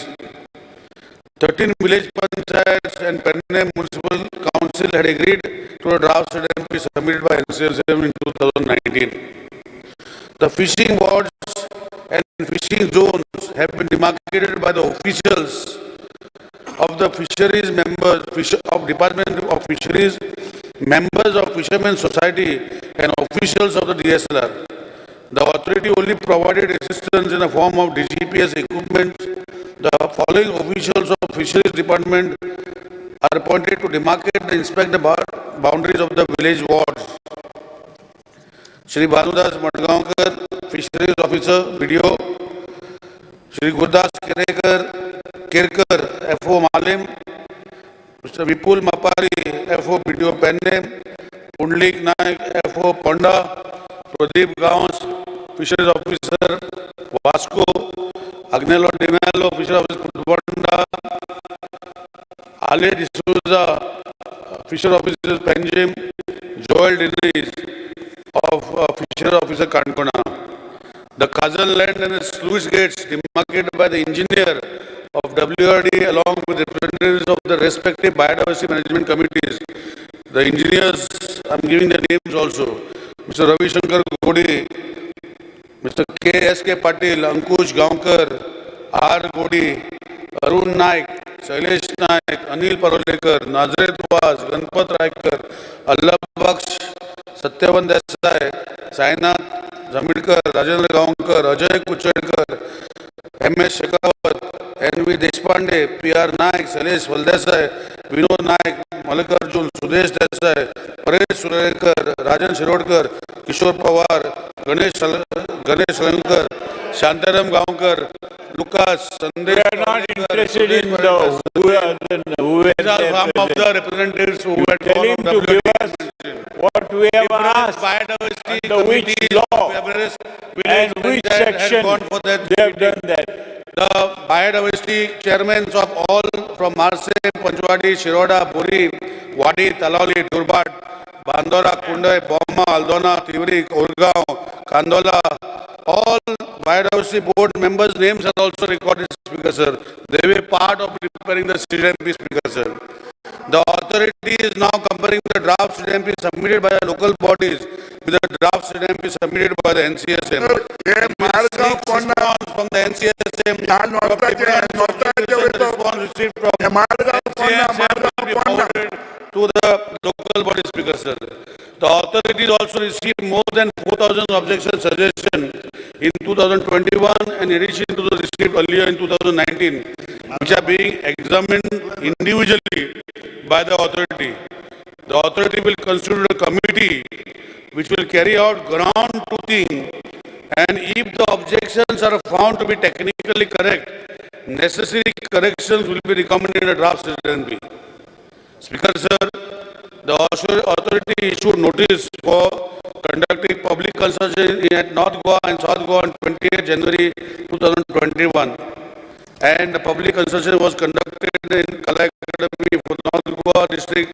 13 village panchayats and Pernem Municipal Council had agreed to a draft CDMP submitted by NCSM in 2019. The fishing wards and fishing zones have been demarcated by the officials of the fisheries members, of Department of Fisheries, members of Fishermen Society and officials of the DSLR. The authority only provided assistance in the form of DGPS equipment. The following officials of Fisheries Department are appointed to demarcate and inspect the boundaries of the village wards. Shri Bhanudas Madgaonkar, Fisheries Officer, BDO. Shri Gurdas Kerkar, FO Malim. Mr. Vipul Mapari, FO BDO Penne. Pundlik Naik, FO Ponda. Pradeep Gaons, Fisheries Officer, Vasco. Agnello Dimelo, Fisheries Officer, Pudbanda. Ale D'Souza, Fisheries Officer, Panjim. Joel Diniz of Fisheries Officer, Kankona. The Kazan land and the sluice gates demarcated by the engineer of WRD along with representatives of the respective biodiversity management committees. The engineers, I'm giving the names also. Mr. Ravi Shankar Godi, Mr. K. S. K. Patil, Ankush Gaonkar, R. Godi, Arun Naik, Shailesh Naik, Anil Parolekar, Nazareth Vaz, Ganpat Raikar, Allah Baksh, Satyavan Desai, Sainath Zamidkar, Rajendra Gaonkar, Ajay Kuchedkar, M. S. Shekhawat, N. V. Deshpande, P. R. Naik, Shailesh Valdesai, Vinod Naik, Mallikarjun, Sudesh Desai, Paresh Surekar, Rajan Shirodkar, Kishore Pawar, Ganesh Alankar, Shantaram Gaonkar, Lucas, Sandesh. We are not interested in the who are the who were These are some of the representatives who were Tell him to give us what we have asked, biodiversity under which law and which section they have done that. The biodiversity chairmen of all from Marseille, Panchwadi, Shiroda, Puri, Wadi, Taloli, Durbat, Bandora, Kundai, Boma, Aldona, Tivri, Orgaon, Kandola, all biodiversity board members' names are also recorded, Speaker sir. They were part of preparing the CDMP, Speaker sir. The authority is now comparing the draft CDMP submitted by the local bodies with the draft CDMP submitted by the NCSM. Margao response from the NCSM, response received from NCSM will be forwarded to the local body, Speaker sir. The authorities also received more than 4,000 objection suggestions in 2021 in addition to the received earlier in 2019, which are being examined individually by the authority. The authority will constitute a committee which will carry out ground truthing, and if the objections are found to be technically correct, necessary corrections will be recommended in the draft CDMP. Speaker sir, the authority issued notice for conducting public consultation at North Goa and South Goa on 28 January 2021. And the public consultation was conducted in Kala Academy for North Goa district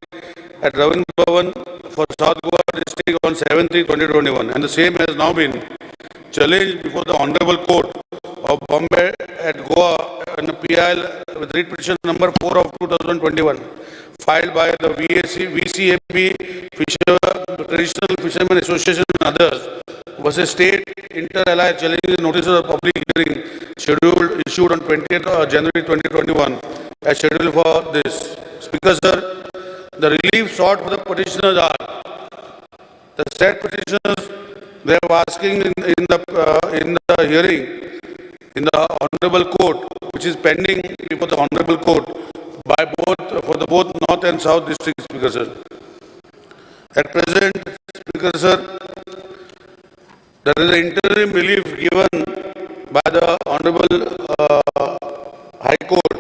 at Ravindra Bhavan for South Goa district on 7/3/2021. And the same has now been challenged before the Honorable Court of Bombay at Goa in the PIL with writ petition number 4 of 2021, filed by the VCAB, Traditional Fishermen Association and others, versus State Inter-Ally challenging the notices of public hearing scheduled issued on 20th January 2021 as scheduled for this. Speaker sir, the relief sought for the petitioners are the said petitioners. They are asking in the hearing in the Honorable Court, which is pending before the Honorable Court by both for the both North and South districts, Speaker sir. At present, Speaker sir, there is an interim relief given by the Honorable High Court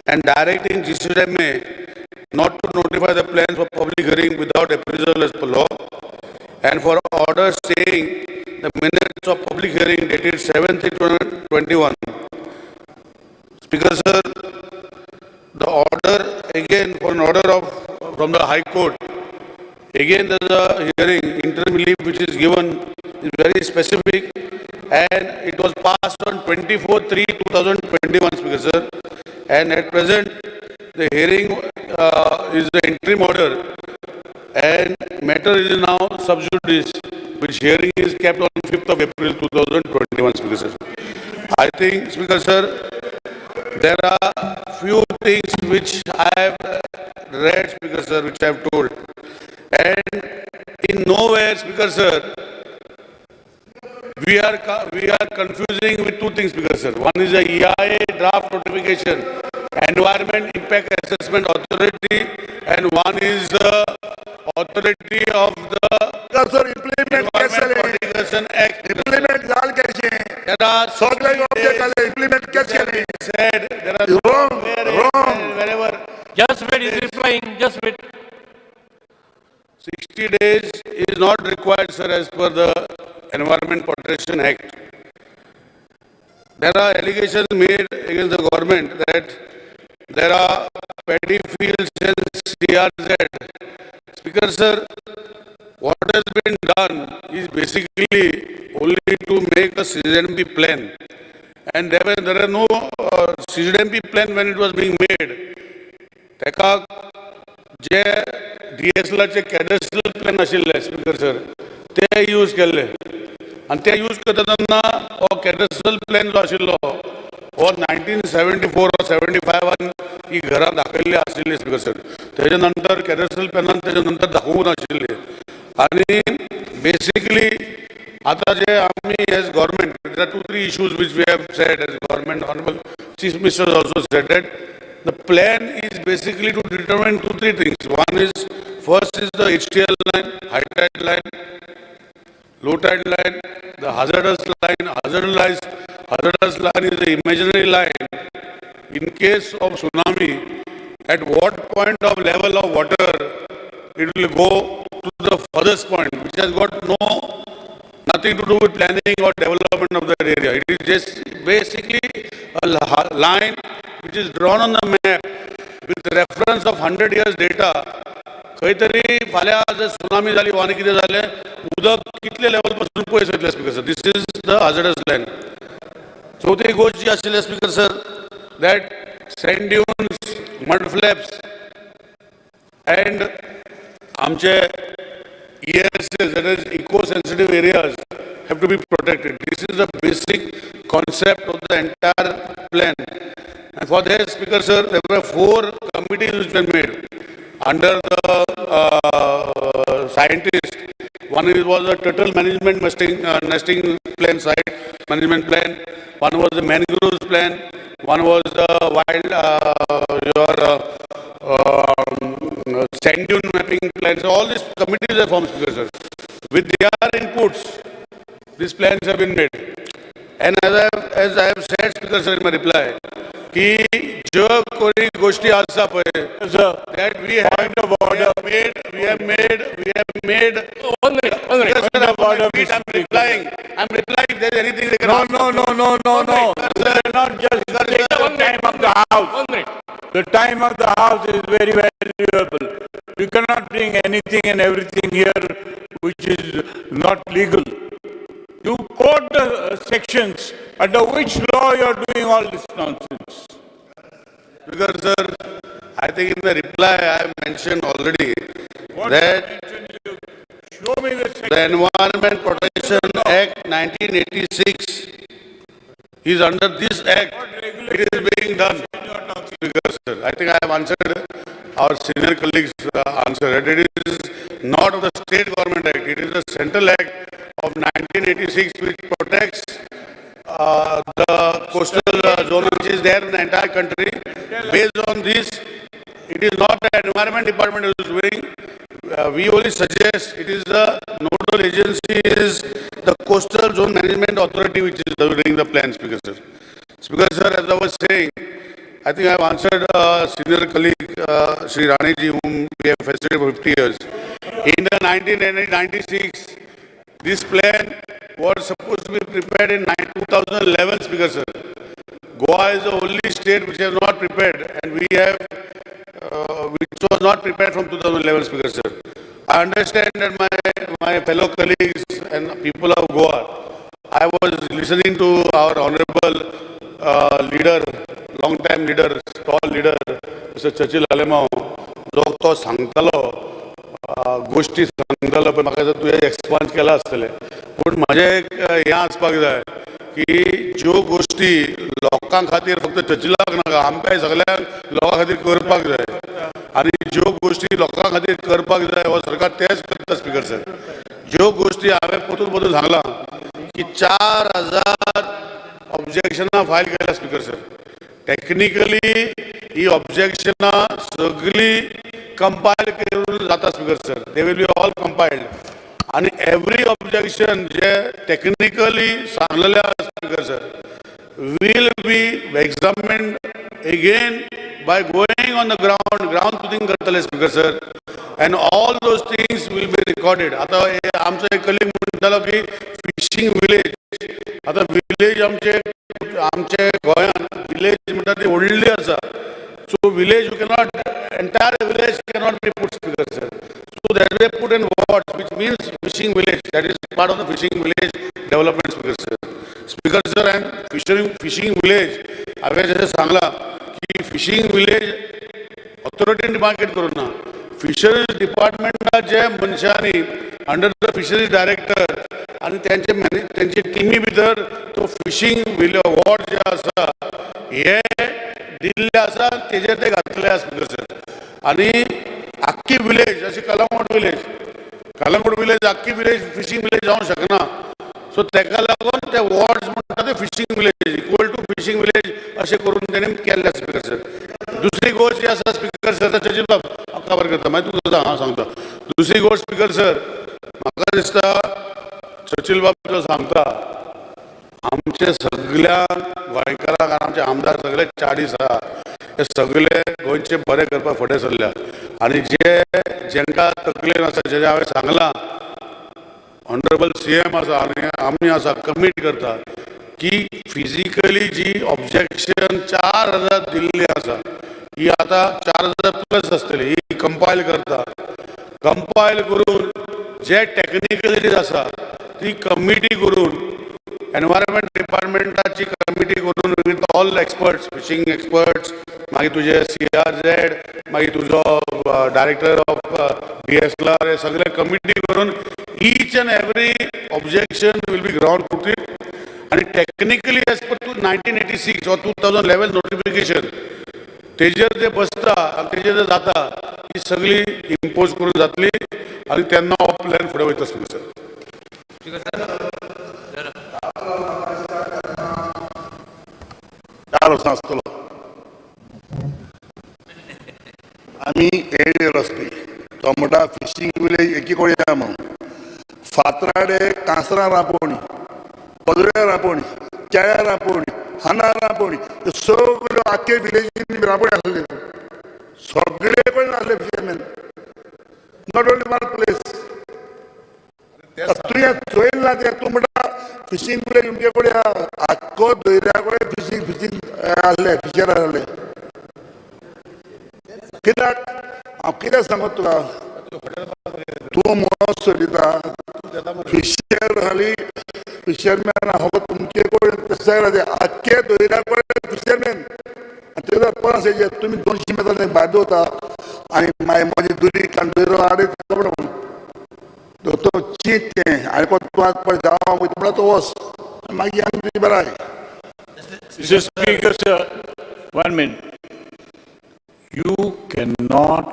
and directing GCDMA not to notify the plans for public hearing without appraisal as per law, and for order staying the minutes of public hearing dated 7/3/2021. Speaker sir, the order again for an order of from the High Court, again there is a hearing, interim relief which is given is very specific, and it was passed on 24/3/2021, Speaker sir, and at present the hearing is the interim order and matter is now sub judice, which hearing is kept on 5th of April 2021, Speaker sir. I think, Speaker sir, there are few things which I have read, Speaker sir, which I have told, and in nowhere, Speaker sir, we are confusing with two things, Speaker sir. One is the EIA draft notification, Environment Impact Assessment Authority, and one is the authority of the sir, implement Environment Protection Act. Implement जाल कैसे? There are implement कैसे? Said there are wrong, wrong. Wherever. Just wait, he's replying. Just wait. 60 days is not required, sir, as per the Environment Protection Act. There are allegations made against the government that there are paddy fields and CRZ. Speaker sir, what has been done is basically only to make a CZMP plan. And there are no CZMP plan when it was being made. Teka J DSLR चे cadastral plan आशिल्ले, Speaker sir, ते use केल्ले आनी ते use करता तेन्ना हो कॅडस्ट्रल plan जो आशिल्लो हो 1974 or 75 ही घरां दाखयल्ली आशिल्ली, स्पीकर सर. तेजे नंतर कॅडस्ट्रल प्लॅनान तेजे नंतर दाखोवंक नाशिल्ली. आनी बेसिकली आतां जे आमी as government, there are 2-3 issues which we have said as government. Honourable Chief Minister also said that the plan is basically to determine 2-3 things. One is, first is the HTL line, high tide line, low tide line, the hazardous line. Hazardous line is the imaginary line. In case of tsunami, at what point of level of water it will go to the furthest point, which has got nothing to do with planning or development of that area. It is just basically a line which is drawn on the map with reference of 100 years data, खंय तरी फाल्यां जर tsunami जाली वा आनी कितें जालें, उदक कितले लेवल पासून पयस वयतलें, Speaker sir. This is the hazardous land. चवथी गोश्ट जी आशिल्ली, Speaker sir, that sand dunes, mud flaps and आमचे ESAs, that is eco sensitive areas, have to be protected. This is the basic concept of the entire plan. And for this, Speaker sir, there were four committees which were made under the scientists. One was a turtle management nesting plan site management plan. One was the mangroves plan. One was the wild your sand dune mapping plan. So all these committees are formed, Speaker sir. With their inputs, these plans have been made. And as I have said, Speaker sir, in my reply, की ज्यो कोणी गोष्टी आसा पळय, that we have made One minute, one minute. Sir, I'm on my feet, I'm replying. I'm replying. If there's anything they can No, ask. no, no, no, no, no. You cannot just take the time of the house. One minute. The time of the house is very valuable. You cannot bring anything and everything here which is not legal. You quote the sections under which law you are doing all this nonsense. Because, sir, I think in the reply I have mentioned already What that Show me the section. The Environment Protection Act 1986 is under this act. It is being done. Speaker, sir, I think I have answered our senior colleagues' answer. It is not of the state government act. It is the central act of 1986 which protects the coastal zone which is there in the entire country. Based on this, it is not the environment department who is doing. We only suggest it is the nodal agency is the Coastal Zone Management Authority which is doing the plan, Speaker sir. Speaker sir, as I was saying, I think I have answered senior colleague Sri Rane ji, whom we have facilitated for 50 years. In the 1996, this plan was supposed to be prepared in 2011, Speaker sir. Goa is the only state which has not prepared, and we have, which was not prepared from 2011, Speaker sir. I understand that my fellow colleagues and people of Goa, I was listening to our honorable leader, long time leader, tall leader, Mr. Churchill Alemao, जो तो सांगतालो, गोश्टी सांगतालो पळय, म्हाका दिसता तुवें XPeng केला आसतलें, पूण म्हजें एक हें आसपाक जाय की ज्यो गोश्टी लोकां खातीर फक्त चर्चिलाक नाका, आमकांय सगळ्यांक लोकां खातीर करपाक जाय आनी ज्यो गोश्टी लोकां खातीर करपाक जाय हो सरकार तेच करता. स्पीकर सर, ज्यो गोश्टी हांवें परतून परतून सांगलां की 4000 ऑब्जेक्शनां फायल केल्या. स्पीकर सर, टॅक्निकली ही ऑब्जेक्शनां सगळीं कंपायल करून जाता. Speaker sir, they will be all compiled आनी एवरी ऑब्जेक्शन जे टॅक्निकली सांगलेले आसा, Speaker sir, will be examined again by going on the ground, ground truthing करतले, Speaker sir, and all those things will be recorded. आता हे आमचो एक colleague म्हणटालो की फिशींग विलेज. आतां विलेज आमचे आमचे गोंयांत विलेज म्हणटा ती व्हडली आसा. So village you cannot, entire village cannot be put, speaker sir. So that way put in wards, which means fishing village, that is part of the fishing village development, Speaker sir. Speaker sir, and fishing village, हांवें जशें सांगलां की fishing village ऑथॉरिटीन demarcate करूं ना, fisheries डिपार्टमेंटा जे मनशांनी under the fisheries director आनी तेंचे मॅने तेंचे टिमी भितर तो फिशींग वॉर्ड जे आसा हे दिल्ले आसा, तेजेर ते घातलेले आसा, स्पीकर सर. आनी आख्खी विलेज अशी कलंगूट विलेज, कलंगूट विलेज, आख्खी विलेज फिशींग विलेज जावंक शकना. सो तेका लागून ते वॉर्ड्स म्हणटा ते fishing village, equal to fishing village अशें करून तेणी केल्लें. स्पीकर सर, दुसरी गोश्ट जी आसा, स्पीकर सर, ताचेर बाब हांव कवर करता, मागीर तुका हांव सांगता. दुसरी गोश्ट, स्पीकर सर, म्हाका दिसता चर्चिल बाब जो सांगता, आमचे सगळ्या गोंयकारांक आनी आमचे आमदार सगळे 40 आहा, हे सगळे गोंयचे बरें करपाक फुडें सरल्या आनी जे जेंकां तकलेन आसा, जें हांवें सांगलां, ऑनरेबल सीएम आसा आनी आमी आसा, कमीट करता. की फिजिकली जी ऑब्जेक्शन 4000 दिल्ली आसा ही आतां 4000 प्लस आसतली, ही कंपायल करता. कंपायल करून जे टॅक्निकलिटीज आसा ती कमिटी करून एनवायरमेंट डिपार्टमेंटाची कमिटी करून with all experts, fishing experts, मागीर तुजे CRZ, मागीर तुजो डायरेक्टर ऑफ DSLR, हे सगळे कमिटी करून each and every objection will be ground truth. आनी technically as per to 1986 or 2011 notification तेजेर जे बसता आनी तेजेर जे जाता ही सगळी इम्पोज करून जातली आनी तेन्ना हो प्लॅन फुडें वयता. स्पीकर सर, 4 वर्सां आसतलो आमी एरियल वचपी. तो म्हणटा फिशींग विलेज एकी कडेन या म्हणून. फातराडे, कांसरां रांपोणी, पदव्या रांपोणी, केळ्या रांपोणी, हाना रांपोणी, सगळ्यो आख्खे विलेजींनी रांपोणी आसले, सगळे कडेन आसले fisherman, not only one place. तुवें चोयल ना तें. तूं म्हणटा फिशींग विलेज तुमचे कडेन आख्खो दर्या कडेन फिशींग फिशींग आसले, फिशर आसले. कित्याक हांव कितें सांगत तुका, तूं म्हणत सोडिता फिशर हाली फिशरमॅन हो तुमचे कडेन तशें आख्खे दर्या कडेन फिशरमॅन. आनी तेजो परस हेजे तुमी 200 मिटर भायर दवरता आनी मागीर म्हजी दुरी काडून दर्यो आडयता म्हणून तो चीत तें. आनी कोण तूं आतां पळय गांवां वयता म्हणल्यार तो वच, मागीर आमी तुजी बराय. Mr. Speaker, sir, 1 minute. You cannot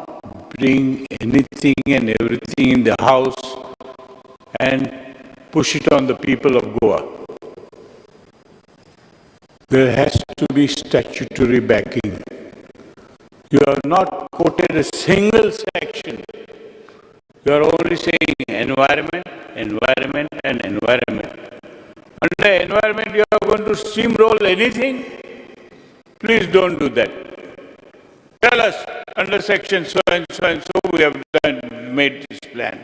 bring anything and everything in the house and push it on the people of Goa. There has to be statutory backing. You have not quoted a single section. You are only saying environment, environment and environment. Under environment, you are going to steamroll anything? Please don't do that. Tell us, under section so and so and so, we have done, made this plan.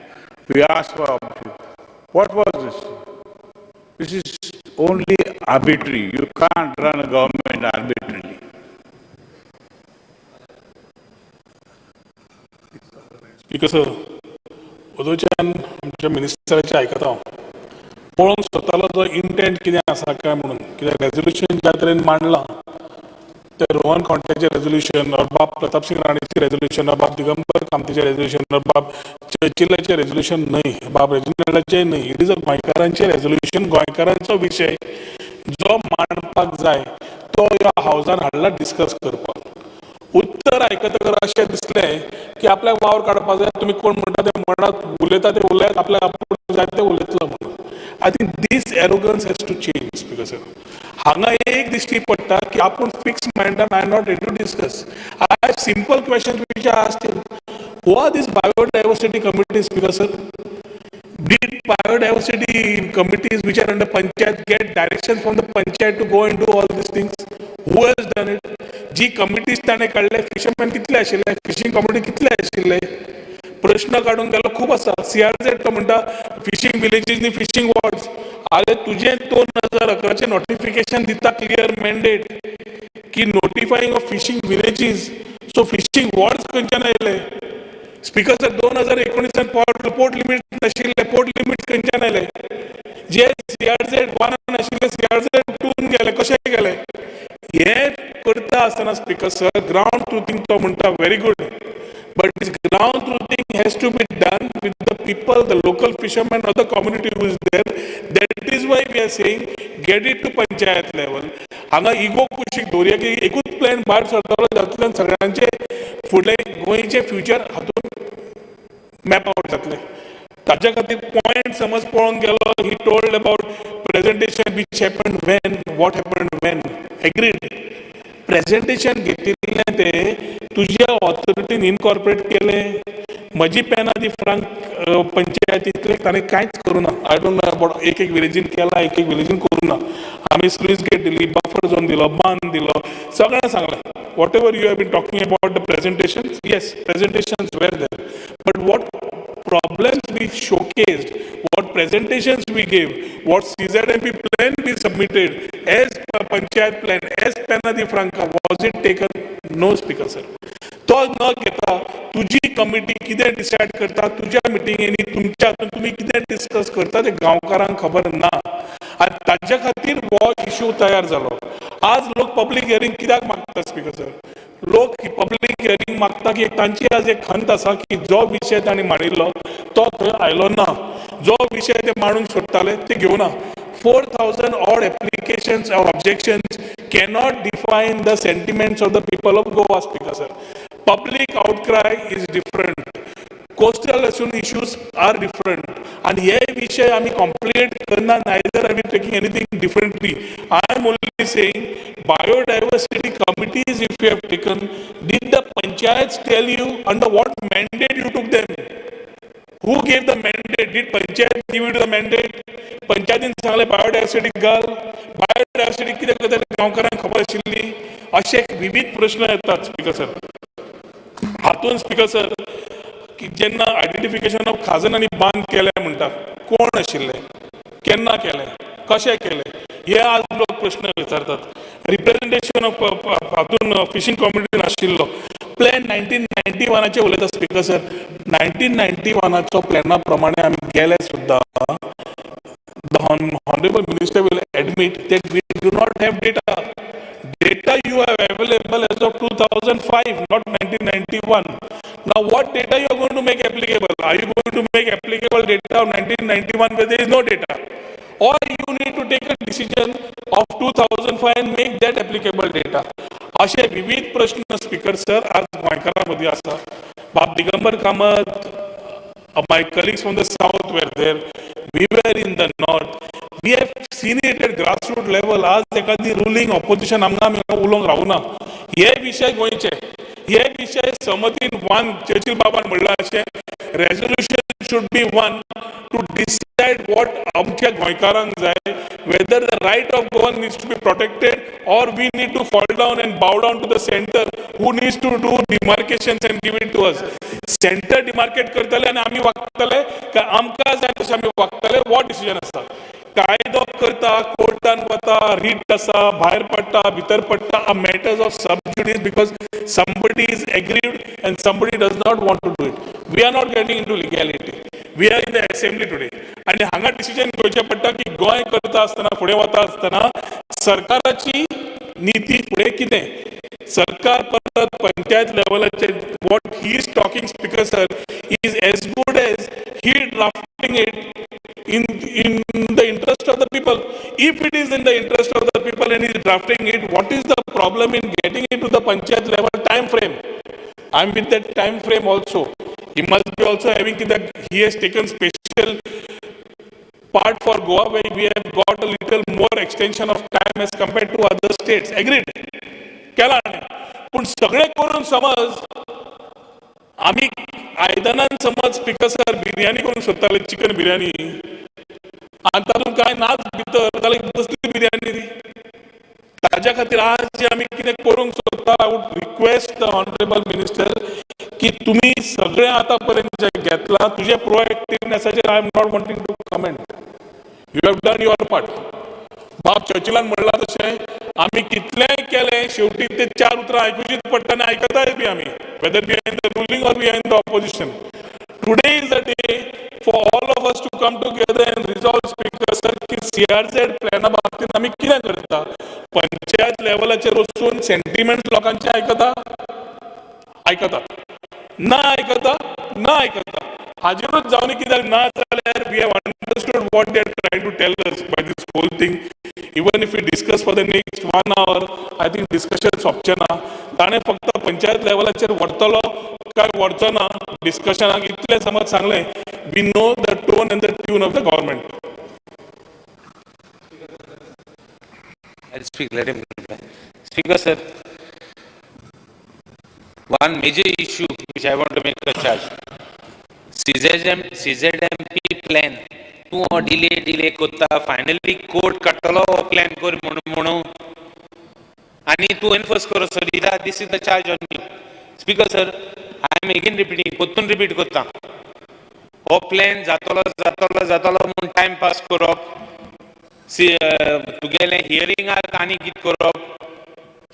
We asked for option. What was this? This is only arbitrary. You can't run a government arbitrarily. Speaker sir, ओदोच्यान आमच्या मिनिस्टराचें आयकता हांव, पळोवंक सोदतालो तो intent कितें आसा काय म्हणून. कित्याक रेजोल्युशन ज्या तरेन मांडलां ते रोहन खंवट्याचें रेजोल्युशन ऑर बाब प्रताप सिंग राणेचें रेजोल्युशन ऑर बाब दिगंबर कामतीचें रेजोल्युशन ऑर बाब चर्चिलाचें रेजोल्युशन न्हय, बाब रेजिनाल्डाचें न्हय. It is a गोंयकारांचें रेजोल्युशन, गोंयकारांचो विशय जो मांडपाक जाय तो ह्या हावजान हाडला डिस्कस करपाक. उत्तर आयकतकर अशें दिसलें की आपल्याक वावर काडपाक जाय, तुमी कोण म्हणटा ते म्हणात, उलयता ते उलयात, आपल्याक आपूण जाय ते उलयतलो म्हणून. I think this arrogance has to change. Speaker sir, हांगा एक दिश्टी पडटा की आपूण fix मायंडान I am not ready to discuss. I have simple question which I asked him, who are these biodiversity committees, Speaker sir? Did biodiversity committees which are under panchayat get direction from the panchayat to go and do all these things? Who has done it? Ji committees ताणें काडले, fisherman कितले आशिल्ले, fishing community कितले आशिल्ले, प्रश्न काडून गेलो खूब आसा. CRZ तो म्हणटा फिशींग विलेजीस नी फिशींग वॉर्ड्स. अरे तुजें 2011 नोटिफिकेशन दिता क्लियर मॅन्डेट की notifying of fishing villages, so fishing wards खंयच्यान आयले? स्पीकर सर, 2019 पोर्ट लिमीट नाशिल्ले, पोर्ट लिमीट खंयच्यान आयले? जे CRZ 1 आशिल्ले CRZ 2 गेले, कशे गेले? हे करता आसतना स्पीकर सर, ग्रावंड ट्रुथींग तो म्हणटा very good, but this ground truthing has to be done with the people, the local fishermen or the community who is there. That is why we are saying get it to panchayat level. हांगा ego कुशीक दवरुया की एकूच plan भायर सरतलो जातूंतल्यान सगळ्यांचे फुडले गोंयचे future हातूंत map out जातलें. ताच्या खातीर पॉयंट समज पळोवंक गेलो, he told about presentation which happen when, what happen when, agreed. Presentation घेतिल्लें तें तुज्या ऑथॉरिटीन इनकॉर्पोरेट केलें. म्हजी पेना दी फ्रांक पंचायतींतले ताणें कांयच करूं ना. I don't know about एक एक विलेजीन केलां, एक एक विलेजीन करूं ना. आमी स्लुईस गेट दिली, बफर झोन दिलो, बांद दिलो, सगळें सांगलें. Whatever you have been talking about the presentations, yes, presentations were there, but what problems we showcased, what presentations we gave, what CZMP plan we submitted, As panchayat plan, as Penha de Franca, was it taken? No, Speaker sir. तो न घेता तुजी committee कितें decide करता, तुज्या मिटिंगेनी तुमच्या हातून तुमी कितें डिस्कस करता तें गांवकारांक खबर ना आनी ताज्या खातीर हो इशू तयार जालो. आज लोक पब्लीक हियरींग कित्याक मागता, स्पीकर सर? लोक पब्लीक हियरींग मागता की तांची आज एक खंत आसा की जो विशय तांणी मांडिल्लो तो थंय आयलो ना, जो विशय ते मांडूंक सोदताले ते घेवना. 4,000 odd applications or objections cannot define the sentiments of the people of Goa, Speaker sir. Public outcry is different. Coastal issues are different. And हे विषय आमी कॉम्प्लिकेट करना, neither are we taking anything differently. I am only saying, biodiversity committees if you have taken, did the panchayats tell you under what mandate you took them? Who gave the mandate? Did panchayat give you the mandate? पंचायतीन सांगलें biodiversity घाल? Biodiversity कितें करता गांवकारांक खबर आशिल्ली? अशे विविध प्रश्न येतात, स्पीकर सर. हातून, स्पीकर सर, की जेन्ना आयडेंटिफिकेशन ऑफ खाजन आनी बांद केलें म्हणटा, कोण आशिल्ले, केन्ना केलें, कशें केलें, हे आज लोक प्रश्न विचारतात. रिप्रेझेंटेशन ऑफ हातून फिशींग कम्युनिटीन आशिल्लो. प्लॅन 1991आचे उलयता, स्पीकर सर. 1991आचो प्लॅना प्रमाणे आमी गेले सुद्दां, the honorable minister will admit that we do not have data. Data you have available as of 2005, not 1991. Now, what data you are going to make applicable? Are you going to make applicable data of 1991 where there is no data? Or you need to take a decision of 2005 and make that applicable data? असे विविध प्रश्न, speaker sir, आज गोंयकारां मदीं आसा. बाब Digambar Kamat, my colleagues from the south were there. We were in the north. We have seen it at grassroots level. आज एखादी रुलींग ऑपोजिशन आमकां आमी उलोवंक रावना. हे विशय गोंयचे, हे विशय समतीन वन चर्चिल बाबान म्हणलां अशें, resolution should be one to decide what आमच्या गोंयकारांक जाय, whether the right of Goa needs to be protected or we need to fall down and bow down to the center who needs to do demarcations and give it to us. Center demarcate करतले आनी आमी वागतले काय आमकां जाय तशें आमी वागतले, हो डिसिजन आसा. कायदो करता, कोर्टान वता, रीट आसा, भायर पडटा, भितर पडटा, are matters of sub judice because somebody is aggrieved and somebody does not want to do it. We are not getting into legality. We are in the assembly today. आनी हांगा डिसिजन घेवचें पडटा की गोंय करता आसतना, फुडें वता आसतना सरकाराची नीती फुडें कितें? सरकार परत पंचायत लेवलाचेर what he is talking, Speaker sir, is as good as he drafting it in the interest of the people. If it is in the interest of the people and he is drafting it, what is the problem in getting it to the panchayat level time frame? I'm with that time frame also. He must be also having that he has taken special part for Goa where we have got a little more extension of time as compared to other states. Agreed. केला न्ही, पूण सगळें करून समज आमी आयदनान समज, speaker sir, biryani करूंक सोदताले, chicken biryani, आनी तातूंत कांय नाच भितर जाल्यार कसली बिर्याणी ती? ताज्या खातीर आज जे आमी कितें करूंक सोदता, I would request the honourable minister की तुमी सगळें आतां पर्यंत जें घेतलां, तुजें प्रोएक्टिवनेसाचेर I am not wanting to comment. You have done your part. बाब चर्चिलान म्हणलां तशें आमी कितलेंय केलें, शेवटी ते चार उतरां आयकुचीच पडटा आनी आयकताय बी आमी, whether we are in the ruling or we are in the opposition. Today is the day for all of us to come together and resolve, Speaker sir, की सीआरझेड प्लॅना बाबतींत आमी कितें करता? पंचायत लेवलाचेर वचून सेंटिमेंट लोकांचे आयकता, आयकता ना, आयकता ना, आयकता हाजेरूच जावन, कित्याक ना जाल्यार we have understood what they are trying to tell us by this whole thing. Even if we discuss for the next one hour, I think discussion सोंपचें ना. ताणें फक्त पंचायत लेवलाचेर व्हरतलो काय व्हरचो ना डिस्कशनाक, इतलें समज सांगलें, we know the tone and the tune of the government. I'll speak, let him reply. Speaker, sir, one major issue which I want to make a charge. CZM, CZMP plan, तूं हो डिले डिले करता, finally court काडटलो हो plan कर म्हणून म्हणून आनी तूं एनफोर्स कर sir. This is the charge on you. Speaker sir, I am again repeating, परतून रिपीट करता, हो प्लॅन जातलो जातलो जातलो म्हूण टायम पास करप. तुगेलें हियरिंगाक आनी कितें करप.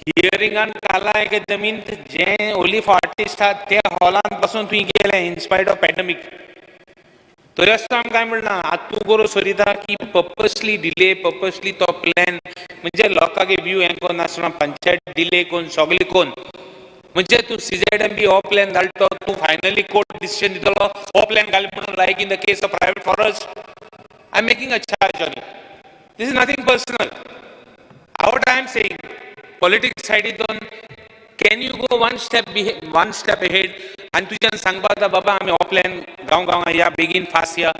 हियरिंगान काला एके जमीन जे ओनली फॉर आर्टिस्ट आहा ते हॉलान पासून तुवें गेलें इन स्पायट ऑफ पॅन्डमीक. तरी आसतना आमी कांय म्हणना. आतां तूं करूं सोदिता की पर्पसली डिले, पर्पसली तो प्लॅन म्हणजे लोकांक व्यू हें करून नासतना पंचायत डिले करून सगळें करून म्हणजे तूं सीझेडएमबी हो प्लॅन घालतो, तूं फायनली कोर्ट डिसिजन दितलो हो प्लॅन घाल म्हणून, like in the case of private forest. I am making a charge on you. This is nothing personal. What I am saying, politics सायडीतून can you go one step ahead आनी तुज्यान सांगपा जाता बाबा आमी हो प्लॅन गांव गांवां या बेगीन फास्ट या,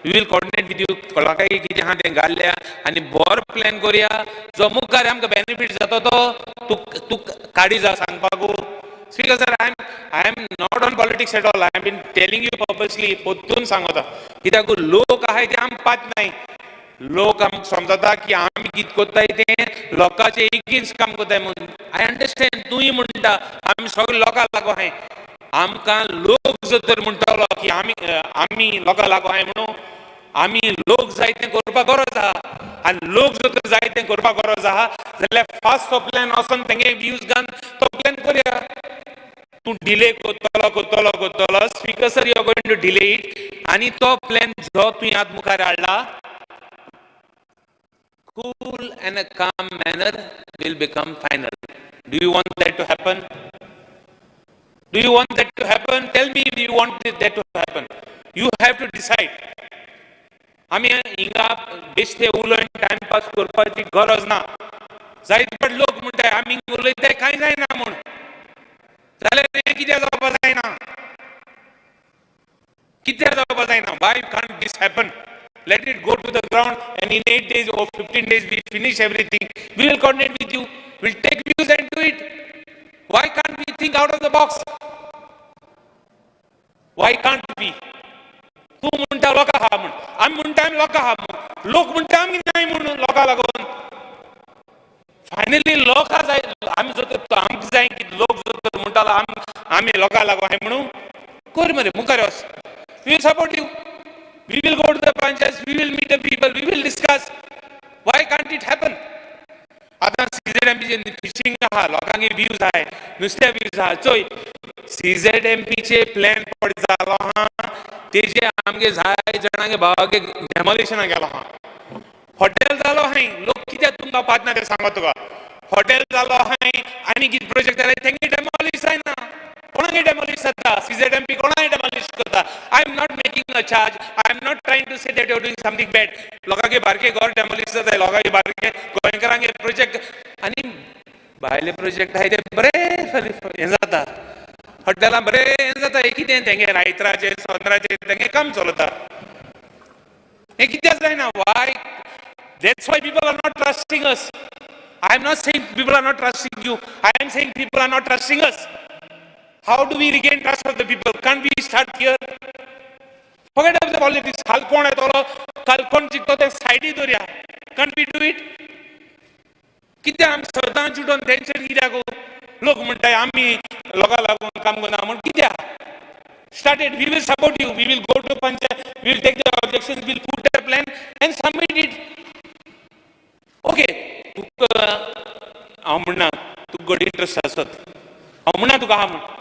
we will coordinate with you, लोकांक कितें आहा तें घालया आनी बरो प्लॅन करुया जो मुखार आमकां बेनिफीट जाता तो तूं तूं काडी जा सांगपाकू. Speaker sir, I am not on politics at all. I am been telling you purposely, परतून सांगता कित्याक लोक आहाय ते आमकां पात नाय. लोक आमकां समजता की आमी कितें करताय तें लोकांचे एगेन्स्ट काम करताय म्हणून. I understand तूंय म्हणटा आमी सगळे लोकांक लागून आहाय. आमकां लोक जर तर म्हणटलो की आमी आमी लोकांक लागून आहाय म्हणून आमी लोक जाय तें करपाक गरज आहा. आनी लोक जर तर जाय तें करपाक गरज आहा जाल्यार फास्ट तो प्लॅन वचोन तेंगे व्यूज घालून तो प्लॅन करुया. तूं डिले करतलो करतलो करतलो, speaker sir, you are going to delay it. आनी तो प्लॅन जो तुवें आतां मुखार हाडला cool and a calm manner will become final. Do you want that to happen? Do you want that to happen? Tell me if you want that to happen. You have to decide. आमी हिंगा बेश्टे उलोवन timepass करपाची गरज ना. जायते फावट लोक म्हणटाय आमी उलयताय कांय जायना म्हूण, जाल्यार हें कित्याक जावपा जायना, कित्याक जावपा जायना? Why can't this happen? Let it go to the ground and in 8 days or 15 days we finish everything. We will coordinate with you. We'll take views and do it. Why can't we think out of the box? Why can't we? तूं म्हणटा लोकां आहा म्हूण, आमी म्हणटा आमी लोकां आहा म्हूण, लोक म्हणटा आमी नाय म्हणून लोकां लागून. फायनली लोकां जाय आमी जर तर आमकां जाय की लोक जर तर म्हणटालो आमी लोकां लागून आहाय म्हणून कर मरे मुखार वच. We will support you. We will go to the panchayats, we will meet the people, we will discuss. Why can't it happen? आतां सीझेडएमपीचे फिशींग आहा, लोकांगे व्यूज आहाय, नुस्त्या व्यूज आहा. चोय सीझेडएमपीचे प्लॅन पड जालो आहा तेजे आमगे जाय जाणांगे भावागे डेमोलिशना गेलो आहा. हॉटेल जालो आहाय, लोक कित्याक तुमकां पातना तें सांगो तुका. हॉटेल जालो आहाय आनी कितें प्रोजेक्ट जाले तेंगे डेमोलिश जायना. कोणागे डेमोलिश जाता? सीझेडएमपी कोणागे डेमोलिश करता? I am not making a charge. I am not trying to say that you are doing something bad. लोकांगे बारके घर डेमोलिश जाता, लोकांगे बारके गोंयकारांगे प्रोजेक्ट आनी भायले प्रोजेक्ट आहाय ते बरे हें जाता, हॉटेलां बरें हें जाता. हें कितें तेंगे रायतराचें सोंद्राचें तेंगे काम चलता, हें कित्याक जायना? Why? That's why people are not trusting us. I am not saying people are not trusting you. I am saying people are not trusting us. How do we regain trust of the people? Can't we start here? Forget about the politics. काल कोण येतलो, काल कोण जिखतो ते सायडी दवरया. Can't we do it? कित्याक आमी सदांच उठोन टेन्शन कित्याक? लोक म्हणटाय आमी लोकां लागून काम करना म्हूण कित्याक? Start it. We will support you. We will go to panchayat. We will take the objections. We will put a plan and submit it. Okay. तुका हांव म्हणना तुका गड इंट्रस्ट आसत, हांव म्हणना तुका आहा म्हूण.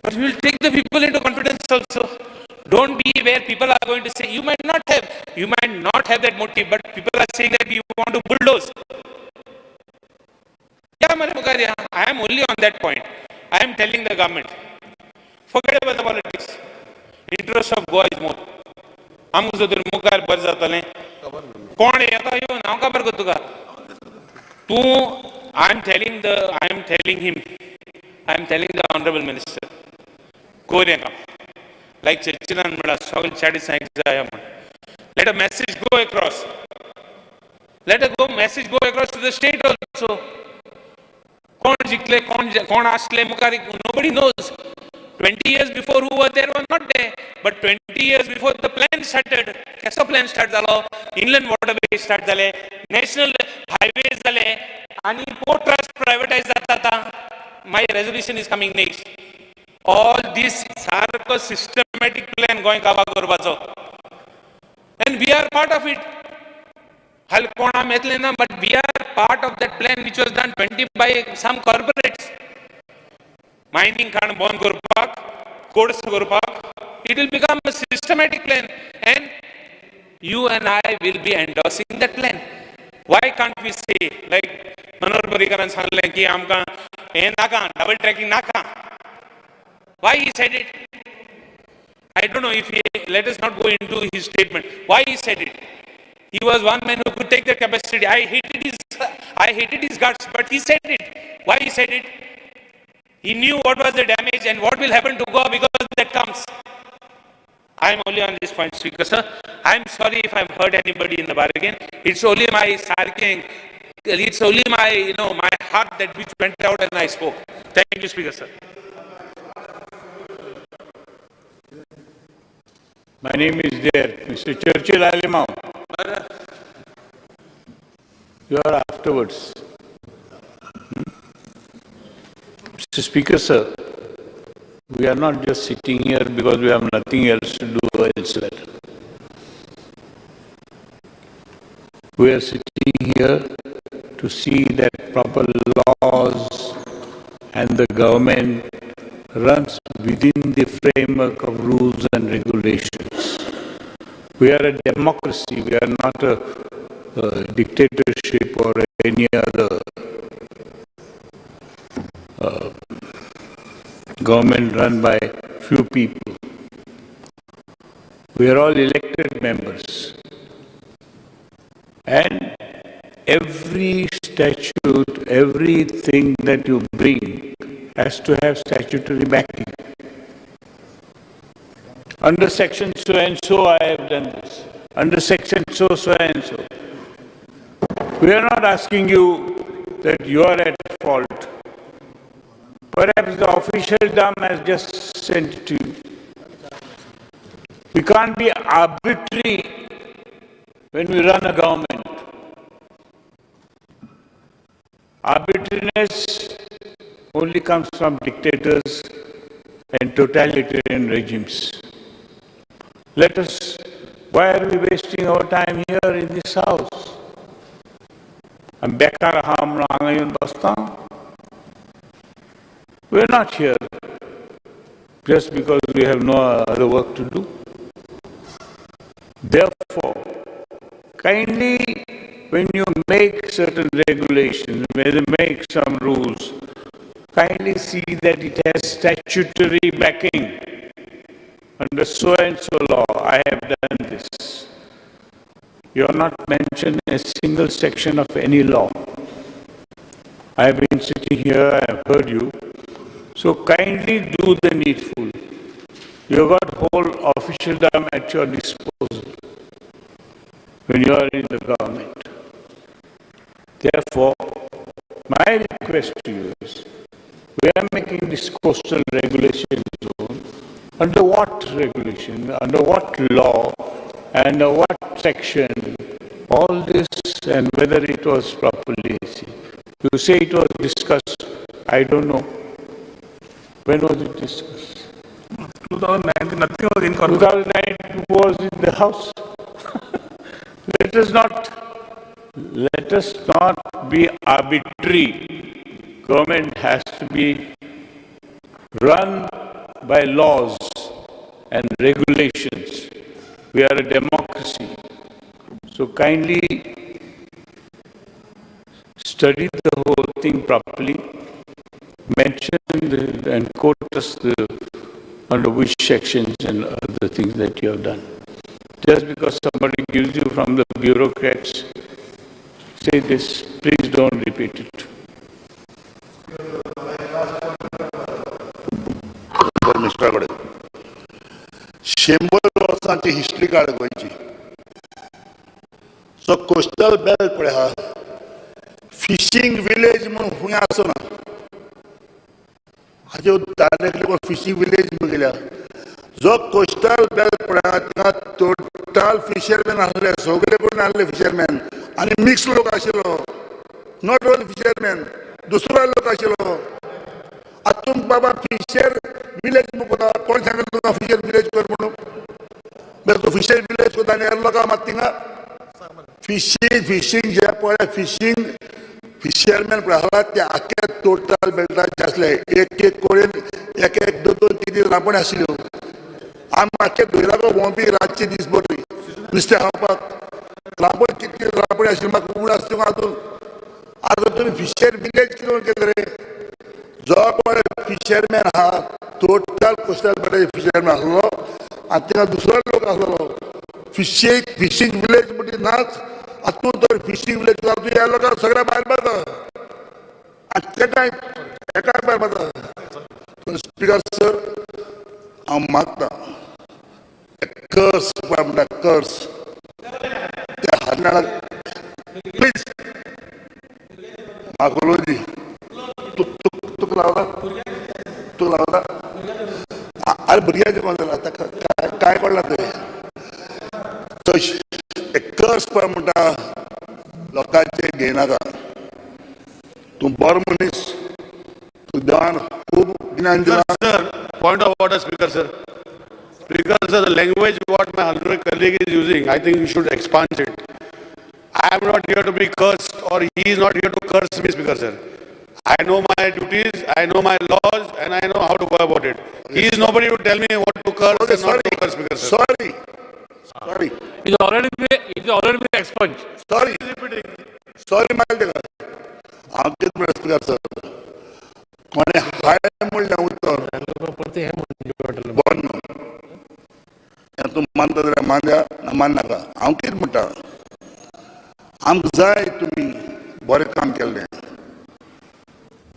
But we will take the people into confidence also. Don't be where people are going to say, you might not have that motive, but people are saying that you want to bulldoze. Yeah, मरे मुखार या. I am only on that point. I am telling the government, forget about the politics. Interest of Goa is more. आमकां जर मुखार बरें जातलें. कोण येता येवन हांव खबर करता तुका. तूं I am telling him, I am telling the honourable minister, कर हें काम. लायक चर्चिलान म्हणला सगळे चाळीस जाय म्हण. Let a message go across. Let a go message go across to the state also. कोण जिखले, कोण कोण आसले मुखार, nobody knows. 20 years before who were there were not there. But 20 years before the plan started. कसो plan start जालो? Inland waterway start जाले, national highways जाले आनी पोर्ट ट्रस्ट प्रायवेटायज जाता आतां. My resolution is coming next. All this सारको systematic plan Goa काबार करपाचो, and we are part of it. हाल कोणा येतलें ना, but we are part of that plan which was done 20 by some corporates. Mining खाण बंद करपाक, कोर्स करपाक, it will become a systematic plan and you and I will be endorsing that plan. Why can't we say, like Manohar पर्रीकरान सांगलें की आमकां हें नाका, double tracking नाका? Why he said it? I don't know if he, let us not go into his statement. Why he said it? He was one man who could take the capacity. I hated his guts, but he said it. Why he said it? He knew what was the damage and what will happen to Goa because that comes. I am only on this point, Speaker sir. I am sorry if I've hurt anybody in the bargain. It's only my sarking, it's only my heart that which went out and I spoke. Thank you, Speaker sir. My name is there, Mr. Churchill Alemao. You are afterwards. Mr. Speaker, sir, we are not just sitting here because we have nothing else to do elsewhere. We are sitting here to see that proper laws and the government runs within the framework of rules and regulations. We are a democracy, we are not a dictatorship or any other government run by few people. We are all elected members. And every statute, everything that you bring has to have statutory backing. Under section so and so, I have done this. Under section so, so and so. We are not asking you that you are at fault. Perhaps the officialdom has just sent it to you. We can't be arbitrary when we run a government. Arbitrariness only comes from dictators and totalitarian regimes. Let us, why are we wasting our time here in this house? I'm बेकार आहा म्हणून हांगा येवन बसता? We are not here just because we have no other work to do. Therefore, kindly, when you make certain regulations, when you make some rules, kindly see that it has statutory backing. Under so and so law, I have done this. You are not mentioned a single section of any law. I have been sitting here, I have heard you. So kindly do the needful. You have got whole officialdom at your disposal when you are in the government. Therefore, my request to you is, we are making this coastal regulation zone. Under what regulation, under what law, and under what section, all this, and whether it was properly seen. You say it was discussed, I don't know. When was it discussed? 2019, nothing was incorporated. 2009 was in the house. Let us not be arbitrary. Government has to be run by laws and regulations. We are a democracy. So kindly study the whole thing properly, mention and quote us the under which sections and other things that you have done. Just because somebody gives you from the bureaucrats, say this, please don't repeat it. मिनिस्टरा कडेन शंबर वर्सांची history काड गोंयची. So coastal belt पळय आहा, fishing village म्हणून खंय आसना. हाज्यो डायरेक्टली कोण फिशींग विलेज म्हणून गेल्या. जो कोस्टल बेल्ट पळय आहा थिंगा टोटल फिशरमॅन आसले, सगळे कडेन आसले फिशरमॅन आनी मिक्स लोक आशिल्लो. Not only fisherman, दुसरो लोक आशिल्लो. आतां तुमकां बाबा फिशर विलेज म्हणून कोण सांगता तुका फिशर विलेज कर म्हणून? बरें, तूं फिशर विलेज करता आनी हेर लोकांक मात थिंगा फिशींग फिशींग जे पळय फिशींग फिशरमॅन पळय आहा ते आख्खे टोटल बेल्टाचे आसले, एक एक कडेन एक एक दोन दोन तीन तीन रांपणी आशिल्ल्यो. आमी आख्खे दर्याको भोंवपी रातचे दीसभर नुस्तें खावपाक. रांपण कितली रांपणी आशिल्ली म्हाका उगडास तुका. आजून आतां तुमी फिशर विलेज कितें केलें रे? जो पळय फिशरमॅन आहा टोटल कोस्टल बेल्टाचे फिशरमॅन आसलो आनी थिंगा दुसरो लोक आसलेलो. फिशींग फिशींग विलेज म्हणजे नाच. आतां तर फिशींग विलेज तूं ह्या लोकांक सगळ्या भायर मारता आनी तेकाय एकाय भायर मारता. स्पिकर सर, हांव मागता, कर्स पळय म्हणटा कर्स त्या हाडणाक प्लीज म्हाका उलोवं दी. तुका लावता, तुका लावता. अरे भुरग्यांचें कोण जालां ताका काय पडलां तें. कर्स पळय म्हणटा लोकांचे घेयनाका. तूं बरो मनीस, तूं देवान खूब गिन्यान दिलां. Sir, point of order, Speaker, sir. Speaker, sir, the language what my honorable colleague is using, I think you should expunge it. I am not here to be cursed or he is not here to curse me, Speaker, sir. I know my duties, I know my laws, and I know how to go about it. He is nobody to tell me what to curse and not to curse, Speaker, sir. Sorry. Sorry. It's already been expunged. Sorry. Sorry, मागील तेका. हांव कितें म्हणटा speaker sir, कोणें हाय म्हणलें उतर बरें न्हू हें. तूं मानता जाल्यार मानया, ना माननाका. हांव कितें म्हणटा, आमकां जाय तुमी बरें काम केल्लें,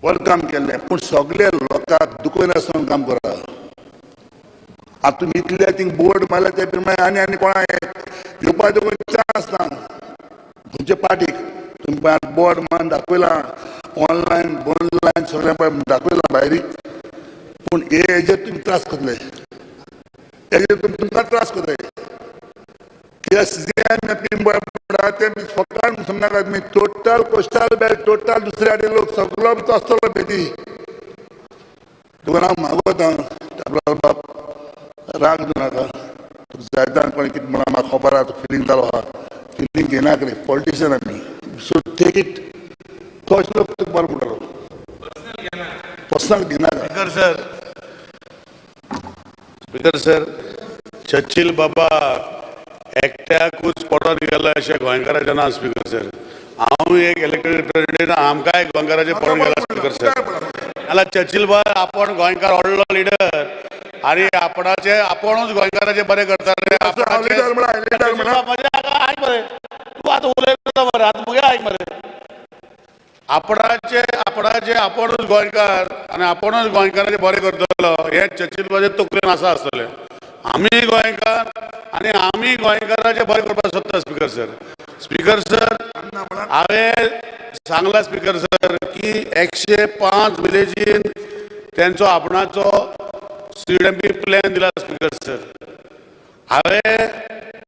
बरें काम केल्लें, पूण सगळे लोकांक दुखयनासतना काम करा. आतां तुमी इतले थिंग बोर्ड मारल्या ते प्रमाणे आनी आनी कोणाक येवपाचो चान्स ना खंयच्या पार्टीक. तुमी पळय बोर्ड मारून दाखयलां, ऑनलायन ऑनलायन सगळें पळय दाखयलां भायरी, पूण हे हेजेर तुमी त्रास करतले, हेजेर तुमी तुमकां त्रास करतले. कित्याक सीएम म्हणटा तें फकत समजनाका तुमी. टोटल कोस्टल बेल्ट, टोटल दुसऱ्या लोक सगळो आसतलो बेती. तुका हांव मागोता, बाब, राग नाका. तुका जायता कोणी कितें म्हणा म्हाका खबर आहा. तुका फिलींग जालो आहा, फिलींग घेयनाका रे. पॉलिटिशियन आमी, सो टेक it. तोच लोक तुका बरो म्हणटलो, personal घेयनाका. Speaker sir, speaker sir, Churchill बाबा एकट्याकूच पडत गेला अशें गोंयकाराचें ना स्पीकर सर. हांव एक इलेक्टेड रिप्रेझेंटेटिव्ह, आमकांय गोंयकाराचें पडून गेला स्पीकर सर. नाल्यार चर्चिल बाबा आपूण गोंयकार व्हडलो लिडर आनी आपणाचे आपुणूच गोंयकाराचें बरें करताले. हांव लिडर म्हणा, लिडर म्हणा. म्हजें आयक मरे तूं, आतां उलयता मरे, आतां मुगे आयक मरे. आपणाचे आपणाचे आपुणूच गोंयकार आनी आपुणूच गोंयकाराचें बरें करतलो हें चर्चिल बाबाचे तकलेन आसा आसतलें. आमी गोंयकार आनी आमी गोंयकाराचें बरें करपाक सोदता स्पीकर सर. स्पीकर सर, हांवें सांगलां स्पीकर सर की 105 विलेजीन तेंचो आपणाचो सीडीएमपी प्लॅन दिला स्पीकर सर. हांवें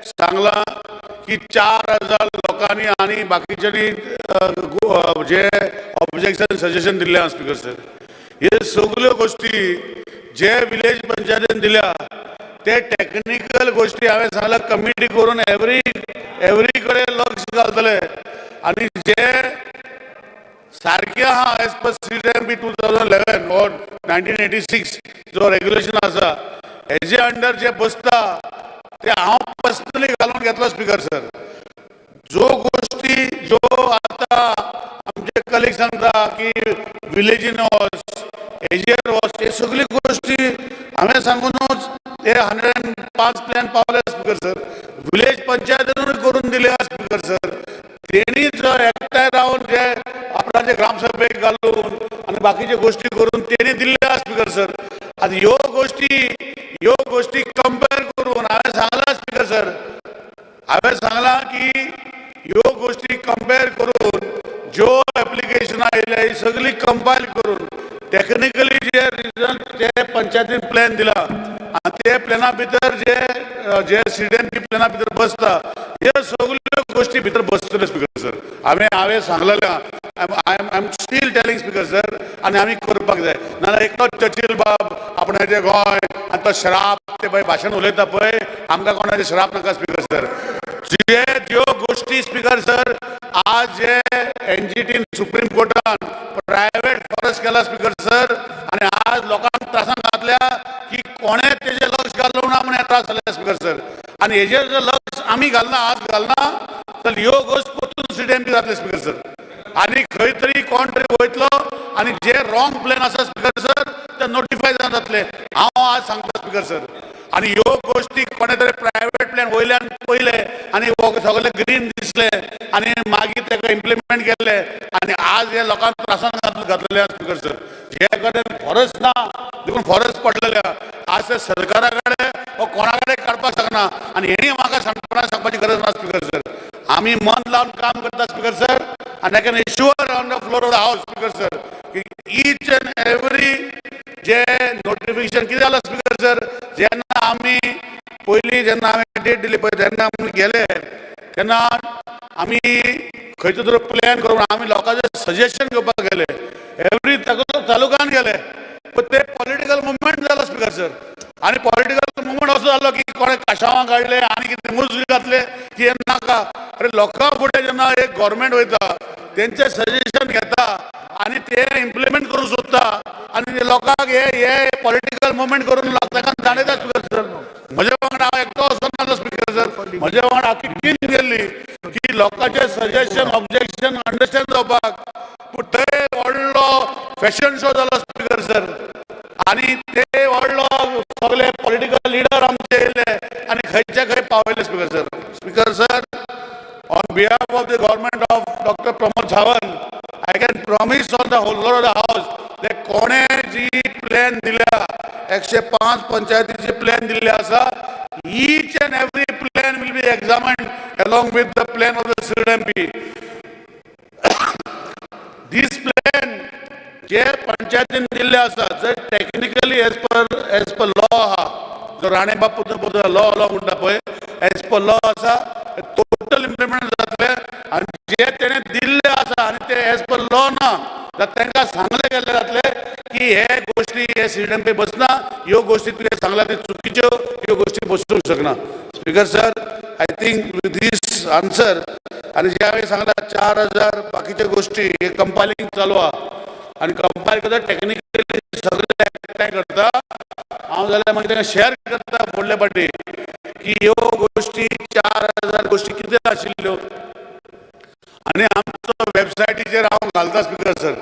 सांगलां की 4000 लोकांनी आनी बाकीच्यांनी जे ऑब्जेक्शन सजेशन दिल्लें आहा स्पीकर सर. हे सगल्यो गोश्टी जे विलेज पंचायतीन दिल्या ते टॅक्निकल गोश्टी हांवें सांगलां कमिटी करून एवरी एवरी कडेन लक्ष घालतले आनी जे सारकें आहा as per CDMP 2011 or 1986 जो रेग्युलेशन आसा हेजे अंडर जे बसता ते हांव पर्सनली घालून घेतलो स्पीकर सर. जो गोश्टी ज्यो आतां आमचे कलीग सांगता की विलेजीन वच, हेजेर वच, हे सगळी गोश्टी हांवें सांगूनच ते 105 प्लॅन पावले स्पीकर सर. विलेज पंचायतीनूय करून दिले स्पीकर सर. तेणी जर एकठांय रावन जे आपणाचे ग्रामसभेक घालून आनी बाकीच्यो गोश्टी करून तेणी दिल्ले आहा स्पीकर सर. आतां ह्यो गोश्टी कंपेर करून हांवें सांगलां स्पीकर सर, हांवें सांगलां की ह्यो गोश्टी कंपेर करून ज्यो एप्लिकेशनां आयल्या ही सगळी कंपायल करून टॅक्निकली जे रिजन जे पंचायतीन प्लॅन दिला आनी ते प्लॅना भितर जे जे सीडीएमपी प्लॅना भितर बसता हे सगळ्यो गोश्टी भितर बसतल्यो स्पीकर सर. हांवें सांगलेलें, I am still telling, Speaker sir. आनी आमी करपाक जाय. नाजाल्यार एकटोच चर्चिल बाब आपणाचें गोंय आनी तो श्राप ते पळय भाशण उलयता पळय, आमकां कोणाचे श्राप नाका स्पीकर सर. जे ज्यो गोश्टी गोश्टी स्पीकर सर, आज जे एनजीटीन सुप्रीम कोर्टान प्रायवेट फॉरेस्ट केला स्पीकर सर, आनी आज लोकांक त्रासान घातल्या की कोणें तेजेर लक्ष घालूंक ना म्हूण हे त्रास जाले स्पीकर सर. आनी हेजेर जर लक्ष आमी घालना, आज घालना तर ह्यो गोश्ट परतून सीडीएमपी जातले स्पीकर सर. आनी खंय तरी कोण तरी वयतलो आनी जे रॉंग प्लॅन आसा स्पीकर सर ते नोटिफाय जातले, हांव आज सांगता स्पीकर सर. आनी ह्यो गोश्टी कोणे तरी प्रायवेट प्लॅन वयल्यान पयले आनी सगळे ग्रीन दिसले आनी मागीर ताका इम्प्लिमेंट केल्ले आनी आज हे लोकांक त्रासान घातलेले आसा स्पीकर सर. जे कडेन फॉरेस्ट ना देखून फॉरेस्ट पडलेले आज ते सरकारा कडेन वो कोणा कडेन काडपाक शकना आनी हेणी म्हाका सांगपा सांगपाची गरज ना स्पीकर सर. आमी मन लावन काम करता स्पीकर सर आनी I can assure on the floor of the house speaker sir की each and every J notification कितें जालां स्पीकर सर, जेन्ना आमी पयलीं जेन्ना हांवें डेट दिली पळय तेन्ना आमी गेले तेन्ना आमी खंयचो तरी प्लॅन करून आमी लोकांचें सजेशन घेवपाक गेले, एवरी तालुक्यान गेले, पूण ते पॉलिटिकल मुवमेंट जालो स्पीकर सर. आनी पॉलिटिकल मुवमेंट असो जालो की कोणें काशावां काडले आनी कितें मुज घातले की हें नाका. अरे लोकां फुडें जेन्ना एक गव्हर्मेंट वयता तेंचें सजेशन घेता आनी ते इम्प्लिमेंट करूंक सोदता आनी लोकांक हे हे पॉलिटिकल मुवमेंट करून ताका जाणयता स्पीकर सर. म्हज्या वांगडा हांव एकटो वचनासलो स्पीकर सर, म्हज्या वांगडा आख्खी टीम गेल्ली की लोकांचें सजेशन ऑब्जेक्शन अंडरस्टँड जावपाक. पूण थंय व्हडलो फॅशन शो जालो स्पीकर सर आनी ते व्हडलो सगळे पॉलिटिकल लिडर आमचे येयले आनी खंयचे खंय पावयले speaker sir. Speaker sir, on behalf of the government of Doctor Pramod Sawant, I can promise on the floor of the house that कोणे जी प्लॅन दिल्या 105 पंचायतीचे प्लॅन दिल्ले आसा, each and every plan will be examined along with the plan of the CDMP. This plan जे पंचायतीन दिल्ले आसा जर technically as per law आहा, जो राणे बाब लॉ लॉ म्हणटा पळय, एज पर लॉ आसा टोटल इम्प्लिमेंट जातले आनी जे तेणें दिल्ले आसा आनी ते एज पर लॉ ना जाल्यार तांकां सांगले गेल्ले जातले की हे गोश्टी हे सीडीएमपी बसना, ह्यो गोश्टी तुवें सांगला त्यो चुकीच्यो, ह्यो गोश्टी बसूंक शकना. Speaker sir, I think with this answer आनी जे हांवें सांगला 4000 बाकीच्यो गोश्टी हे कंपायलिंग चालू आहा आनी कंपायल करता टॅक्निकली सगळे एकठांय करता हांव, जाल्यार मागीर तांकां शेअर करता फुडले पाटी की ह्यो गोश्टी 4000 गोश्टी कितें आशिल्ल्यो आनी आमचो वेबसायटीचेर हांव घालता स्पीकर सर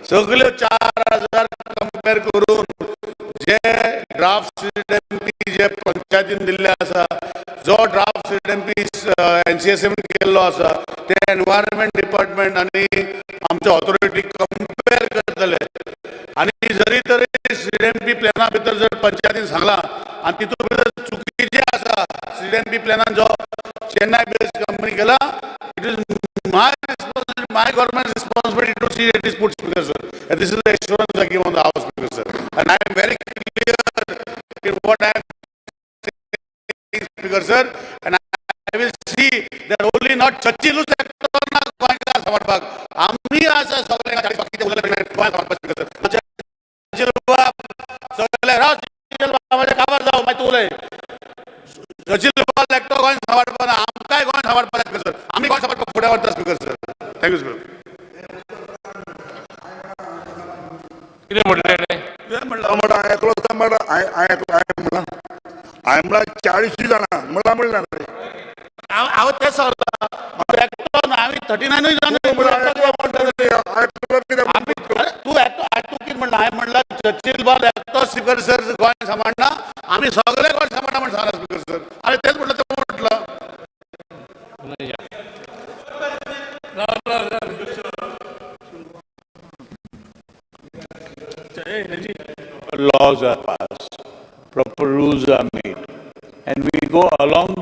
सगल्यो 4000 कंपेर करून जे ड्राफ्ट सीडीएमपी जे पंचायतीन दिल्ले आसा, जो ड्राफ्ट सीडीएमपी एनसीएसएम केल्लो आसा ते एनवायरमेंट डिपार्टमेंट आनी आमचे ऑथॉरिटी कंपेर करतले आनी जरी तरी सीडीएमपी प्लॅना भितर जर पंचायतीन सांगलां आनी तितून भितर चुकीचें आसा, सीडीएमपी प्लॅनान जो चेन्नय बेस्ड कंपनी केला, it is my responsibility, my government responsibility to see it is put, Speaker sir. And this is the assurance I give on the house, Speaker sir. And I am very clear in what I am saying, Speaker sir. And I will see that only not चर्चिलूच एकटो ना गोंयकार सांबाळपाक, आमी आसा सगळे बाकीचे उरले गोंय सांबाळपाक स्पीकर सर. चर्चिल बाब सगळे राव, चर्चिल बाबाचें काबार जावं मागीर तूं उलय. चर्चिल बाब एकटो गोंय सांबाळपाक ना, आमकांय गोंय सांबाळपाक स्पीकर सर. आमी गोंय सांबाळपाक फुडें वता speaker sir. Thank you speaker. कितें म्हणलें तेणें? म्हणटा हांवें एकलो सांबाळ, हांवें म्हणलां, हांवें म्हणलां 40 जाणां म्हणलां म्हणलें ना रे. हांव तें सांगलां, एकटो ना, आमी 39 जाण. तूं एकटो, तूं कितें म्हणलां? हांवें म्हणलां चर्चिल बाब एकटो स्पीकर सर गोंय सांबाळना, आमी सगळे गोंय सांबाळना म्हण सांगलां स्पीकर सर. हांवें तेंच म्हणलें, तें म्हटलं. Laws are passed, proper rules are made, and we go along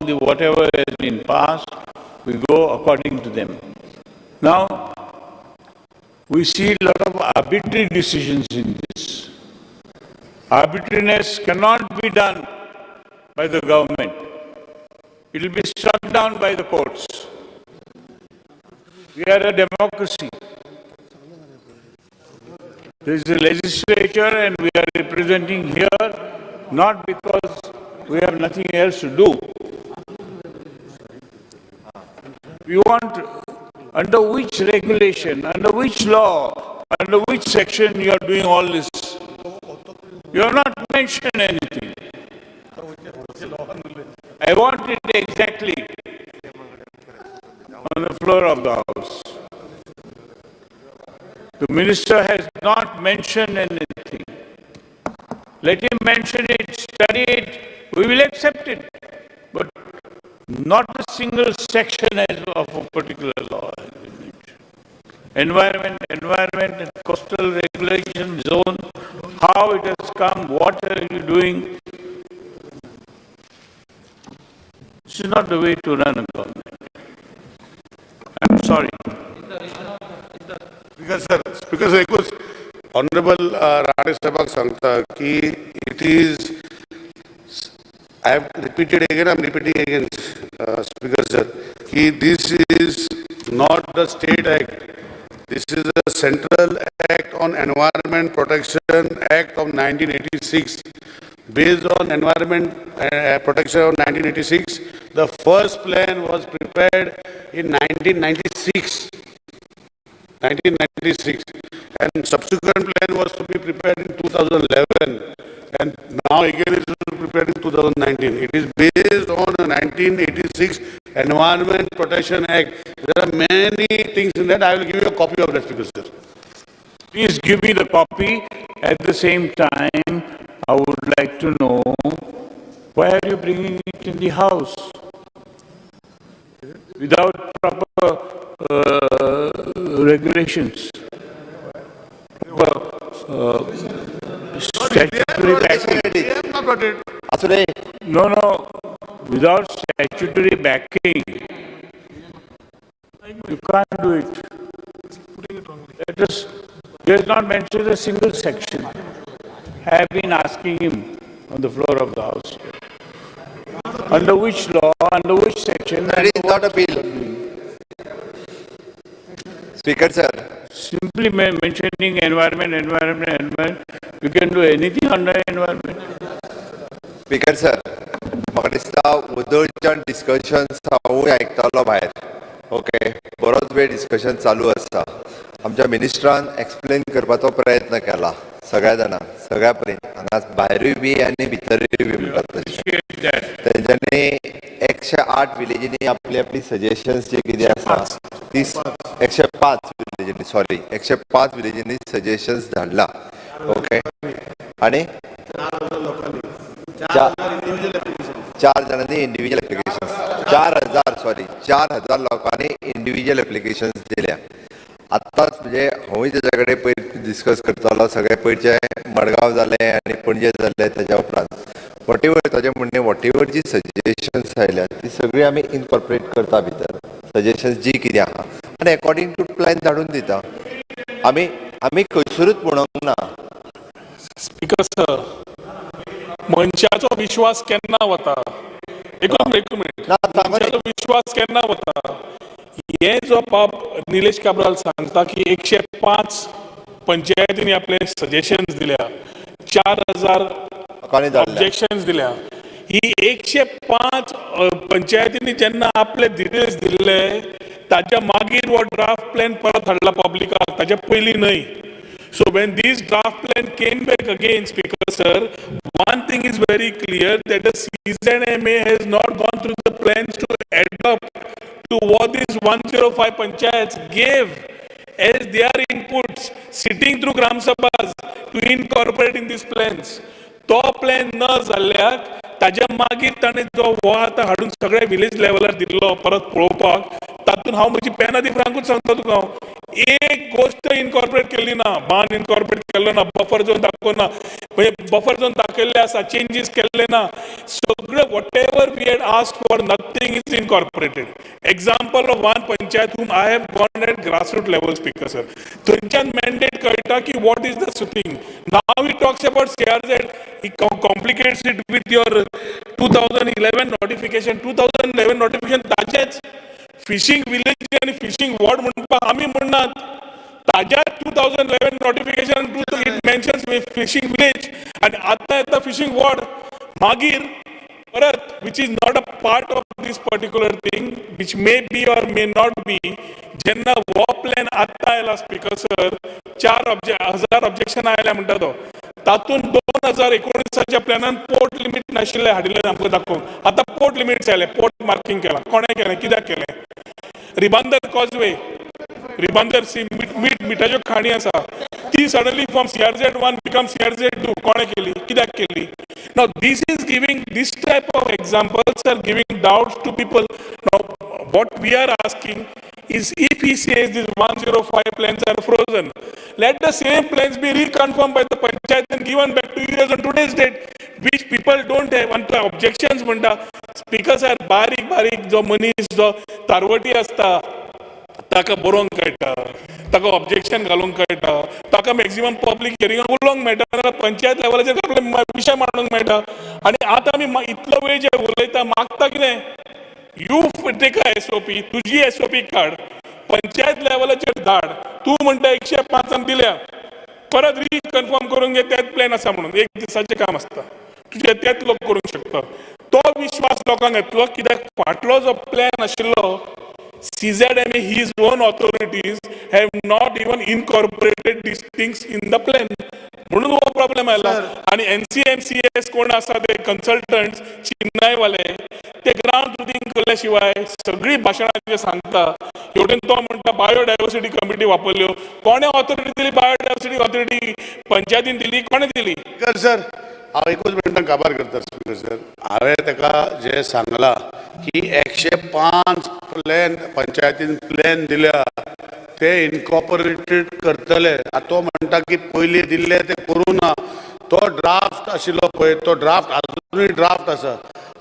the whatever has been passed, we go according to them. Now, we see a lot of arbitrary decisions in this. Arbitrariness cannot be done by the government. It will be struck down by the courts. We are a democracy. There is a legislature and we are representing here not because we have nothing else to do. We want under which regulation, under which law, under which section you are doing all this. You have not mentioned anything. I want it exactly on the floor of the House. The minister has not mentioned anything. Let him mention it, study it, we will accept it. But not a single section of a particular law has been mentioned. Environment, environment and coastal regulation zone, how it has come, what are you doing? This is not the way to run a government. I'm sorry. Speaker sir, Speaker sir, एकूच honourable Rane साहेबाक सांगता की it is, I have repeated again, I am repeating again, Speaker sir, की this is not the state act. This is the Central Act on Environment Protection Act of 1986. Based on Environment Protection of 1986, the first plan was prepared in 1996. 1996, and subsequent plan was to be prepared in 2011, and now again it is prepared in 2019. It is based on the 1986 Environment Protection Act. There are many things in that. I will give you a copy of that, Speaker sir. Please give me the copy. At the same time, I would like to know, why are you bringing it in the House without proper regulations? Statutory backing. No, no, without statutory backing, you can't do it. Let us, he has not mentioned a single section. I have been asking him on the floor of the House. Under which law, under which section? That is not a bill. Speaker sir. Simply mentioning environment, environment, environment. You can do anything under environment. Speaker sir, म्हाका दिसता वदळच्यान discussion हांवूय आयकतालो भायर. Okay, बरोच वेळ discussion चालू आसा. आमच्या मिनिस्टरान explain करपाचो प्रयत्न केला सगळ्या जाणांक, सगळ्या पर्यंत हांगा भायरूय बी आनी भितरूय बी म्हणटात तशें. तेंच्यांनी 108 विलेजींनी आपली आपली सजेशन्स जे कितें आसा ती 105 विलेजींनी, सॉरी, 105 विलेजींनी सजेशन्स धाडला. ओके, आनी 4 जाणांनी इंडिविज्युअल एप्लिकेशन्स, 4000, सॉरी, 4000 लोकांनी इंडिविज्युअल एप्लिकेशन्स दिल्या. आत्ताच म्हणजे हांवूय तेज्या कडेन पयर डिस्कस करतालो, सगळे पयरचे मडगांव जालें आनी पणजे जालें. तेज्या उपरांत वॉटेवर ताजें म्हणणें, वॉटेवर जी सजेशन्स आयल्या ती सगळी आमी इनकॉर्पोरेट करता भितर, सजेशन्स जी कितें आहा आनी एकॉर्डिंग टू प्लॅन धाडून दिता. आमी आमी खंयसरूच म्हणूंक ना. स्पीकर सर, मनशाचो विश्वास केन्ना वता? एकूच मिनिट, एक मिनिट. मनशाचो विश्वास केन्ना वता? हे जो पाप निलेश काब्राल सांगता की 105 पंचायतींनी आपले सजेशन्स दिल्या, 4000 ऑब्जेक्शन्स दिल्या, ही 105 पंचायतींनी जेन्ना आपले डिटेल्स दिल्ले ताच्या मागीर हो ड्राफ्ट प्लॅन परत हाडला पब्लिकाक, ताच्या पयलीं न्हय. So when this draft plan came back again, Speaker sir, one thing is very clear that the CZMA has not gone through the plans to adopt to what these 105 panchayats gave as their inputs, sitting through Gram Sabhas to incorporate in these plans. तो plan न जाल्ल्याक ताज्या मागीर ताणें जो हो आतां हाडून सगळ्या विलेज लेवलार दिल्लो परत पळोवपाक, तातूंत हांव म्हजी पेना दी फ्रांकूच सांगता तुका, हांव एक गोश्ट इनकॉर्पोरेट केल्ली ना, बांद इनकॉर्पोरेट केल्लो ना, बफर झोन दाखोवना ना, म्हणजे बफर झोन दाखयल्ले आसा, चेंजीस केल्ले ना, सगळे whatever we had asked for nothing is incorporated. Example of one panchayat whom I have gone at grassroot level, Speaker sir, थंयच्यान मॅन्डेट कळटा की what is the thing. Now he talks about CRZ, he complicates it with your 2011 notification. 2011 notification ताजेच fishing village आनी fishing ward म्हणपाक आमी म्हणनात, ताज्या 2011 notification it mentions fishing village आनी आतां येता फिशींग वॉर्ड. मागीर परत which is not a part of this particular thing, which may be or may not be, जेन्ना हो प्लॅन आत्तां आयला स्पीकर सर, 4000 ऑब्जेक्शन आयल्या म्हणटा तो, तातूंत 2019च्या प्लॅनान पोर्ट लिमीट नाशिल्लें हाडिल्लें आमकां दाखोवंक. आतां पोर्ट लिमिट्स आयले, पोर्ट मार्किंग केलां. कोणें केलें, कित्याक केलें? रिबांदर कॉजवे, रिबांदर सी, मीठ मिठाच्यो खाणी आसा, ती suddenly from CRZ 1 become CRZ 2. कोणें केली, कित्याक केली? Now this is giving, this type of examples are giving doubts to people. Now what we are asking is, if he says these 105 plans are frozen, let the same plans be reconfirmed by the panchayat and given back to you as on today's date, which people don't have. And the objections म्हणटा, speaker sir, बारीक बारीक जो मनीस जो तारवटी आसता ताका बरोवंक कळटा, ताका ऑब्जेक्शन घालूंक कळटा, ताका मॅक्झिमम पब्लीक हियरिंगाक उलोवंक मेळटा, नाजाल्यार पंचायत लेवलाचेर आपले विशय मांडूंक मेळटा. आनी आतां आमी इतलो वेळ जे उलयता, मागता कितें? You take a SOP, तुजी एसओपी काड, पंचायत लेवलाचेर धाड. तूं म्हणटा 105 दिल्या, परत रिकन्फर्म करून घे तेच प्लॅन आसा म्हणून. एक दिसाचें काम आसता तुजें, तेच लोक करूंक शकता. तो विश्वास लोकांक येतलो, कित्याक फाटलो जो प्लॅन आशिल्लो, CZMA, his own authorities have not even incorporated these things in the plan. म्हणून हो प्रॉब्लेम आयला. आणि एनसीएमसीएस कोण आसा ते कन्सल्टंट चेन्नईवाले, ते ग्राउंड ट्रुथिंग केल्या शिवाय सगळी भाशणां जे सांगता. हेवटेन तो म्हणटा बायोडायवर्सिटी कमिटी वापरल्यो. कोणे ऑथॉरिटी दिली बायोडायवर्सिटी ऑथॉरिटी? पंचायतीन दिली? कोणे दिली? स्पीकर सर, हांव एकूच मिनटां काबार करता. स्पीकर सर, हांवें ताका जें सांगलां की 105 प्लॅन पंचायतीन प्लॅन दिल्या, ते इनकॉपरेटेड करतले. आतां तो म्हणटा की पयलीं दिल्ले ते करूं ना. तो ड्राफ्ट आशिल्लो पळय, तो ड्राफ्ट आजुनूय ड्राफ्ट आसा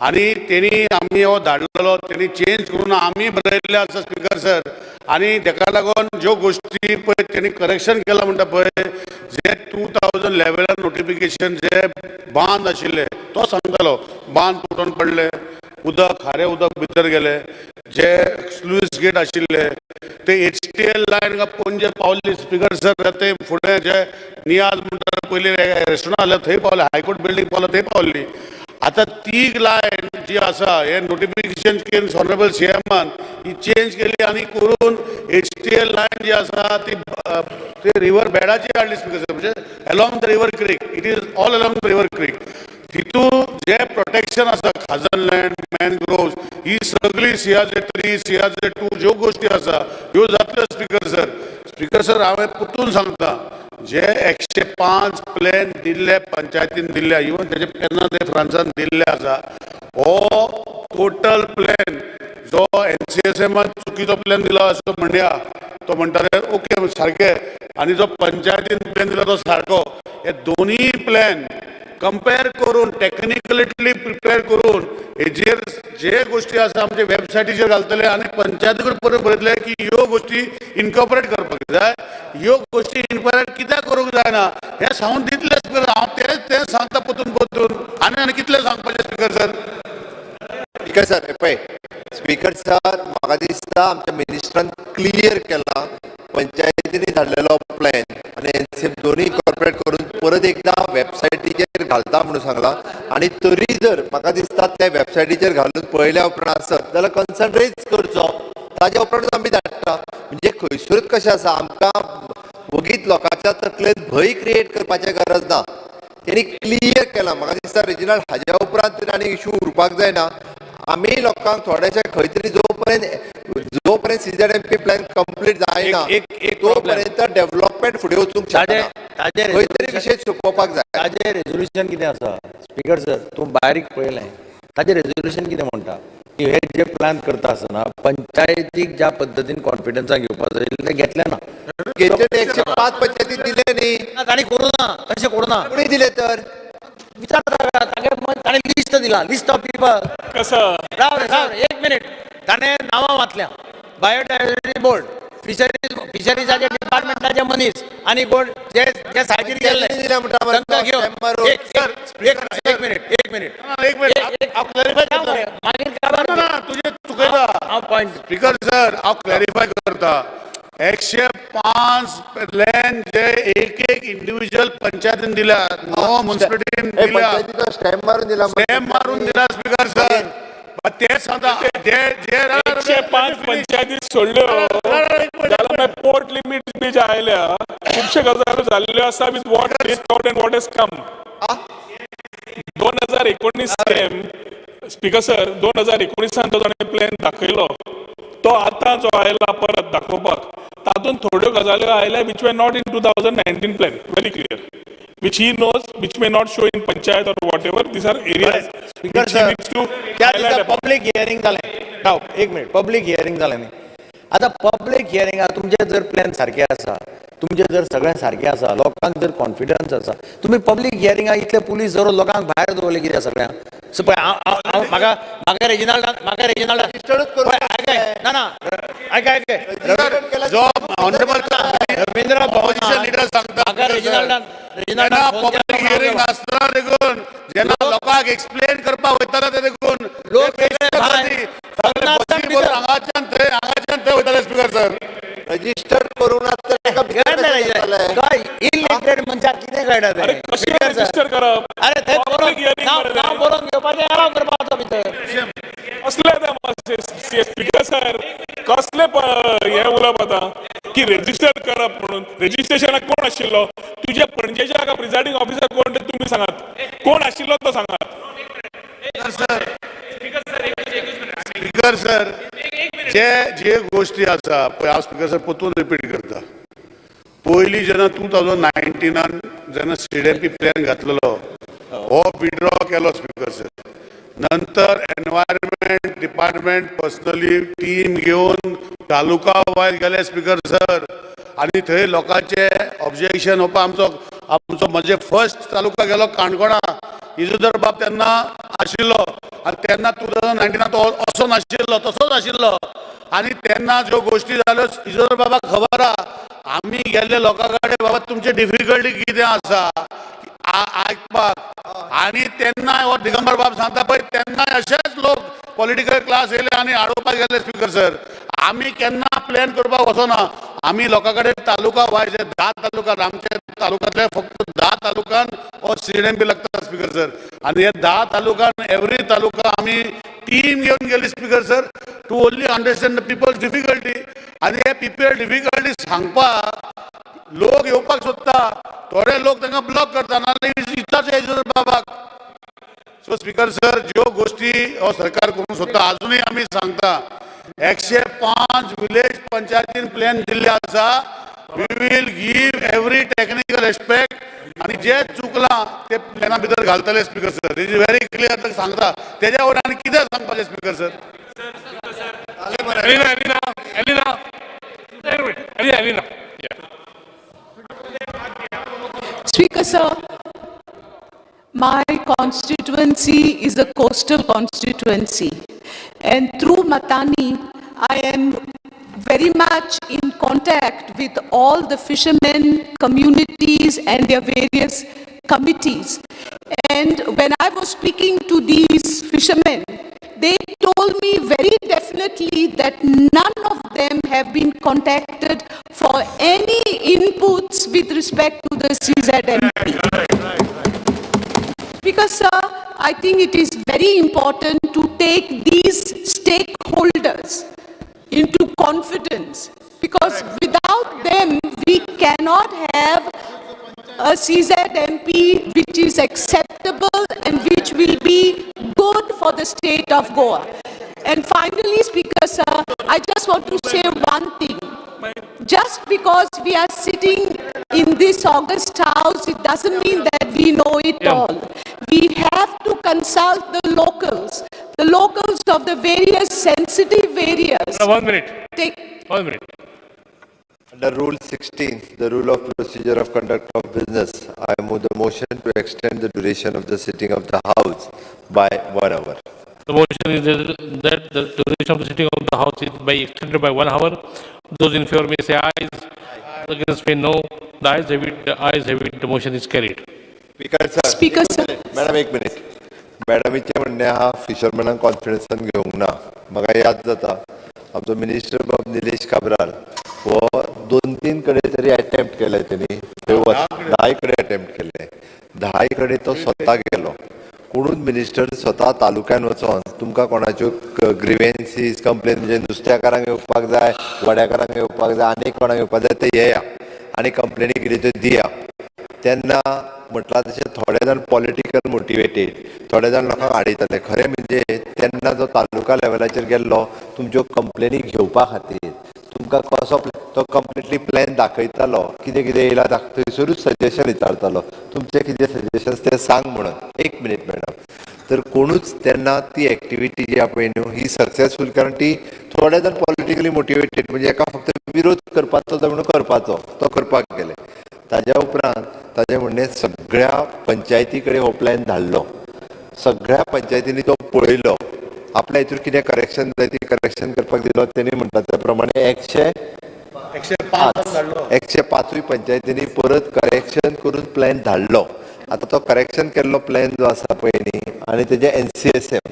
आनी तेणी आमी हो धाडलेलो, तेणी चेंज करून आमी बरयल्ले आसा स्पीकर सर. आनी तेका लागून ज्यो गोश्टी पळय तेणी करेक्शन केलां म्हणटा पळय, जे 2011 नोटिफिकेशन जे बांद आशिल्ले, तो सांगतालो बांद तुटोन पडले, उदक खारें उदक भितर गेले, जे स्लुईस गेट आशिल्ले ते एचटीएल लायन का पणजे पावल्ली. स्पीकर सर, ते फुडें जे नियाज म्हणटा पयलीं रेस्टॉरंट आसलें थंय पावले, हायकोर्ट बिल्डींग पावले थंय पावल्ली. आतां ती लायन जी आसा, हे नोटिफिकेशन केवन ऑनरेबल सीएमान ही चेंज केली आनी करून एचटीएल लायन जी आसा ती ती रिवर बेडाची हाडली. स्पीकर सर, म्हणजे along the river creek, it is all along the river creek. तितू जे प्रोटेक्शन आसा, खाजन लँड, मॅनग्रोव्स, ही सगळी सीआरझेड 3, सीआरझेड 2 ज्यो गोश्टी आसा ह्यो जातल्यो. स्पीकर सर, स्पीकर सर, हांवें परतून सांगता, जे 105 प्लॅन दिल्ले पंचायतीन दिल्ले, इवन तेजे पेन्ना ते फ्रांसान दिल्ले आसा, हो टोटल प्लॅन जो एनसीएसएमान चुकीचो प्लॅन दिला असो म्हणया, तो म्हणटाले ओके सारके, आनी जो पंचायतीन प्लॅन दिला तो सारको, हे दोनूय प्लॅन कंपेर करून टॅक्निकली प्रिपेर करून हेजेर जे गोश्टी आसा आमचे वेबसायटीचेर घालतले आनी पंचायती कडेन परत बरयतले की ह्यो गोश्टी इनकॉपरेट करपाक जाय, ह्यो गोश्टी इनकॉपरेट कित्याक करूंक जायना हें सांगून दितले. स्पीकर, हांव तेंच तेंच सांगता परतून परतून. आनी आनी कितलें सांगपाचें स्पीकर सर? स्पीकर सर, पळय स्पीकर सर, म्हाका दिसता आमच्या मिनिस्टरान क्लियर केला, पंचायतींनी धाडलेलो प्लॅन आनी एनसीएम दोनूय इनकॉर्पोरेट करून परत एकदां वेबसायटीचेर घालता म्हणून सांगला. आनी तरी जर म्हाका दिसता त्या वेबसायटीचेर घालून पळयल्या उपरांत आसत जाल्यार कन्सर्न रेज करचो, ताज्या उपरांत आमी धाडटा. म्हणजे खंयसरूच कशें आसा, आमकां वगीत लोकांच्या तकलेन भंय क्रिएट करपाचें गरज ना. तेणी क्लियर केलां. म्हाका दिसता रेजिनाल्ड, हाज्या उपरांत तरी आनी इशू उरपाक जायना. आमी लोकांक थोडेशे खंय तरी जोपर्यंत सीझेडएमपी प्लॅन कंप्लीट जायना तोपर्यंत डेव्हलपमेंट फुडें वचूंक शकना. खंय तरी विशय सोंपोवपाक जाय. ताजें रेजोल्युशन कितें आसा स्पीकर सर, तूं बारीक पळयलें, ताजें रेजोल्युशन कितें म्हणटा की हे जे प्लॅन करता आसतना पंचायतीक ज्या पद्दतीन कॉन्फिडन्सान घेवपाक जाय आशिल्लें तें घेतलें ना. घेतले, 105 पंचायती दिले न्ही. तांणी करूं ना, तशें करूं ना. कोणी दिले तर? विचार तागे, ताणें लिस्ट दिला, लिस्ट ऑफ पिपल. कसं? राव रे, राव रे, एक मिनिट. ताणें नांवां वाचल्या, बायोडायवर्सिटी बोर्ड, फिशरीज, फिशरीजाचे डिपार्टमेंटाचे मनीस आनी कोण जे जे सायटीर गेल्ले तांकां घेवन. एक एक एक मिनिट, एक मिनिट. एक मिनिट, हांव क्लॅरिफाय करता. मागीर काबार. ना, तुजें चुकयता. हांव पॉयंट स्पीकर सर, हांव क्लॅरिफाय करता. 105 लँड जे एक एक इंडिव्हिज्युअल पंचायतीन दिल्या, नो म्युन्सिपालिटीन दिल्या, स्टॅम्प मारून दिला, स्टॅम्प मारून दिला स्पीकर सर. ते सांगता जे 105 पंचायती सोडल्यो जाल्यार मागीर पोर्ट लिमीट बी जे आयल्या खुबशे गजाली जाल्ल्यो आसा with what they thought and what has come. 2019 same speaker sir, 2019 तो ताणें प्लॅन दाखयलो, तो आतां जो आयला परत दाखोवपाक तातूंत थोड्यो गजाल्यो आयल्या which were not in 2019 plan, very clear, which he knows, which may not show in panchayat or whatever. These are areas which he needs to त्या highlight दिसा upon. Public hearing जालें. राव एक मिनिट, पब्लीक हियरींग जालें न्ही. आतां public हियरिंगा तुमचे जर plan सारके आसा, तुमचे जर सगळें सारकें आसा, लोकांक जर कॉन्फिडन्स आसा, तुमी पब्लीक हियरिंगा इतले पुलीस धरून लोकांक भायर दवरले कित्याक सगळ्यांक? सो पळय हांव म्हाका म्हाका रेजिनाल्डान म्हाका रेजिनाल्डान पळय आयक ना ना आयक आयक जो ऑनरेबल रवींद्र ऑपोजिशन लिडर सांगता म्हाका रेजिनाल्डान रेजिनाल्डान फोन पब्लीक हियरींग आसतना देखून जेन्ना लोकांक एक्सप्लेन करपाक वयताले ते देखून लोक हांगाच्यान थंय हांगाच्यान थंय वयताले स्पीकर सर. रजिस्टर करूं ना काय इलिटरेट मनशाक कितें कळटा तें? कशें रजिस्टर करप? अरे थंय नांव बरोवन घेवपाचें, अलाव करपाचो भितर. कसले आतां स्पीकर सर, कसले हें उलोवप आतां की रजिस्टर करप म्हणून? रजिस्ट्रेशनाक कोण आशिल्लो? तुज्या पणजेच्या प्रिजायडींग ऑफिसर कोण ते तुमी सांगात, कोण आशिल्लो तो सांगात. स्पीकर सर, जे जे गोश्टी आसा पळय हांव स्पीकर सर परतून रिपीट करता. पयलीं जेन्ना 2019 जेन्ना CDMP plan घातलेलो हो विड्रॉ केलो स्पीकर सर. नंतर एनवायरमेंट डिपार्टमेंट पर्सनली टीम घेवन तालुका वायज गेले स्पीकर सर, आनी थंय लोकांचे ऑब्जेक्शन वोपा आमचो आमचो म्हणजे फर्स्ट तालुका गेलो काणकोणा, इजोदर बाब तेन्ना आशिल्लो आनी तेन्ना 2019 तो असो नाशिल्लो, तसोच आशिल्लो. आनी तेन्ना ज्यो गोश्टी जाल्यो इजोदर बाबाक खबर आहा. आमी गेल्ले लोकां कडेन बाबा तुमचे डिफिकल्टी कितें आसा आयकपाक, आनी तेन्ना हो दिगंबर बाब सांगता पळय तेन्नाय अशेच लोक पॉलिटिकल क्लास येयले आनी आडोवपाक गेले स्पीकर सर. आमी केन्ना प्लॅन करपाक वचना, आमी लोकां कडेन तालुका वायज 10 तालुका, आमच्या तालुक्यांतले फक्त 10 तालुक्यान हो CDMP लागता स्पीकर सर. आनी हे 10 तालुक्यान एवरी तालुका आमी टीम घेवन गेली speaker sir to only understand the people's difficulty. आनी हे पिपल डिफिकल्टी सांगपाक लोक येवपाक सोदता, थोडे लोक तांकां ब्लॉक करता, नाजाल्यार इत्साच येयचो बाबाक. सो स्पीकर सर, ज्यो गोश्टी हो सरकार करूंक सोदता आजुनूय आमी सांगता. 105 विलेज पंचायतीन प्लॅन दिल्ले आसा. We will give every technical aspect आनी जे चुकलां ते प्लॅना भितर घालतले speaker sir. It is very clear सांगता. तेज्या वयर आनी कितें सांगपाचें speaker sir? Elina, Elina, Elina, Elina, Elina. Speaker sir, my constituency is a coastal constituency, and through Matani, I am very much in contact with all the fishermen communities and their various committees. And when I was speaking to these fishermen, they told me very definitely that none of them have been contacted for any inputs with respect to the CZMP. Because, sir, I think it is very important to take these stakeholders into confidence, because without them, we cannot have a CZMP which is acceptable and which will be good for the state of Goa. And finally, Speaker sir, I just want to say one thing. Just because we are sitting in this august house, it doesn't mean that we know it all. We have to consult the locals of the various sensitive areas. 1 minute. 1 minute. Under Rule 16, the Rule of Procedure of Conduct of Business, I move the motion to extend the duration of the sitting of the House by 1 hour. The motion is that the duration of the sitting of the House is by extended by 1 hour. Those in favor may say ayes. Against may no. The ayes have it. The ayes have it. The motion is carried. Speaker sir. Speaker sir. Madam, 1 minute. मॅडमीचें म्हणणें आहा फिशरमॅनाक कॉन्फिडन्सान घेवंक ना. म्हाका याद जाता आमचो minister बाब निलेश काब्राल हो दोन तीन कडेन तरी अटेम्प्ट केले तेणी, थंय 10 कडेन अटेम्प्ट केले, 10 कडेन तो स्वता गेलो. कोणूच मिनिस्टर स्वता तालुक्यान वचोन तुमकां कोणाच्यो ग्रिवेन्सीस कंप्लेन, म्हणजे नुस्त्याकारांक येवपाक जाय, वड्याकारांक येवपाक जाय, आनी कोणाक येवपाक जाय ते येया आनी कंप्लेनी कितें त्यो दिया. तेन्ना म्हटलां तशें थोडे जाण पॉलिटिकल मोटिवेटेड, थोडे जाण लोकांक आडयताले. खरें म्हणजे तेन्ना जो तालुका लेवलाचेर गेल्लो तुमच्यो कंप्लेनी घेवपा खातीर, तुमकां कसो तो कंप्लिटली प्लॅन दाखयतालो, कितें कितें येयला थंयसरूच सजेशन विचारतालो, तुमचें कितें सजेशन्स ते सांग म्हणून. एक मिनीट मॅडम. तर कोणूच तेन्ना ती एक्टिविटी जी आहा पळय न्हू ही सक्सेसफूल, कारण ती थोडे जाण पॉलिटिकली मोटिवेटेड, म्हणजे एका फक्त विरोध करपाचो तो म्हणून करपाचो, तो करपाक गेले. ताज्या उपरांत ताजें म्हणणें सगळ्या पंचायती कडेन हो प्लॅन धाडलो, सगळ्या पंचायतींनी तो पळयलो, आपल्या हितून कितें करेक्शन जाय ती करेक्शन करपाक दिलो. तेणी म्हणटा त्या प्रमाणे 105 पंचायतींनी परत करेक्शन करून प्लॅन धाडलो. आतां तो करेक्शन केल्लो प्लॅन जो आसा पळय न्ही, आनी तेजें NCSM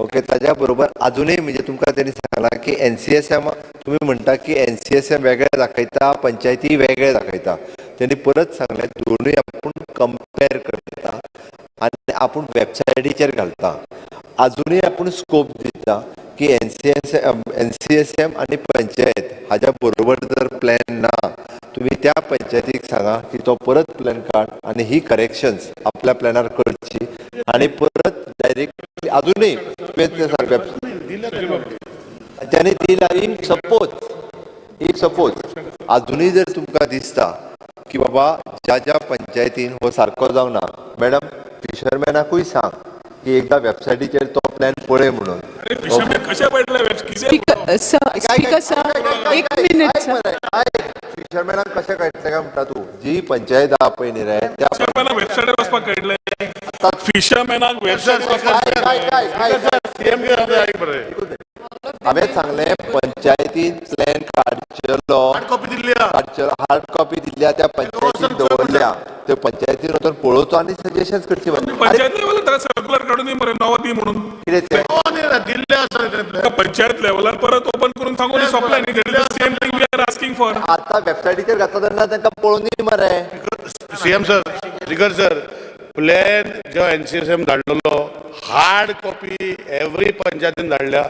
okay ताज्या बरोबर आजुनूय म्हणजे तुमकां तेणी सांगलां की NCSM तुमी म्हणटा की NCSM वेगळें दाखयता, पंचायती वेगळें दाखयता. तेणी परत सांगलें दोनूय आपूण कंपेर करता आनी आपूण वेबसायटीचेर घालता. आजुनूय आपूण स्कोप दिता की NCSM आनी पंचायत हाज्या बरोबर जर प्लॅन ना, तुमी त्या पंचायतीक सांगा की तो परत प्लॅन काड आनी ही करेक्शन्स आपल्या प्लॅनार करची आनी परत डायरेक्टली आजुनूय तांणी दिला. If suppose आजुनूय जर तुमकां दिसता की बाबा ज्या ज्या पंचायतीन हो सारको जावना, मॅडम फिशरमॅनाकूय सांग की एकदां वेबसायटीचेर तो प्लॅन पळय म्हणून. एक मिनीट सर. फिशरमॅनाक कशें कळटलें काय म्हणटा तूं, जी पंचायत आहा पळय न्ही रे त्या वेबसायटीर वचपाक कळटलें फिशरमॅनाक वेबसायट. हांवें सांगलें पंचायतीन प्लॅन काडचेलो, हार्ड कॉपी दिल्ल्या त्या पंचायतीन दवरल्या, त्यो पंचायतीन वचून पळोवचो आनी सजेशन्स करची. पंचायत लेवलार सर्क्युलर काडून दी मरे, नवो दी म्हणून कितें तें पंचायत लेवलार परत ओपन करून सांगून सोंपलें न्ही. Same thing we are asking for. आतां वेबसायटीचेर घातला तेन्ना तांकां पळोवन दी मरे. CM sir, speaker sir, plan जो NCSM धाडलेलो हार्ड कॉपी एवरी पंचायतीन धाडल्या.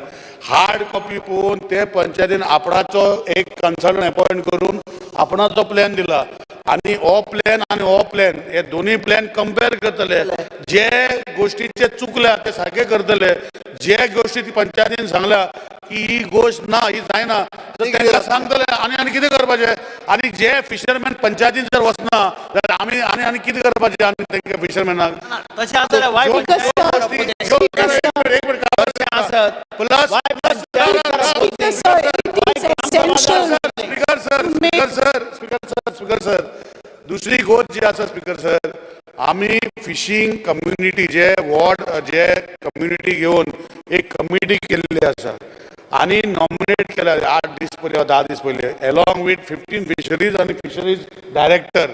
हार्ड कॉपी पळोवन ते पंचायतीन आपणाचो एक कन्सल्टंट अपॉयंट करून आपणाचो प्लॅन दिला आनी हो प्लॅन आनी हो प्लॅन हे दोनूय प्लॅन कंपेर करतले. जे गोश्टीचे चुकल्या ते सारके करतले, जे गोश्टी ती पंचायतीन सांगल्या की ही गोश्ट ना, ही जायना, तर तांकां सांगतले आनी आनी कितें करपाचें. आनी जे फिशरमॅन पंचायतीन जर वचना जाल्यार आमी आनी आनी कितें करपाचें आनी तांकां फिशरमॅनाक. Plus speaker sir, speaker sir, speaker sir, speaker sir, दुसरी गोश्ट जी आसा स्पीकर सर, आमी फिशींग कम्युनिटी जे वॉर्ड जे कम्युनिटी घेवन एक कमिटी केल्ली आसा आनी नॉमिनेट केल्या 8 दीस पयलीं वा 10 दीस पयलीं एलॉंग वीथ 15 फिशरीज आनी फिशरीज डायरेक्टर,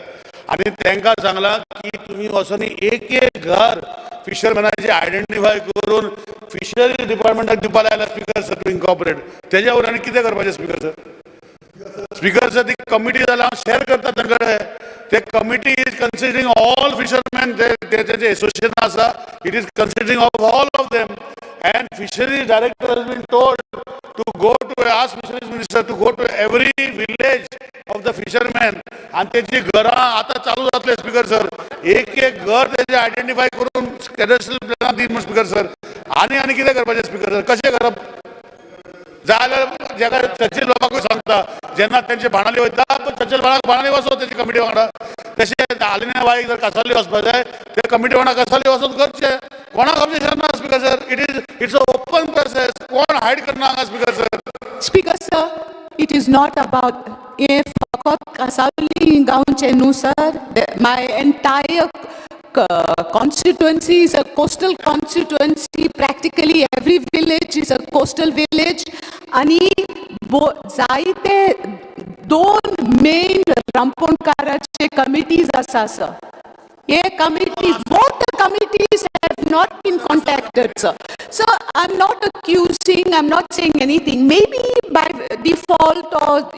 आनी तांकां सांगलां की तुमी वचोन एक एक घर फिशरमॅनाचे आयडेंटिफाय करून फिशरीज डिपार्टमेंटाक दिवपा लायला स्पीकर सर टू इनकॉर्पोरेट. तेज्या वयर आनी कितें करपाचें स्पीकर सर? स्पीकर सर, ती कमिटी जाल्यार हांव शेअर करता तांचे कडेन. ते committee is considering all fishermen, तेजें एसोसिएशन आसा, it is considering of all of them. And fisheries director has been told to go to ask fisheries minister to go to every village of the fishermen आनी तेजी घरां आतां चालू जातले speaker sir, एक एक घर तेजें आयडेंटिफाय करून कॅडस्ट्रल प्लॅनां दी म्हूण स्पीकर सर. आनी आनी कितें करपाचें स्पीकर सर? कशें करप? जाल्यार जेका चर्चील लोकांकूय सांगता, जेन्ना तेंचे बाणाली वयता चर्चील बाणाली वचो तेजी कमिटी वांगडा, तशें आलिना बाईक जर कासावली वचपा जाय ते कमिटी वांगडा कासावली वचून करचें. कोणाक ऑब्जेक्शन ना speaker sir. It's a open process, कोण हायड करना हांगा speaker sir. Speaker sir, it is not about हें फकत कासावली गांवचें न्हू sir. My entire constituency is a coastal constituency. Practically every village is a coastal village. आणि जायते 2 मेन रांपोणकाराचे कमिटीज आसा सर. हे committees, both the committees have not been contacted, sir. So I'm not accusing, I'm not saying anything. Maybe by default or,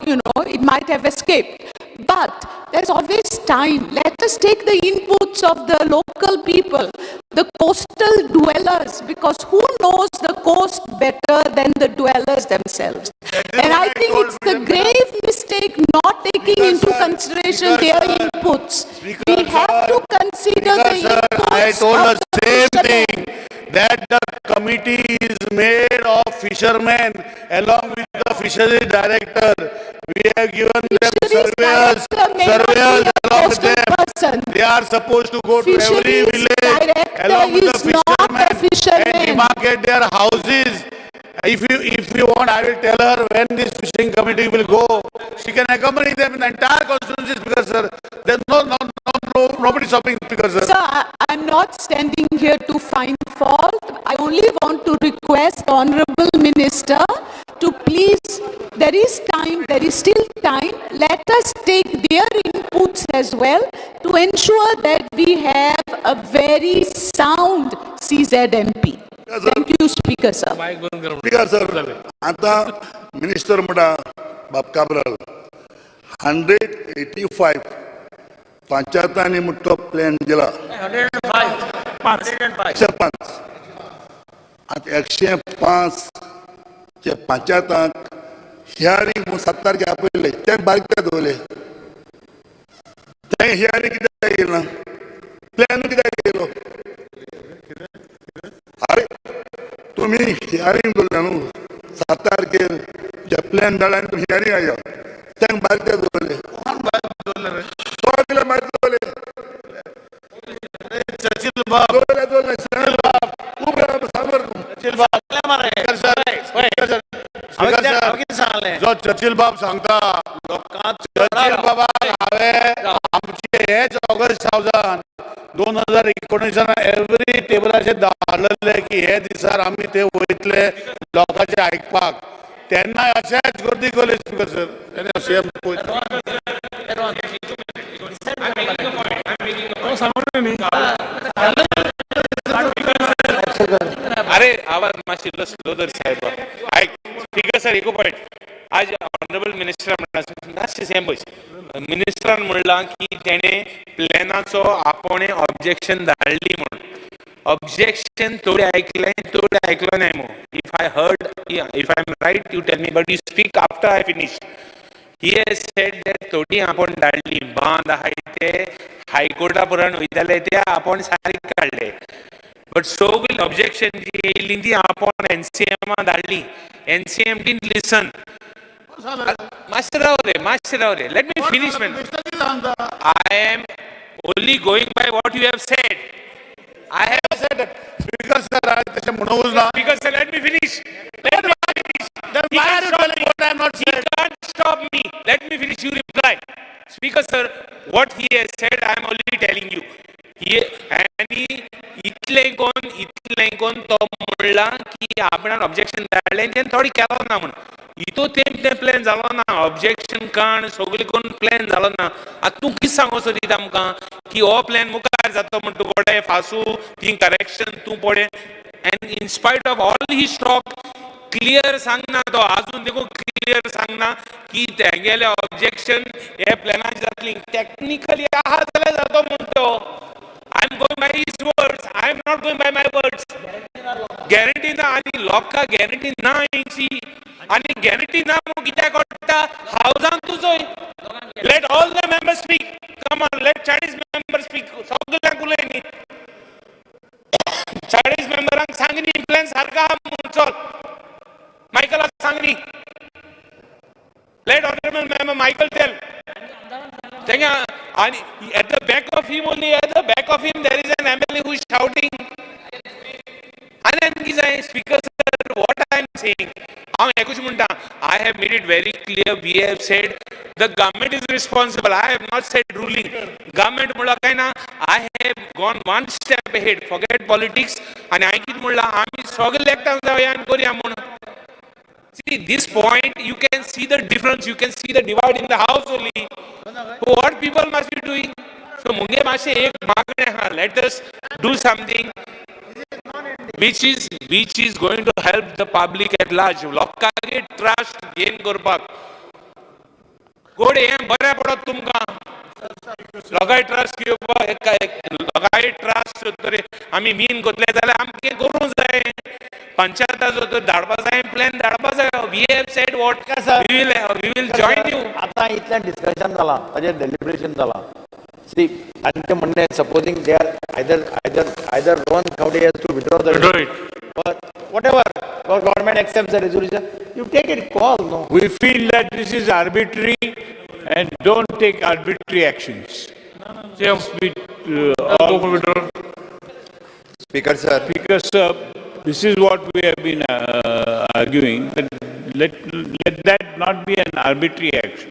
it might have escaped. But there's always time. Let us take the inputs of the local people, the coastal dwellers, because who knows the coast better than the dwellers themselves? And I think it's the grave mistake not taking into consideration their inputs. We have to consider the Sir, I inputs told of the same fishermen. thing, that the committee is made of fishermen along with the fisheries director. We have given them Fisheries surveyors, director may not be surveyors a along with coastal them. person. They are supposed to go to every Fisheries village director along with the is not a fishermen and fisherman. demarcate their houses. If you want, I will tell her when this fishing committee will go. She can accompany them in the entire constituency, Speaker sir. There's no, nobody stopping, Speaker sir. Sir, I'm not standing here to find fault. I only want to request the Honorable Minister to please, there is time, there is still time. Let us take their inputs as well to ensure that we have a very sound CZMP. Thank you, Speaker, sir. Speaker sir, आतां minister म्हणटा बाब काब्राल, 185 पंचायतांनी म्हण तो plan दिला. 105. आतां 105 चे पंचायतांक hearing म्हूण 7 तारखे आपयले, ते बारीक कित्याक दवरले? ते हियरींग कित्याक येयला? प्लॅन कित्याक येयलो? अरे, तुमी हियरींग दवरल्या न्हू 7 तारखेर, जे प्लॅन धाडला आनी तुमी हियरींग आया, तेंक बारीक कित्याक दवरले? सगळे बारीक दवरले. चर्चिल बाब. दवरले, दवरले. खूब सांग तूं. चर्चिल बाब, स्पीकर सर, स्पीकर सर, जो चर्चिल बाब सांगता, चर्चिल बाबाक हांवें आमचे हेच ऑगस्ट हावजान 2019 एवरी टेबलाचेर धाडलेले की हे दिसार आमी ते वयतले लोकांचे आयकपाक. तेन्ना अशेंच गर्दी केली, स्पीकर सर, सीएम पळयता. तो सांगून न्ही. अरे, आवाज मातशी इल्लो स्लो धर साहेब. आयक स्पीकर सर, एकू पॉयंट. आज ऑनरेबल मिनिस्टर म्हणला, मातशें सेम पळय, मिनिस्टरान म्हणलां की तेणें प्लॅनाचो आपोणे ऑब्जेक्शन धाडली म्हूण. ऑब्जेक्शन थोडे आयकलें, थोडे आयकलो नाय मू. If I heard, if I am right, you tell me, but you speak after I finish. He has said that थोडी आपूण धाडली, बांद आहाय ते हायकोर्टा पुराण वयताले ते आपूण सारके काडले, बट सगळी ऑब्जेक्शन जी येयली ती आपूण एनसीएमा धाडली. NCM didn't listen. मातशें राव रे, मातशें राव रे, let me finish, man. I am only going by what you have said. I have said that. Speaker sir, तशें म्हणूंकच ना. Speaker sir, let me finish. Let me finish. Then He why can't are you stop telling me. What I have not He said? Can't stop me. Let me finish. You reply. Speaker sir, what he has said, I am only telling you. He आनी इतलें कोन, इतलें कोन तो म्हणला की आपणान objection धाडलें आनी तेणें थोडी केलो ना म्हूण. इतो तेंप तें प्लॅन जालो ना, ऑब्जेक्शन काण सगळें करून प्लॅन जालो ना. आतां तूं कितें सांगो सोदीत आमकां की हो प्लॅन मुखार जातो म्हण तूं कोडे फासू ती करेक्शन तूं पळय, and in spite of all his talk, clear सांगना तो, अजून देखून क्लियर सांगना की तेंगेले ऑब्जेक्शन हे प्लॅनाक जातली. टॅक्निकली आहा जाल्यार जातो म्हण तो. I am going by his words, I am not going by my words. Guarantee ना आनी लोकांक गॅरंटी ना हेची आनी गॅरंटी ना म्हूण कित्याक कोट्टा हावजान तुजोय. Let all the member speak. Come on, let 40 member speak. सगल्यांक उलय न्ही, 40 मेंबरांक सांग न्ही प्लॅन सारको आहा म्हूण. चल, मायकलाक सांग न्ही. Let honourable member Michael tell. तेंगा आनी at the back of him only, at the back of him there is an MLA who is shouting. आनी आनी कितें जाय? Speaker sir, what I am saying, हांव एकूच म्हणटा, I have made it very clear, we have said the government is responsible. I have not said ruling government म्हणलां काय ना. I have gone one step ahead, forget politics. आनी हांवें कितें म्हणलां, आमी सगळे एकठांय जावया आनी करया म्हूण. See, this point, you can see the difference, you can see the divide in the house only. What people must be doing? So, मुगे मातशें एक मागणें. Let us do something which is going to help the public at large. लोकांक trust gain करपाक गोड हें बरें पडत तुमकां. लोकांक ट्रस्ट घेवपाक, लोकांक ट्रस्ट तरी आमी मीन करतले जाल्यार आमकां करूंक जाय. पंचायताचो तर धाडपा जाय, प्लॅन धाडपा जाय. We have said what we will join you. आतां इतलें डिस्कशन जालां, ताजेर डेलिब्रेशन जालां. सी, तांचें म्हणणें supposing they are either Rohan Khaunte has to withdraw the Withdraw it. Whatever government accept the resolution, you take it call no. We feel that this is arbitrary and don't take arbitrary actions. Yes. All Go for withdrawal. Speaker sir. Speaker sir, this is what we have been arguing, that let that not be an arbitrary action.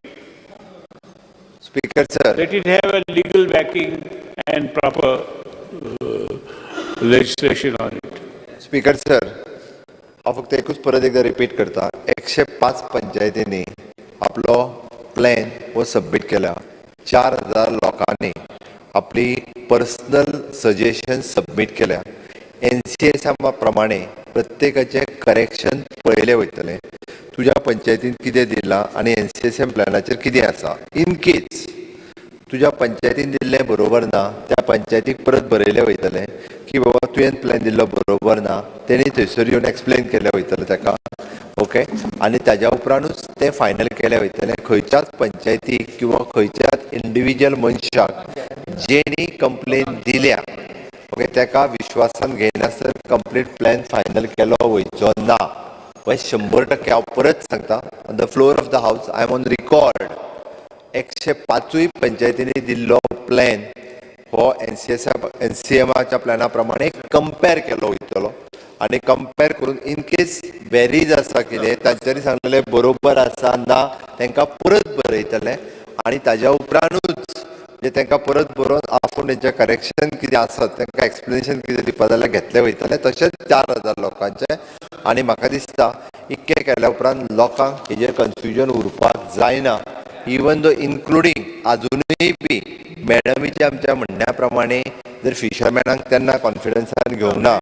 Speaker sir. Let it have a legal backing and proper legislation on it. Speaker sir, हांव फक्त एकूच परत एकदा repeat करता. 105 पंचायतींनी आपलो plan हो submit केला. 4000 लोकांनी आपली पर्सनल सजेशन सबमीट केल्या. NCSM प्रमाणे प्रत्येकाचें करेक्शन पळयलें वयतलें. तुज्या पंचायतीन कितें दिलां आनी NCSM प्लॅनाचेर कितें आसा. इन केस तुज्या पंचायतीन दिल्लें बरोबर ना, त्या पंचायतीक परत बरयलें वयतलें की बाबा तुवें प्लॅन दिल्लो बरोबर ना, तेणी थंयसर येवन एक्सप्लेन केलें वयतलें ताका. ओके, आनी ताज्या उपरांतूच तें फायनल केलें वयतलें. खंयच्याच पंचायतीक किंवा खंयच्याच इंडिविज्युअल मनशाक जेणी कंप्लेन दिल्या, ओके, ताका विश्वासान घेयनासतना कंप्लीट प्लॅन फायनल केलो वयचो ना. हें 100% हांव परत सांगता. On the floor of the house, I am on record. 105 पंचायतींनी दिल्लो प्लॅन हो NCMच्या प्लॅना प्रमाणे कंपेर केलो वयतलो आनी कंपेर करून इन केस वेरीज आसा कितें तांच्यांनी सांगलेलें बरोबर आसा ना, तांकां परत बरयतले आनी ताज्या उपरांतूच म्हणजे तांकां परत बरोवन आपूण तेंचें करेक्शन कितें आसत तांकां एक्सप्लेनेशन कितें दिवपा जाल्यार घेतलें वयतलें. तशेंच 4000 लोकांचें. आनी म्हाका दिसता इतकें केल्या उपरांत लोकांक हेजेर कन्फ्युजन उरपाक जायना. इवन दो इन्क्लुडींग आजुनूय बी मॅडमीच्या आमच्या म्हणण्या प्रमाणे जर फिशरमॅनांक तेन्ना कॉन्फिडन्सान घेवंक ना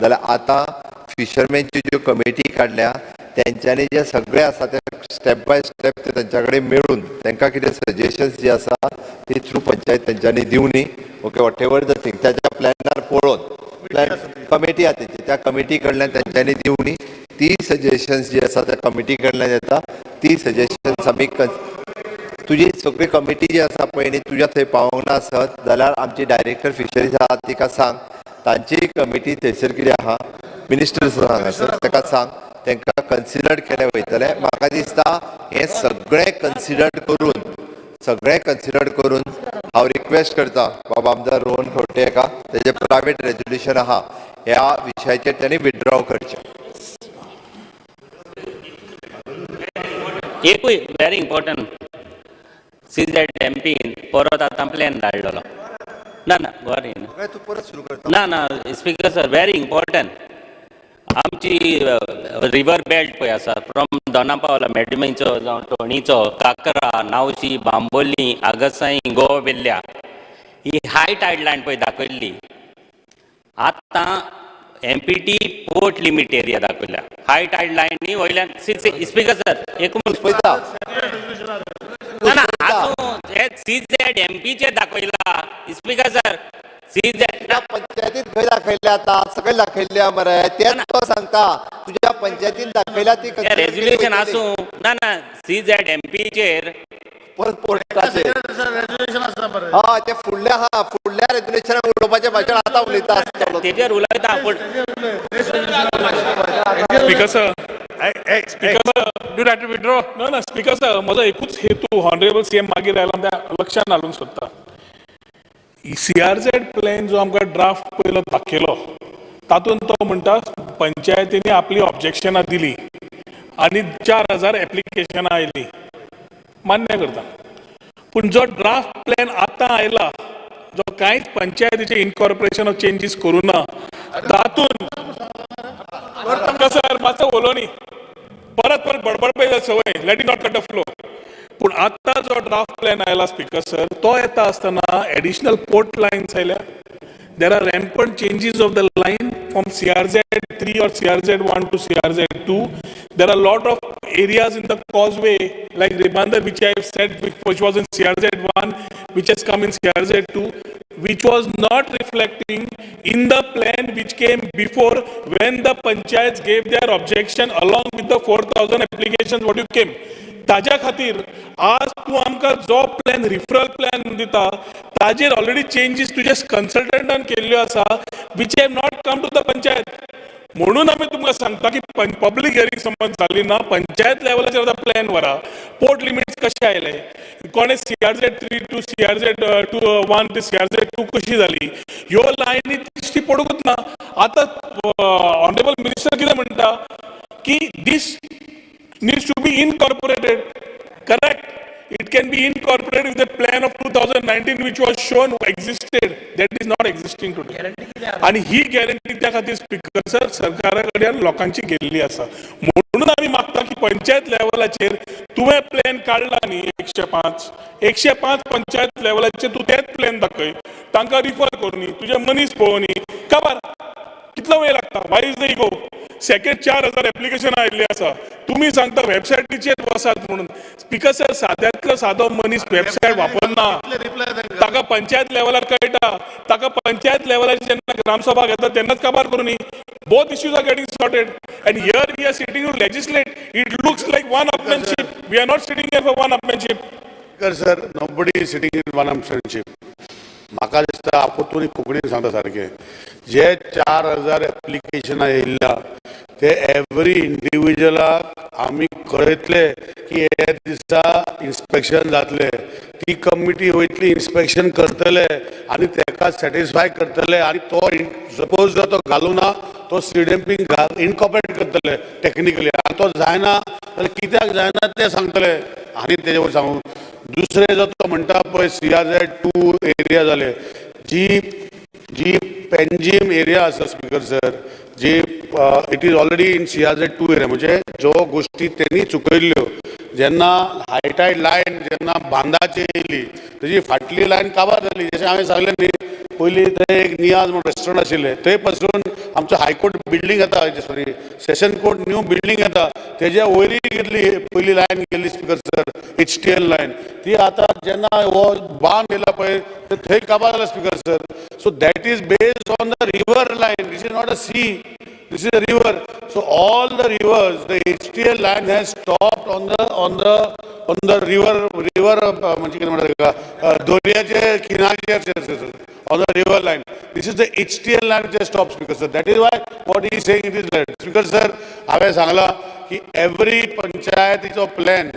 जाल्यार आतां फिशरमॅनची ज्यो कमिटी काडल्या तेंच्यांनी जे सगळे आसा ते स्टेप बाय स्टेप ते तेंच्या कडेन मेळून तांकां कितें सजेशन्स जे आसा ती थ्रू पंचायत तेंच्यांनी दिवनी. Okay, whatever the thing ताच्या प्लॅनार पळोवन प्लॅन कमिटी आसा तेंची, त्या कमिटी कडल्यान तेंच्यांनी दिवनी. ती सजेशन्स जी आसा त्या कमिटी कडल्यान येता. ती सजेशन्स आमी तुजी सगळी कमिटी जी आसा पळय न्ही तुज्या थंय पावोंक ना आसत जाल्यार आमची डायरेक्टर फिशरीज आहा तिका सांग, तांची कमिटी थंयसर कितें आहा मिनिस्टर्स आहा हांगासर ताका सांग, तांकां कन्सिडर केलें वयतलें. म्हाका दिसता हें सगळें कन्सिडर करून हांव रिक्वेस्ट करता बाबा आमदार रोहन खंवटे हाका तेजें प्रायवेट रेजोल्युशन आहा ह्या विशयाचेर तेणी विथड्रॉ करचें. एकूय व्हेरी इम्पॉर्टंट, CZMP परत आतां प्लॅन धाडलेलो. ना ना बरें तूं परत सुरू करता. ना ना स्पीकर सर, व्हेरी इम्पॉर्टंट. आमची रिवर बेल्ट पळय आसा फ्रॉम दोनापावला, मेडमीचो जावं टोणीचो, काकरा, नावशी, बांबोली, आगसाई, गोवा वेल्ल्या, ही हाय टायड लायन पळय दाखयल्ली. आतां MPT port limit area दाखयल्या हाय टायड लायनी वयल्यान. स्पीकर सर, एक मिनिट. ना ना आसूं, हे CZMPचेर दाखयला स्पीकर सर. CZ पंचायतीत खंय दाखयल्या आतां सकयल दाखयल्ल्या मरे, तेच तो सांगता तुज्या पंचायतीन दाखयल्या ती रेजोल्युशन आसूं. ना ना CZMPचेर परत पोर्टाचेर हय ते फुडल्या हा फुडल्या रेजोल्युशनाक उलोवपाचें भाशण आतां उलयता आसतलो तेजेर उलयता पूण. Speaker sir, speaker sir, Do you like to withdraw? ना ना स्पीकर सर, म्हजो एकूच हेतू ऑनरेबल CM मागीर आयला त्या लक्षान हाडूंक सोदता. CRZ plan जो आमकां ड्राफ्ट पयलो दाखयलो तातूंत तो म्हणटा पंचायतींनी आपली ऑब्जेक्शनां दिली आनी 4000 एप्लिकेशनां आयलीं, मान्य करता. पूण जो ड्राफ्ट प्लॅन आतां आयला जो कांयच पंचायतीचें इनकॉर्पोरेशन ऑफ चेंजीस करूं ना तातूंत सर मातसो उलोवनी परत परत बडबड पळय संवय, let it not cut the flow. पूण आतां जो ड्राफ्ट प्लॅन आयला स्पीकर सर, तो येता आसतना एडिशनल पोर्ट लायन्स आयल्या, There are rampant changes of the line from CRZ 3 or CRZ 1 to CRZ 2. There are lot of areas in the causeway like Ribandar, which I have said, which was in CRZ 1, which has come in CRZ 2, which was not reflecting in the plan which came before when the panchayats gave their objection along with the 4,000 applications what you came. ताज्या खातीर आज तूं आमकां जो plan, referral plan दिता, ताजेर already changes तुजे कन्सल्टंटान केल्ल्यो आसा, which have not come to the panchayat. म्हणून आमी तुमकां सांगता की पब्लीक हियरींग समज जाली ना. पंचायत लेवलाचेर आतां प्लॅन व्हरा. पोर्ट लिमिट्स कशे आयले? कोणे CRZ 3 to CRZ 2 1 ते सीआरझेड 2 कशी जाली? ह्यो लायनी दिश्टी पडूंकच ना. आतां ऑनरेबल मिनिस्टर कितें म्हणटा की this needs to be incorporated. Correct. It can be incorporated with the plan of 2019 which was shown existed. That is not existing today. आणि ही गॅरंटी त्या खातीर, स्पीकर सर, सरकारा कडल्यान लोकांची गेल्ली आसा. म्हणून आमी मागता की पंचायत लेवलाचेर तुवें प्लॅन काडला न्ही, 105, 105 पंचायत लेवलाचेर तूं तेच प्लॅन दाखय, तांकां रिफर करूनी, तुजे मनीस पळोवनी. काबार कितलो वेळ लागता? Why is the ego? Second, 4000 application आयिल्ली आसा. तुमी सांगता वेबसायटीचेर वसात म्हणून. स्पीकर सर, साद्यांतलो सादो मनीस वेबसायट वापरना. ताका पंचायत लेवलार कळटा. ताका पंचायत लेवलार जेन्ना ग्रामसभा घेता तेन्नाच काबार करूनी. Both issues are getting sorted, and here we are sitting to legislate. It looks like one upmanship. We are not sitting here for one upmanship. Sir, nobody is sitting in one upmanship. म्हाका दिसता आपुतून कोंकणीन सांगता सारकें, जे 4000 एप्लिकेशनां येयल्ल्या ते every इंडिविज्युअलाक आमी कळयतले की हे दिसा इन्स्पेक्शन जातले. ती कमिटी वयतली, इन्स्पेक्शन करतले आनी तेका सॅटिस्फाय करतले आनी तो सपोज जर तो घालूना, तो सीडीएमपी घाल इनकॉपरेट करतले टॅक्निकली आनी तो जायना जाल्यार कित्याक जायना तें सांगतले. आनी तेजे वयर सांगू, दुसरें जो तो म्हणटा पळय, सीआरझेड 2 एरिया जाले, जी जी पेंजीम एरिया आसा, स्पीकर सर, जी it is already in CRZ 2 area. म्हणजे ज्यो गोश्टी तेणी चुकयल्ल्यो, जेन्ना हायटायड लायन जेन्ना बांदाची येयली, तेजी फाटली लायन काबार जाली. जशें हांवें सांगलें न्ही, पयलीं थंय एक नियाज म्हूण रेस्टॉरंट आशिल्लें, थंय पासून आमचो हायकोर्ट बिल्डींग येता, sorry, session court new building येता, तेज्या वयरय गेल्ली पयली लायन गेल्ली, स्पीकर सर, एचटीएल लायन. ती आतां जेन्ना हो बांद येयला पळय, ते थंय काबार जाला, speaker sir. So that is based on the river line. This is not a sea. This is a river. So all the rivers, the HTL line has stopped on the river म्हणजे कितें म्हणटा तेका, दर्याचे किनाऱ्याचेर, on the river line. This is the HTL line which has stopped, Speaker sir. That is why what he is saying, it is right. Speaker sir, हांवें सांगलां की every पंचायतीचो plan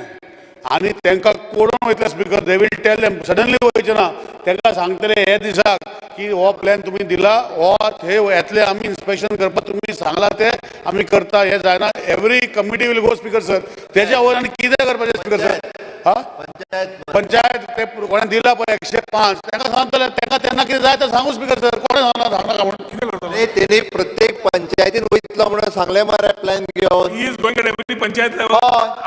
आनी तांकां कोडून वयतले, speaker. They will tell them suddenly वयचे ना. तांकां सांगतले हे दिसाक की हो प्लॅन तुमी दिला, हो थंय येतले आमी इन्स्पेक्शन करपाक, तुमी सांगला ते आमी करता. हे जायना, every committee will go, speaker sir. तेज्या वयर आनी कितें करपाचें, स्पीकर सर? हा, पंचायत ते कोणें दिला पळय 105, तांकां सांगतले. तांकां तेन्ना कितें जाय तें सांगू, स्पीकर सर. कोणें सांगना, सांगनाका म्हूण. न्ही, तेणी प्रत्येक पंचायतीन वयतलो म्हणून सांगलें मरे प्लॅन घेवन. He is going at every panchayat level.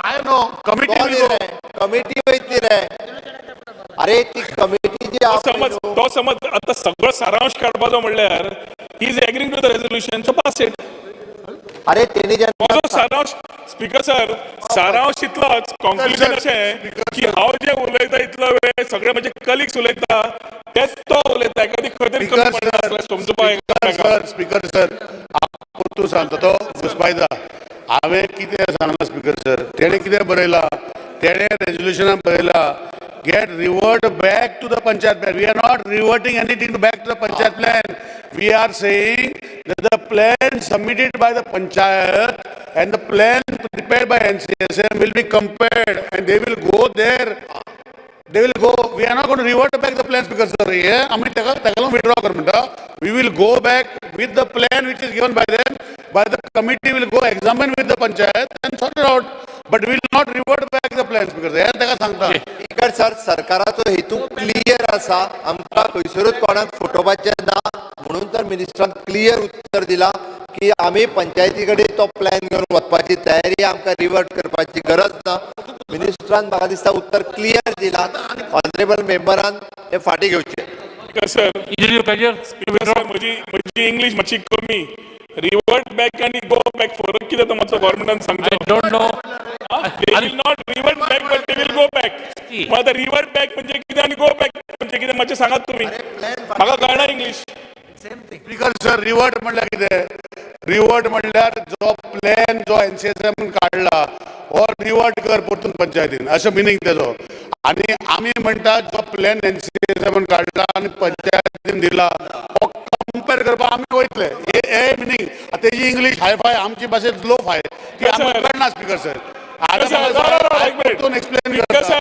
I know committee. Committee वयतली रे. अरे, ती कमिटी जी तो समज, तो समज आता सगळो सारांश काडपाचो म्हणल्यार, he is agreeing to the resolution, so pass it. अरे, तेणी जेन्ना म्हजो सारांश, स्पीकर सर, सारांश इतलोच, कॉन्क्लुजन अशें की हांव जे उलयता इतलो वेळ, सगळे म्हजे कलिग्स उलयता तेच तो उलयता. एखादी खंय तरी कमी पडटा आसल्यार समजुपाक. सर, स्पीकर सर, तूं सांगता तो घुसपायता. हांवें कितें सांगलां, स्पीकर सर? तेणें कितें बरयलां? तेणें रेजोल्युशनान बरयलां, get revert back to the panchayat plan. We are not reverting anything back to the panchayat plan. We are saying that the plan submitted by the panchayat and the plan prepared by NCSM will be compared and they will go there. They will go. We are not going to revert back the plans because, sir, हे आमी ताका ताका लागून withdraw कर म्हणटा. We will go back with the plan which is given by them, by the committee will go examine with the panchayat and sort it out. But we will not revert back the plans because हे ताका सांगता. Speaker sir, सरकाराचो हेतू clear आसा. आमकां खंयसरूच कोणाक फटोवपाचें ना. म्हणून तर मिनिस्टरान क्लियर उत्तर दिलां की आमी पंचायती कडेन तो प्लॅन घेवन वचपाची तयारी, आमकां रिवर्ट करपाची गरज ना. मिनिस्टरान म्हाका दिसता उत्तर क्लियर दिला. ऑनरेबल मेंबरान हे फाटीं घेवचे. Sir, Is it your pleasure? Sir, म्हजी म्हजी इंग्लीश मातशी कमी. रिवर्ट बॅक आनी गो बॅक फरक कितें तो मातसो गव्हर्मेंटान सांगचो. I don't know. They will not revert back, but they will go back. मग आतां रिवर्ट बॅक म्हणजे कितें आनी गो बॅक म्हणजे कितें, मातशें सांगात तुमी. म्हाका कळना इंग्लीश. स्पीकर सर, रिवर्ट म्हणल्यार कितें? रिवर्ट म्हणल्यार जो प्लॅन जो एनसीएसएम काडला हो रिवर्ट कर परतून पंचायतीन, अशें मिनींग तेजो. आनी आमी म्हणटा जो प्लॅन एनसीएसएम काडला आनी पंचायतीन दिला हो कंपेर करपाक आमी वयतले, हे मिनींग तेजी. इंग्लीश हाय फाय, आमची भाशेंत लो फाय ती आमकां कळना. स्पीकर सर, आतां परतून एक्सप्लेन करता.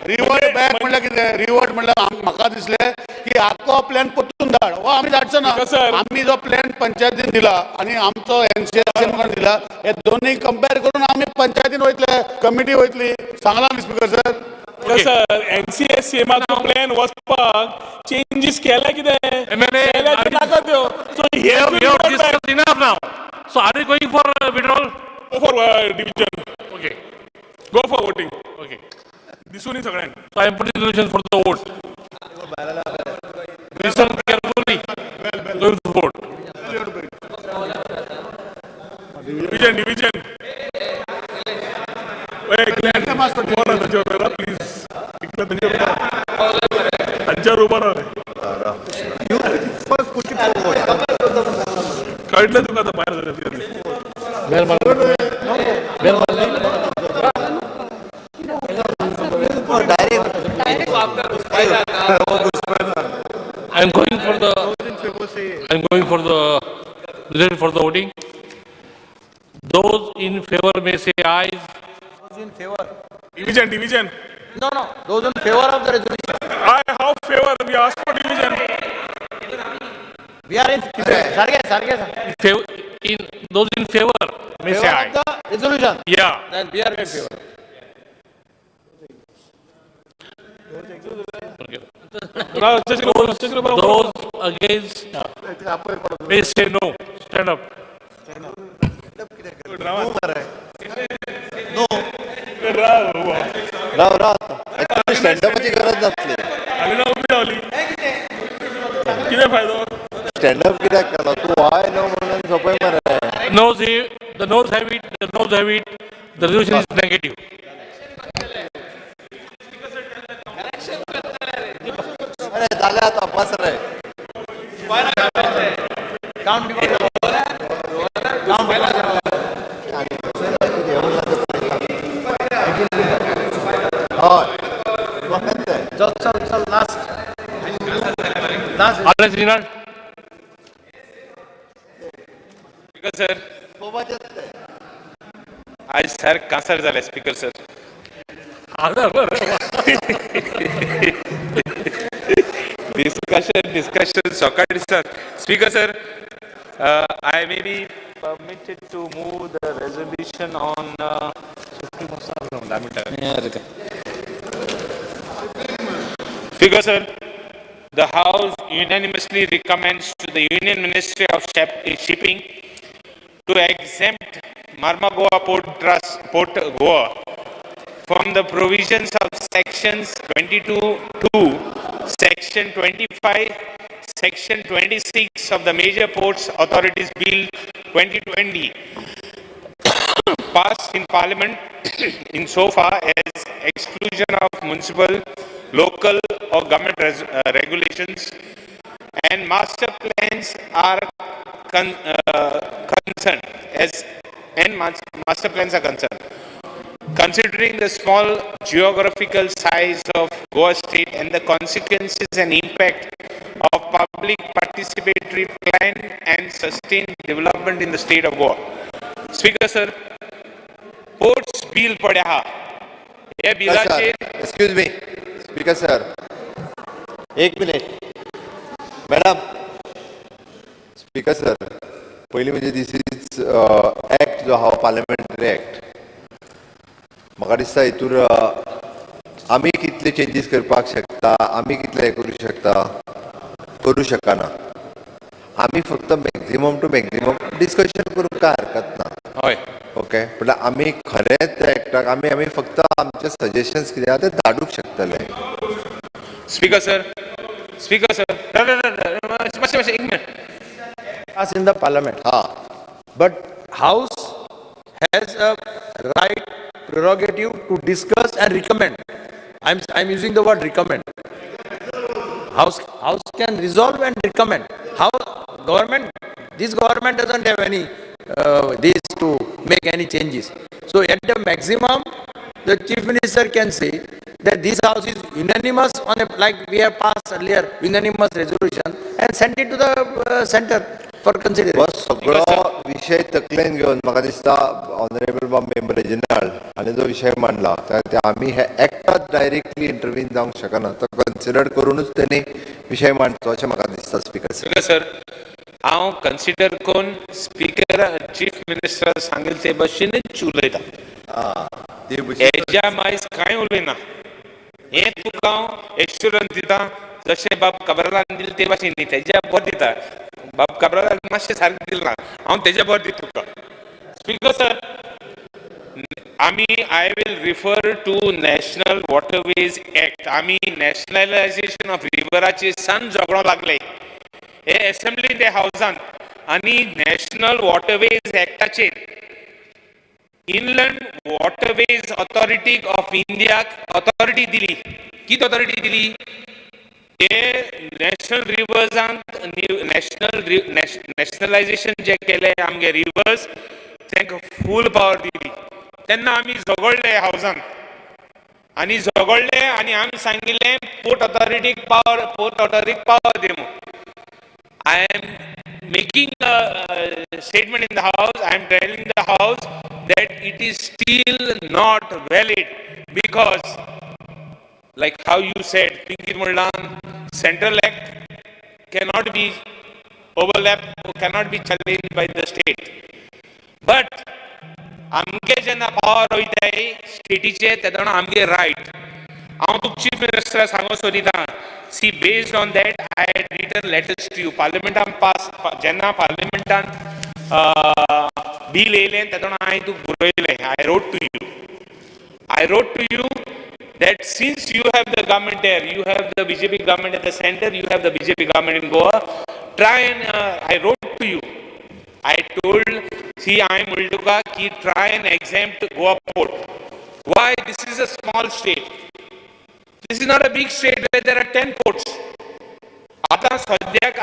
रिवर्ट बॅक म्हणल्यार कितें? रिवर्ट म्हणल्यार म्हाका दिसलें की आख्खो प्लॅन परतून धाड. हो आमी धाडचो ना. आमी जो प्लॅन पंचायतीन दिला आनी आमचो एनसीएसएम दिला, हे दोन्ही कंपेर करून आमी पंचायतीन वयतले, कमिटी वयतली. सांगला न्ही स्पीकर सर? सर, एनसीएससीएमाचो प्लॅन वचपाक चेंजीस केल्या कितें? MLA, केल्या ते नाका त्यो. So We have discussed enough now. So are you going for withdrawal? Go for division. Okay. Go for voting. Okay. दिसून सगळ्यांक. So I am putting the resolution for the vote. Listen carefully. Going to vote. Division, division. उबो राव तांच्यावर, please. इतलें तांच्यावर उबो राव. तांच्यावर उबो राव रे. First put it forward. कळटलें तुका आतां भायर जाल्यार कितें. बेल मारली, बेल मारली. Direct. I am going for the resolution for the voting. Those in favor may say ayes. Those in favor. Division, division. No. Those in favor of the resolution. I how favor? We ask for division. We are in सारखे सारखे. Favor, in those in favor may say Favor aye. of the resolution. Yeah. Then we are in favor. Those against may say no. Stand up. Rao Rao, actually स्टँडअपाची गरज नासली. हाली ना उबी रावली, कितें फायदो? स्टँडअप कित्याक केलो तूं? हय न्हू म्हणून सोंपय मरे. Noes, the noes have it, the noes have it. The resolution is negative. अरे जालें आतां, बस रे. Count before the count before the हय, तें. चल चल चल, last last. Alex Rinald. Speaker sir, आयज सर कांसर जालें स्पीकर सर. बरं. डिस्कशन डिस्कशन सकाळी sir. Speaker sir, I may be permitted to move the resolution on Speaker sir, the House unanimously recommends to the Union Ministry of Shipping to exempt Marmagoa Port Trust, Port Goa, from the provisions of sections 22(2), section 25, section 26 of the Major Ports Authorities Bill 2020 passed in Parliament insofar as exclusion of municipal, local or government regulations and master plans are concerned as and master plans are concerned. Considering the small geographical size of Goa state and the consequences and impact of public participatory plan and sustained development in the state of Goa. Speaker sir, ports bill पडे आहा. हे बिलाचेर excuse me speaker sir, एक minute. Madam speaker sir, पयलीं म्हणजे this is act जो आहा, parliamentary act. म्हाका दिसता हितूर आमी कितले चेंजीस करपाक शकता, आमी कितले हें करूं शकता, करूं शकना. आमी फक्त मॅक्झिमम टू मॅक्झिमम डिस्कशन करूंक काय हरकत ना. हय. ओके. ओके, म्हटल्यार आमी खरेंच त्या एक्टाक आमी आमी फक्त आमचे सजेशन्स कितें आहा ते धाडूंक शकतले. स्पीकर सर, स्पीकर सर, मातशें मातशें एक minute. Us in the parliament. Ah. But House has a right prerogative to discuss and recommend. I'm using the word recommend. House can resolve and recommend. How government, this government doesn't have any this to make any changes. So at the maximum, the chief minister can say that this house is unanimous on a, like we have passed earlier, unanimous resolution and send it to the center for consideration. हो सगळो विशय तकलेन घेवन म्हाका दिसता honourable बाब member Reginald हाणें जो विशय मांडला ते आमी हे एक्टात डायरेक्टली इंटरवीन जावंक शकना, तो कन्सिडर करुनूच तेणी विशय मांडचो अशें म्हाका दिसता. Speaker sir. स्पीकर सर, हांव कन्सिडर करून स्पीकर चीफ मिनिस्टर सांगेल ते भशेनच उलयता. हेज्या मायज कांय उलयना. हें तुका हांव एश्युरन्स दिता, जशें बाब काब्रालान दिलें ते भाशेन न्ही, तेज्या बरें दिता. बाब काब्रालान मातशें सारकें दिलें ना, हांव तेज्या बरें दिता तुका. स्पीकर सर, आमी I will refer to National Waterways Act. आमी नॅशनलायझेशन ऑफ रिवराचेर सान झगडो लागले हे एसेंब्ली ते हावजान, आनी नॅशनल वॉटरवेज एक्टाचेर इनलँड वॉटरवेज ऑथॉरिटी ऑफ इंडियाक ऑथॉरिटी दिली. कितें ऑथॉरिटी दिली? ते नॅशनल रिवर्सांत नॅशनल नॅशनलायझेशन जे केले आमगे रिवर्स तांकां फूल पावर दिली. तेन्ना आमी झगडले हावजान आनी झगडले आनी आमी सांगिल्लें पोर्ट ऑथॉरिटीक पावर, पोर्ट ऑथॉरिटीक पावर दी म्हूण. I am making a statement in the house. I am telling the house that it is still not valid because, like how you said, Pinky Mullan, Central Act cannot be overlapped or cannot be challenged by the state. But आमगे जेन्ना power वयताय स्टेटीचे तेन्ना आमगे right. हांव तुका chief मिनिस्टरा सांगूंक सोदिता, see, based on that I had written letters to you. पार्लमेंटान pass जेन्ना पार्लमेंटान बील येयलें तेन्ना हांवें तुका बरयलें. I wrote to you, I wrote to you that since you have the government there, you have the BJP government at the center, you have the BJP government in Goa, try and, I wrote to you. I told, see, I am Ulduka, ki try and exempt Goa port. Why? This is a small state. This is not a big state where there are 10 ports. आता सद्याक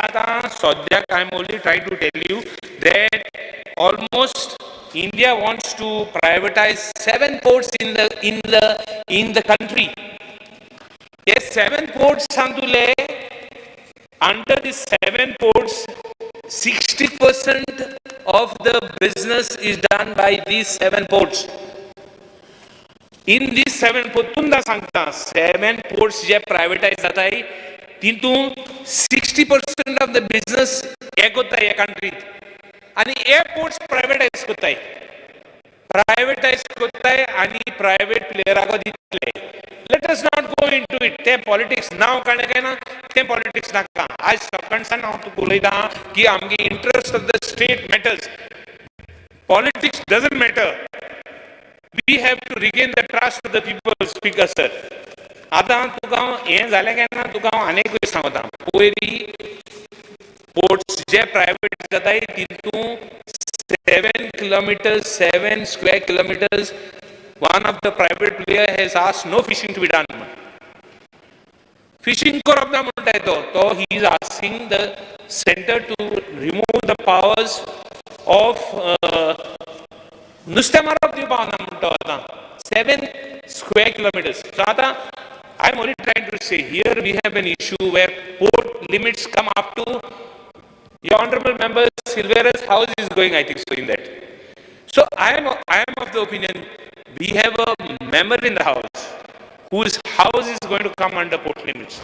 I am only trying to tell you that almost India wants to privatize 7 ports in the country. Yes, 7 ports सांगतुले. Under the 7 ports, 60% of the business is done by these 7 ports. In these 7 ports, तुमकां सांगता, 7 ports जे privatize जाताय तितून 60% of the business हे कोत्ताय ह्या कंट्रीत, आनी हे ports प्रायवेटायज कोत्ताय, प्रायवेटायज कोत्ताय आनी प्रायवेट प्लेयराक दितले. Let us not go into it. तें पॉलिटिक्स नांव काडलें काय ना तें पॉलिटिक्स नाका. आज सकाळसान हांव तुका उलयतां की आमगे interest of the state matters, politics doesn't matter. We have to regain the trust of the people. Speaker sir, आतां तुका हांव हें जालें काय ना तुका हांव आनी एकूय सांगता. पयली पोर्ट्स जे प्रायवेट जाताय तितून 7 kilometers, 7 square kilometers, one of the private player has asked no fishing to be done. Fishing करप ना म्हणटाय तो तो he is asking the centre to remove the powers of नुस्तें मारप दिवपाक ना म्हणटा. आतां 7 स्क्वेअर किलोमिटर्स. सो आतां I am only trying to say, here we have an issue where port limits come up to your honorable member Silveira's house is going, I think so, in that. So I am of the opinion we have a member in the house whose house is going to come under port limits.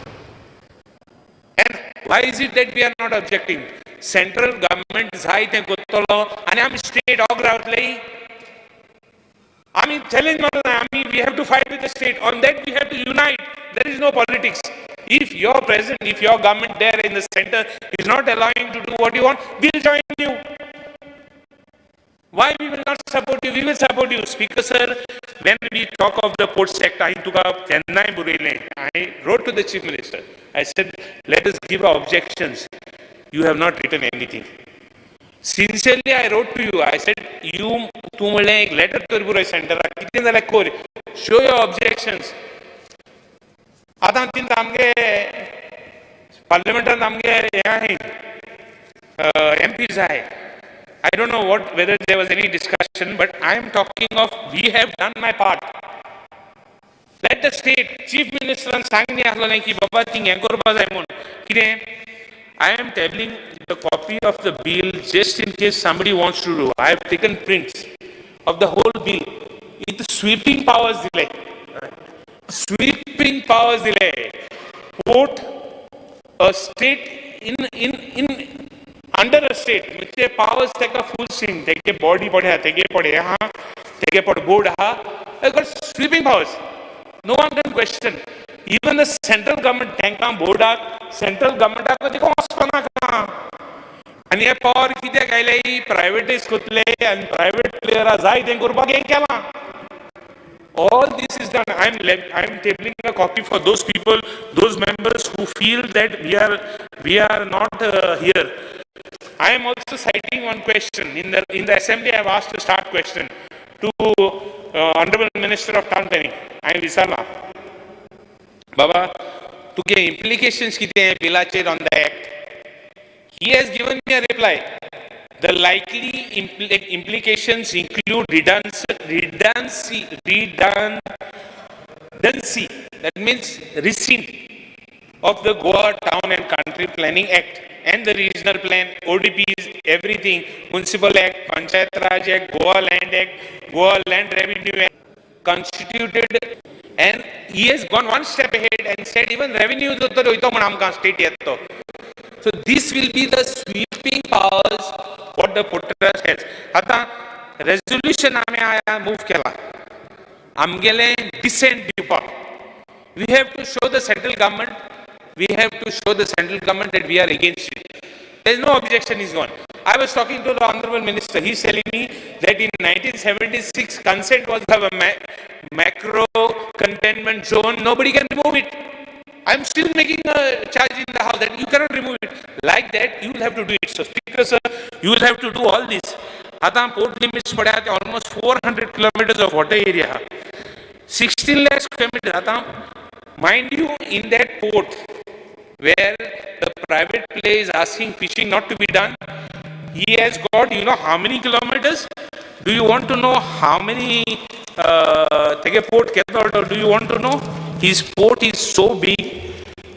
And why is it that we are not objecting? Central government जाय तें करतलो आनी आमी state org रावतले? आमी challenge मारना. आमी we have to fight with the state on that. We have to unite. There is no politics. If your president, if your government there in the center is not allowing to do what you want, we'll join you. Why we will not support you? We will support you. Speaker sir, when we talk of the port sector, हांवें तुका केन्नाय बरयलें. I wrote to the Chief Minister. I said, let us give our objections. You have not written anything. Sincerely, I wrote to you. I said, you, तूं म्हणलें एक letter तर बरय सेंटराक, कितें जाल्यार कर, show your objections. आतां तितून आमगे पार्लमेंटान आमगे हे आहाय, एमपीज आहाय. I don't know whether there was any discussion, but I am talking of we have done my part. Let the state, Chief Minister सांगणी आसलोलें की बाबा ती हें करपा जाय म्हूण कितें. I am tabling the copy of the bill just in case somebody wants to do. I have taken prints of the whole bill. It sweeping powers दिले. Sweeping powers दिले. Port a state in under a state म्हणजे powers ताका full swing. तेगे body body आहा, तेगे body आहा, तेगे board आहा. They got sweeping powers. No one can question. Even the central government तांकां बोर्डाक, सेंट्रल गव्हर्नमेंटाक तेका वचपा नाका. आनी हे पावर कित्याक आयले? प्रायवेटायज करतले आनी प्रायवेट प्लेयरा जाय तें करपाक हें केलां. All this is done. I am tabling a copy for those people, those members who feel that we are not here. I am also citing one question. In the assembly, I have asked a starred question to Honorable Minister of Town Planning. हांवें विचारलां, बाबा तुगे implications कितें बिलाचेर on the act? He has given me a reply. The likely implications include redundancy, that means rescind of the Goa Town and Country Planning Act and the regional plan, ODPs, everything, Municipal Act, Panchayat Raj Act, Goa Land Act, Goa Land Revenue Act, constituted, and he has gone one step ahead and said even revenue तर वयतो म्हण आमकां state येतो. So this will be the sweeping powers what the Port Trust has. आतां resolution आमी move केला आमगेले dissent दिवपाक. We have to show the central government, we have to show the central government that we are against it. There is no objection is gone. I was talking to the honorable minister. He is telling me that in 1976 consent was have a macro containment zone. Nobody can remove it. I am still making a charge in the house that you cannot remove it. Like that, you will have to do it. So, Speaker sir, you will have to do all this. आतां port limits पळयात, almost 400 kilometers of water area. 16 lakh square meters. आतां mind you, in that port where the private play is asking fishing not to be done, he has got, you know, how many kilometers? Do you want to know how many तेगे port केदो? Do you want to know? His port is so big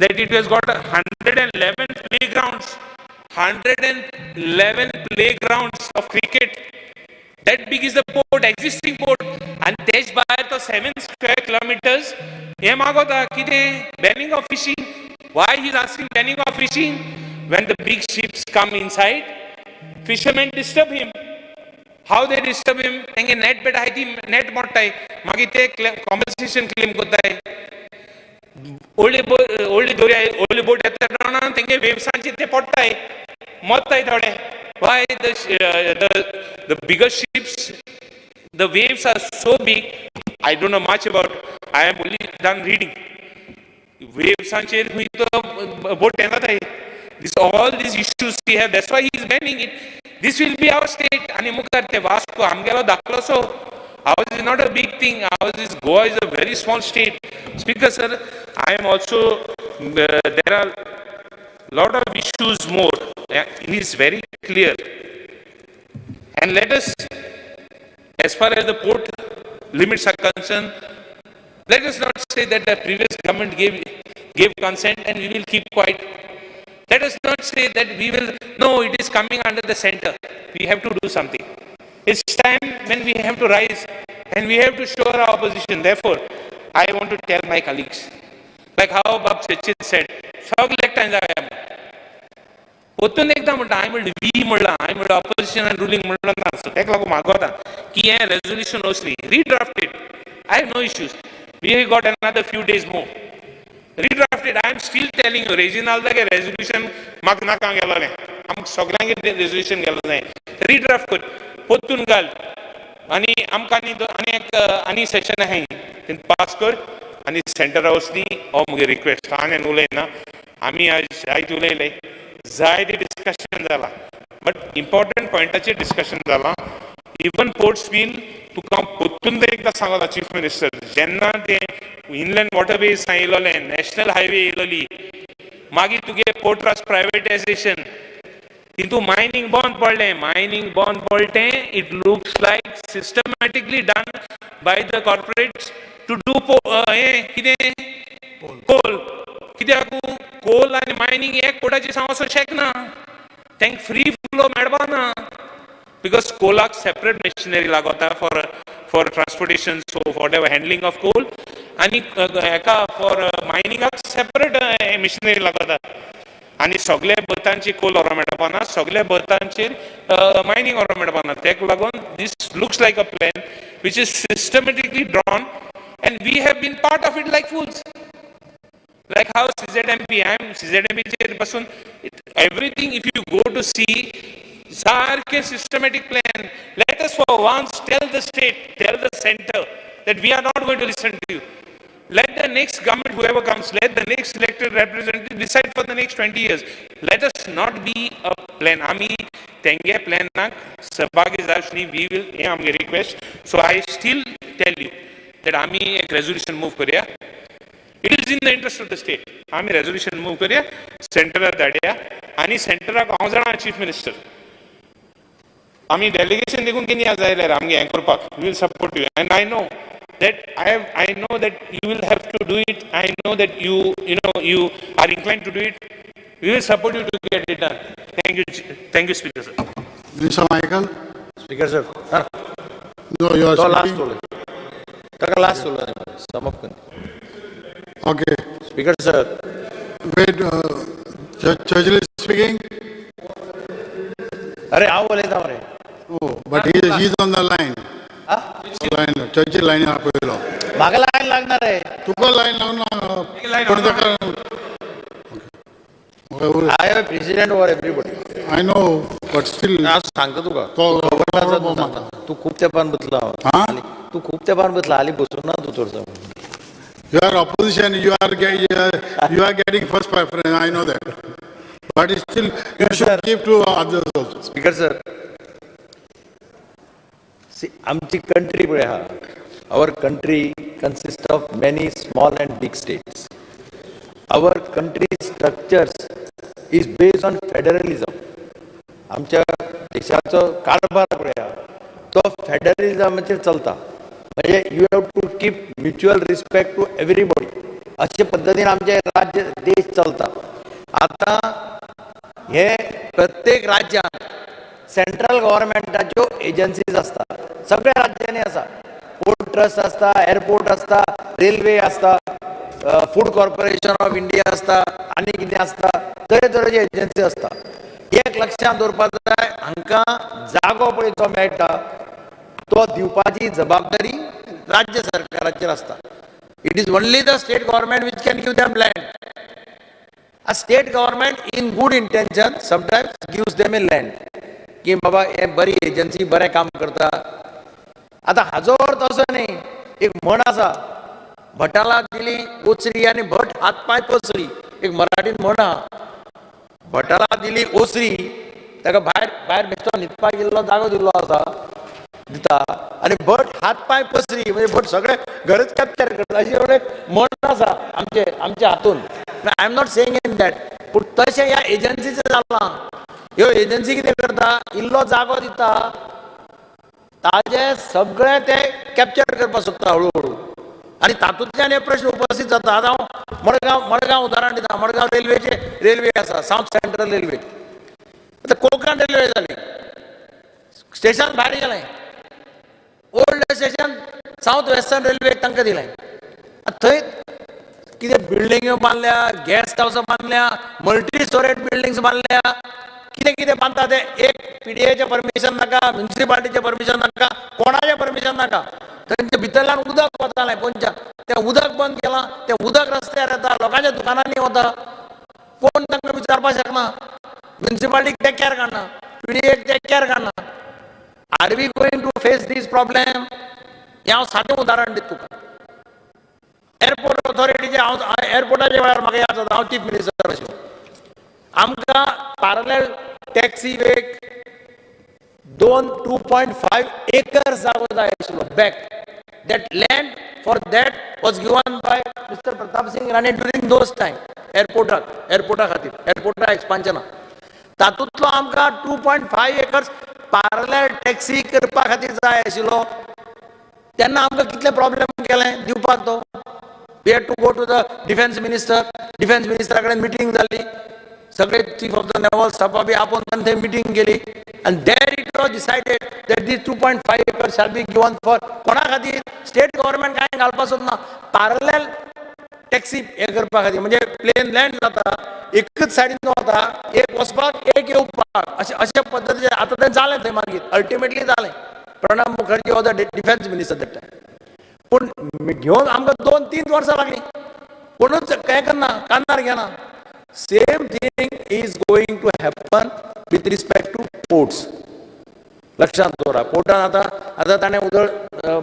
that it has got 111 playgrounds, 111 playgrounds of cricket. That big is the port, existing port. And तेच भायर तो 7 square kilometers हे मागोता कितें? Banning of fishing. Why he is asking banning of fishing? When the big ships come inside, fishermen disturb him. How they disturb him? तेंगे नेट बेट आहाय ती नेट मोडटाय, मागीर ते कॉम्पन्सेशन क्लेम करताय. व्हडली व्हडली दोरी, व्हडली बोट येता तेन्ना तेंगे वेव्सांचेर ते पडटाय, मरताय थोडे. Why the bigger ships, the waves are so big? I don't know much about, I am only done reading. वेव्सांचेर खंय तो बोट येता. This all these issues we have, that's why he is banning it. This will be our state. आनी मुखार ते वास्को आमगेलो धाकलोसो. Ours is not a big thing. Ours is, Goa is a very small state. Speaker sir, I am also, there are lot of issues more. It is very clear. And let us, as far as the port limits are concerned, let us not say that the previous government gave consent and we will keep quiet. Let us not say that we will, no, it is coming under the center. We have to do something. It's time when we have to rise and we have to show our opposition. Therefore, I want to tell my colleagues, like how Bab Sachin said, सगळे एकठांय जावया. परतून एकदां म्हणटा, हांवें म्हणलें we म्हणलां, हांवें म्हणलें ऑपोजिशन आनी रुलींग म्हणलो ना. सो तेका लागून मागोता की हें resolution वचली, redraft it. I have no issues. We have got another few days more. Redraft it. I am still telling you, रेजिनाल्दागे resolution म्हाका नाका गेलोलें, आमकां सगळ्यांगे रेजोल्युशन गेलो जाय. रिड्राफ्ट कर. पोत्तून घाल आनी आमकां आनी आनी एक आनी सेशन आहाय तें पास कर आनी सेंटर हावस न्ही हो मुगे रिक्वेस्ट. आनी उलयना, आमी आज जायते उलयले, जायते डिस्कशन जाला, बट इम्पॉर्टंट पॉयंटाचेर डिस्कशन जालां. इवन पोर्ट्स बील तुका हांव पोत्तून एकदां सांगला चीफ मिनिस्टर, जेन्ना ते इनलँड वॉटरवेज येयलोले, नॅशनल हायवे येयलोली, मागीर तुगे पोर्ट ट्रस्ट प्रायवेटायझेशन, तितू मायनींग बंद पडलें. मायनींग बंद पडलें तें it looks like systematically done by the corporates to do हें कितें कोल. कित्याक कोल आनी मायनींग एक पोर्टाचेर सावन वचोंक शकना, तांकां फ्री फ्लो मेळपा ना, because कोलाक सेपरेट मशिनरी लागता for transportation, so whatever handling of coal, आनी हेका फॉर मायनिंगाक सेपरेट मशिनरी लागता. आनी सगल्या बर्थांचेर कोल व्हरोंक मेळपा ना, सगल्या बर्थांचेर मायनींग व्हरोंक मेळपा ना. तेका लागून this looks like a plan which is systematically drawn and we have been part of it like fools. Like how CZMP, I am CZMP चेर पासून everything if you go to see, सारकें systematic plan. Let us for once tell the state, tell the center that we are not going to listen to you. Let the next government, whoever comes, let the next elected representative decide for the next 20 years. Let us not be a plan. आमी तेंगे प्लॅनाक सहभागी जावचे न्ही. We will, हें आमगे request. So I still tell you that आमी एक resolution move करया. It is in the interest of the state. आमी रेजोल्युशन मूव करया, सेंटराक धाडया आनी सेंटराक हांव जाणा चीफ मिनिस्टर, आमी डेलिगेशन देखून कितें जाय जाल्यार आमगे हें करपाक we will support you. And I know that I know that you will have to do it. I know that you are inclined to do it. We will support you to get it done. Thank you, thank you, Speaker sir. Minister Michael? Speaker sir. No, you are तो last speaking. उलय, ताका last उलय, समाप्त कर. Okay. Speaker sir. Wait, Churchill is speaking? अरे हांव उलयता मरे. Oh, but he is on the line. Line, Churchill line आपयलो. म्हाका लायन लागणार रे. तुका लायन लागना, पूण ताका I have precedence over everybody. I know, but still. हांव सांगता तुका, खबर आसा, तूं सांगता. तूं खूब तेंपान बसला, तूं खूब तेंपान बसला, हालीं बसूं ना तूं चडसो. You are opposition, you are getting first preference, I know that. But still, you should give to others also. Speaker sir, see, आमची कंट्री पळय आहा, our country consist of many small and big states. Our country structures is based on federalism. आमच्या देशाचो कारभार पळय आहा तो फेडरलिजमाचेर चलता. म्हणजे you have to keep mutual respect to everybody. अशे पद्दतीन आमचे राज्य देश चलता. आतां हे प्रत्येक राज्यांत सेंट्रल गव्हर्मेंटाच्यो एजन्सीज आसता, सगळ्या राज्यांनी आसा. पोर्ट ट्रस्ट आसता, एअरपोर्ट आसता, रेल्वे आसता, फूड कॉर्पोरेशन ऑफ इंडिया आसता, आनी कितें आसता, तरेतरेचे एजन्सी आसता. एक लक्षांत दवरपाक जाय, हांकां जागो पळय जो मेळटा तो दिवपाची जबाबदारी राज्य सरकाराचेर आसता. It is only the state government which can give them land. A state government in good intention sometimes gives them a land की बाबा हे बरी एजन्सी बरें काम करता. आतां हाजो अर्थ असो न्ही, एक म्हण आसा, भटाला दिली ओसरी आनी भट हात पांय पसरी. एक मराठीन म्हण आहा, भटाला दिली ओसरी, ताका भायर भायर बेश्टो न्हिदपाक इल्लो जागो दिल्लो आसा दिता, आनी भट हात पांय पसरी म्हणजे भट सगळे घरच कॅप्चर करता, अशी एक म्हण आसा आमचे आमच्या हातून. I am not saying in that, पूण तशें ह्या एजन्सीचें जालां. ह्यो एजन्सी कितें करता, इल्लो जागो दिता, ताजे सगळे ते कॅप्चर करपाक सोदता हळू हळू, आनी तातूंतल्यान हे प्रश्न उपस्थित जाता. आतां हांव मडगांव मडगांव उदाहरण दिता. मडगांव रेल्वेचे रेल्वे आसा, सावथ सेंट्रल रेल्वे. आतां कोंकण रेल्वे जाली, स्टेशन भायर गेलें, ओल्ड स्टेशन सावथ वेस्टर्न रेल्वेक तांकां दिलें. थंय कितें बिल्डिंग्यो बांदल्या, गेस्ट हावसां बांदल्या, मल्टी स्टोरेज बिल्डिंग्स बांदल्या, कितें कितें बांदता ते. एक पीडीएचें परमिशन नाका, म्युनिसिपालिटीचें परमिशन नाका, कोणाचें परमिशन नाका. तेंच्या भितरल्यान उदक वतालें पोंदच्यान, तें उदक बंद केलां, तें उदक रस्त्यार येता, लोकांच्या दुकानांनी वता, कोण तांकां विचारपाक शकना. म्युनिसिपालिटीक ते केर काडना, पीडीएक ते केर काडना. Are we going to face this problem? हें हांव सादें उदाहरण दिता तुका. एअरपोर्ट ऑथॉरिटीचे, हांव एअरपोर्टाच्या वेळार म्हाका याद जाता, हांव चीफ मिनिस्टर आशिल्लो. आमकां पॅरलल टॅक्सी वेक दोन 2.5 एकर जागो जाय आशिल्लो back. That land for that was given by Mister Pratap Singh Rane during those time. एअरपोर्टाक, एअरपोर्टा खातीर, एअरपोर्टा एक्सपान्शना तातूंतलो आमकां 2.5 acres parallel taxi करपा खातीर जाय आशिल्लो. तेन्ना आमकां कितले प्रॉब्लेम केले दिवपाक तो. We had to go to the defence minister. Defence मिनिस्टरा कडेन मिटींग जाली. सगळे चीफ ऑफ the naval स्टाफा बी आपोवन तांणी थंय मिटींग केली आनी there it was decided that this 2.5 acre shall be given for कोणा खातीर? स्टेट गव्हर्मेंट कांय घालपा सोदना पॅरलल टॅक्सी हे करपा खातीर. म्हणजे प्लेन लँड जाता, एकच सायडीन वता, एक वचपाक एक येवपाक, अशें अशे पद्दतीचें. आतां तें जालें थंय, मागीर अल्टिमेटली जालें. Pranab Mukherjee was the defence minister that time. पूण घेवन आमकां 2-3 वर्सां लागलीं. कोणूच हें करना, कानार घेना. Same thing is going to happen with respect to ports. लक्षात दवरा. पोर्टान आतां आतां ताणें उदळ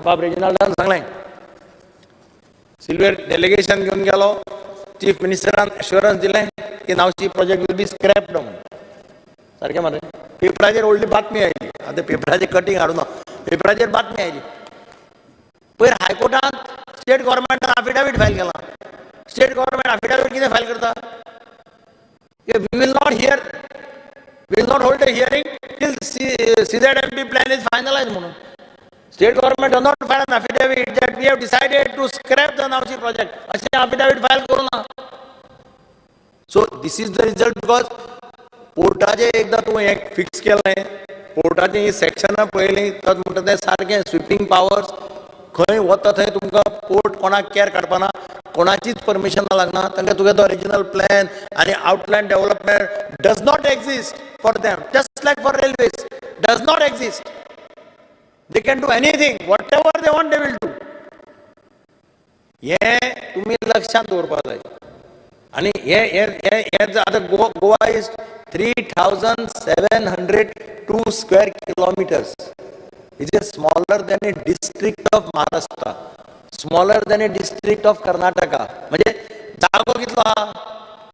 बाब रेजिनाल्डान सांगलें, सिल्वेर डेलिगेशन घेवन गेलो. चीफ मिनिस्टरान एश्योरन्स दिलें की Navsi project will be scrapped म्हणून. सारकें मरे? पेपराचेर व्हडली बातमी आयली. आतां पेपराचेर कटींग हाडूं ना, पेपराचेर बातमी आयली. पयर हायकोर्टांत स्टेट गव्हर्मेंटान अफिडावीट फायल केलां. स्टेट गव्हर्मेंट अफिडावीट कितें फायल करता? We will not hear, will not hold a hearing till CZMP plan is finalize म्हणून. State government does not file an affidavit that we have decided to scrap the Navsi project. अशें affidavit file करूं ना. So this is the result, because पोर्टाचें एकदां तूं हें fix केलें, पोर्टाचें ही सेक्शनां पळयलीं तर म्हणटा तें सारकें स्विपींग पावर्स. खंय वता थंय तुमकां पोर्ट कोणाक केर काडपाना, कोणाचीच परमिशन लागना तांकां. तुगे तो ओरिजिनल प्लॅन आनी outline development does not exist for them, just like for railways does not exist. They can do anything, whatever they want they will do. हें तुमी लक्षांत दवरपाक जाय. आनी हे हे हे हे आतां Goa is 3702 square kilometers. It is smaller than a district of Maharashtra, smaller than a district of Karnataka. म्हणजे जागो कितलो आहा?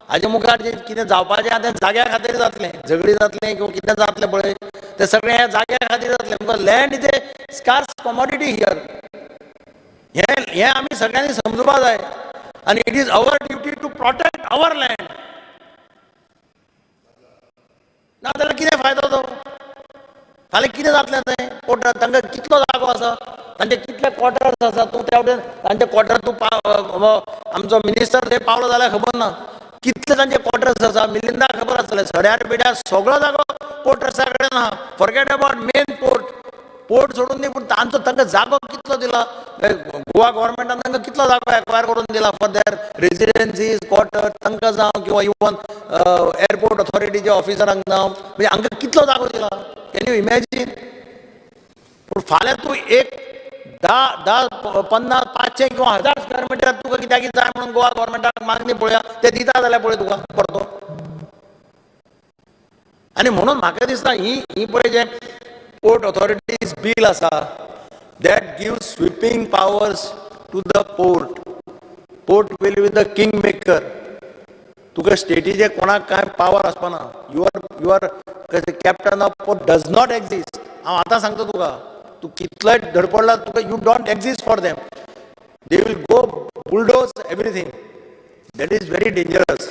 हाजे मुखार जे कितें जावपाचें आहा तें जाग्या खातीर जातलें. झगडी जातलें किंवा कितें जातलें पळय, तें सगळें ह्या जाग्या खातीर जातलें, because land is a scarce commodity here. हें हें आमी सगळ्यांनी समजुपा जाय आनी it is our duty to protect our land. ना जाल्यार कितें फायदो तो? फाल्यां कितें जातलें तें पोर्टार? तांकां कितलो जागो आसा, तांचे कितले क्वॉर्टर्स आसा? तूं त्या वटेन तांचे क्वॉर्टर तूं आमचो मिनिस्टर थंय पावलो जाल्यार खबर ना कितले तांचे क्वॉर्टर्स आसा. मिलिंदाक खबर आसतलें. सड्यार बिड्यार सगळो जागो पोर्ट ट्रस्टा कडेन आहा. Forget about main port. Port सोडून दी, पूण तांचो तांकां जागो कितलो दिला गोवा गव्हर्मेंटान? तांकां कितलो जागो एक्वायर करून दिला फॉर there रेजिडेन्सीज, क्वॉर्टर तांकां जावं किंवा इवन एअरपोर्ट ऑथॉरिटीच्या ऑफिसरांक जावं, म्हणजे हांकां कितलो जागो दिला? Can you imagine? पूण फाल्यां तूं एक 10 10 50 500 किंवा 1000 स्क्वेअर मिटर तुका कित्याक जाय म्हणून गोवा गव्हर्मेंटाक मागणी पळोवया, ते दिता जाल्यार पळय तुका परतो. आनी म्हणून म्हाका दिसता ही ही पळय जे पोर्ट ऑथॉरिटीज बील आसा, that give sweeping powers to the port. Port will be the king maker. तुका स्टेटीचे कोणाक कांय power आसपाना. You are captain of port does not exist. हांव आतां सांगता तुका, तूं कितलोय धडपडला, तुका you don't exist for them. They will go bulldoze everything. That is very dangerous.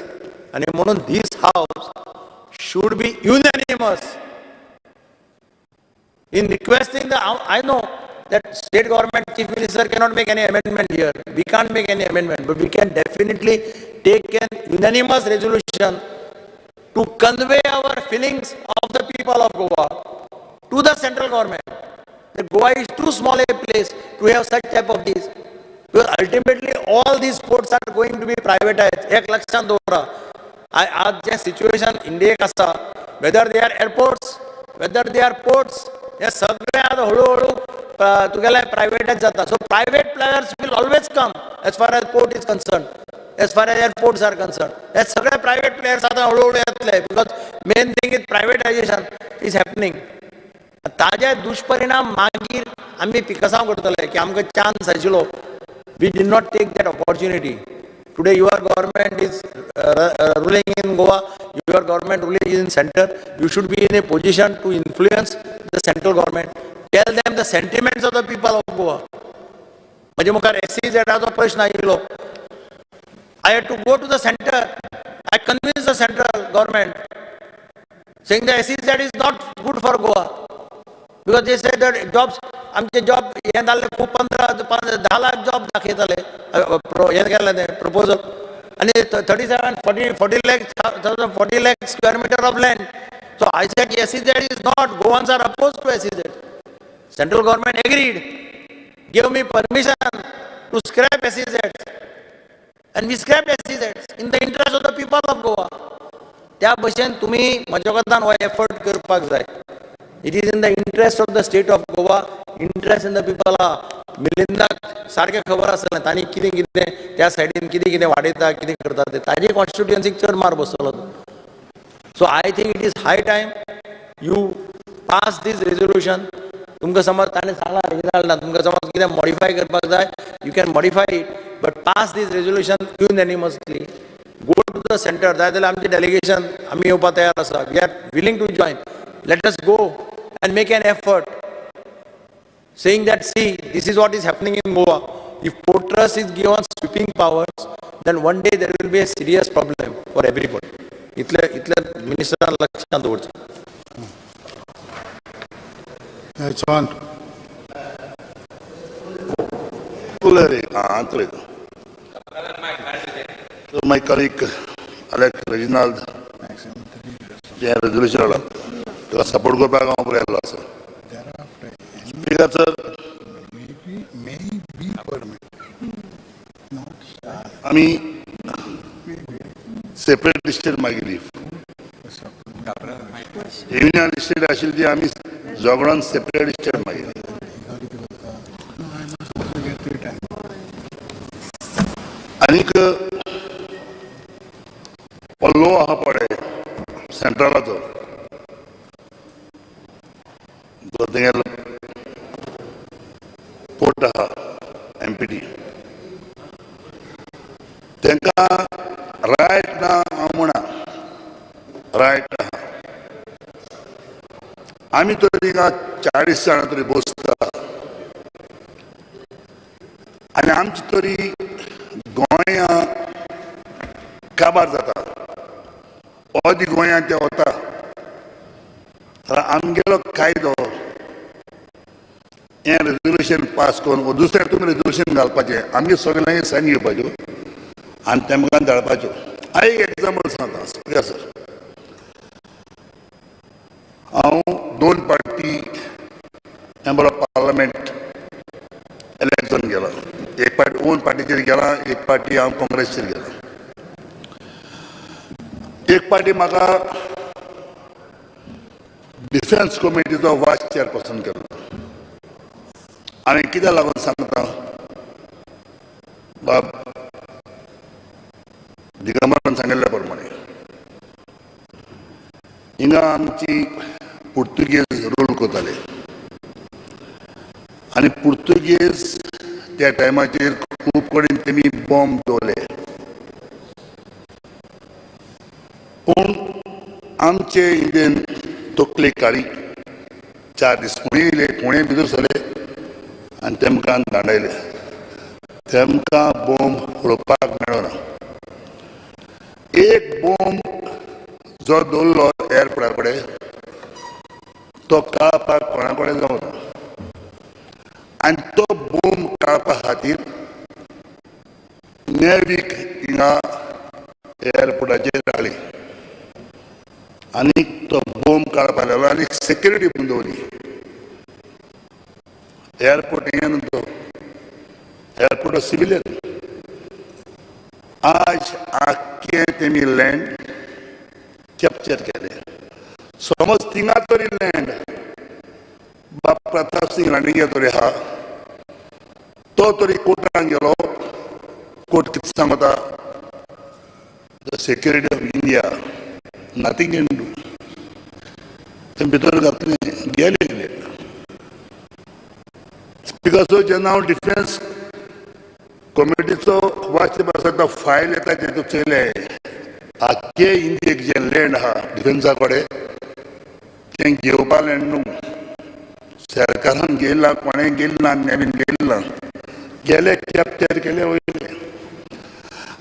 आनी म्हणून this house should be unanimous in requesting the, I know that state government, chief minister cannot make any amendment here. We can't make any amendment, but we can definitely take an unanimous resolution to convey our feelings of the people of Goa to the central government. That Goa is too small a place to have such type of this. Because ultimately all these ports are going to be privatized. एक लक्षात दवरा, आज जे situation इंडियेक आसा, whether they are airports, whether they are ports, हे सगळे आतां हळूहळू तुगेले प्रायवेटायज जाता. So private players will always come as far as port is concern, as far as airports are concern. हे सगळे प्रायवेट प्लेयर्स आतां हळूहळू येतले, because main thing is privatization is happening. ताजे दुश्परिणाम मागीर आमी पिकासांव करतले की आमकां चान्स आशिल्लो, we did not take that opportunity. Today your government is ruling in Goa, your government ruling in center. You should be in a position to influence the central government. Tell them the sentiments of the people of Goa. म्हजे मुखार एसईझेडाचो प्रश्न आयिल्लो. I had to go to the center. I convinced the central government, saying the SEZ is not good for Goa. Because they said that jobs, आमचे job हें जाल्ले खूब 15-10 lakh job दाखयताले, हें केल्लें तें प्रपोजल आनी 37 40 40 lakh thousand 40 lakh square meter of land. So I said SEZ is not, Goans are opposed to SEZ. Central government agreed, gave me permission to scrap SEZ. And we scrapped SEZ in the interest of the people of Goa. त्या भशेन तुमी म्हज्या कोतान हो effort करपाक जाय. It is in the interest of the state of Goa, interest in the people. मिलिंदाक सारकें खबर आसतलें तांणी कितें कितें त्या सायडीन कितें कितें वाडयता, कितें करता तें. ताजी कॉन्स्टिट्युएन्सीक चड मार बसतलो तो. So I think it is high time you pass this resolution. तुमकां समज ताणें सांगलां रेजिनाल्डान, तुमकां समज कितें मॉडिफाय करपाक जाय, you can modify it, but pass this resolution unanimously. Go to the center. जाय जाल्यार आमचें डेलिगेशन आमी येवपाक तयार आसा. We are willing to join. Let us go and make an effort, saying that, see, this is what is happening in Goa. If Port Trust is given sweeping powers, then one day there will be a serious problem for everybody. इतले इतले मिनिस्टरान लक्षात दवरचें. It's on. उलय रे. आं, उलयता. So my colleague Alex Reginald जें resolution हाडलां ताका सपोर्ट करपाक हांव फुडें आयल्लो आसा. Speaker sir, May be permitted, not shall. आमी सेपरेट स्टेट मागिल्ली. युनियन स्टेट आशिल्ली ती आमी झगडोन सेपरेट स्टेट मागिल्ली. I must also get three times. आनीक हो लो आहा पळय सेंट्रलाचो, जो तेंगेलो पोर्ट आहा एमपीटी, तांकां रायट ना हांव म्हणा, रायट आहा. आमी तरी हिंगा 40 जाणां तरी बसता आनी आमची तरी गोंया काबार जाता. अर्दी गोंयांत ते वता तर आमगेलो कायदो हें रेजोल्युशन पास करून दुसरें तुमी रेजोल्युशन घालपाचें, आमगे सगळ्यांनी सायन घेवपाच्यो आनी तेमकां धाडपाच्यो. हांव एक एग्जाम्पल सांगता स्पिकर सर. हांव दोन party member of parliament election गेला. एक पार्टी ओन पार्टीचेर गेला, एक पार्टी हांव काँग्रेसचेर गेला. एक पार्टी म्हाका डिफेन्स कमिटीचो वायस चेअरपर्सन केलो. हांवें कित्याक लागून सांगता, बाब दिगंबरान सांगिल्ल्या प्रमाणे हिंगा आमची पुर्तुगेज रूल करताले आनी पुर्तुगेज त्या टायमाचेर खूब कडेन तेमी बॉम्ब दवरले, पूण आमचे इंडियन तकली काळी. 4 दीस खुणे येयले, खुणे भितर सरले आनी तेमकां दांडयले. तेमकां बॉम्ब उडोवपाक मेळना. एक बॉम्ब जो दवरलो एअरपोर्टा कडेन तो काडपाक कोणा कडेन जावना आनी तो बॉम्ब काडपा खातीर नेवीक हिंगा एअरपोर्टाचेर हाडली आनी तो बॉम्ब काडपाक लागलो आनी सेक्युरिटी म्हूण दवरली. एअरपोर्ट हें न्हू, तो एअरपोर्ट सिविलियन. आज आख्खें तेमी लँड कॅप्चर केलें. समज थिंगा तरी लँड बाब प्रताप सिंग राणेगे तरी आहा, तो तरी कोर्टान गेलो. कोर्ट कितें सांगता? The security of India nothing can do. ते भितर घातलें, गेले. स्पिकर सर, जेन्ना हांव डिफेन्स कॉमिटीचो वाच आसा, फायल येता तेतूंत चोयलें, आख्खे इंडियेक जें लँड आहा डिफेन्सा कडेन तें घेवपा लँड न्हू, सरकारान घेयला, कोणें घेयलें ना, नेवीन घेयलें ना, गेले कॅप्चर केले वयले.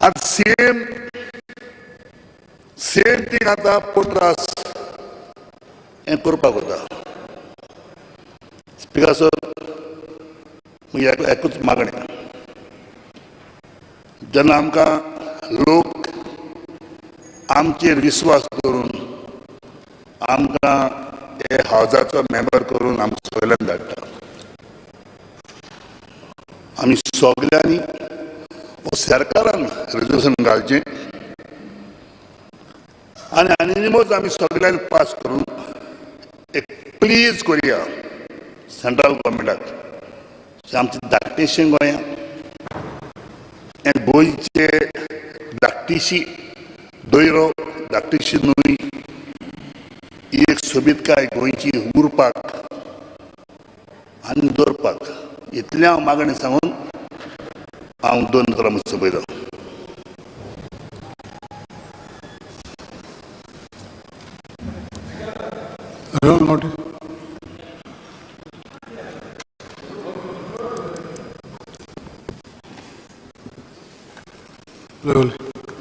आतां सेम सेम थींग आतां पोट्रास हें करपाक वता. स्पिकर सर, एकूच मागणें, जेन्ना आमकां लोक आमचेर विस्वास दवरून आमकां हे हावजाचो मेंबर करून आमकां सगल्यांक धाडटा, आमी सगल्यांनी सरकारान रेजोल्युशन घालचें आनी आनी आमी सगल्यांनी पास करून एक प्लीज करुया सेंट्रल गव्हर्मेंटाक, आमचे धाकटेशें गोंया हें गोंयचे धाकटीशी दयरो, धाकटीशी न्हंय, ही एक सोबीतकाय गोंयची उरपाक आनी दवरपाक, इतलें हांव मागणें सांगून हांव दोन उतरां सोंपयतां.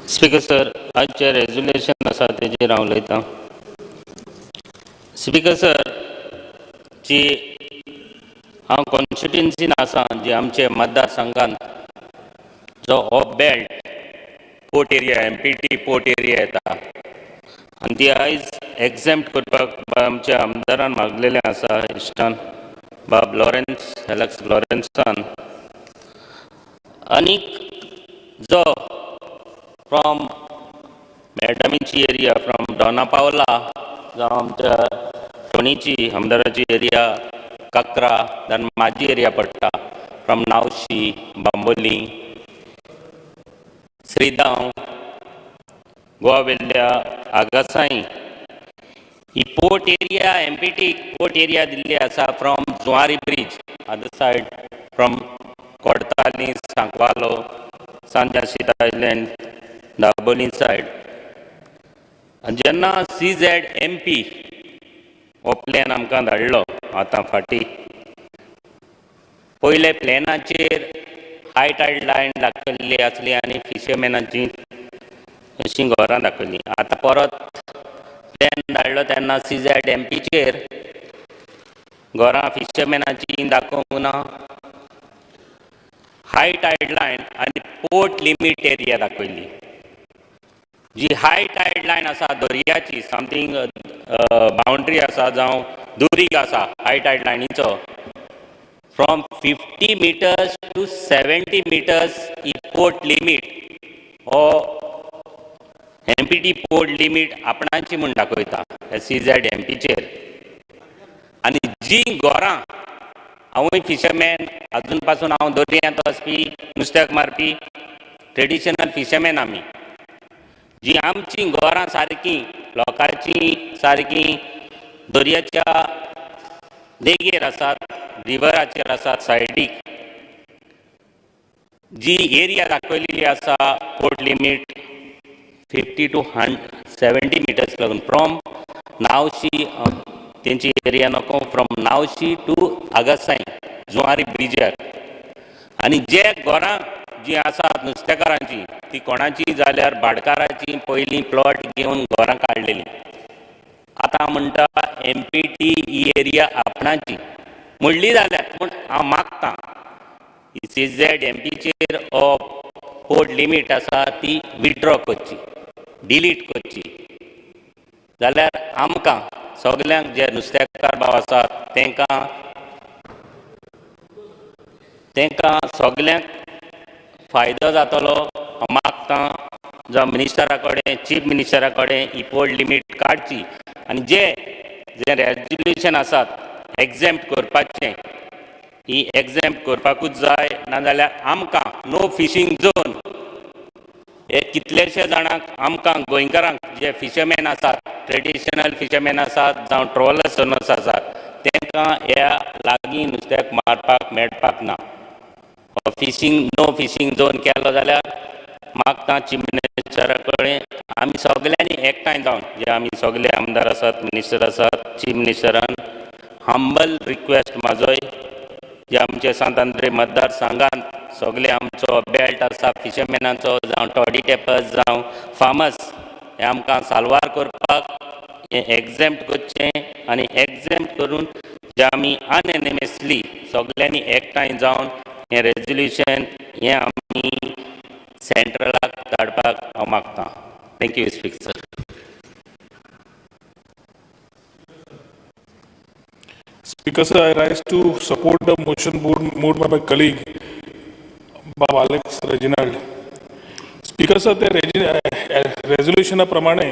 स्पीकर सर, आज जे रेजोल्युशन आसा तेजेर हांव उलयतां. स्पीकर सर, जी हांव कॉन्स्टिट्युएन्सीन आसा, जी आमचे मतदारसंघात जो हो belt port area, MPT port area येता आनी ती आयज एक्झेम्प्ट करपाक आमच्या आमदारान मागलेलें आसा, इश्टान बाब लॉरेन्स एलेक्स लॉरेन्सान. आनीक जो फ्रॉम मॅडमीची एरिया, फ्रॉम डोना पावला जावं आमच्या टोणीची आमदाराची एरिया, काकरा, देन म्हाजी एरिया पडटा, फ्रॉम नावशी, बांबोली, श्रीदांव, गोवा वेल्ल्या, आगासाई, ही port area, MPT port area दिल्ली आसा from Zuari bridge other side, from Cortalim, Sankwalo, San Jacinto island, Dabolim side. आनी जेन्ना CZMP हो प्लॅन आमकां धाडलो आतां फाटीं, पयले प्लॅनाचेर हाय टायड लायन दाखयल्ली आसली आनी फिशरमॅनाची अशीं घरां दाखयलीं. आतां परत प्लॅन धाडलो तेन्ना CZMPचेर घरां फिशरमॅनाची दाखोवंक ना, हाय टायड लायन आनी पोर्ट लिमीट एरिया दाखयली. जी हाय टायड लायन आसा दर्याची, समथींग बाउंड्री आसा जावं दुरीग आसा हाय tied लायनीचो, from 50 meters to 70 meters he port limit हो MPT port limit आपणाची म्हूण दाखयता CZMPचेर. आनी जी घरां, हांवूय फिशरमॅन, अजून पासून हांव दर्यांत वचपी, नुस्त्याक मारपी, ट्रेडिशनल फिशरमॅन आमी. जी आमची घरां सारकीं लोकांची सारकीं दर्याच्या देगेर आसात, रिवराचेर आसात सायडीक, जी एरिया दाखयलेली आसा port limit 50 to 70 meters लागून फ्रॉम नावशी, तेंची एरिया नको, फ्रॉम नावशी टू आगासाई जुवारी ब्रिजार. आनी जे घरां जी आसात नुस्तेकारांची, ती कोणाची जाल्यार भाटकाराची पयलीं प्लॉट घेवन घरां काडलेलीं. आतां म्हणटा MPT ही एरिया आपणाची म्हणली जाल्यार, पूण हांव मागतां CZMPचेर हो पोर्ट लिमीट आसा ती विड्रॉ करची, डिलीट करची, जाल्यार आमकां सगल्यांक जे नुस्तेकार भाव आसात तेंकां तेंकां सगल्यांक फायदो जातलो. हांव मागतां जावं मिनिस्टरा कडेन, चीफ मिनिस्टरा कडेन ही पोर्ट लिमीट काडची आनी जे जे रेजोल्युशन आसात एग्झेम्प्ट करपाचें, ही एग्झेम्प्ट करपाकूच जाय, नाजाल्यार आमकां नो फिशींग झोन हे कितलेशे जाणांक, आमकां गोंयकारांक जे फिशरमॅन आसात, ट्रेडिशनल फिशरमॅन आसात जावं ट्रॉलर्स ओनर्स आसात, तांकां ह्या लागीं नुस्त्याक मारपाक मेळपाक ना. हो फिशींग नो फिशींग झोन केलो जाल्यार मागता चीफ मिनिस्टरा कडेन आमी सगल्यांनी एकठांय जावन, जे आमी सगले आमदार आसात, मिनिस्टर आसात, चीफ मिनिस्टरान हंबल रिक्वेस्ट म्हाजोय, जे आमचे सांत आंद्रे मतदारसंघात सगळे आमचो बेल्ट आसा फिशरमॅनाचो, जावं टॉडी टॅपर्स जावं फार्मर्स, हे आमकां साल्वार करपाक हें एग्झेम्प्ट करचें आनी एग्झेम्प्ट करून जे आमी अनएनिमसली सगल्यांनी एकठांय जावन हें रेजोल्युशन हें आमी सेंट्रलाक धाडपाक हांव मागतां. Thank you speaker sir. Speaker sir, I rise to support the motion moved by my colleague, Bab Alex Reginald. Speaker sir, the resolution प्रमाणे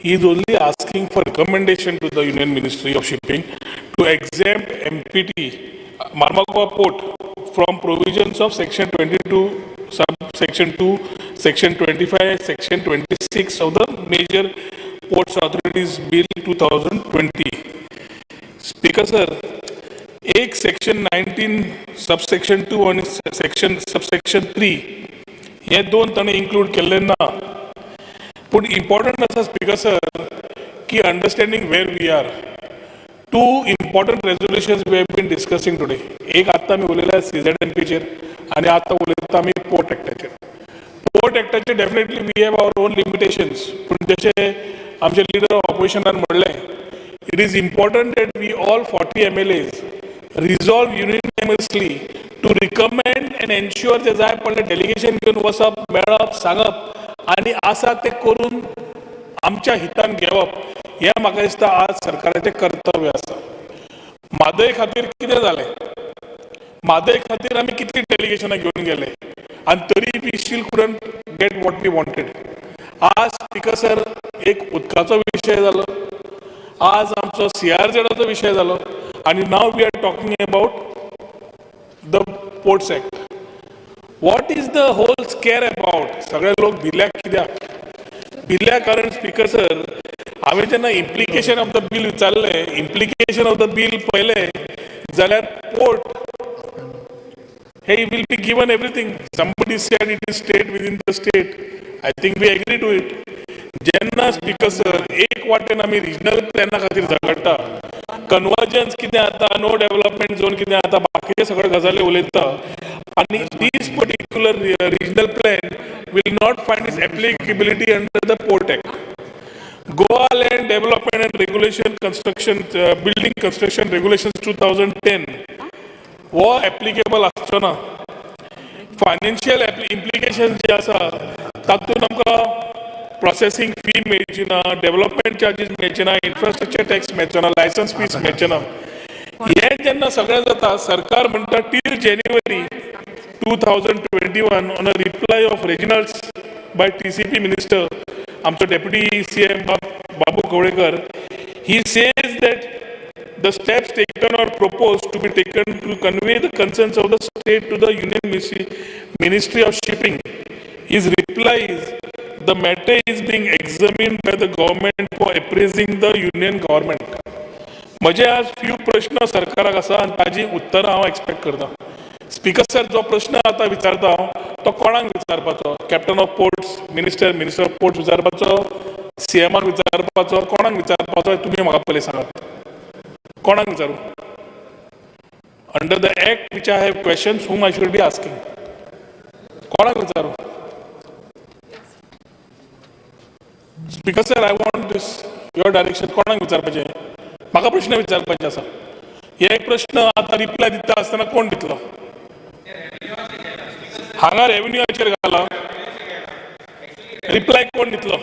he is only asking for recommendation to the Union Ministry of Shipping to exempt MPT, Marmagao Port, from provisions of Section 22, Subsection 2, Section 25, Section 26 of the Major Ports Authorities Bill 2020. Speaker sir, एक section 19 subsection 2 आनी section subsection 3 हे दोन ताणें include केल्ले ना. पूण important आसा speaker sir की understanding where we are. Two important resolutions we have been discussing today. एक आत्तां आमी उलयल्या CZMP चेर आनी आतां उलयता आमी पोर्ट एक्टाचेर. पोर्ट एक्टाचेर definitely we have our own limitations, पूण जशें आमचे लिडर ऑफ ऑपोजिशनान म्हणलें, it is important that we all 40 MLAs resolve unanimously to recommend and ensure जे जाय पडलें डेलिगेशन घेवन वचप, मेळप, सांगप आनी आसा तें करून आमच्या हितान घेवप, हें म्हाका दिसता आज सरकाराचें कर्तव्य आसा. म्हादय खातीर कितें जालें? म्हादय खातीर आमी कितलीं डेलिगेशनां घेवन गेले आनी तरी we still couldn't get what we wanted. आज स्पिकर सर, एक उदकाचो विशय जालो, आज आमचो सीआरझेडाचो विशय जालो आनी now we are talking about the Ports Act. What is the whole scare about? सगळे लोक भिल्या कित्याक? भिल्या कारण स्पिकर सर, हांवें जेन्ना इम्प्लिकेशन ऑफ the bill विचारलें, इम्प्लिकेशन ऑफ the bill पळयलें जाल्यार port hey will be given everything. Somebody said it is state within the state. I think we agree to it. जेन्ना स्पिकर सर, एक वाटेन आमी regional प्लॅना खातीर झगडटा, convergence कितें जाता, नो डेव्हलपमेंट झोन कितें जाता, बाकीचे सगळे गजाली उलयता आनी this particular regional plan will not find its applicability under the Port Act. Goa Land Development and Regulation Construction, Building Construction Regulations 2010 हो एप्लिकेबल आसचो ना. फायनान्शियल इम्प्लिकेशन जे आसा तातूंत आमकां प्रोसेसींग फी मेळची ना, डेव्हलपमेंट चार्जीस मेळचे ना, इन्फ्रास्ट्रक्चर टॅक्स मेळचो ना, लायसन्स फीस मेळचे ना. हें जेन्ना सगळें जाता, सरकार म्हणटा till January 2021, on a reply of Reginald's by TCP minister, आमचो डेप्युटी सीएम बाबू Kavlekar, he says that the steps taken or proposed to be taken to convey the concerns of the state to the Union Ministry of Shipping. His reply is, the matter is being examined by the government for appraising the union government. म्हजे आज few प्रश्न सरकाराक आसा आनी ताजी उत्तरां हांव expect करता. Speaker sir, जो प्रश्न आतां विचारता हांव तो कोणाक विचारपाचो? Captain of Ports, minister of Ports विचारपाचो, सीएमाक विचारपाचो, कोणाक विचारपाचो? तुमी म्हाका पयलीं सांगात, कोणाक विचारू? Under the act which I have questions, whom I should be asking? कोणाक विचारू? Speaker sir, I want this your direction. कोणाक विचारपाचें? म्हाका प्रश्न विचारपाचे आसा. हे प्रश्न आतां रिप्लाय दिता आसतना कोण दितलो? हांगा रेव्हेन्यूचेर घाला, रिप्लाय कोण दितलो?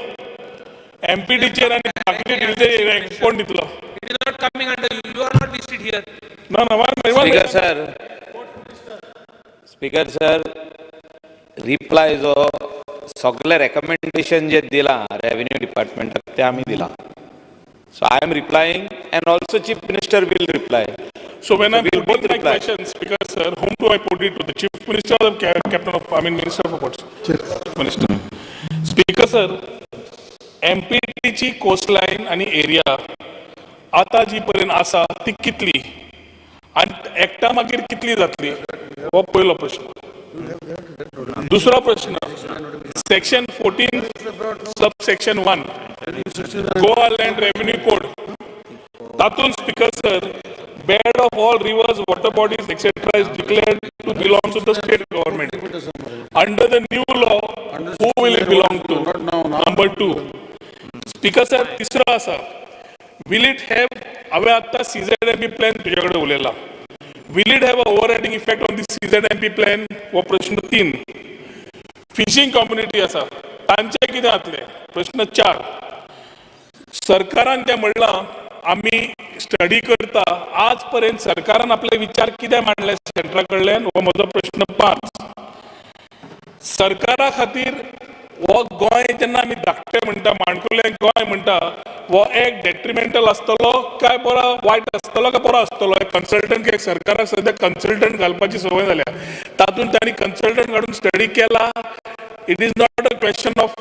एमपीटीचेर आनी बाकीचे बिलाचेर कोण दितलो? It is not coming under you. You are not listed here. ना ना, one Speaker sir, Speaker sir, reply जो सगळे रेकमेंडेशन जे दिलां रेव्हेन्यू डिपार्टमेंटाक ते आमी दिलां. So I am replying and also Chief Minister will reply. So when I we'll put both my reply. questions, Speaker sir, whom do I put it to? The Chief Minister or the Captain of, I mean, Minister of Ports? Chief Minister. Speaker sir, MPT ची coastline आणि area आतां जी पर्यंत आसा ती कितली आनी एक्टा मागीर कितली जातली, हो पयलो प्रश्न. दुसरो प्रश्न, section 14 sub section 1 Goa land revenue code, तातूंत speaker sir, bed of all rivers, water bodies etcetera is declared to belong to the state government. Under the new law, who will it belong to? Number 2. Speaker sir, तिसरो आसा, will it have, हांवें आत्तां CZMP plan तुजे कडेन उलयला, will it have a overriding effect on the CZMP plan? हो प्रश्न 3. Fishing community आसा तांचें कितें जातलें? प्रश्न 4. सरकारान तें म्हणलां आमी स्टडी करता, आज पर्यंत सरकारान आपले विचार कितें मांडले सेंट्रा कडल्यान? हो म्हजो प्रश्न 5. सरकारा खातीर हो गोंय जेन्ना आमी धाकटें म्हणटा, माणकुलें गोंय म्हणटा, हो एक डेट्रिमेंटल आसतलो काय बरो वायट आसतलो काय बरो आसतलो? कन्सल्टंट सरकाराक सद्या कन्सल्टंट घालपाची संवय जाल्या, तातूंत तांणी कन्सल्टंट काडून स्टडी केला. It is not a question of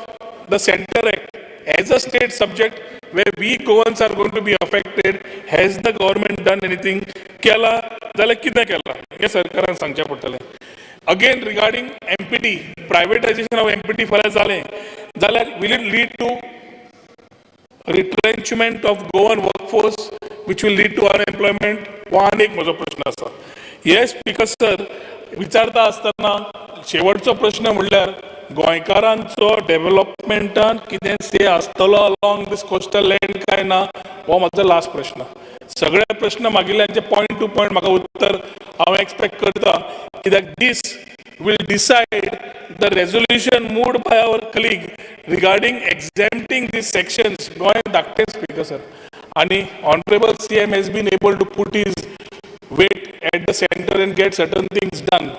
the centre act as a state subject where we Goans are going to be affected. Has the government done anything? केला जाल्यार कितें केलां हें सरकारान सांगचें पडटलें. Again regarding MPT, privatization of MPT फाल्यां जालें जाल्यार will it lead to retrenchment of Goan workforce which will lead to unemployment? हो आनी एक म्हजो प्रश्न आसा. हे स्पीकर सर विचारता आसतना शेवटचो प्रश्न म्हणल्यार गोंयकारांचो डेव्हलपमेंटान कितें से आसतलो अलॉंग दीस कोस्टल लँड काय ना, हो म्हजो लास्ट प्रश्न. सगळे प्रश्न मागिल्ल्यांचे पॉयंट टू पॉयंट म्हाका उत्तर हांव एक्सपेक्ट करता, कित्याक this will decide the resolution moved by our colleague regarding exempting these sections. Goa धाकटें स्पीकर सर, आनी honourable CM has been able to put his weight at the centre and get certain things done.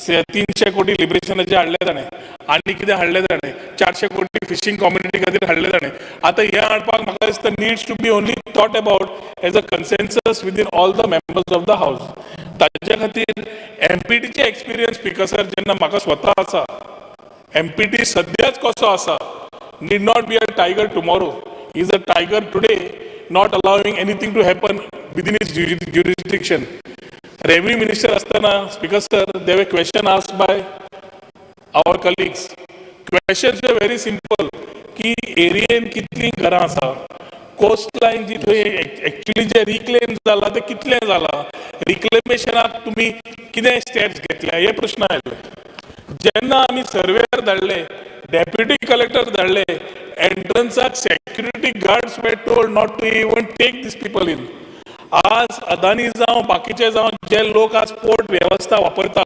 300 कोटी लिबरेशनाचे हाडले ताणें, आनी कितें हाडलें ताणें, 400 कोटी फिशींग कम्युनिटी खातीर हाडले ताणें. आतां हें हाडपाक म्हाका दिसता needs to be only thought about as a consensus within all the members of the house. ताच्या खातीर एमपीटीचे एक्सपिरियन्स स्पीकर सर जेन्ना म्हाका स्वता आसा, एमपीटी सद्याच कसो आसा, need not be a tiger tomorrow, is a tiger today, not allowing anything to happen within his jurisdiction. Revenue minister asthana, speaker sir, there were question asked by our colleagues. Questions were very simple की एरियेन कितली घरां आसा, coast line जी थंय actually जे reclaim जाला ते कितलें जाला, रिक्लेमेशनाक तुमी कितें स्टेप्स घेतल्या, हे प्रश्न आयले. जेन्ना आमी सर्वेयर धाडले, डेप्युटी कलेक्टर धाडले, एंट्रन्साक security guards were told not to even take these people in. आज अदानी जावं बाकीचे जावं जे लोक आज पोर्ट वेवस्था वापरता,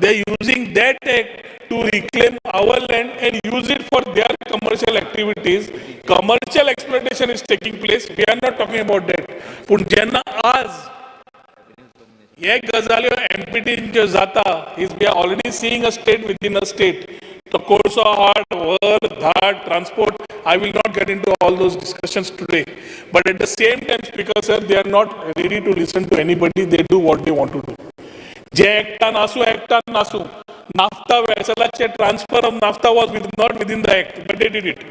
they using that act to reclaim our land and use it for their commercial activities. Commercial exploitation is taking place, we are not talking about that. पूण जेन्ना आज हे गजाल्यो एमपीटींच्यो जाता, is we are already seeing a state within a state. तो कोळसो हाड, व्हर, धाड, transport, I will not get into all those discussions today. But at the same time, speaker sir, they are not ready to listen to anybody, they do what they want to do. जे एक्टान आसूं एक्टान नासूं, naphtha वेसलाचे transfer of naphtha was with not within the act, but they did it.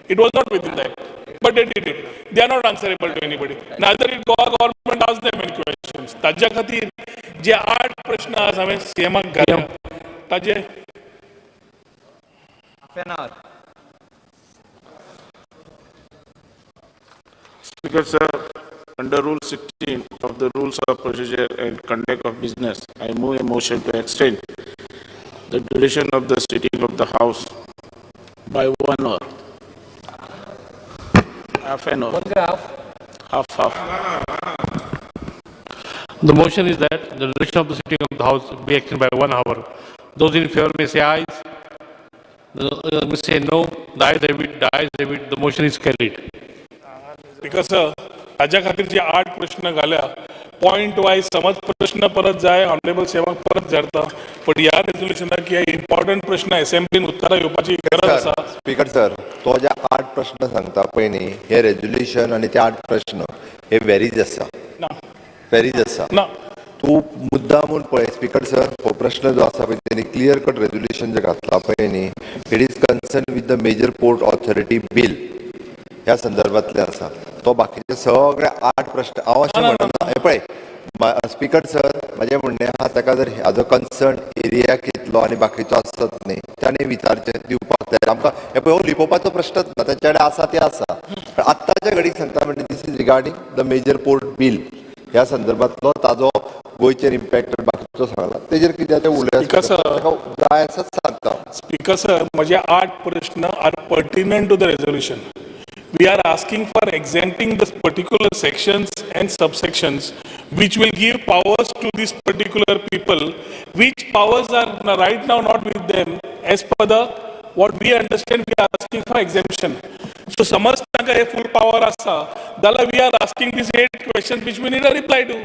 It was not within the act, but they did it. They are not answerable to anybody. Neither did Goa government ask them any questions. ताज्या खातीर जे 8 प्रश्न आज हांवें सीएमाक घाल्या ताजे Half an hour. Speaker sir, under Rule 16 of the Rules of Procedure and Conduct of Business, I move a motion to extend the duration of the sitting of the House by 1 hour. Half an hour. Half. Half. The motion is that the duration of the sitting of the House be extended by 1 hour. Those in favor may say ayes. Those may say no. The ayes have it. The ayes have it. The motion is carried. Because sir, ताज्या खातीर जे 8 प्रश्न घाल्या point wise समज प्रश्न परत जाय honourable सेवाक परत धाडता, पण ह्या रेजोल्युशनाक हे इम्पॉर्टंट प्रश्न असेंब्लीन उत्तरां येवपाची गरज आसा. स्पीकर सर, तो जे 8 प्रश्न सांगता पळय न्ही, हे रेजोल्युशन आनी ते 8 प्रश्न हे वेरीज आसा, वेरीज आसा. ना तूं मुद्दा म्हूण पळय स्पीकर सर, हो प्रश्न जो आसा पळय तेणी क्लियर कट रेजोल्युशन जें घातलां पळय न्ही, it is concern with the major port authority bill. ह्या संदर्भातले आसा. तो बाकीचे सगळे 8 प्रश्न हांव अशें म्हणना. हें पळय स्पीकर सर, म्हाजें म्हणणें आहा ताका जर हाजो कन्सर्न एरिया कितलो आनी बाकीचो आसत न्ही ताणें विचारचें दिवपाक जाय आमकां. हें पळय हो लिपोवपाचो प्रश्नच ना, ताचे कडेन आसा तें आसा. पण आत्ताच्या घडीक सांगता म्हणजे this is regarding the major port bill ह्या संदर्भातलो ताजो गोंयचेर इम्पॅक्ट बाकीचो सांगला तेजेर कितें तें उलय जाय आसाच सांगता. स्पीकर सर, म्हजे 8 प्रश्न are pertinent to the resolution. We are asking for exempting the particular sections and subsections which will give powers to these particular people, which powers are right now not with them. As per the what we understand, we are asking for exemption. So समज तांकां हे full power आसा जाल्यार we are asking these 8 questions which we need a reply to.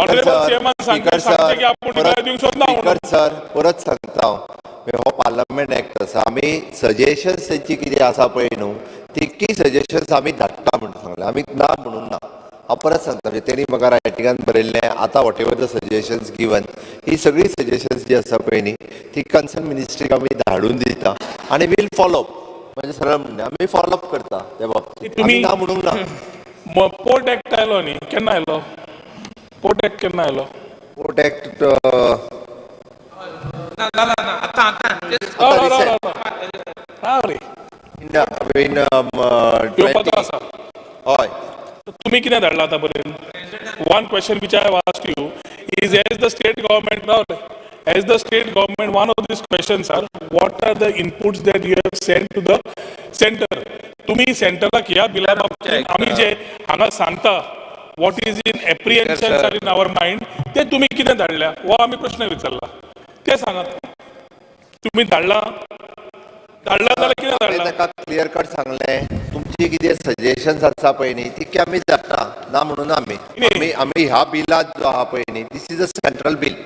Honorable CM सांगचें की आपूण reply दिवंक सोदना म्हणून. स्पीकर सर, परत सांगता हांव, हो पार्लमेंट एक्ट आसा. आमी सजेशन्स तेंची कितें आसा पळय न्हू तितकी सजेशन्स आमी धाडटा म्हणून सांगलें, आमी ना म्हणून ना. हांव परत सांगता म्हणजे तेणी म्हाका रायटिंगान बरयल्लें आतां whatever the suggestions given ही सगळी सजेशन्स जी आसा पळय न्ही ती कन्सर्न मिनिस्ट्रीक आमी धाडून दिता आनी वील फॉलोअप. म्हणजे सरळ म्हणणें आमी फॉलोअप करता त्या बाबतीत, आमी ना म्हणूंक ना. पोर्ट एक्ट आयलो न्ही, केन्ना आयलो पोर्ट एक्ट? केन्ना आयलो पोर्ट एक्ट? हय, तुमी कितें धाडलां आतां पर्यंत? One question which I have asked you is as the state government as the state government, one of these questions are what are the inputs that you have sent to the center? तुम्ही सेंटराक ह्या बिला बाबतीत आमी जे हांगा सांगता what is in apprehensions are in our mind ते तुमी कितें धाडल्या हो आमी प्रश्न विचारला ते सांगात. तुमी धाडला धाडला जाल्यार कितें धाडला? ताका क्लियर कट सांगलें तुमची कितें सजेशन्स आसा पळय न्ही तितके आमी धाडटा, ना म्हणून आमी आमी आमी ह्या बिलात जो आहा पळय न्ही this is a central bill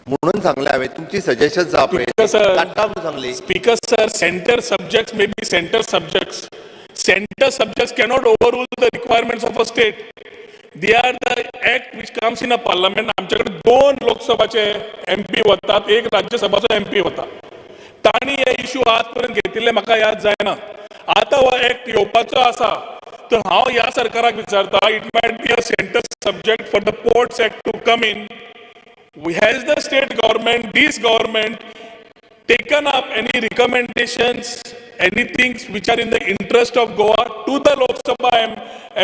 म्हणून सांगलें हांवें. तुमची सजेशन्स आहा पळय धाडटा म्हणून सांगली. Speaker sir, centre subjects may be centre subjects. Centre subjects cannot overrule the requirements of a state. They are the act which comes in a parliament. आमच्याकडे 2 लोकसभाचे MP वतात, 1 राज्यसभाचो एमपी वता. तांणी हे इश्यू आजपर्यंत घेतिल्ले म्हाका याद जायना. आतां हो एक्ट येवपाचो आसा तर हांव ह्या सरकाराक विचारता, it might be a centre subject for the ports act to come in. Has the state government, this government, taken up any recommendations, any things which are in the interest of Goa to the Lok Sabha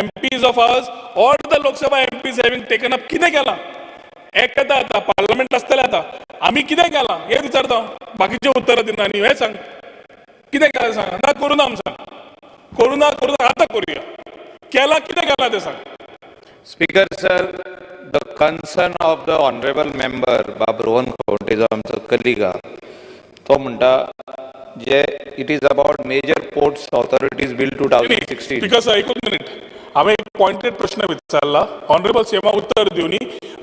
MPs of ours, or the Lok Sabha MPs having taken up? कितें केलां? Act येता आतां parliament आसतलें आतां, आमी कितें केलां हें विचारता. बाकीचें उत्तरां दिना न्ही. हें सांग कितें केलां सांग. ना करूं ना आमी सांग, करूं ना करूं ना आतां करुया. केलां कितें केलां तें सांग. Speaker sir, the concern of the honourable member बाब रोहन खंवटे जो आमचो कलीग आहा तो म्हणटा जे it is about major ports authorities bill 2016. Speaker sir, एकूच मिनीट, हांवें एक पॉयंटेड प्रश्न विचारला, ऑनरेबल सीएमा उत्तर दिवनी,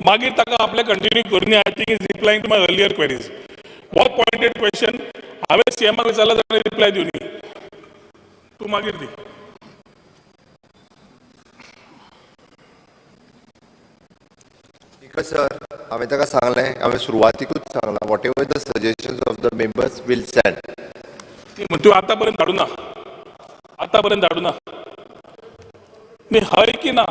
मागीर ताका आपले कंटिन्यू करुनी. I think is replying to my earlier queries. हो पॉयंटेड क्वेश्चन हांवें सीएमाक विचारला, ताणें रिप्लाय दिवनी, तूं मागीर दी. स्पीकर सर, हांवें ताका सांगलें, हांवें सुरवातीकूच सांगलां whatever the suggestions of the members will send. तूं आतां पर्यंत धाडूं ना, आतां पर्यंत धाडूं ना न्ही, हय की ना?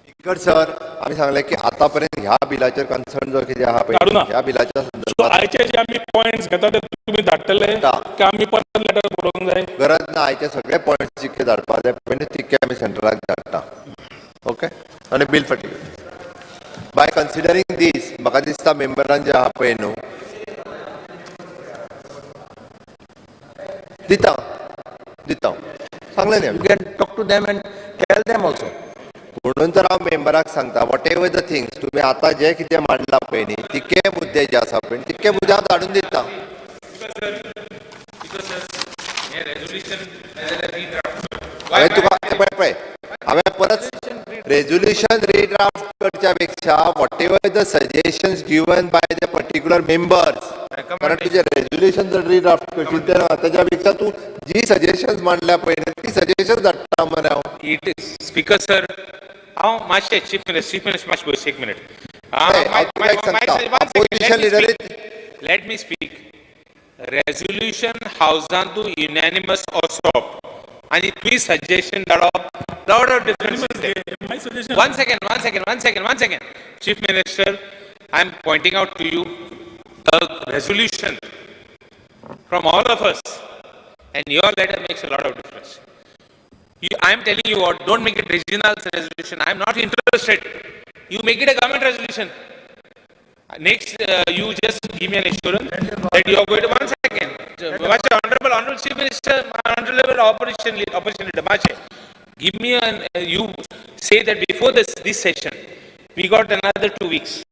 स्पीकर सर, आमी सांगलें की आतां पर्यंत ह्या बिलाचेर कन्सर्न जो कितें आहा पळय ह्या बिलाच्या संदर्भात आयचे जे आमी पॉयंट्स घेता ते तुमी धाडटले काय आमी परत लेटर बरोवंक जाय? गरज ना, आयचे सगळे पॉयंट्स जितके धाडपाक जाय पळय तितके आमी सेंट्रलाक धाडटा. ओके, आनी बील फाटी बाय कन्सिडरींग दीस म्हाका दिसता मेंबरान जे आहा पळय न्हू दिता दिता सांगलें न्ही. You can talk to them and tell them also. म्हणून तर हांव मेंबराक सांगता what ever the things तुमी आतां जे कितें मांडलां पळय न्ही तितके मुद्दे जे आसा पळय तितके मुद्दे हांव धाडून दिता. हांवें तुका पळय पळय हांवें परत रेजोल्युशन रिड्राफ्ट करच्या पेक्षा whatever the suggestions given by the particular members, कारण तुजें रेजोल्युशन जर रिड्राफ्ट करशील तें ना, ताच्या पेक्षा तूं जी सजेशन्स मांडल्या पळय न्ही ती सजेशन्स धाडटा मरे हांव. It is speaker sir, हांव मातशें चीफ मिनिस्टर मातशें बस एक मिनिट. सांगता opposition leader let me speak. Resolution हावजांतू unanimous असप आनी तुवें सजेशन धाडप, lot of difference. One second, one second, one second, one second. Chief Minister, I am pointing out to you a resolution from all of us, and your letter makes a lot of difference. I am telling you what, don't make it regional resolution. I am not interested. You make it a government resolution. Next, you just give me an assurance that you are going to, one second. Honorable Chief Minister, Honorable Opposition Leader, give me an, you say that before this session, we got another 2 weeks.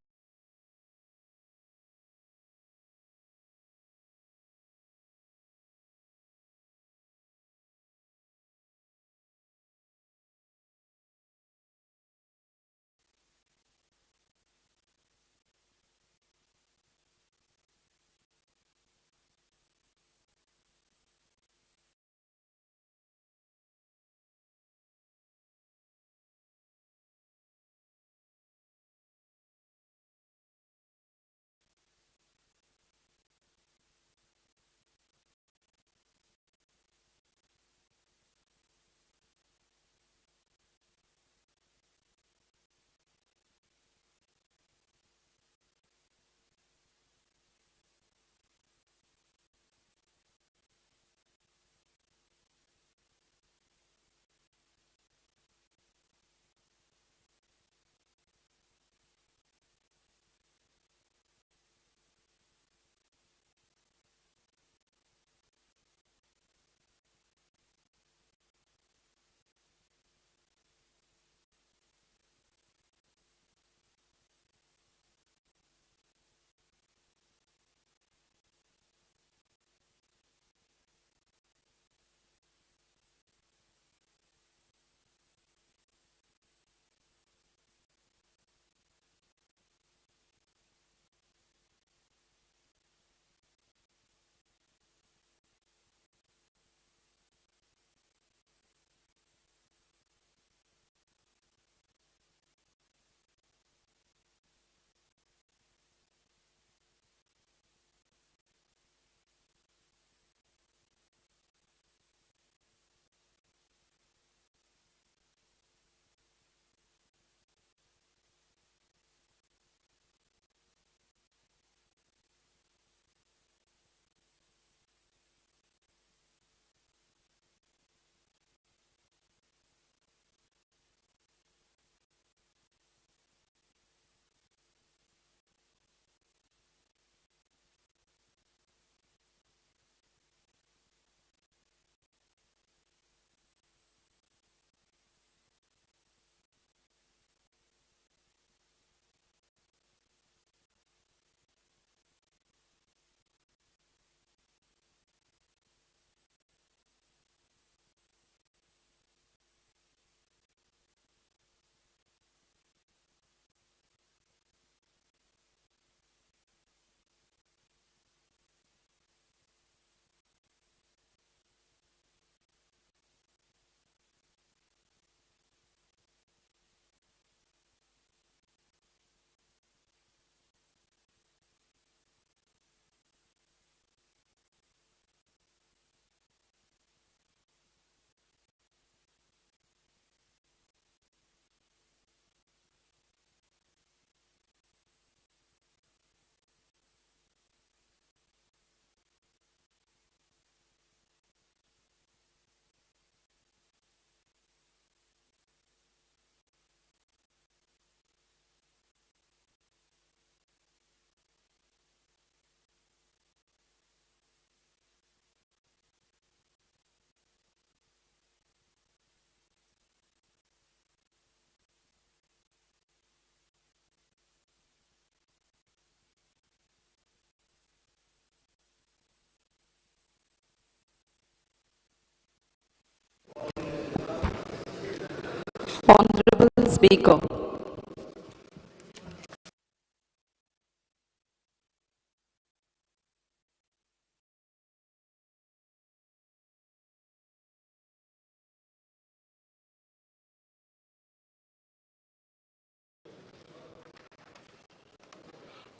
Honorable Speaker.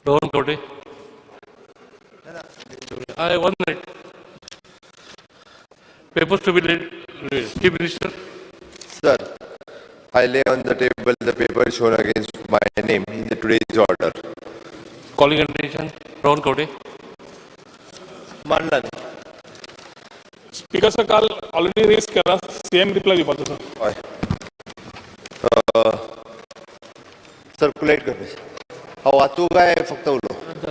Rohan Khaunte. I 1 minute. Papers to be Chief Minister. Sir, I lay on the table the paper shown against my name in the today's order. Calling attention, Rohan Khaunte. मांडला. Speaker sir, काल already rays केला, CM reply दिवपाचो आसा. हय, circulate कर. हांव वाचूं काय फक्त उलो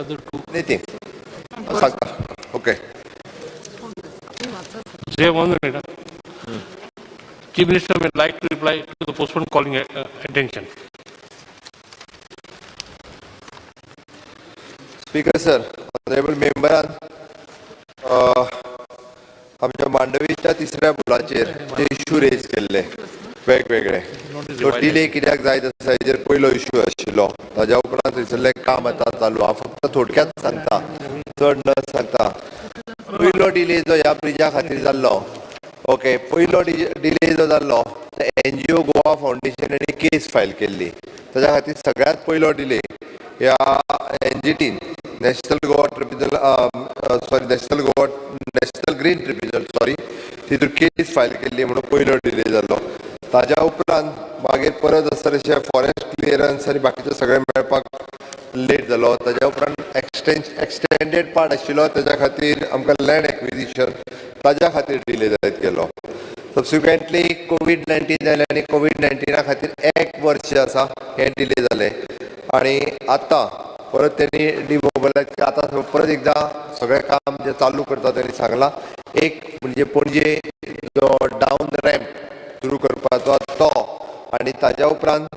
न्ही? ती सांगता, okay. Say one minute. Huh? Chief Minister may like to reply to the postponed calling attention. Speaker sir, honourable मेंबरान आमच्या मांडवीच्या तिसऱ्या बुलाचेर जे इश्यू रेज केल्ले वेगवेगळे, तो डिले कित्याक जायत आसा हेजेर पयलो इश्यू आशिल्लो. ताज्या उपरांत थंयसरलें काम आतां चालू. हांव फक्त थोडक्यात सांगता, चड न सांगता. पयलो डिले जो ह्या ब्रिजा खातीर जाल्लो, ओके, पयलो डिले जो जाल्लो, एनजीओ गोवा फावंडेशन हांणी केस फायल केल्ली. ताज्या खातीर सगळ्यांत पयलो डिले ह्या एनजीटीन, National Goa Tribunal, sorry, National Goa, National Green Tribunal, sorry, तितून केस फायल केल्ली म्हणून पयलो डिले जालो. ताज्या उपरांत मागीर परत आसा तशें फॉरेस्ट क्लियरन्स आनी बाकीचें सगळें मेळपाक लेट जालो. ताज्या उपरांत एक्सटेंडेड पार्ट आशिल्लो, ताज्या खातीर आमकां लँड एक्विजिशन, ताज्या खातीर डिले जायत गेलो. सबसिक्वेंटली कोवीड 19 जालें आनी कोवीड 19 खातीर एक वर्स जें आसा हें डिले जालें. आनी आतां परत तेणी डिमोबिलायज, आतां परत एकदां सगळें काम जें चालू करता तेणी सांगलां. एक म्हणजे पणजे जो डावन रॅम्प सुरू करपाचो तो, आनी ताज्या उपरांत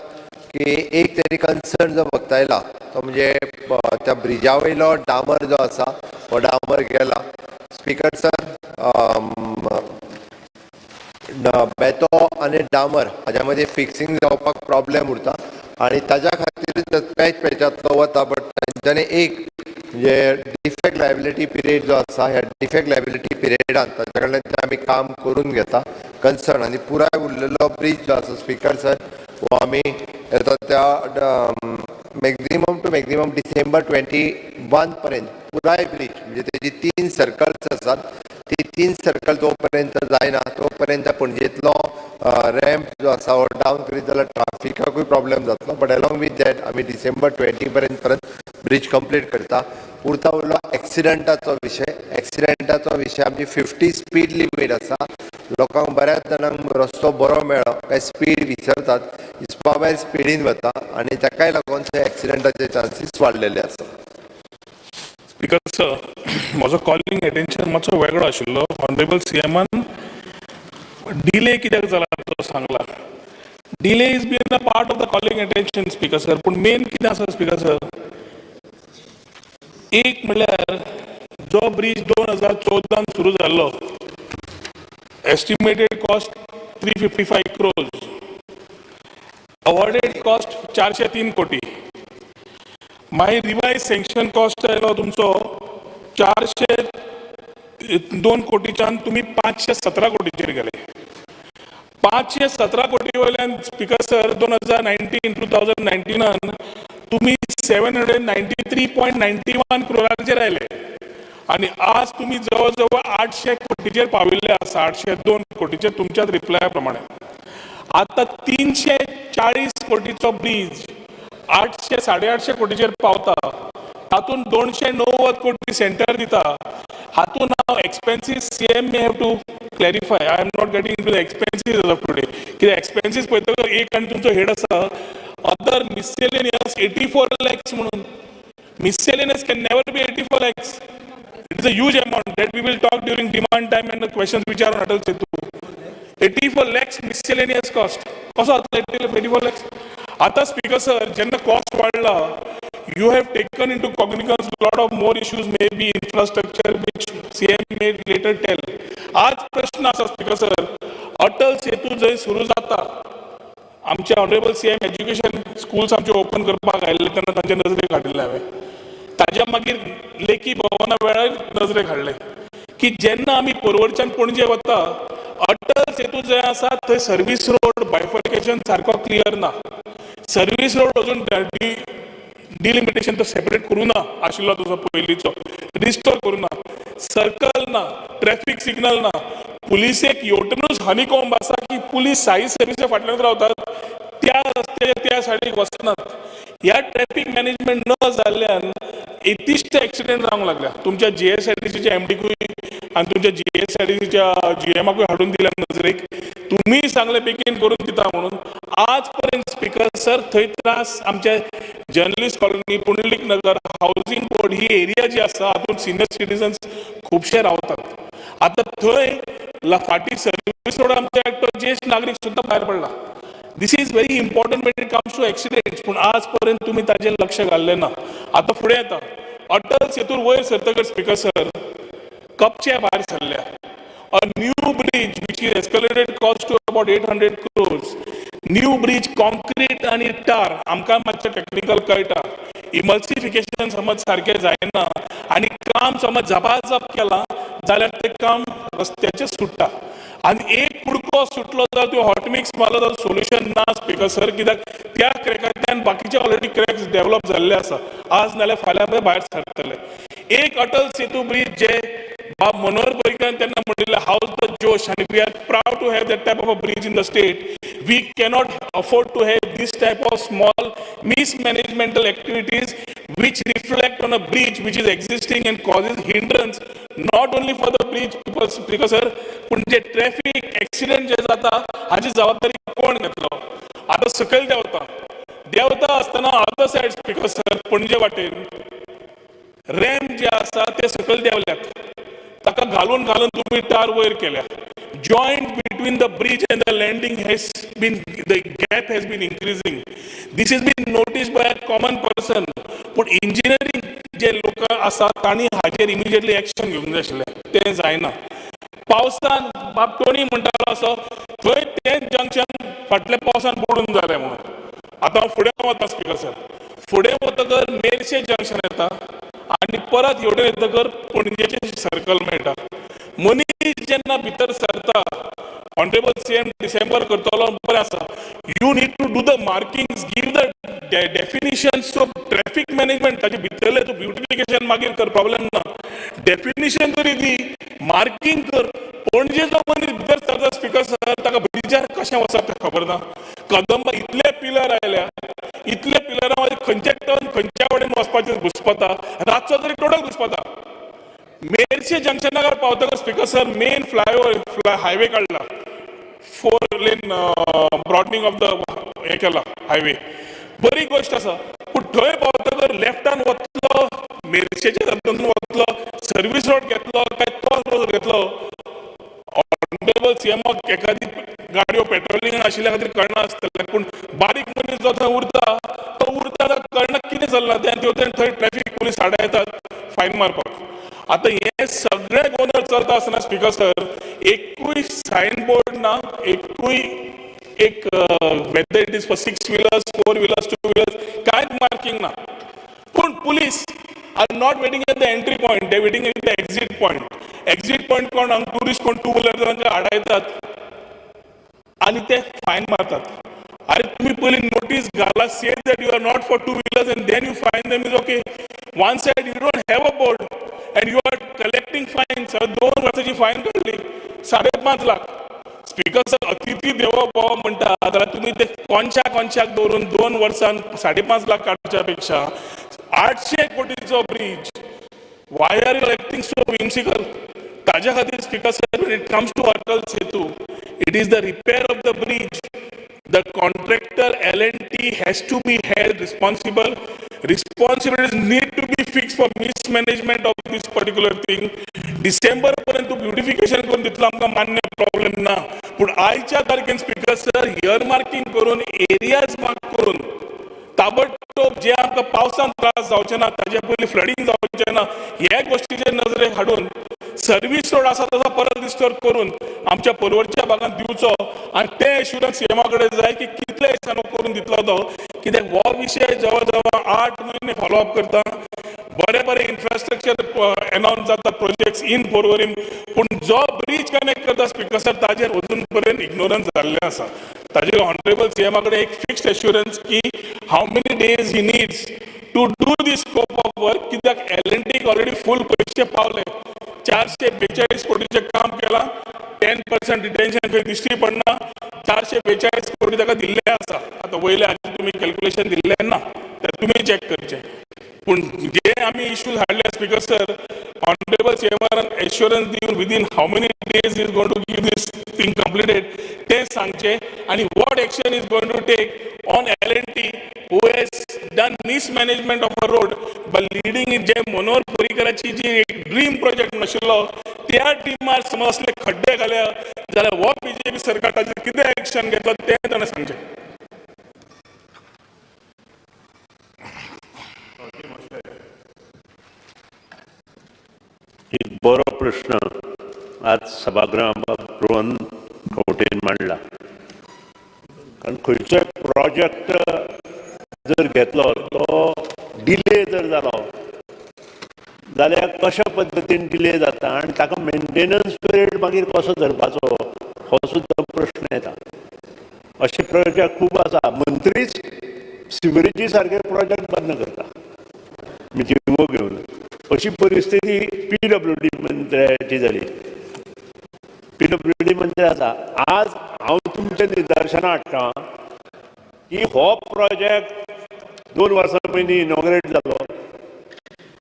की एक तेणी कन्सर्न जो उक्तायला तो म्हणजे त्या ब्रिजा वयलो डांबर जो आसा हो डांबर गेला. स्पीकर सर, बेतो आनी डांबर हाज्या मदीं फिक्सिंग जावपाक प्रॉब्लेम उरता आनी ताज्या खातीर पॅच पॅचांतलो वता. बट तांच्यांनी एक म्हणजे डिफेक्ट लायबिलिटी पिरियड जो आसा, ह्या डिफेक्ट लायबिलिटी पिरियडान ताच्या कडल्यान ते आमी काम करून घेता कन्सर्न. आनी पुराय उरलेलो ब्रीज जो आसा, स्पीकर सर, हो आमी येता त्या मॅक्झिमम टू मॅक्झिमम डिसेंबर 21 पर्यंत पुराय ब्रीज, म्हणजे तेजी तीन सर्कल्स आसात, ती तीन सर्कल जो पर्यंत जायना तो पर्यंत पणजेंतलो रॅम्प जो आसा हो डावन करीत जाल्यार ट्राफिकाकूय प्रॉब्लेम जातलो. बट एलॉंग विथ that आमी डिसेंबर 20 पर्यंत परत ब्रीज कंप्लीट करता. उरता उरलो एक्सिडंटाचो विशय. एक्सिडंटाचो विशय, आमची 50 स्पीड लिमीट आसा. लोकांक, बऱ्याच जाणांक रस्तो बरो मेळ्ळो काय स्पीड विसरतात, हिसपा भायर स्पिडीन वता आनी ताकाय लागून थंय एक्सिडंटाचे चान्सीस वाडलेले आसा. स्पीकर सर, म्हजो कॉलिंग अटेन्शन मातसो वेगळो आशिल्लो. ऑनरेबल सीएमान डिले कित्याक जाला तो सांगला. Delay is been a part of the calling attention, Speaker sir. पूण मेन कितें आसा, स्पीकर सर, एक म्हणल्यार जो ब्रीज 2014 सुरू जाल्लो, estimated cost 355 crores, awarded cost 403 कोटी. मागीर रिवायज सँक्शन कॉस्ट आयलो तुमचो, 402 कोटीच्यान तुमी 517 कोटीचेर गेले. 517 कोटी वयल्यान, स्पीकर सर, 2019, 2019नान तुमी 793.91 क्रोराचेर आयले आनी आज तुमी जवळ जवळ 800 कोटीचेर पाविल्ले आसा, 802 कोटीचेर तुमच्याच रिप्लाया प्रमाणे. आतां 340 कोटीचो ब्रीज 800, 850 कोटीचेर पावता, तातूंत 290 कोटी सेंटर दिता. हातूंत हांव expenses, CM may have to clarify, I am not getting to the expenses of today. कित्याक एक्सपेन्सीस पळयतकच एक आनी तुमचो हेड आसा अदर मिससेलेनियस 84 लॅक्स म्हणून. Miscellaneous can never be 84 lakhs. It is a huge amount that we will talk during demand time and the questions which are on Atal Setu. 84 lakhs miscellaneous cost. कसो जातलो 84 lakhs? आता speaker sir, जेन्ना cost वाडला, you have taken into cognizance lot of more issues, may be infrastructure, which CM may later tell. आज प्रश्न आसा, speaker sir, Atal Setu जंय सुरू जाता, आमचे ऑनरेबल सीएम एज्युकेशन स्कूल्स आमचे ओपन करपाक आयिल्ले तेन्ना तांचे नजरेक हाडिल्ले हांवें. ताज्या मागीर लेखी भवना वेळार नजरेक हाडले की जेन्ना आमी पर्वरच्यान पणजे वता, अटल सेतू जंय आसा थंय सर्वीस रोड बायफर्केशन सारको क्लियर ना. सर्वीस रोड अजून डिलिमिटेशन तो सेपरेट करूं ना आशिल्लो तसो पयलींचो, रिस्टोर करूं ना, सर्कल ना, ट्रॅफिक सिग्नल ना. पुलिसेक हेवटेनूच हनीकॉम्ब आसा की पुलीस साई सर्विसे फाटल्यान रावतात, त्या रस्त्याच्या त्या सायडीक वचनात. ह्या ट्रॅफिक मॅनेजमेंट न जाल्ल्यान येतिश्ट एक्सिडेंट जावंक लागल्या. तुमच्या जीएसआयडीसीच्या एमडीकूय आनी तुमच्या जीएसआयडीसीच्या जीएमाकूय हाडून दिल्या नजरेक. तुमी सांगले बेगीन करून दिता म्हणून. आज पर्यंत स्पिकर सर, थंय त्रास आमच्या journalist colony, Pundalik Nagar, housing board ही एरिया जी आसा हातूंत सिनियर सिटीजन्स खुबशे रावतात. आतां थंय फाटीं सर्वीस रोड आमच्या एकटो ज्येश्ठ नागरीक सुद्दां भायर पडला. This is very important when it comes to accidents, पूण आज पर्यंत तुमी ताजेर लक्ष घाल्लें ना. आतां फुडें येता, अटल सेतूर वयर सरतकर स्पिकर सर, कपचे भायर सरल्या. A new bridge which is escalated cost to about 800 crores. New bridge concrete आनी टार, आमकां मातशें टॅक्निकल कळटा. इमल्सिफिकेशन समज सारकें जायना आनी काम समज झपाझप केलां जाल्यार तें काम रस्त्याचेर सुट्टा आनी एक कुडको सुटलो जाल्यार तुवें हॉट मिक्स मारलो जाल्यार सोल्युशन ना स्पिकर सर, कित्याक त्या क्रॅकांतल्यान बाकीचे ऑलरेडी क्रॅक्स डेव्हलप जाल्ले आसा. आज नाल्यार फाल्यां पळय भायर सरतले. एक अटल सेतू ब्रीज जे बाब मनोहर पर्रीकरान तेन्ना म्हणिल्लें, हावज the जोश, आनी we are proud to have that type of a bridge in the state. We cannot afford to have this type of small mismanagemental activities which reflect on a bridge which is existing and causes hindrance not only for the bridge people, because sir, पूण जे traffic accident जे जाता हाची जबाबदारी कोण घेतलो? आतां सकयल देंवता देंवता आसतना other side speaker sir, Panaji वाटेन रॅम्प जे आसा ते सकयल देंवल्यात, ताका घालून घालून तुमी टार वयर केल्या. Joint between the bridge and the landing has been, the gap has been increasing. This is been notice by a common person, पूण इंजिनियरींग जे लोक आसा तांणी हाजेर इमिजिएटली एक्शन घेवंक जाय आशिल्लें, तें जायना. पावसान बाब टोनी म्हणटालो असो, थंय तेंच जंक्शन फाटल्या पावसान बुडून जालें म्हणून. आतां हांव फुडें वता स्पिकर सर. फुडें वतकर मेरशे जंक्शन येता आनी परत हेवटेन येतकर पणजेचें सर्कल मेळटा. मनीस जेन्ना भितर सरता, ऑनरेबल सीएम डिसेंबर करतलो, बरें आसा. You need to do the markings, give the definition, so traffic management ताचे भितरलें तूं ब्युटिफिकेशन मागीर कर, प्रॉब्लेम ना. डेफिनिशन तरी दी, मार्कींग कर. पणजेचो मनीस भितर सरता स्पिकर सर, ताका ब्रिजार कशें वचप तें खबर ना. कदंबा इतले पिलर आयल्या, इतले पिलरां मध्ये खंयचे टर्न खंयच्या वटेन वचपाचें घुसपता. रातचो तरी टोटल घुसपता. मेरशे जंक्शनार पावतकच speaker sir, main flyover highway काडला, 4 lane broadening of the हे केला हायवे, बरी गोश्ट आसा. पूण थंय पावतकर लेफ्टान वतलो, मेरशेच्या तातूंत वतलो, सर्वीस रोड घेतलो काय तो रोड घेतलो? ऑनरेबल सीएमाक एखादी गाडयो पेट्रोलिंग आशिल्ल्या खातीर कळना आसतलें, पूण बारीक मनीस जो थंय उरता तो उरता, ताका कळना कितें चल्लां तें. आनी तेवटेन थंय ट्रॅफिक पुलीस आडायतात फायन मारपाक. आतां हें सगळें गोंदळ चलता आसतना स्पिकर सर, एकूय सायन बोर्ड ना, एकूय एक, whether it is for six wheelers, four wheelers, two wheelers, कांयच मार्किंग ना. पूण police are not waiting at the entry point, they waiting at the exit point. Exit point कोण हांगा tourist, कोण टू व्हिलर तांकां आडायतात आनी ते फायन मारतात. अरे, तुम्ही पयलीं नोटीस घाला, say that you are not for two wheelers and then you fine them is okay. One side you don't have a board and you are collecting fine. 2 वर्साची fine काडली 5.5 लाख. स्पीकर सर, अतिथी देवो भव म्हणटा जाल्यार तुमी ते कोनशा कोनशाक दवरून 2 वर्सान 5.5 लाख काडच्या पेक्षा 800 कोटीचो bridge, why are you acting so whimsical? ताज्या खातीर speaker sir, when it comes to Atal Setu, it is the repair of the bridge. The contractor L&T has to be held responsible. Responsibilities need to be fixed for mismanagement of this particular thing. December पर्यंत तूं beautification करून दितलो आमकां मान्य, problem ना. पूण आयच्या तारखेन speaker sir, year marking करून, एरियाज मार्क करून, ताबडतोब जे आमकां पावसान त्रास जावचे ना, ताजे पयलीं फ्लडींग जावचें ना, ह्या गोश्टीचेर नजरेक हाडून सर्वीस रोड आसा तसो परत रिस्टोर करून आमच्या पर्वरच्या भागांत दिवचो. आनी तें एश्युरन्स सीएमा कडेन जाय की कितले दिसांनी करून दितलो तो, कित्याक हो विशय जवळ जवळ 8 म्हयने फॉलो अप करता. बरे बरे इन्फ्रास्ट्रक्चर अनाउन्स जाता प्रोजेक्ट्स इन पर्वरीम, पूण जो ब्रीज कनेक्ट करता स्पिकर सर, ताजेर अजून पर्यंत इग्नोरन्स जाल्लें आसा. ताजेर ऑनरेबल सीएमा कडेन एक फिक्स्ड एश्युरन्स की how many days he needs to do this scope of work, कित्याक एल एन टीक ऑलरेडी फूल पयशे पावले. 442 कोटीचें काम केलां, 10 10% detention खंय दिश्टी पडना. 442 कोटी ताका दिल्ले आसा. आतां वयले हाजेर तुमी कॅल्क्युलेशन दिल्लें ना, ते तुमी चॅक करचे. पूण जे आमी इश्यूज हाडले स्पीकर सर, ऑनरेबल सीएमान एश्योरन्स दिवन within how many days is going to give this thing completed तें सांगचें. आनी what action is going to take on L&T who has done mismanagement of a road by leading it? जे मनोहर पर्रीकराची जी एक dream project नाशिल्लो, त्या ड्रिमार समज असले खड्डे घाल्या जाल्यार हो बीजेपी सरकार ताचेर कितें एक्शन घेतलो तें ताणें सांगचें. एक बरो प्रश्न आज सभागृहात रोहन खंवटेन मांडला. कारण खंयचोय प्रोजेक्ट जर घेतलो तो डिले जर जालो जाल्यार कशा पद्दतीन डिले जाता आनी ताका मेंटेनन्स पिरियड मागीर कसो धरपाचो हो सुद्दां प्रश्न येता. अशे प्रोजेक्ट खूब आसा. मंत्रीच सिवरेजी सारके प्रोजेक्ट बंद करता मिटिंगो घेवन. अशी परिस्थिती PWD मंत्र्याची जाली. PWD मंत्री आसा. आज हांव तुमच्या निदर्शना हाडटा की हो प्रोजेक्ट 2 वर्सां पयलीं इनॉग्रेट जालो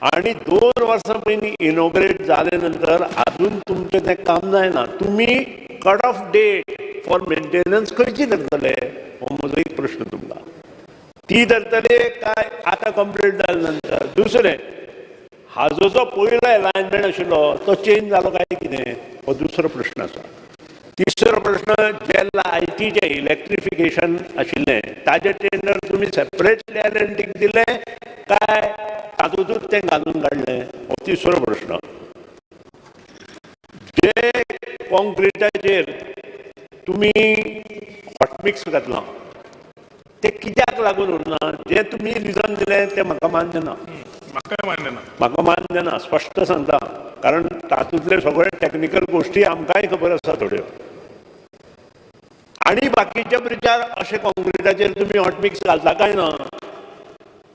आनी 2 वर्सां पयलीं इनॉग्रेट जाले नंतर आजून तुमचें तें काम जायना. तुमी cut off date for maintenance खंयची धरतले हो म्हजो एक प्रश्न तुमकां. ती धरतले काय आतां कंप्लीट जाले नंतर? दुसरें, हाजो जो पयलो एलायनमेंट आशिल्लो तो चेंज जालो काय कितें हो दुसरो प्रश्न आसा. तिसरो प्रश्न, जे लायटीचें इलेक्ट्रिफिकेशन आशिल्लें ताजें टेंडर तुमी सेपरेटली एल&टीक दिलें काय तातूंतच तें घालून काडलें हो तिसरो प्रश्न. जे कॉन्क्रिटाचेर तुमी हॉटमिक्स घातलां ते कित्याक लागून उरना? जें तुमी रिजन दिलें तें म्हाका मान्य ना. म्हाका मान्य ना, स्पश्ट सांगता. कारण तातूंतले सगळे टॅक्निकल गोश्टी आमकांय खबर आसा थोड्यो. आनी बाकीच्या ब्रिजार अशें कॉन्क्रिटाचेर तुमी हॉटमिक्स घालता काय ना,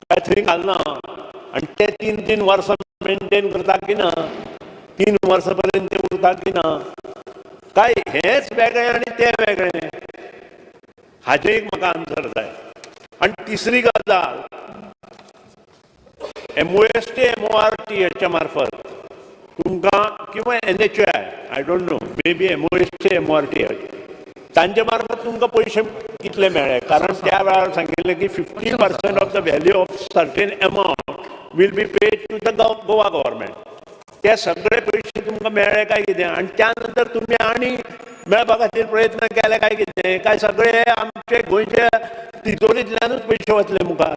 काय थंय घालना आनी ते 3-3 वर्सां मेनटेन करता की ना, 3 वर्सां पर्यंत ते उरता की ना, काय हेंच वेगळें आनी तें वेगळें, हाजें एक म्हाका आन्सर जाय. आनी तिसरी गजाल, MOST MORT हाच्या मार्फत तुमकां किंवा NHAI, I don't know, may be MOST MORT तांचे मार्फत तुमकां पयशे कितले मेळ्ळे? कारण त्या वेळार सांगिल्लें की 50% of the value of certain amount will be paid to the Goa government. ते सगळे पयशे तुमकां मेळ्ळे काय कितें? आनी त्या नंतर तुमी आनी मेळपा खातीर प्रयत्न केले काय कितें? काय सगळे आमचे गोंयच्या तिजोरींतल्यानूच पयशे वतले मुखार?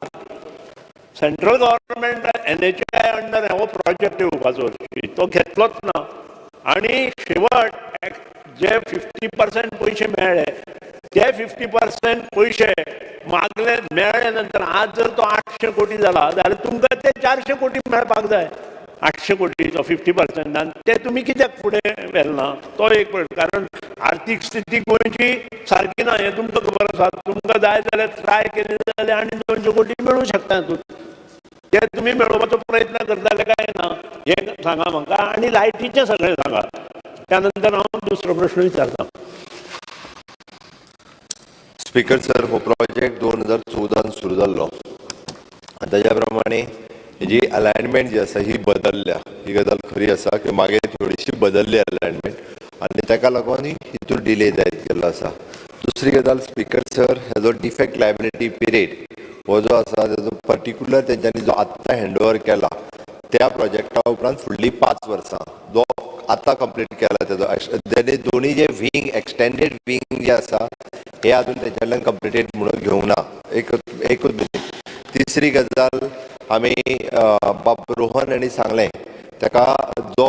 सेंट्रल गव्हर्मेंट NHAI under हो प्रोजेक्ट येवपाचो तो घेतलोच ना. आनी शेवट जे 50% पयशे मेळ्ळे ते 50% पयशे मागले मेळ्ळे नंतर आज जर तो 800 कोटी जाला जाल्यार तुमकां ते 400 कोटी मेळपाक जाय. 800 कोटीचो 50% ते तुमी कित्याक फुडें व्हेलना तो एक प्रश्न. कारण आर्थीक स्थिती गोंयची सारकी ना हें तुमकां खबर आसा. तुमकां जाय जाल्यार ट्राय केली जाल्यार आनी 200 कोटी मेळूं शकता हातूंत. ते तुमी मेळोवपाचो प्रयत्न करताले काय ना हें सांगा म्हाका. आनी लायटीचें सगळें सांगा. त्या नंतर हांव दुसरो प्रश्न विचारता. स्पीकर सर, हो प्रोजेक्ट 2014 सुरू जाल्लो आनी ताज्या प्रमाणे जी अलायनमेंट जी आसा ही बदलल्या. ही गजाल खरी आसा की मागीर थोडीशी बदलली अलायनमेंट आनी ताका लागून हितून डिले जायत गेल्लो आसा. दुसरी गजाल स्पीकर सर, हेजो डिफेक्ट लायबिलिटी पिरियड हो जो आसा तेजो पर्टिक्युलर तेंच्यांनी जो आत्तां हँड ओवर केला त्या प्रोजेक्टा उपरांत फुडलीं 5 वर्सां जो आतां कंप्लीट केला तेजो तेणे दोनी जे विंग एक्सटेंडेड विंग जे आसा हे आजून तेंच्यातल्यान कंप्लिटेड म्हणून घेवंक ना. एकूच मिनीट. तिसरी गजाल, आमी बाब रोहन हांणी सांगलें ताका जो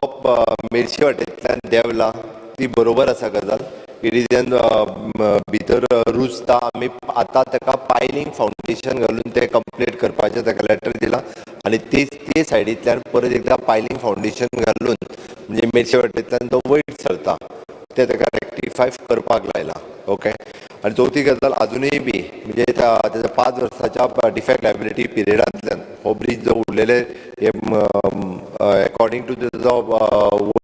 मेरशे वाटेंतल्यान देंवला ती बरोबर आसा गजाल. It is भितर रुजता. आमी आतां ताका पायलींग फावंडेशन घालून तें कंप्लीट करपाचें ताका लेटर दिलां आनी ते सायडींतल्यान परत एकदां पायलींग फावंडेशन घालून म्हणजे मेरशे वाटेंतल्यान तो वयर सरता तें ताका रेक्टिफाय करपाक लायलां. ओके. आनी चवथी गजाल, आजुनूय बी म्हणजे ताच्या 5 वर्साच्या डिफेक्ट लायबिलिटी पिरियडांतल्यान हो ब्रीज जो उरलेले हे एकॉर्डिंग टू जो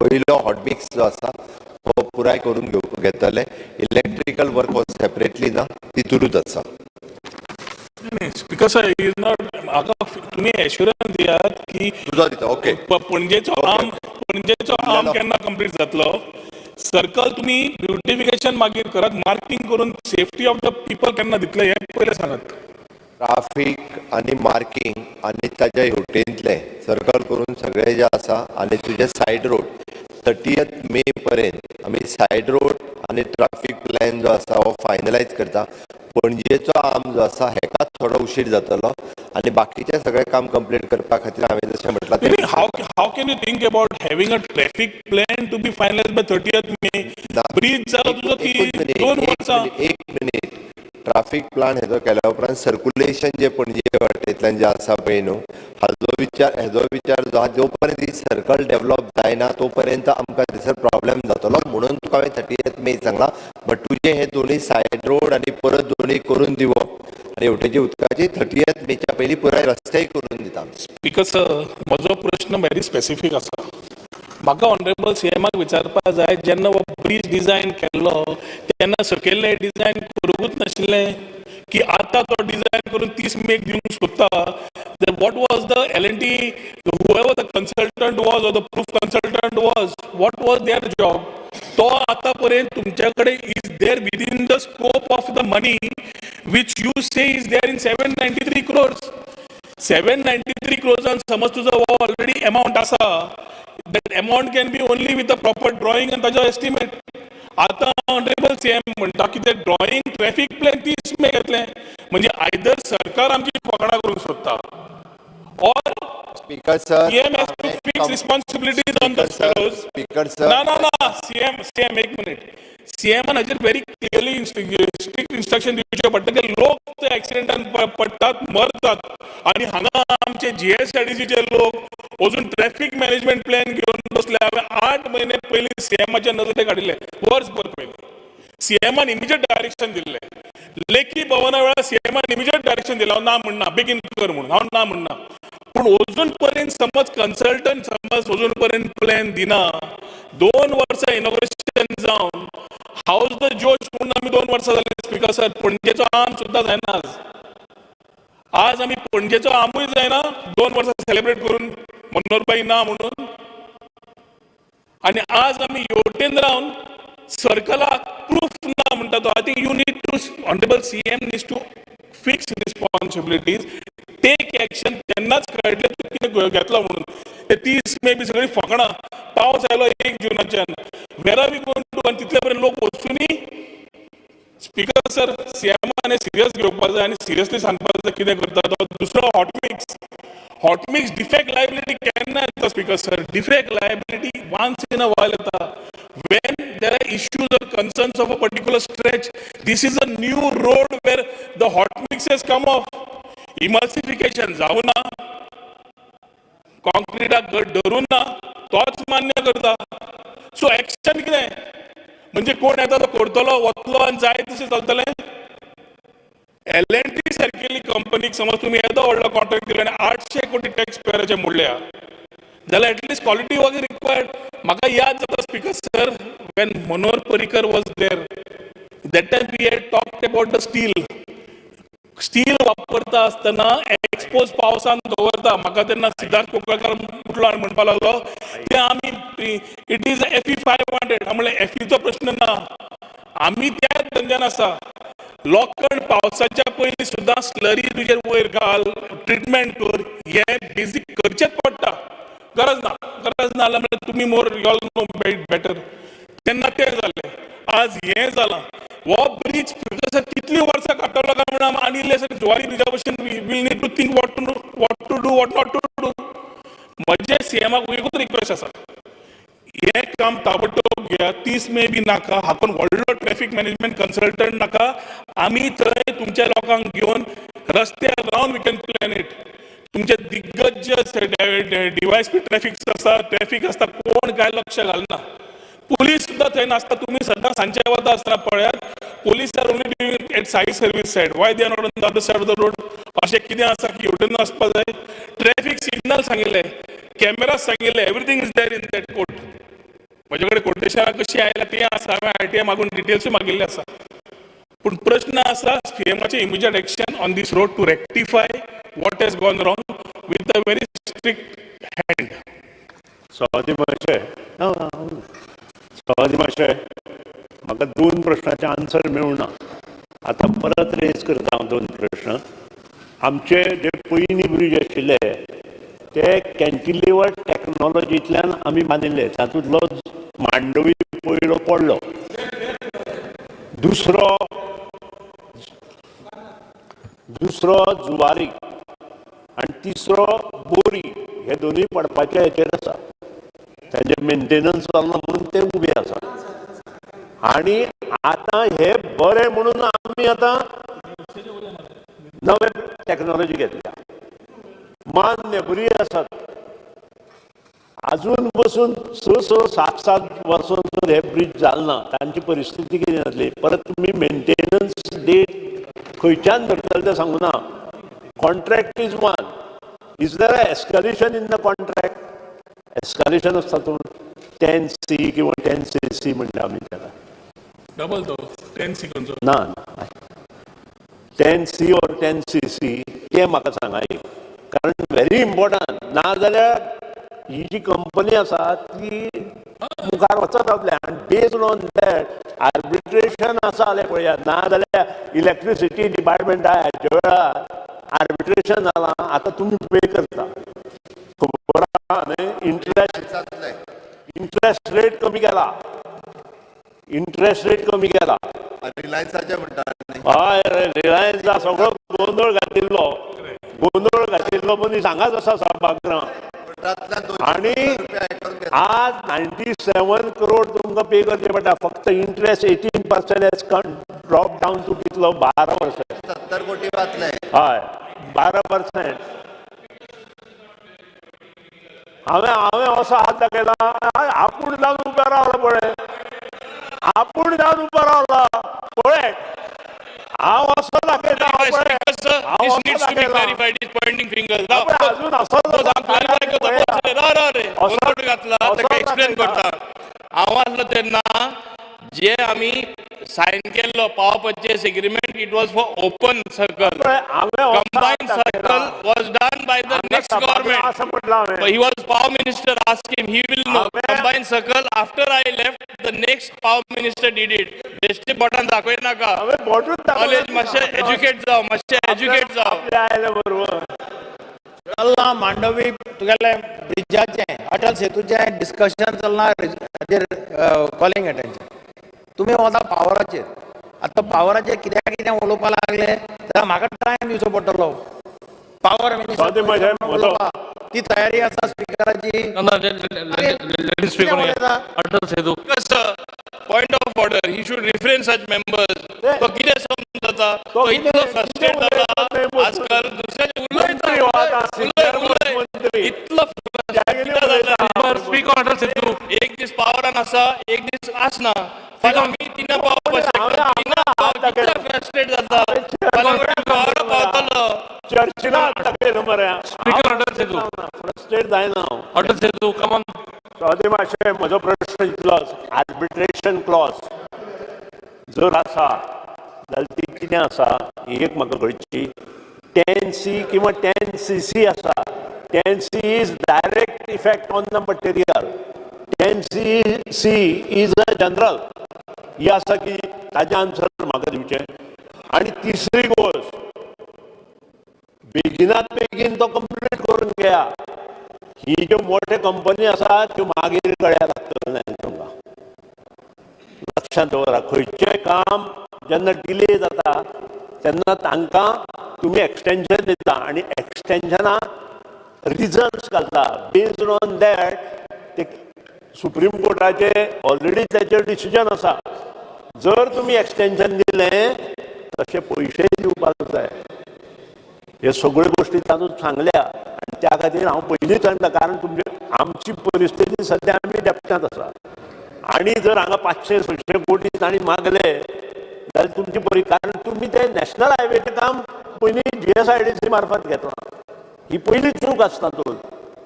वयलो हॉटमिक्स जो आसा तो पुराय करून घेवप घेतले. इलेक्ट्रिकल वर्क हो सेपरेटली ना, तितूरूच आसा. स्पीकर सर, is not, म्हाका तुमी एश्युरन्स दियात की तुजो दिता, ओके. पणजेचो आर्म केन्ना कंप्लीट जातलो? सर्कल तुमी ब्युटिफिकेशन मागीर करात, मार्किंग करून सेफ्टी ऑफ the people केन्ना दितले हें पयलें सांगात. ट्राफीक आनी मार्किंग आनी ताच्या हेवटेंतलें सर्कल करून सगळें जें आसा आनी तुजें सायड रोड 30th मे पर्यंत आमी सायड रोड आनी ट्राफीक प्लॅन जो आसा हो फायनलायज करता. पणजेचो आर्म जो आसा हेका थोडो उशीर जातलो आनी बाकीचें सगळें काम कंप्लीट करपा खातीर हांवें जशें म्हटलां तें. How can you think about having a traffic plan to be finalized by 30th May? Bridge जालो तुजो ती 2 वर्सां. एक मिनीट. ट्राफीक प्लान हेजो केल्या उपरांत सर्कुलेशन जे पणजे वाटेंतल्यान जे आसा पळय न्हू, हाजो विचार जो आहा, जो पर्यंत ही सर्कल डेवलप जायना तो पर्यंत आमकां थंयसर प्रॉब्लेम जातलो, म्हणून तुका हांवें 30th मे सांगलां. बट तुजें हे दोनूय सायड रोड आनी परत दोनूय करून दिवप आनी हेवटेची उदकाची 30th मेच्या पयलीं पुराय रस्तेय करून दिता. स्पीकर सर, म्हजो प्रश्न व्हेरी स्पेसिफीक आसा. म्हाका ऑनरेबल सीएमाक विचारपा जाय, जेन्ना हो ब्रीज डिझायन केल्लो तेन्ना सकयल्लें डिझायन करूंकूच नाशिल्लें की आतां तो डिझायन करून 30 मेक दिवंक सोदता? What was the L&T, whoever the consultant was or the proof consultant was, what was their job? तो आतां पर्यंत तुमच्या कडेन is there within the scope of the money which you say is there in 793 crores? 793 क्रोर्सान समज तुजो हो already amount आसा, that amount can be only with a proper drawing आनी ताजो एस्टिमेट. आतां ऑनरेबल सीएम म्हणटा की ते ड्रॉइंग ट्रॅफिक प्लॅन 30 मे येतलें, म्हणजे आयदर सरकार आमची फकाणां करूंक सोदता or speaker sir, CM has to fix responsibilities on the fellows. Speaker sir. ना ना ना, सीएम, सीएम, एक मिनिट. सीएमान हाजेर व्हेरी क्लियरली स्ट्रिक्ट इन्स्ट्रक्शन दिवचें पडटा की लोक ते एक्सिडेंटान पडटात, मरतात आनी हांगा आमचे जीएसआयडीसीचे लोक अजून ट्रॅफिक मॅनेजमेंट प्लॅन घेवन बसले. हांवें 8 म्हयने पयलीं सीएमाच्या नजरेक हाडिल्लें, वर्सभर पयलीं. सीएमान इमिजिएट डायरेक्शन दिल्लें. लेखी भवना वेळार सीएमान इमिजिएट डायरेक्शन दिलें. हांव ना म्हणना, बेगीन कर म्हणून हांव ना म्हणना, पूण अजून पर्यंत समज कन्सल्टंट समज अजून पर्यंत प्लॅन दिना, 2 वर्सां इनॉग्रेशन जावन, हावज the जोश म्हणून आमी 2 वर्सां जाली स्पीकर सर, पणजेचो आर्म सुद्दां जायना आज. आज आमी पणजेचो आर्मूय जायना 2 वर्सां सेलिब्रेट करून मनोहरभाई ना म्हणून. आनी आज आमी हेवटेन रावन सर्कलाक प्रूफ ना म्हणटा तो. I think you need to, honourable CM needs to fix responsibilities, take action. तेन्नाच कळटलें तूं कितें घेतलो म्हणून. ते 30 मे बी सगळीं फकाणां. पावस आयलो 1 जुनाच्यान, where are we going to? आनी तितले पर्यंत लोक वचुनी. स्पीकर सर, सीएमान हें सिरियस घेवपाक जाय आनी सिरियसली सांगपाक जाय कितें करता तो. दुसरो hot mix. Hot mix defect liability केन्ना येता speaker sir? Defect liability once in a while येता, when there are issues or concerns of a particular stretch. This is a new road where the hot mix has come off. Emulsification जावना, कॉन्क्रिटाक घट धरून ना, तोच मान्य करता. So action कितें? म्हणजे कोण येता तो करतलो, वतलो आनी जाय तशें चलतलें? एल एन टी सारकेली कंपनीक समज तुमी येदो व्हडलो कॉन्ट्रॅक्ट दिलो आनी 800 कोटी टॅक्स पेयराचे मोडल्या जाल्यार at least quality was required. म्हाका याद जाता speaker sir, when Manohar Parrikar was there, that time we had talked about the steel. Steel वापरता आसतना एक्सपोज पावसान दवरता. म्हाका तेन्ना सिद्धार्थ कुंकळकार उठलो आनी म्हणपाक लागलो ते आमी it is Fe 500. म्हणलें, एफईचो प्रश्न ना, आमी त्याच धंद्यान आसा. लोखंड पावसाच्या पयलीं सुद्दां स्लरी तुजेर वयर घाल, ट्रिटमेंट कर, हे बेजीक करचेच पडटा. गरज ना, गरज ना जाल्यार म्हणल्यार तुमी मोर you all know better. तेन्ना तें जालें, आज हें जालां. हो ब्रीज कितलीं वर्सां काडटलो काय म्हणून आनी इल्लें जुवारी ब्रिजा भशेन we'll need to think what to do, what not to do. म्हजें सीएमाक एकूच रिक्वेस्ट आसा, हें काम ताबडतोब घेया. 30 मे बी नाका, हातून व्हडलो ट्रॅफिक मॅनेजमेंट कन्सल्टंट नाका. आमी थंय तुमच्या लोकांक घेवन रस्त्यार रावन we can plan it. तुमचे दिग्गज डीवायएसपी ट्रॅफिक आसता, ट्रॅफिक आसता, कोण काय लक्ष घालना. पुलीस सुद्दां थंय नासता. तुमी सद्दां सांजचे वता आसतना पळयात, police are only doing at Sai Service side. Why they are not on the other side of the road? अशें कितें आसा की हेवटेन वचपा जाय? ट्रॅफिक सिग्नल सांगिल्ले, कॅमेरा सांगिल्ले, everything is there in that quote. म्हजे कडेन कोटेशनां कशी आयल्या ती आसा, हांवें आरटीआय मागून डिटेल्सूय मागिल्ले आसा. पूण प्रश्न आसा सीएमाचे immediate action on this road to rectify what has gone wrong with a very strict hand. सभापती महाशय, सभापती महाशय, म्हाका दोन प्रश्नाचे आन्सर मेळूना. आतां परत रेज करता हांव दोन प्रश्न. आमचे जे पयलीं ब्रीज आशिल्ले ते कॅन्टिलिवर टॅक्नॉलॉजींतल्यान आमी बांदिल्ले, तातूंतलो मांडवी पयलो पडलो, दुसरो दुसरो जुवारी आनी तिसरो बोरी, हे दोनूय पडपाचे हेचेर आसा. तांचे मेंटेनन्स जालना म्हणून ते उबे आसा. आनी आतां हे बरे म्हणून आमी आतां नवे टॅक्नॉलॉजी घेतल्या, मान्य बरी आसात. अजून बसून 6 6 7 7 वर्सां जर हे ब्रीज जालना, तांची परिस्थिती कितें जातली? परत तुमी मेंटेनन्स डेट खंयच्यान धरतले तें सांगूना. Contract is one, is there a escalation in the contract? Escalation आसता तातूंत 10C किंवा 10CC म्हणटा आमी ताका. डबल तो 10C खंयचो? ना, 10C or 10CC तें म्हाका सांगा एक, कारण व्हेरी इम्पॉर्टंट. नाजाल्यार ही जी कंपनी आसा ती मुखार वचत रावतली आनी बेज्ड ऑन that arbitration आसा जाल्यार पळयात. नाजाल्यार इलेक्ट्रिसिटी डिपार्टमेंटा हाच्या वेळार आर्बिट्रेशन जालां, आतां तुमी पे करता, खबर आहा न्ही? इंट्रस्ट रेट कमी केला, इंट्रस्ट रेट कमी केला. रिलायन्साचे म्हणटा. हय, रिलायन्सा सगळो गोंदळ घातिल्लो, गोंदळ घातिल्लो मनीस हांगाच आसा सभागृहांत. आनी आज 97 करोड तुमकां पे करचे पडटा, फक्त interest 18% has drop down to कितलो 12%. 70 कोटी वाचले. हय, 12%. हांवें हांवें असो हात दाखयला, आपूण जावन उबो रावला पळय, आपूण जावन उबो रावला पळय, हांव असो दाखयता. अजून असो घातला ताका एक्सप्लेन करता. हांव आसलो तेन्ना जे आमी सायन केल्लो power purchase agreement, it was for open circle. Combined circle was done by the next government. He was power minister, ask him, he will know. Combined circle after I left, the next power minister did it. बेश्टे बोटान दाखय नाका. College मातशें educate जाव, मातशें educate जाव. चल्लां मांडवी तुगेलें ब्रिजाचें, Atal सेतूचें discussion चल्लां हाजेर कॉलिंग एटेन्शन. तुमी वता पावराचेर, आतां पावराचेर कित्याक कितें उलोवपाक लागले जाल्यार म्हाका टायम दिवचो पडटलो. पावर मिनिस्टर ती तयारी आसा स्पिकराची. Point of order, he should refrain such members. तो कितें समजता, तो इतलो फ्रस्ट्रेट जाला आजकाल, दुसऱ्याचे उलयता, इतलो एक दीस पावरान आसा, एक दीस आसना. फाल्यां आमी तिना पावपाक शकता, तिना कितलो फ्रस्ट्रेट जाता. फाल्यां पावर पावतलो. स्पीकर अटल सेतू फ्रस्ट्रेट जायना. Atal Setu, come on. सभापती महाशय, म्हजो प्रश्न इतलोच, आर्बिट्रेशन क्लॉज जर आसा जाल्यार ती कितें आसा ही एक म्हाका कळची. 10C किंवा 10CC आसा. 10C is direct effect on the material, 10CC is a general. ही आसा की ताजें आन्सर म्हाका दिवचें. आनी तिसरी गोश्ट, बेगिनात बेगीन तो कंप्लीट करून घेया. ही ज्यो मोठे कंपनी आसा त्यो मागीर गळ्या लागतले तुमकां. लक्षांत दवरा, खंयचें काम जेन्ना डिले जाता तेन्ना तांकां तुमी एक्सटेंशन दिता आनी एक्सटेंशना रिजन्स घालता. बेज्ड ऑन that ते सुप्रीम कोर्टाचे ऑलरेडी ताचेर डिसिजन आसा. जर तुमी एक्सटेंशन दिलें तशे पयशे दिवपाक जाय. हे सगळ्यो गोश्टी तातूंत सांगल्या आनी त्या खातीर हांव पयलींच सांगता, कारण तुमचे आमची परिस्थिती सद्या आमी डेप्टांत आसा. आनी जर हांगा 500-600 कोटी तांणी मागले जाल्यार तुमची बरी, कारण तुमी ते नॅशनल हायवेचें काम पयलीं GSIDC मार्फत घेतलां. ही पयली चूक आसता तातूंत.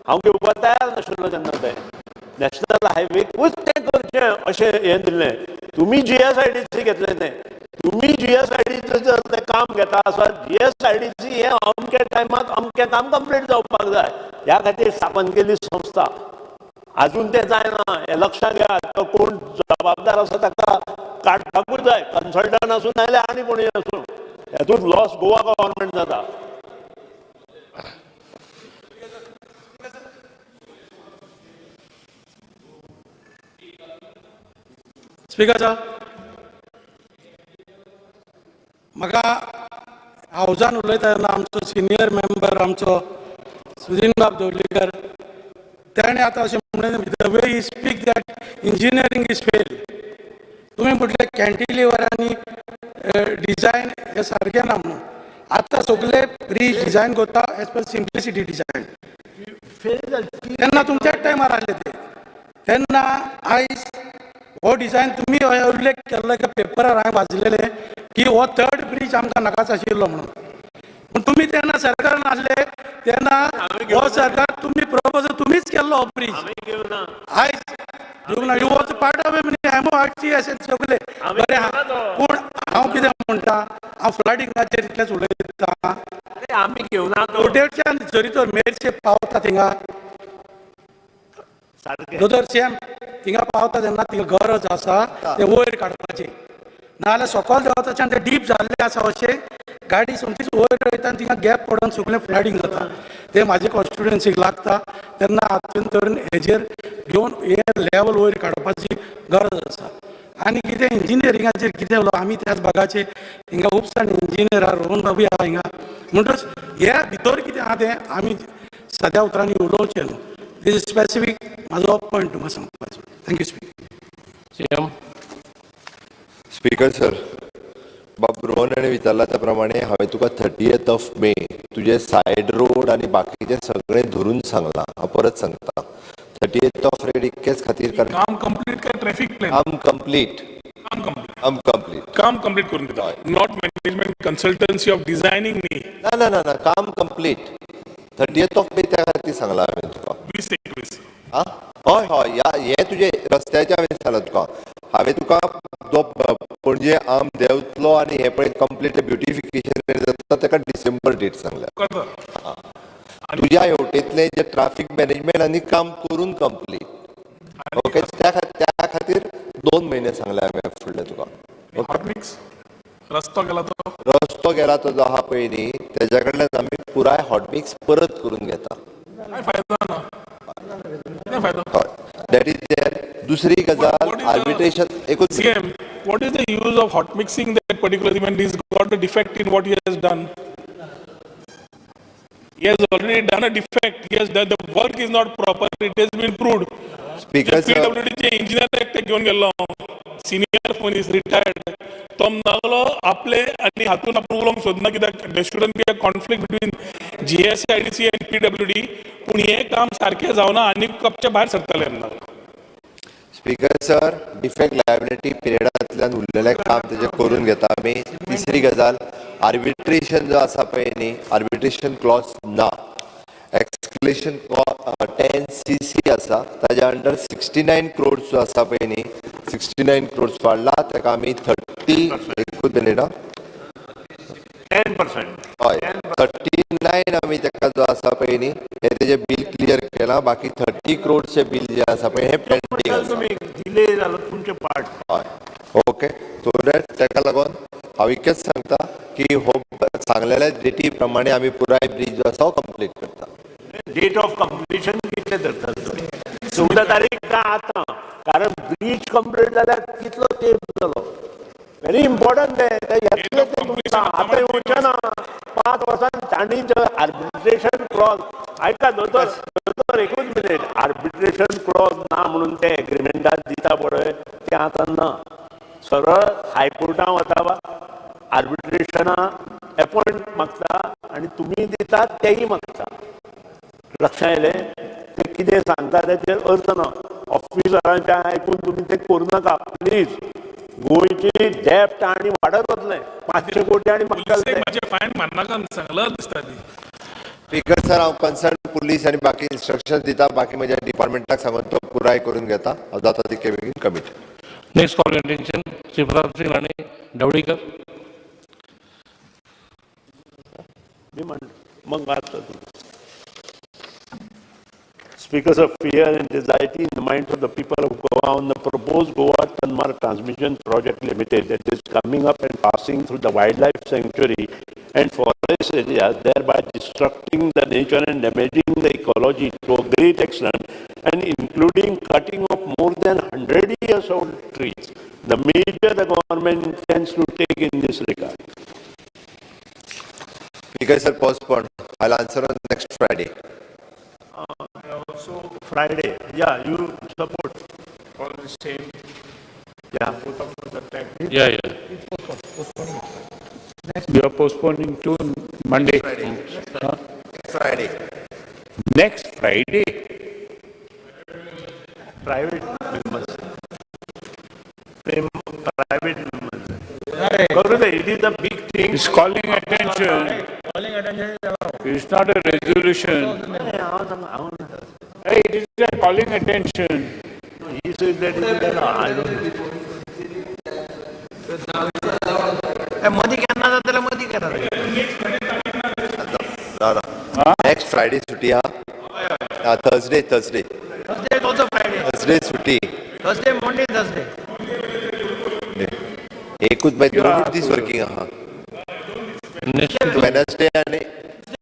हांव घेवपाक तयार नाशिल्लो तेन्ना तें. नॅशनल हायवेकूच तें करचें अशें हें दिल्लें. तुमी GSIDC घेतलें तें, तुमी GSIDC जर तें काम घेता आसत, GSIDC हें अमक्या टायमाक अमकें काम कंप्लीट जावपाक जाय ह्या खातीर स्थापन केल्ली संस्था. आजून तें जायना हें लक्षांत घेयात. तो कोण जबाबदार आसा ताका काडपाकूच जाय, कन्सल्टंट आसूं नाजाल्यार आनी कोणूय आसूं. हेतूंत लॉस गोवा गव्हर्मेंट जाता. स्पीकर सर, म्हाका हावजान उलयता तेन्ना आमचो सिनियर मेंबर आमचो सुदिनबाब दवलीकर ताणें आतां अशें म्हणलें, the way he speak that engineering is fail. तुमी म्हटलें कॅन्टिलिवर आनी डिजायन हें सारकें ना म्हणून. आतां सगळे ब्रीज डिजायन करता एज पर सिम्प्लिसिटी डिजायन. तेन्ना तुमच्याच टायमार आसले ते, तेन्ना आयज हो डिजायन तुमी उल्लेख केल्लो एका पेपरार हांवें वाचलेलें की हो थर्ड ब्रीज आमकां नाकाच आशिल्लो म्हणून. पूण तुमी तेन्ना सरकारान आसले तेन्ना हो सरकार तुमी प्रपोजल तुमीच केल्लो हो ब्रीज. आयज दिवंक ना, you was part of MORT अशें सगळे बरें आहा. पूण हांव कितें म्हणटा, हांव फ्लडिंगाचेर इतलेंच उलयता. कुडटेच्यान जरी तर मेरशे पावता थिंगा दोतोर सीएम थिंगा पावता तेन्ना थिंगा गरज आसा ते वयर काडपाची, नाजाल्यार सकयल देंवताच्यान ते डीप जाल्ले आसा अशें गाडी सोमतीच वयर वयता आनी थिंगा गॅप पडून सगळें फ्लडींग जाता. ते म्हाजे कॉन्स्टिट्युएन्सीक लागता तेन्ना हातून धरून हेजेर घेवन हे लेवल वयर काडपाची गरज आसा. आनी कितें इंजिनियरिंगाचेर कितें उलोवप, आमी त्याच भागाचे हिंगा खूब जाण इंजिनियर आहा, रोहन बाबूय आहा हिंगा, म्हणटच हे भितर कितें आहा तें आमी साद्या उतरांनी उलोवचें न्हू. This is specific म्हाजो पॉयंट तुमकां सांगपाचो. Thank you speaker. CM. Speaker sir, बाब रोहन हाणें विचारला त्या प्रमाणे हांवें तुका 30th of May तुजें सायड रोड आनी बाकीचें सगळें धरून सांगलां. हांव परत सांगता, 30th of May इतकेच खातीर, कारण काम कंप्लीट काय ट्रॅफिक प्लॅन? काम कंप्लीट, काम कंप्लीट, काम कंप्लीट करून दिता, not management consultancy of designing न्ही. ना ना ना ना, काम कंप्लीट 30th of May त्या खातीर सांगलां हांवें तुका. 20-21 आं हय हय, हें तुजें रस्त्याचें हांवें सांगलां तुका. हांवें तुका जो पणजे आम देंवतलो आनी हें पळय कंप्लीट ब्युटिफिकेशन जाता ताका डिसेंबर डेट सांगल्या. तुज्या हेवटेंतलें जें ट्राफीक मॅनेजमेंट आनी काम करून कंप्लीट, ओके, त्या खातीर 2 म्हयने सांगले हांवें फुडले तुका. रस्तो गेला तो, रस्तो गेला तो जो आहा पळय न्ही तेज्या कडल्यान आमी पुराय हॉटमिक्स परत करून घेता. That is there. दुसरी गजाल आर्बिट्रेशन एकूच. CM, what is the use of hot mixing that particular when he's got a defect in what he has done? He has already done a defect. He has done, the work is not proper. It has been proved. Speaker sir, PWD चे engineer एकटे घेवन गेल्लो, senior मनीस retired, तो म्हणलो आपले आनी हातून आपूण उलोवंक सोदना कित्याक there shouldn't be a conflict between GSIDC and PWD. पूण हें काम सारकें जावना आनी कपच्या भायर सरतलें म्हणलो. स्पीकर सर, डिफेक्ट लायबिलिटी पिरियडांतल्यान उरलेलें काम तेजें करून घेता आमी. तिसरी गजाल, आर्बिट्रेशन जो आसा पळय न्ही, आर्बिट्रेशन क्लॉज ना, एक्सक्लेशन 10CC आसा, ताज्या अंडर 69 क्रोड्स जो आसा पळय न्ही, 69 क्रोड्स वाडला ताका आमी 30, एकूच मिनीट आं, 10%, हय 39 आमी ताका जो आसा पळय न्ही हे तेजें बील क्लियर केलां. बाकी 30 क्रोड्सचें बील जें आसा पळय हें पेंडींग आसा. डिले जालो तुमचे पार्ट. हय, ओके, सो that ताका लागून हांव इतकेंच सांगता की हो सांगलेल्या डेटी प्रमाणे आमी पुराय ब्रीज जो आसा हो कंप्लीट करता. डेट ऑफ कंप्लिशन कितले धरतात? 14 तारीख का आतां, कारण ब्रीज कंप्लीट जाल्यार कितलो तेंप जालो. व्हेरी इम्पॉर्टंट तें येतलें तें तुमकां आतां येवचें ना. 5 वर्सां तांणी जो आर्बिट्रेशन क्लॉज, आयका दोतोर, दोतोर एकूच मिनीट, आर्बिट्रेशन क्लॉज ना म्हणून ते एग्रीमेंटात दिता पळय तें आतां ना. सरळ हायकोर्टान वता, आर्बिट्रेशना एपॉयंट मागता आनी तुमी दितात तेय मागता. लक्षां येयलें? ते कितें सांगता तेचेर अर्थ ना. ऑफिसरांचें आयकून तुमी तें करूं नाका प्लीज. गोंयची डेप्ट आनी वाडत वतलें, 500 कोटी आनी मागतले. फायन मारनाका सांगला दिसता ती. स्पीकर सर, हांव कन्सर्न पुलीस आनी बाकी इन्स्ट्रक्शन दिता. बाकी म्हज्या डिपार्टमेंटाक सांगून तो पुराय करून घेता. हांव जाता तितके बेगीन commit. Next calling attention, Shri Pratap Singh Rane, Dhavalikar. मी म्हण मग वाचता तूं. Speakers of fear and anxiety in the minds of the people of Goa on the proposed Goa Tanmar Transmission Project Limited that is coming up and passing through the wildlife sanctuary and forest areas, thereby destructing the nature and damaging the ecology to a great extent, and including cutting off more than 100 years old trees. The measure the government intends to take in this regard. Speaker sir, postpone. I'll answer on next Friday. Also Friday, yeah, you support. All the same. Yeah. Yeah. You are postponing to Monday. Friday. Huh? Friday. Next Friday. Private members. Private members. It is a big thing. It's calling attention. Calling attention. It's not a resolution. Hey, it is a calling attention. He says that it is allowed. I don't know. मदी केन्ना जाता जाल्यार मदी केन्ना. Next Friday सुटी हा. Thursday. Thursday is also Friday. Thursday सुटी. Thursday, Monday, Thursday. एकूच मागीर दोनूच दीस वर्किंग आहा. वेनसडे आनी